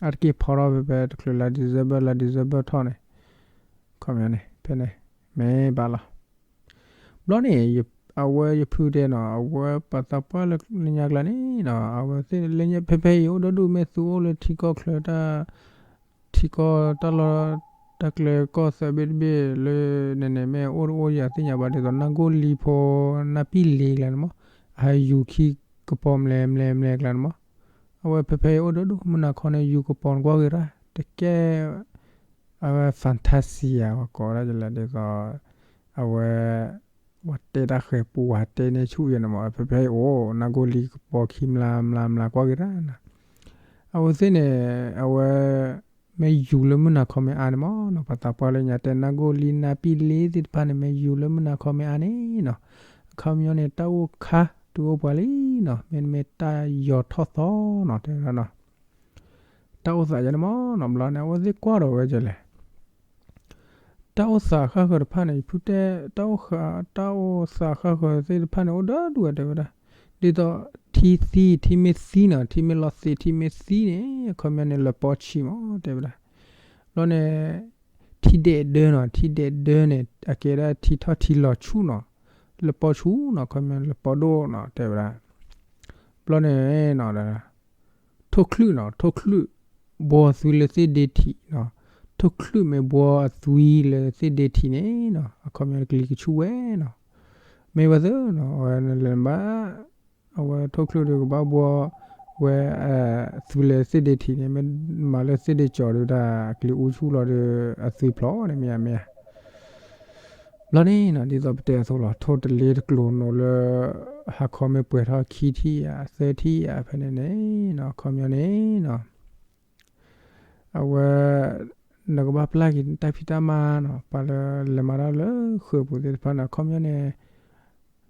အါတက့ၢ်ဖီထီၣ်ဖဲဖဲတချုးလါ December လါ December ထီၣ်န့ၣ် ခီပညီန့ၣ် ဖဲန့ၣ် မ့ၢ်ဘၣ်လီၤ ဘျီန့ၣ် အဝဲယဖုတဲနီၤ အဝဲပှၤသးပှၢ်လၢညါကျါန့ၣ်နီၤ အဝဲသ့ၣ်လၢညါဖဲဖဲအံၤ အိၣ်ဒီဒူၣ်မ့ၢ်သူအိၣ်လၢထံကီၢ်ချၢတၢ် ထံကီၢ်တၢ်လီၢ် တၢ်ကျဲကီၢ်သၢဘ့ၣ်တဘ့ၣ်လၢန့ၣ်န့ၣ် မ့ၢ်အိၣ်တအိၣ်ယၤသ့ၣ်ညါဘၣ် ဒ်သိးနၢ်ကိၢ်လံဖိ နၢ်ပံၣ်လ့ကျါန့ၣ်မး အဟဲယူၤခံကပီၤမလဲၤမလဲၤမလဲၤကျါန့ၣ်မး အဝဲဖဲဖဲအံၤအိၣ်ဒီဒူၣ် မုၢ်နၤခီန့ၣ် ယူၤကပီၤနကွၢ်ဂ့ၤရၣ် တကဲ အဝဲ fantasy ဧါ ပှၤကိးဒၣ်လဲၣ်ဒ်သိး အဝဲ ပှၤတဲတၢ်ဃဲၤပူၤ ပှၤတဲန့ၢ်ဆူၣ်ယဲန့ၣ်မး ဖဲဖဲအံၤအိၣ် နၢ်ကိၢ်လံကပီၤခံမျးမျးမျးကွၢ်ဂ့ၤရၣ်နီၤ အဝဲသ့ၣ်န့ၣ် အဝဲ မ့ၢ်ယူၤလၢမုၢ်နၤခီမ့ၢ်အါန့ၣ်မးနီၤ ပှၤသးပှၢ်လၢညါတဲ နၢ်ကိၢ်လံ နၢ်ပံၣ်လ့သ့ၣ်တဖၣ်န့ၣ် မ့ၢ်ယူၤလၢမုၢ်နၤခီမ့ၢ်အါန့ၣ်နီၤ အခီပညီန့ၣ် တၢ်ဂိၢ်ခါတုၤအိၣ်ပှၤလံနီၤ မ့တမ့ၢ်တၢ်ယီၤထီၣ်သီနီၤ တဲဝဲဒၣ်နီၤ တၢ်အိၣ်သးယဲန့ၣ်မးနီၤ ဘျီန့ၣ် အဝဲသ့ၣ်ကွၢ်ဒီးဝဲဒ်လဲၣ် တၢ်အိၣ်သးဃၣ်ဃၢၤတဖၣ်န့ၣ် ယဖုတဲ တၢ်အိၣ်ဃၣ် တၢ်အိၣ်သးဃၣ်ဃၢၤသ့ၣ်တဖၣ်န့ၣ် အိၣ်ဒီဒူၣ်ဝဲတဲဝဲဒၣ် ဒ်သိး ထံသံ ထံမ့ၢ်သံနီၤ ထံမ့ၢ်လီၤသံး ထံမ့ၢ်သံန့ၣ် အခီပညီန့ၣ် လၢပီဆံးမး တဲဝဲဒၣ် ဘျီန့ၣ် ထံဒဲးဒၢနီၤ ထံဒဲးဒၢန့ၣ် အကဲဒၣ်ထံထီၣ်ထံလီၤဆူၣ်နီၤ လၢပီဆူၣ်နီၤ အခီပညီလၢပီဒိၣ်နီၤ တဲဝဲဒၣ် ဘျီန့ၣ်နီၤ ထိၣ်ချုးနီၤ ထိၣ်ချုး ဘီသွံလၢသ့ၣ်ဒ့ထံးနီၤ တ ထိၣ်ချုးမ့ၢ်ဘှီအသွံလၢသ့ၣ်ဒ့ထံးန့ၣ်နီၤ အခီပညီကလံၤကဆူၣ်ဝဲနီၤ, မ့ၢ်ဝဲသ့နီၤ အဝဲနလဲၤဘၣ် အဝဲထိၣ်ချုးဒီးကဘၣ်ဘှီဝဲ သွံလၢသ့ၣ်ဒ့ထံးန့ၣ် မ့ၢ်မၤလၢသ့ၣ်ဒ့ကၠီၤဒီးတၢ်ကလံၤအူဆူၣ်လီၤဒီး အသွံဖျိန့ၣ်မ့ၢ်ဧါမ့ၢ်ဧါ ဘျီန့ၣ်နီၤ ဒ်သိးပတဲအသိးလီၤ ထိၣ်တလ့တကျိၤနိးလၢ ဟါခီမ့ၢ်ပှဲၤထီၣ်ခံထံၣ်ဧါ သၢထံၣ်ဧါ ဖဲန့ၣ်န့ၣ်နီၤ အခီပညီန့ၣ်နီၤ အဝဲ နကဘၣ်ပျၢ်က့ၤတၢ်ဖံးတၢ်မၤနီၤ ပှၤလၢလဲၤမၤတၢ်လၢဃုာ်ပူၤသ့ၣ်တဖၣ်န့ၣ် အခီပညီန့ၣ်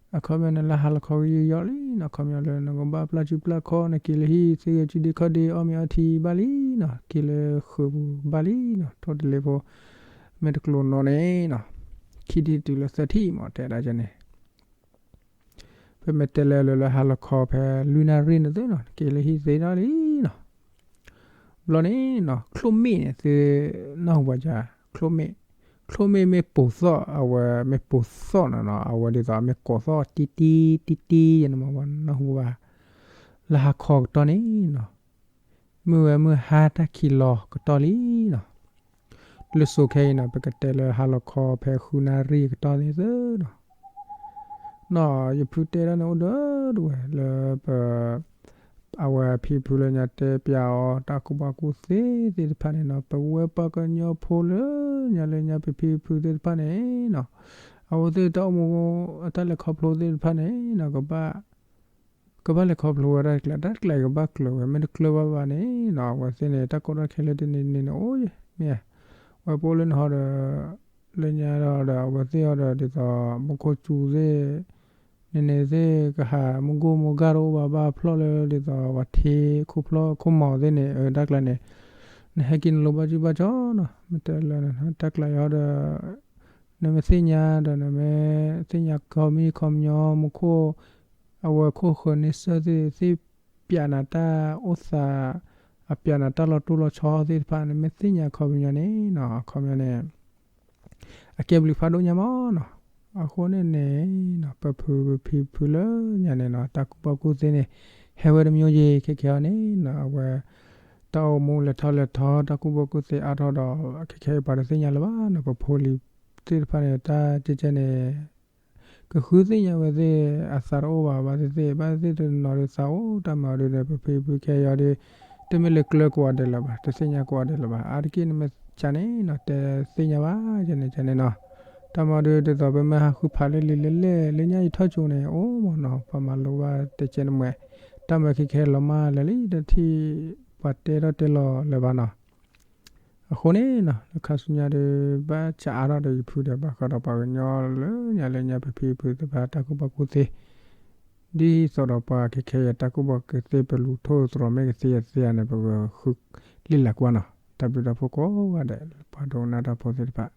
အခီပညီန့ၣ် လၢဟါလီၤခီကယီယီလံနီၤ အခီပညီလၢနကဘၣ်ပျၢ်စုပျၢ်ခီ နက့ၤလၢဟံၣ် သ့ဂဲၤစုဒ့ခီၣ်ဒ့ အီၣ်မ့ၤအီထံဘၣ်လံနီၤ က့ၤလၢဃုာ်ပူၤဘၣ်လံနီၤ ထိၣ်တလ့ဖိ မ့ၢ်တကျိၤနိးန့ၣ်နီၤ ခံထံၣ်တုၤလၢသၢထံၣ်မး တဲဒၣ်ကန့ၣ် ပမ့ၢ်တဲလၢလၢဟါလီၤခီဖဲလွံၢ်နၣ်ရံၣ်န့ၣ်သ့နီၤ က့ၤလၢဟံၣ်သ့နီၤလံနီၤ ဘျီန့ၣ်နီၤ ချိၣ်မ့ၣ်န့ၣ်သု နၢ်ဟူဘၣ်ယါ ချိၣ်မ့ၣ် ချိၣ်မ့ၣ်မ့ၢ်ပိာ်သီၣ် အဝဲမ့ၢ်ပိာ်သီၣ်နီၤနီၤ အဝဲဒ်သိးမ့ၢ်ကိးသီၣ်တံတံတံတံယဲန့ၣ်မး နၢ်ဟူဘၣ် လၢဟါခီကတီၢ်န့ၣ်နီၤ မုၢ်ဝဲမုၢ်ဟါတၢ်ခံးလီၤကတီၢ်လံနီၤ လၢစိၤခဲအံၤနီၤ ပကတဲလၢဟါလီၤခီဖဲဃုနၣ်ရံၣ်ကတီၢ်န့ၣ်သ့နီၤ နီၤ ယဖုတဲဒၣ်န့ၣ်အိၣ်ဒီးတဝဲလၢပ အဝဲဖံဖုလၢညါတဲပျးအီၤ တၢ်ကူၣ်ဘၣ်ကူၣ်သ့သ့ၣ်တဖၣ်န့ၣ်နီၤ ပဝဲပှၤကညီဖိလၢညါလၢညါပဖံဖုသ့ၣ်တဖၣ်န့ၣ်နီၤ အဝဲသ့ၣ်တၢ်အိၣ်မူ အတၢ်လဲၤခီဖျိသ့ၣ်တဖၣ်န့ၣ်နီၤ ကဘၣ် ကဘၣ်လဲၤခီဖျိဝဲဒၣ်တကျါ တၢ်တကျါအံၤကဘၣ်ကျၢၤဝဲ မ့ၢ်တကျၢၤဘၣ်ဘၣ်န့ၣ်နီၤ အဝဲသ့ၣ်န့ၣ် တၢ်ကီတၢ်ခဲလၢတနံၤနံၤန့ၣ်အိၣ်ယဲၢ်မ့ၢ်ဧါ ဝဲပအိၣ်လၢနဟီဒီး လၢညါဒီး အဝဲသ့ၣ်ဟီဒီး ဒ်သိး မူခိၣ်စူၤသ့ၣ် န့ၣ်န့ၣ်သ့ၣ်ကဟး မူခိၣ်မူဂၢ်တအိၣ်ဘၣ် ဘၣ်ဖျီၣ်လၢဒ်သိး ပှၤထ့ခိၣ်ဖျီၣ်ခိၣ်မီၤသ့ၣ်န့ၣ် အတၢ်ကျါန့ၣ် နဟဲက့ၤနလိၣ်ဘၣ်စုဘၣ်ကၠီနီၤ မ့ၢ်တဲလၢ တၢ်ကျါအံၤဟီဒီး နမ့ၢ်သ့ၣ်ညါဒီး နမ့ၢ်သ့ၣ်ညါခီမံခီပညီ မူခိၣ် အဝဲခိၣ်ဃၢၤန့ဆၢၣ်သ့ၣ် သ့ၣ်ပျးနၤတၢ်အိၣ်သး အပျးနၤတၢ်လီၤတိၢ်လီၤဆီသ့ၣ်တဖၣ် နမ့ၢ်သ့ၣ်ညါခီပညီန့ၣ်နီၤ အခီပညီန့ၣ် အကဲဘျုးဖးဒိၣ်ညါမးနီၤ အဃိန့ၣ်န့ၣ်နီၤ ပဖုပဖံဖုလၢညါန့ၣ်နီၤ တၢ်ကူၣ်ဘၣ်ကူၣ်သ့န့ၣ် ဟဲဝဲတမံၤယံၤ ခဲခဲအံၤန့ၣ်နီၤ အဝဲ တၢ်အိၣ်မူလဲၤထီၣ်လဲၤထီ တၢ်ကူၣ်ဘၣ်ကူၣ်သ့အါထီၣ်ဒီး ခဲခဲအံၤပှၤတသ့ၣ်ညါလၢၤဘၣ်နီၤ ပဖိလံၤသ့ၣ်တဖၣ်န့ၣ် တၢ်ကဲကဲန့ၣ် ကဃုသ့ၣ်ညါဝဲသ့ၣ် အသးတအိၣ်ဘၣ် ဘၣ်သ့ၣ်သ့ၣ် ဘၣ်သ့ၣ်သ့ၣ်တနီၤဒုးသးအိၣ်တၢ်မၤဒုးဒီး ပဖံဖုခဲအံၤဒီး တမ့ၢ်လၢကျၢၤကိးဂၤဒဲးလၢၤဘၣ် တသ့ၣ်ညါကိးဂၤဒဲးလၢၤဘၣ် အါတက့ၢ်နမ့ၢ်ကန့ၣ်နီၤ တဲသ့ၣ်ညါဘၣ် ကန့ၣ်ကန့ၣ်နီၤ တၢ်မၤဒုးဒ်သိးပမ့ၢ်ဟးဃုဖးလၢလံာ်လဲၢ်လဲၢ် လၢညါအံၤထီၣ်ကၠိန့ၣ် အိၣ်မးနီၤ ပှၤမၤလိဘၣ်တဲကဲနမှဲ တၢ်မၤခဲခဲလီၤမၢ်လၢာ်လံ တထံၣ်ပှၤတဲထီၣ်တဲလီၤလၢၤဘၣ်နီၤ အဃိန့ၣ်နီၤ လၢခါဆူညါဒီး ဘၣ်ဆၣ်အါထီၣ်ဒီးယဖုဒီး ဘၣ်ဃးဒီးပှၤကညီလၢညါလၢညါ ပဖံပဖုသ့ၣ်တဖၣ်တၢ်ကူၣ်ဘၣ်ကူၣ်သ့ ဒ်သိးဒီးပှၤခဲခဲအံၤတၢ်ကူၣ်ဘၣ်ကူၣ်သ့ ပလူၤထိၣ်သတြီၤမ့ၢ်ကသ့အသ့ဧါန့ၣ် ပကဃုလံာ်လၤကွၢ်နီၤ တၢ်ဘျုးတၢ်ဖှိၣ်ကိးဂၤဒဲး ပှၤဒိကနၣ်တၢ်ဖိသ့ၣ်တဖၣ်